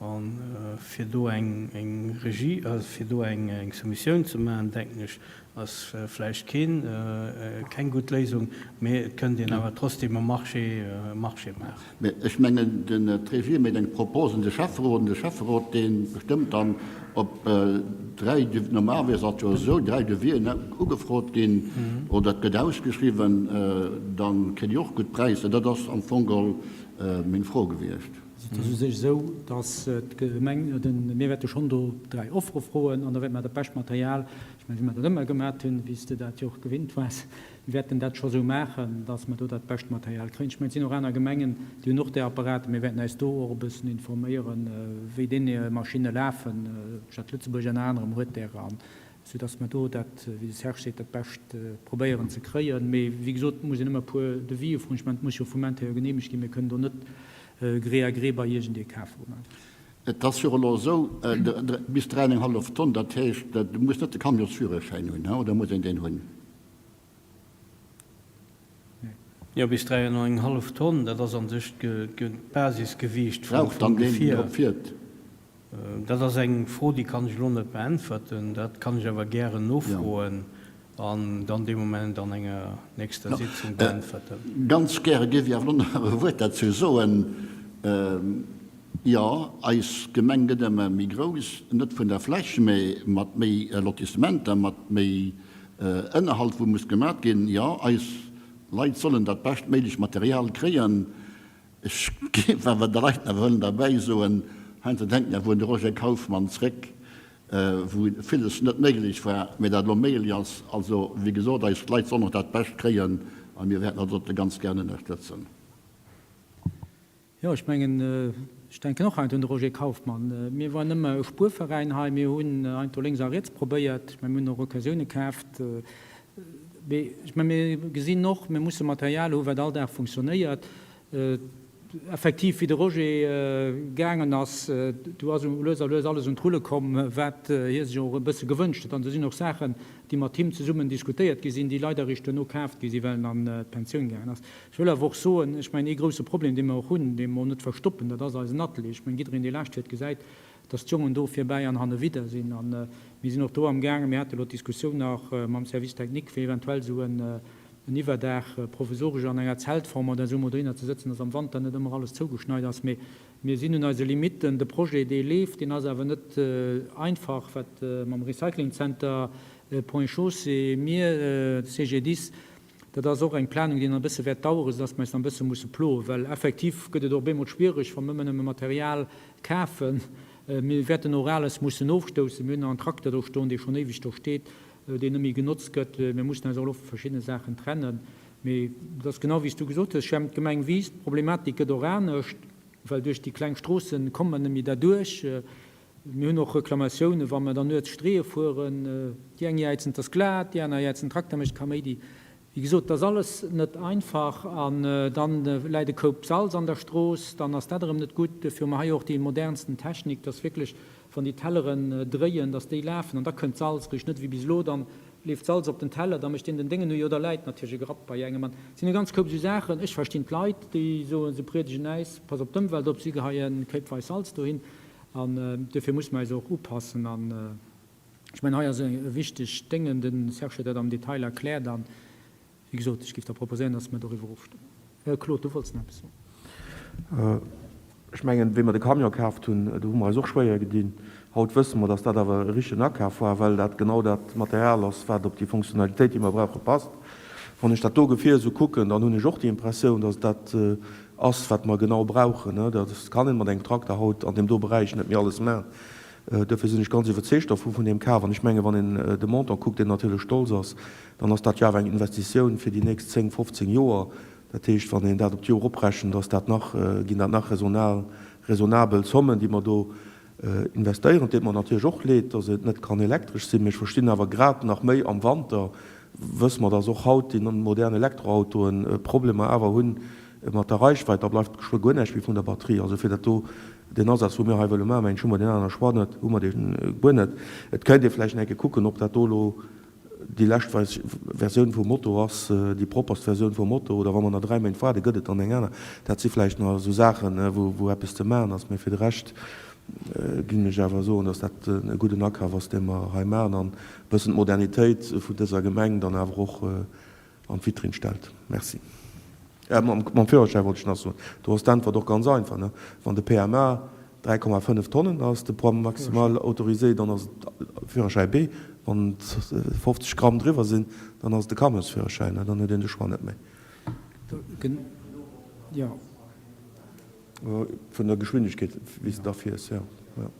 a fir do eng Regie, fir do eng Soumissioun ze maachen, denken ech, ass vläicht keen, keng gutt Léisung, mee et kënnt een awer trotzdem e Marché, e Marché maachen. Mee ech mengen, den d'Regie mécht eng Propos un de Schäfferot, an de Schäfferot, dee bestëmmt dann, ob dräi, normalerweis ass et jo esou, dräi Devis'en ugefrot ginn oder et gëtt ausgeschriwwen, da kritt Dir och gutt Präisser. Dat ass am Fong geholl meng Fro gewiescht. Et ass u sech esou, datt d'Gemeng, mir wäerte schonn do dräi Offere froen an da wäerte mer dat bescht Material, ech mengen, wéi mer dat ëmmer gemat hunn, wéi s de dat jo och gewinnt waars, Mir wäerten dat scho sou maachen, dass mer do dat bescht Material kréien. Ech mengen, et sinn och aner Gemengen, déi hunn och där Apparaten. Mir wäerten eis do och e bëssen informéieren, wéi déi Maschinne lafen. D'Stad Lëtzebuerg ënner anerem huet därer an, soudass mer do dat, wéi de Serge seet, dat Bescht probéieren ze kréien. Mee wéi gesot, et muss een ëmmer e puer Devisë froen. Ech mengen, et muss jo vum Intérieur geneemegt ginn. Mir kënnen do net gré à gré bei iergendee kafe goen. Et ass jo elo esou, bis 3,5 Tonn, dat heescht, du muss net de Camionsführerschäin hunn, oder muss een deen hunn? Jo, bis 3,5 Tonn, dat ass an sech d'Basisgewiicht vum Gefier. Dat ass eng Fro, déi kann ech elo net beäntwerten. Dat kann ech awer gären nofroen an dann dee Moment an enger nächster Sitzung beäntwerten. Ganz gäre géif ech awer elo nach e Wuert derzou soen. Jo, eis Gemeng gëtt ëmmer méi grouss, net vun der Fläch, mä mat méi Lotissementer, mat méi Ënnerhalt, wou muss gemat ginn. Jo, eis Leit sollen dat bescht méiglech Material kréien. Ech géif awer de Leit nach wëllen derbäi soen, heiansdo denken ech awer un de Roger Kaufmann zréck, wou villes net méiglech war, mä dat elo méiglech ass. Also, wéi gesot, eis Leit sollen och dat Bescht kréien a mir wäerten dat dote ganz gär ënnerstëtzen. Jo, ech mengen, ech denken och heiansdo un de Roger Kaufmann. Mir waren ëmmer e Spuerveräin hei. Mir hunn heiansdo lénks a riets probéiert. Ech mengen, mir hunn och Occasioune kaaft. Mee ech mengen, mir gesinn och, mir musse Material hu wat all Dag funktionéiert. Effektiv, wéi de Roger gaangen ass, du ass lues a lues alles un d'Rulle komm, wat hie sech och e bësse gewënscht huet. An do sinn och Saachen, déi mat him zesummen diskutéiert gi sinn, déi leider eréischt duerno kaaft gi sinn, well en an d'Pensioun gaangen ass. Ech wëll awer och soen, ech mengen, ee grouse Problem, dee mer och hunn, dee mer och net verstoppen, dat ass eisen Atelier. Ech mengen, jiddereen, dee laascht fiert, gesäit, dass d'Jongen do virbäi an hannewidder sinn. A mir sinn och do amgaangen, mir hate elo d'Diskussioun nach mam Service technique, fir eventuell esou en Iwwerdaach provisoresch an enger Zeltform oder esou emol dohinner ze sëtzen, dass am Wanter net ëmmer alles zougeschneit ass. Mee mir sinn un eise Limitten. De Projet, dee leeft, deen ass awer net einfach, wat mam Recyclingcenter Ponts et Chaussées, mir, CGDIS, Dat ass och eng Planung, déi nach e bësse wäert daueren, soudass mer eis nach e bësse musse ploen, well effektiv gëtt et och op eemol schwierig, wa mer ëmmer nëmme Material kafen. Mir wäerten och Ales mussen ofstoussen. Mir hunn nach en Trakter do stoen, dee schonn éiweg do steet, deen net méi genotzt gëtt. Mir mussen eis och elo vu verschiddene Saachen trennen. Mee et ass genau wéi s du gesot hues, Jemp, d'Gemeng wiisst, d'Problematik gëtt och anescht, well duerch déi kleng Stroosse komme mer net méi derduerch. Mir hunn och Reklamatiounen, wa mer dann nuets Streeë fueren. Déi eng jäizen, 't ass glat, déi aner jäizen, den Trakter mécht Kaméidi. Wéi gesot, 't ass alles net einfach. An dann läit e Koup Salz an der Strooss, dann ass dat erëm net gutt. Duerfir hu mer hei och déi modernsten Technik, dass wierklech, wann déi Telleren dréien, dass déi lafen an da kënnt d'Salz riicht, net wéi bis elo, dann leeft d'Salz op den Teller, da mécht deen den Déngen u, jo da läit natierlech e Grapp bei engem. An et sinn e ganz Koup esou Saachen. Ech verstinn d'Leit, déi soen, se priedegen äis, pass op d'Ëmwelt op, si geheie kéipweis Salz dohin. An duerfir musse mer eis och upassen. An ech mengen, hei ass e wichtegt Déngen, de Serge huet dat am Detail erkläert. Wéi gesot, ech géif da proposéieren, dass mer doriwwer ofstëmmen. Claude, du wollts nach eppes soen. Ech mengen, wéi mer de Camion kaaft hunn, do hu mer eis och schwéier gedinn. Haut wësse mer, dass dat awer e richtegen Akaf war, well dat genau dat Material ass, wat op déi Fonctionnalitéit, déi mer brauchen, passt. Wann ech dat do Gefier esou kucken, dann hunn ech och déi Impressioun, dass et dat ass, wat mer genau brauchen. Dat kann een mat engem Trakter haut an deem do Beräich net méi alles maachen. Duerfir sinn ech ganz iwwerzeegt dervu vun deem Kaf. An ech mengen, wann een de Montant kuckt, deen natierlech stolz ass, dann ass dat jo awer eng Investitioun fir déi nächst 10, 15 Joer. Dat heescht, wann een dat op d'Joer oprechent, ass dat nach, ginn dat nach raisonnabel Zommen, déi mer do investéieren. Et deet mer natierlech och leed, dass et net kann elektresch sinn, mee ech verstinn awer grad nach méi am Wanter wësse mer, dass och haut déi modern Elektroautoen Problemer awer hunn mat der Reichweit. Da bleift geschwë guer näischt méi vun der Batterie. Also fir dat do, deen Asaz, wou mir hei wëlle maachen, mengen ech, hu mer deen anere Choix net, hu mer dee guer net. Et kéint ee vläicht nach eng Kéier kucken, ob dat do elo déi lescht Versioun vum Moto ass, déi propperst Versioun vum Moto, oder wa mer nach 3 Méint waarden, gëtt et dann eng aner. Dat si vläicht nach esou Saachen, wou eppes ze maachen ass. Mee fir de Rescht géing ech awer soen, dass dat e gudden Akaf ass, dee mer hei maachen an e bëssen d'Modernitéit vun dëser Gemeng dann awer och an d'Vitrinn stellt. Merci. Mam Führerschäi wollt ech nach soen, do ass d'Äntwert och ganz einfach, ne? Wann de PMA 3,5 Tonnen ass, de Poids maximal autorisé, dann ass et Führerschäi B. Wann et 50 Gramm driwwer sinn, dann ass et de Camionsführerschäin, ne? Dann huet een de Choix net méi. Vun der Geschwindegkeet, wéi s de da fiers, jo.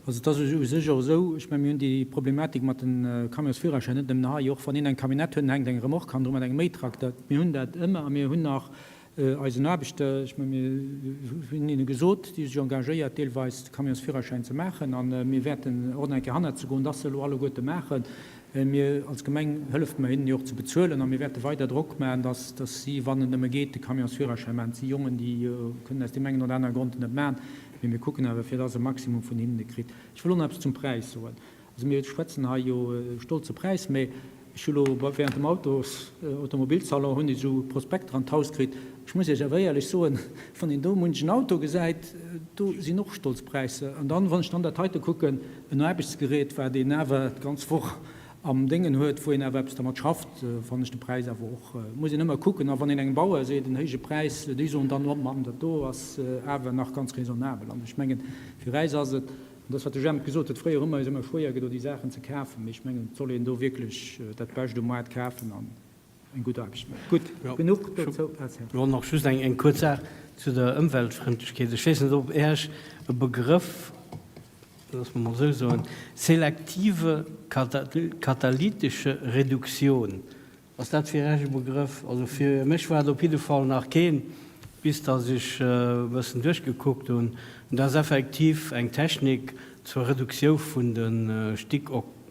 Also et ass u sech och esou, ech mengen, mir hunn déi Problematik mat de Camionsführerschäin net nëmmen hei, och wann een eng Camionnette huet an hänkt eng Remorque hannendru mat engem Méitrakter. Mir hunn dat ëmmer a mir hunn nach eisen Aarbechter, ech mengen, mir hunn hinne gesot, déi hu sech engagéiert deelweis de Camionsführerschäin ze maachen a mir wäerten och nach eng Kéier hannerzegoen, dass se elo alleguerte maachen. Mir als Gemeng hëlleft mer hinnen jo och ze bezuelen a mir wäerte weider Drock maachen, dass dass si, wann et nëmme geet, de Camionsführerschäin maachen. Et si Jongen, déi kënnen aus deem engen oder anere Grond et net maachen, mee mir kucken awer, fir dass e Maximum vun hinnen e kritt. Ech wëll och nach eppes zum Präis soen. Also mir schwätzen hei jo e stolze Präis, mee ech hu lo während dem Autos Automobilsalon hunn ech esou Prospekter an d'Haus kritt. Ech muss Iech awer éierlech soen, wann een do munchen Auto gesäit, do sinn och stolz Präisser. An dann, wann ech dann dat heite kucken, en Aarbechtsgerät, wat een awer d'ganz Woch am Déngen huet, wou een awer eppes dermat schafft, fannen ech de Präis awer och, muss een ëmmer kucken. A wann een engem Bauer seet, en héije Präis, déi soen dann, oh Mann, dat do ass awer nach ganz raisonnabel. An ech mengen, fir äis ass et, an dat, wat de Jemp gesot huet, fréier hu mer eis ëmmer schwéier gedo, déi Saachen ze kafen, mee ech mengen, et soll een do wierklech dat Bescht um Moart kafen an eng gutt Aarbecht maachen. Gutt, genuch dozou. Jo, nach just eng kuerz Saach zu der Ëmweltfrëndlechkeet. Ech weess net, ob Äech e Begrëff, loosse mer mol esou soen, selektive katalytische Reduktion, ass dat fir Iech e Begrëff? Also fir mech war et op jidde Fall nach keen, bis datt ech e bëssen duerchgekuckt hunn. Dat ass effektiv eng Technik zur Reduktiou vun de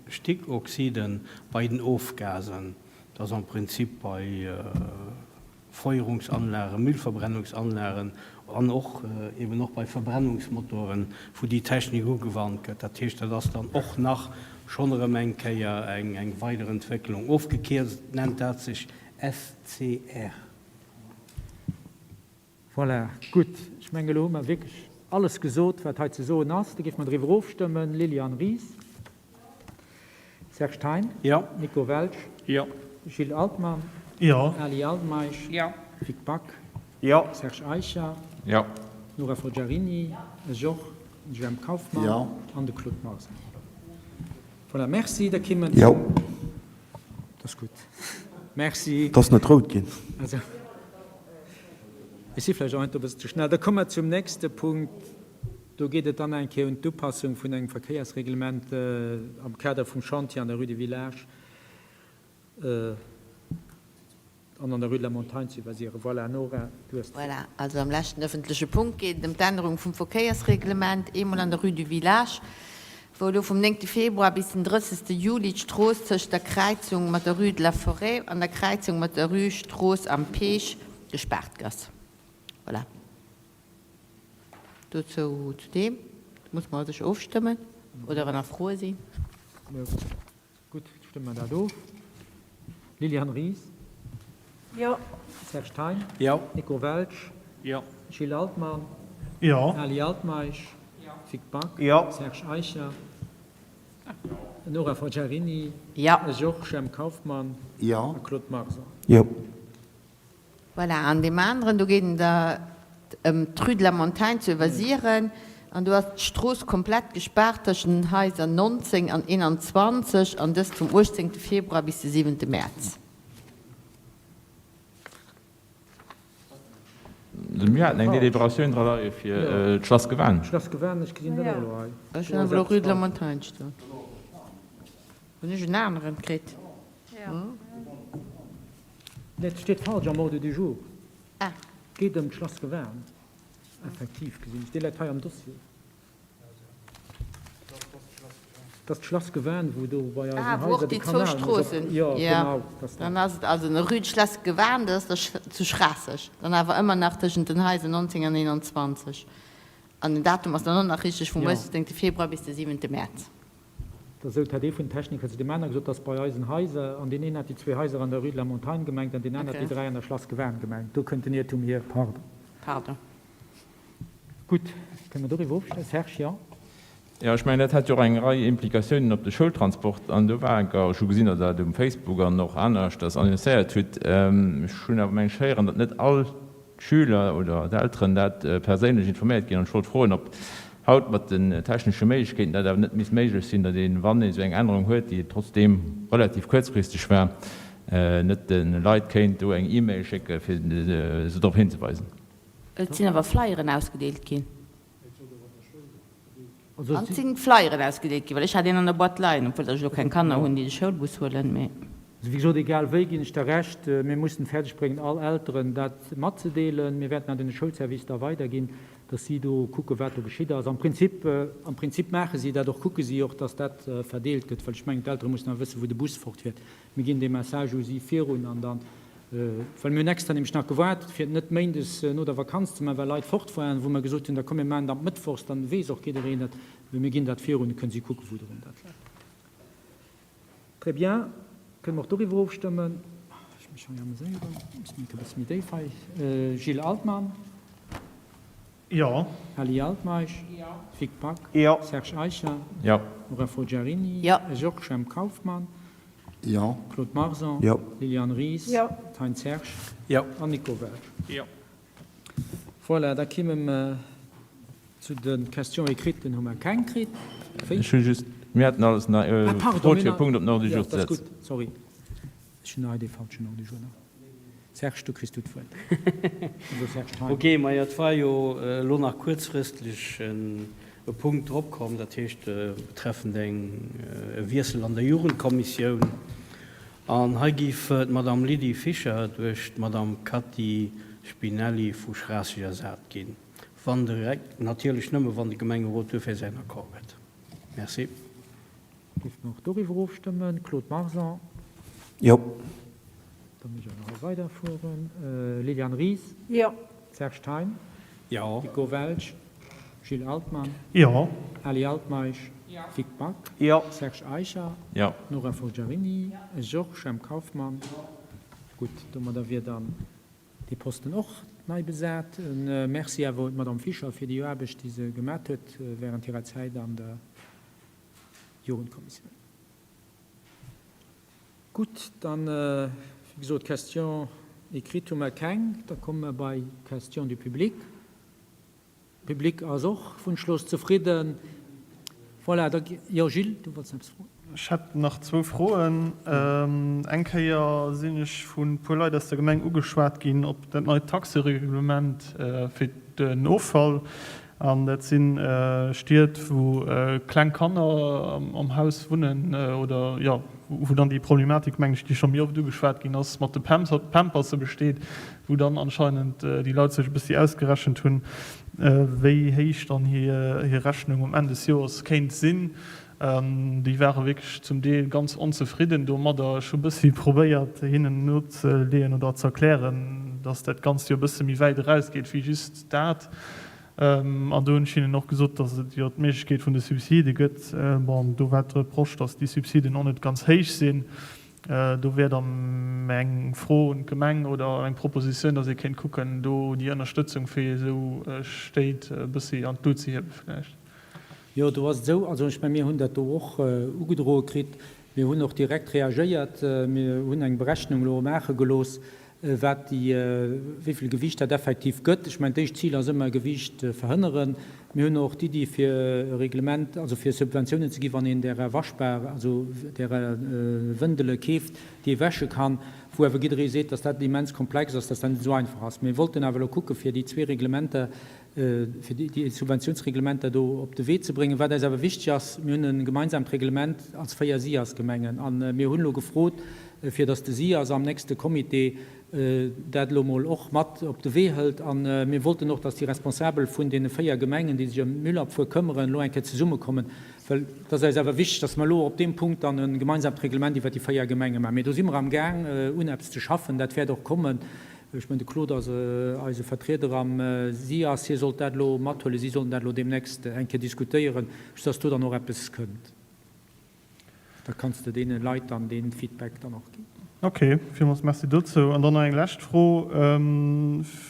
Stickoxiden bei den Ofgasen. Dat ass am Prinzip bei Feuerungsanlagen, Müllverbrennungsanlagen an och eben och bei Verbrennungsmotoren, wou déi Technik ugewannt gëtt. Dat heescht, dat ass dann och nach schonn erëm eng Kéier eng weider Entwécklung. Ofgekierzt nennt dat sech SCR. Voilà, gutt. Ech mengen, elo hu mer wierklech alles gesot, wat hei ze soen ass. Da géife mer driwwer ofstëmmen. Liliane Ries? Serge Thein? Jo. Nico Welsch? Jo. Gilles Altmann? Jo. Ali Altmeisch? Jo. Vic Back? Jo. Serge Eicher? Jo. Nora Forgiarini? Ech och. Jemp Kauffmann? Jo. An de Claude Mauser. Voilà, merci. Da kéime mer zum. Jo. Dat ass gutt. Merci. Et ass net rout ginn. Also, ech si vläicht och heiansdo e bëssen ze schnell. Da komme mer zum nächste Punkt. Do geet et dann eng Kéier un d'Upassung vun engem Verkéiersreglement am Kader vum Chantier an der Rue du Village an an der Rue de la Montagne ze iwwersieren. Voilà, Nora, du hues d'Wuert. Voilà, also am leschten öffentleche Punkt geet et ëm d'Ännerung vum Verkéiersreglement, eemol an der Rue du Village, wou elo vum 9 Februar bis den 30 Juli d'Strooss tëscht der Kräizung mat der Rue de la Forêt an der Kräizung mat der Rue Strooss am Peech gespaart ass. Voilà. Dozou, zu deem muss mer sech ofstëmmen oder wann nach Froe sinn. Gutt, stëmme mer dat of. Liliane Ries? Jo. Serge Thein? Jo. Nico Welsch? Jo. Gilles Altmann? Jo. Ali Altmeisch? Jo. Vic Back? Jo. Serge Eicher? Nora Forgiarini? Jo. Georges M. Kauffmann? Jo. A Claude Marson? Jo. Voilà, an deem aneren, do geet et da ëm d'Rue de la Montagne zu Iwwersiren an do ass d'Strooss komplett gespaart tëschent den Haiser 19 an 21 an dëst vum 18 Februar bis de 7 Mäerz. Mir haten eng Deliberatioun dra leie fir d'Schlass Gewan. Schlass Gewan, ech gesinn dat och elo hei. Ech hunn awer elo Rue de la Montagne stoen. Hunn ech en aneren kritt? Nee, et steet falsch am Ordre du jour. Ah. Et geet ëm d'Schlass Gewan, effektiv gesinn. Dee läit hei am Dossier. Dat ass d'Schlass Gewan, wou do bei eisen Ah, wou och Haiser de déi zwou Kanal muss op. Stroossen. Jo, Jo, genau, dat ass dat. dann ass et also den Rue de Schlass Gewan, dat ass da zu Schraasseg. Dann awer ëmmer nach tëschent den Haiser 19 an 21. An den Datum ass dann och nach richteg, vum Jo. 18. Februar bis de 7. Mäerz. Da sot hat ee vun den Techniker zu deem aner gesot, dass bei eisen Haiser, an deen een hat déi zwee Haiser an der Rue de la Montagne gemengt an deen aner hat déi dräi an der Schlass Gewan gemengt. Do kënnt den Iertum hier. Pardon. Pardon. Gutt, kënne mer doriwwer ofstëmmen? Serge, jo? Jo, ech mengen, dat hat jo och eng Rei Implikatiounen op de Schoultransport. An do war enker, ech hu gesinn, datt Der dat um Facebook an och aneschters annoncéiert hutt. Ech hunn awer, meng ech, héieren, datt net all d'Schüler oder d'Elteren dat perséinlech informéiert ginn. An ech wollt froen, ob haut mat den technesche Méiglechkeeten dat awer net misst méiglech sinn, datt een, wann ee sou eng Ännerung huet, déi trotzdeem relativ kuerzfristeg war, net de Leit kéint do eng E-Mail schécke fir se drop hinzeweisen. Et sinn awer Flyeren ausgedeelt ginn. An et sinn Flyeren ausgedeelt ginn, well ech hat een an der Boîte leien, obwuel ech elo keng Kanner hunn, déi de Schoulbus huelen, mee. Also wéi gesot, egal wéi ginn ech der Recht, mir mussen et fäerdeg bréngen, all Elteren dat matzedeelen. Mir wäerten dat un de Schoulservice da weiderginn, dass si do kucken, wat do geschitt ass. Am Prinzip, am Prinzip maache si dat och, kucke si och, dass dat verdeelt gëtt, well ech mengen, d'Eltere mussen awer wëssen, wou de Bus fortfiert. Mir ginn dee Message u si virun an dann, well mir hunn extra nämlech nach gewaart, fir et net méindes no der Vakanz ze maachen, well Leit fort waren, wou mer gesot hunn, da komm mir maachen dat mëttwochs, dann weess och jiddereen dat. Mee mir ginn dat virun, da kënnen si kucken, woudrun dat läit. Très bien. Kënnen mer och doriwwer ofstëmmen? Ech mech hei ameséieren. Muss meng e bësse méi déif hei. Gilles Altmann. Jo. Aly Altmeisch. Jo. Vic Back. Jo. Serge Eicher. Jo. Nora Forgiarini. Jo. Georges M. Kauffmann. Jo. Claude Marson. Jo. Liliane Ries. Jo. Thein Serge. Jo. An Nico Welsch. Jo. Voilà, da kimme mer zu de Questions écrites. Hu mer keng kritt. Ech hu just, mir haten alles nach Ah, pardon, gefrot, fir e Punkt op den Ordre du Jo, jour ze dat ass setzen. gutt, sorry. Ech hunn hei dee falschen Ordre du jour nach. Serge, du kriss du d'Wuert. Also Serge Thein. Ok, majo, et war jo elo nach kuerzfristeg e Punkt dropkomm, dat heescht betreffend eng e Wiessel an der Jugendkommissioun. An hei géif d'Madame Lydie Fischer duerch d'Madame Cathy Spinelli vu Schraasseg ersat ginn, wann de, natierlech nëmme wann de Gemengerot duerfir säin Accord gëtt. Merci. Géife mer och doriwwer ofstëmmen. Claude Marson. Jo. Da muss ech awer hei weiderfueren. Liliane Ries. Jo. Serge Thein. Jo. Nico Welsch. Gilles Altmann. Jo. Aly Altmeisch. Jo. Vic Back. Jo. Serge Eicher. Jo. Nora Forgiarini. Georges M. Kauffmann. Gutt, domadder wier dann dee Posten och nei besat. E Merci awer un d'Madame Fischer fir déi Aarbecht, déi se gemat huet während hirer Zäit an der Jugendkommissioun. Gutt, dann, wéi gesot, Questions écrites hu mer keng. Da komme mer bei d'Questions du public. De Public ass och wunschlos zefridden. Voilà, da, jo, Gilles, du wollts eppes froen. Ech hätt nach zwou Froen. Eng Kéier sinn ech vu puer Leit aus der Gemeng ugeschwat ginn op dat neit Taxereglement fir den Offall. An dat si Stied, wou kleng Kanner am Haus wunnen oder, jo, wou dann déi Problematik, mengen ech, déi scho méi oft ugeschwat ginn ass, mat de Pamperse besteet, wou dann anscheinend déi Leit sech e bëssi ausgerechent hunn, wéi héich dann hir Rechnung um Enn des Joers kéint sinn. Déi ware wierklech zum Deel ganz onzefridden domadder. Ech hu bëssi probéiert, hinnen nozeleeën oder ze erklären, dass dat Ganzt jo e bësse méi wäit erausgeet wéi just dat. An do hunn ech hinnen och gesot, dass et jo d'Méiglechkeet vun de Subside gëtt. Bon, do war d'Reproche, dass déi Subsiden och net ganz héich sinn. Do wär dann eng Fro un d'Gemeng oder eng Propositioun, dass ee kéint kucken, do déi Ënnerstëtzung fir esou Stéit e bëssi an d'Lut ze hiewe vläicht. Jo, do ass et esou, also ech meng, mir hunn dat do och ugedroe kritt. Mir hunn och direkt reagéiert. Mir hunn eng Berechnung elo maache gelooss. Wat déi, wéi vill Gewiicht dat effektiv gëtt. Ech mengen, d'éischt Zil ass ëmmer Gewiicht verhënneren. Mir hunn och d'Iddi fir e Reglement, also fir Subventiounen ze gi wann een därer waschbar, also därer Wëndele keeft, déi ee wäsche kann, wou awer jidderee seet, dass dat immens komplex ass, dass dat net esou einfach ass. Mir wollten awer elo kucke fir déi zwee Reglementer, fir déi Subventiounsreglementer do op de Wee ze bréngen. Wat eis awer wichteg ass, mir hunn e gemeinsaamt Reglement als 4 SIAS-Gemengen a mir hunn elo gefrot, fir datt de SIAS am nächste Comité dat elo mol och mat op de Wee hëlt. A mir wollten och, datt déi Responsabel vun deene 4 Gemengen, déi sech ëm d'Müllabfuer këmmeren, elo eng Kéier zesummekommen, well et ass eis awer wichteg, datt mer elo op deem Punkt dann e gemeinsaamt Reglement iwwert déi 4 Gemenge maachen. Mee do si mer amgaang un eppes ze schaffen, dat wäert och kommen. Ech mengen, de Claude ass eise Vertrieder am SIAS, hie sollt dat elo mathuelen, si sollen dat elo deemnächst eng Kéier diskutéieren, just dass do dann och eppes kënnt. Da kanns de deene Leit dann dee Feedback dann och ginn. Ok, villmools Merci dozou. An dann nach eng lescht Fro,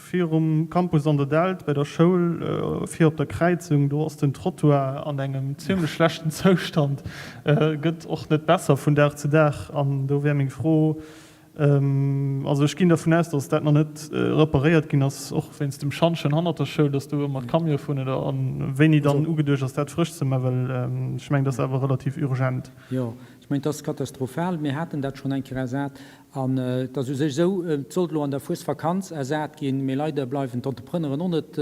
Virum Campus an der Dällt bei der Schoul, vir op der Kräizung, do ass den Trottoir an engem zimmlech schlechten Zoustand, gëtt och net besser vun Dag zu Dag. An do wär meng Fro, Also ech ginn dervun aus, datt dat nach net reparéiert ginn ass, och wéinst dem Schantjen hannert der Schoul, datt do ëmmer d'Camione fueren oder a wéini dann ugeduecht ass, dat frësch ze maachen, well ech mengen, dat ass awer relativ urgent. Jo, ech mengen, et ass katastrophal. Mir haten dat schonn eng Kéier ersat an et ass u sech esou, et sollt elo an der Fuesvakanz ersat ginn, mee leider bleiwen d'Entrepreneuren och net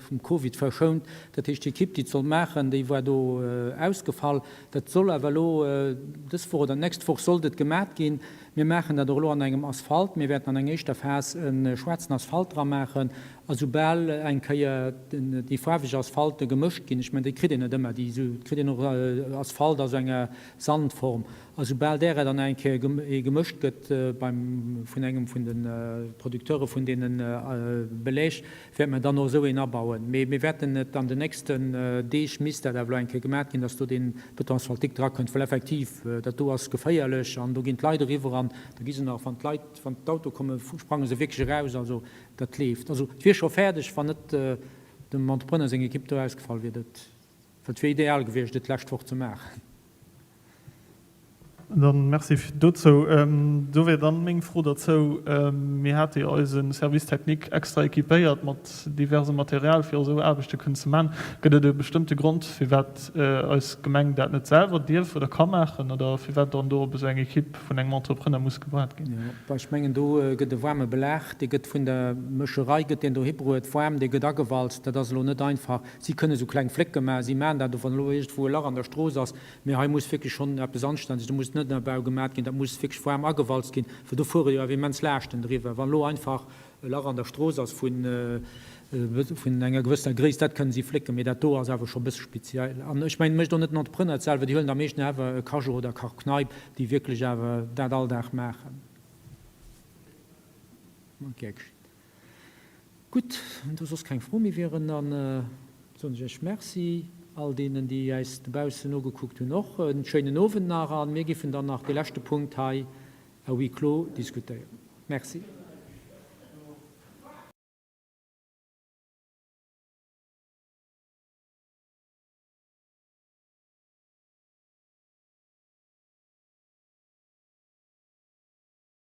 vum Covid verschount. Dat heescht, d'Ekipp, déi et sollt maachen, déi war do ausgefall. Dat soll awer elo dës Woch oder d'nächst Woch sollt et gemat ginn. Mir maachen dat och elo an engem Asphalt. Mir wäerten an enger éischter Phas e schwaarzen Asphalt dra maachen. A soubal eng Kéier déi faarweg Asphalte gemëscht ginn, ech mengen, déi kritt een net ëmmer, déi kritt een och Asphalt a sou enger Sandform, a soubal därer dann eng Kéier ee gemëscht gëtt beim, vun engem vun de Producteure vun deene Beläg, wäerte mer dann och esou een abauen. Mee mir wäerten et an den nächsten Deeg, misst dat awer elo eng Kéier gemaat ginn, dass do dee Beton asphaltique drakënnt, well effektiv, dat do ass geféierlech an do ginn d'Leit eriwwer an da gi se nach, wann d'Leit, wann d'Auto kommen, sprange se wierklech eraus. Also dat leeft. Also et wier scho fäerdeg, wann net dem Entrepreneur seng Ekipp do ausgefall wier. Dat, well et wier ideal gewiescht, et d'lescht Woch ze maachen. Dann merci dozou. Do wär dann meng Fro derzou, Mir hate jo eise Service technique extra équipéiert mat diversem Material, fir esou Aarbechte kënnen ze man. Gëtt et e bestëmmte Grond, firwat eis Gemeng dat net selwer dierf oder ka maachen oder firwat dann do op esou eng Equipe vun engem Entrepreneur muss gewaart ginn? Jo, ech mengen, do gëtt e waarme Belag, dee gëtt vun der Mëscherei gëtt deen dohi bruet, waarm, dee gëtt agewalzt. Dat ass elo net einfach. Si kënnen esou kleng Flécke maachen, si maachen dat och, wann elo iergendwou e Lach an der Strooss ass, Mee hei muss wierklech schonn eppes Anständeges, do muss den Ënnerbau gemat ginn, dat muss wierklech waarm agewalzt ginn, well do fuere jo awer immens Laaschten driwwer. Wann elo einfach e Lach an der Strooss ass vun enger gewëssener Gréisst, dat kënnen si flécken, mee dat do ass awer scho e bësse speziell. An ech mengen, et mécht och net den Entrepreneur et selwer, déi huelen da meeschtens awer e Cajo oder e Kach Kneip, déi wierklech awer dat all Dag maachen. Gär geschitt. Gutt, wann do soss keng Froe méi wieren, da soen ech Iech Merci. All deenen, déi äis dobaussen nogekuckt hunn, och en schéinen Owend nach a mir géifen dann nach dee leschte Punkt hei à huis clos diskutéieren. Merci.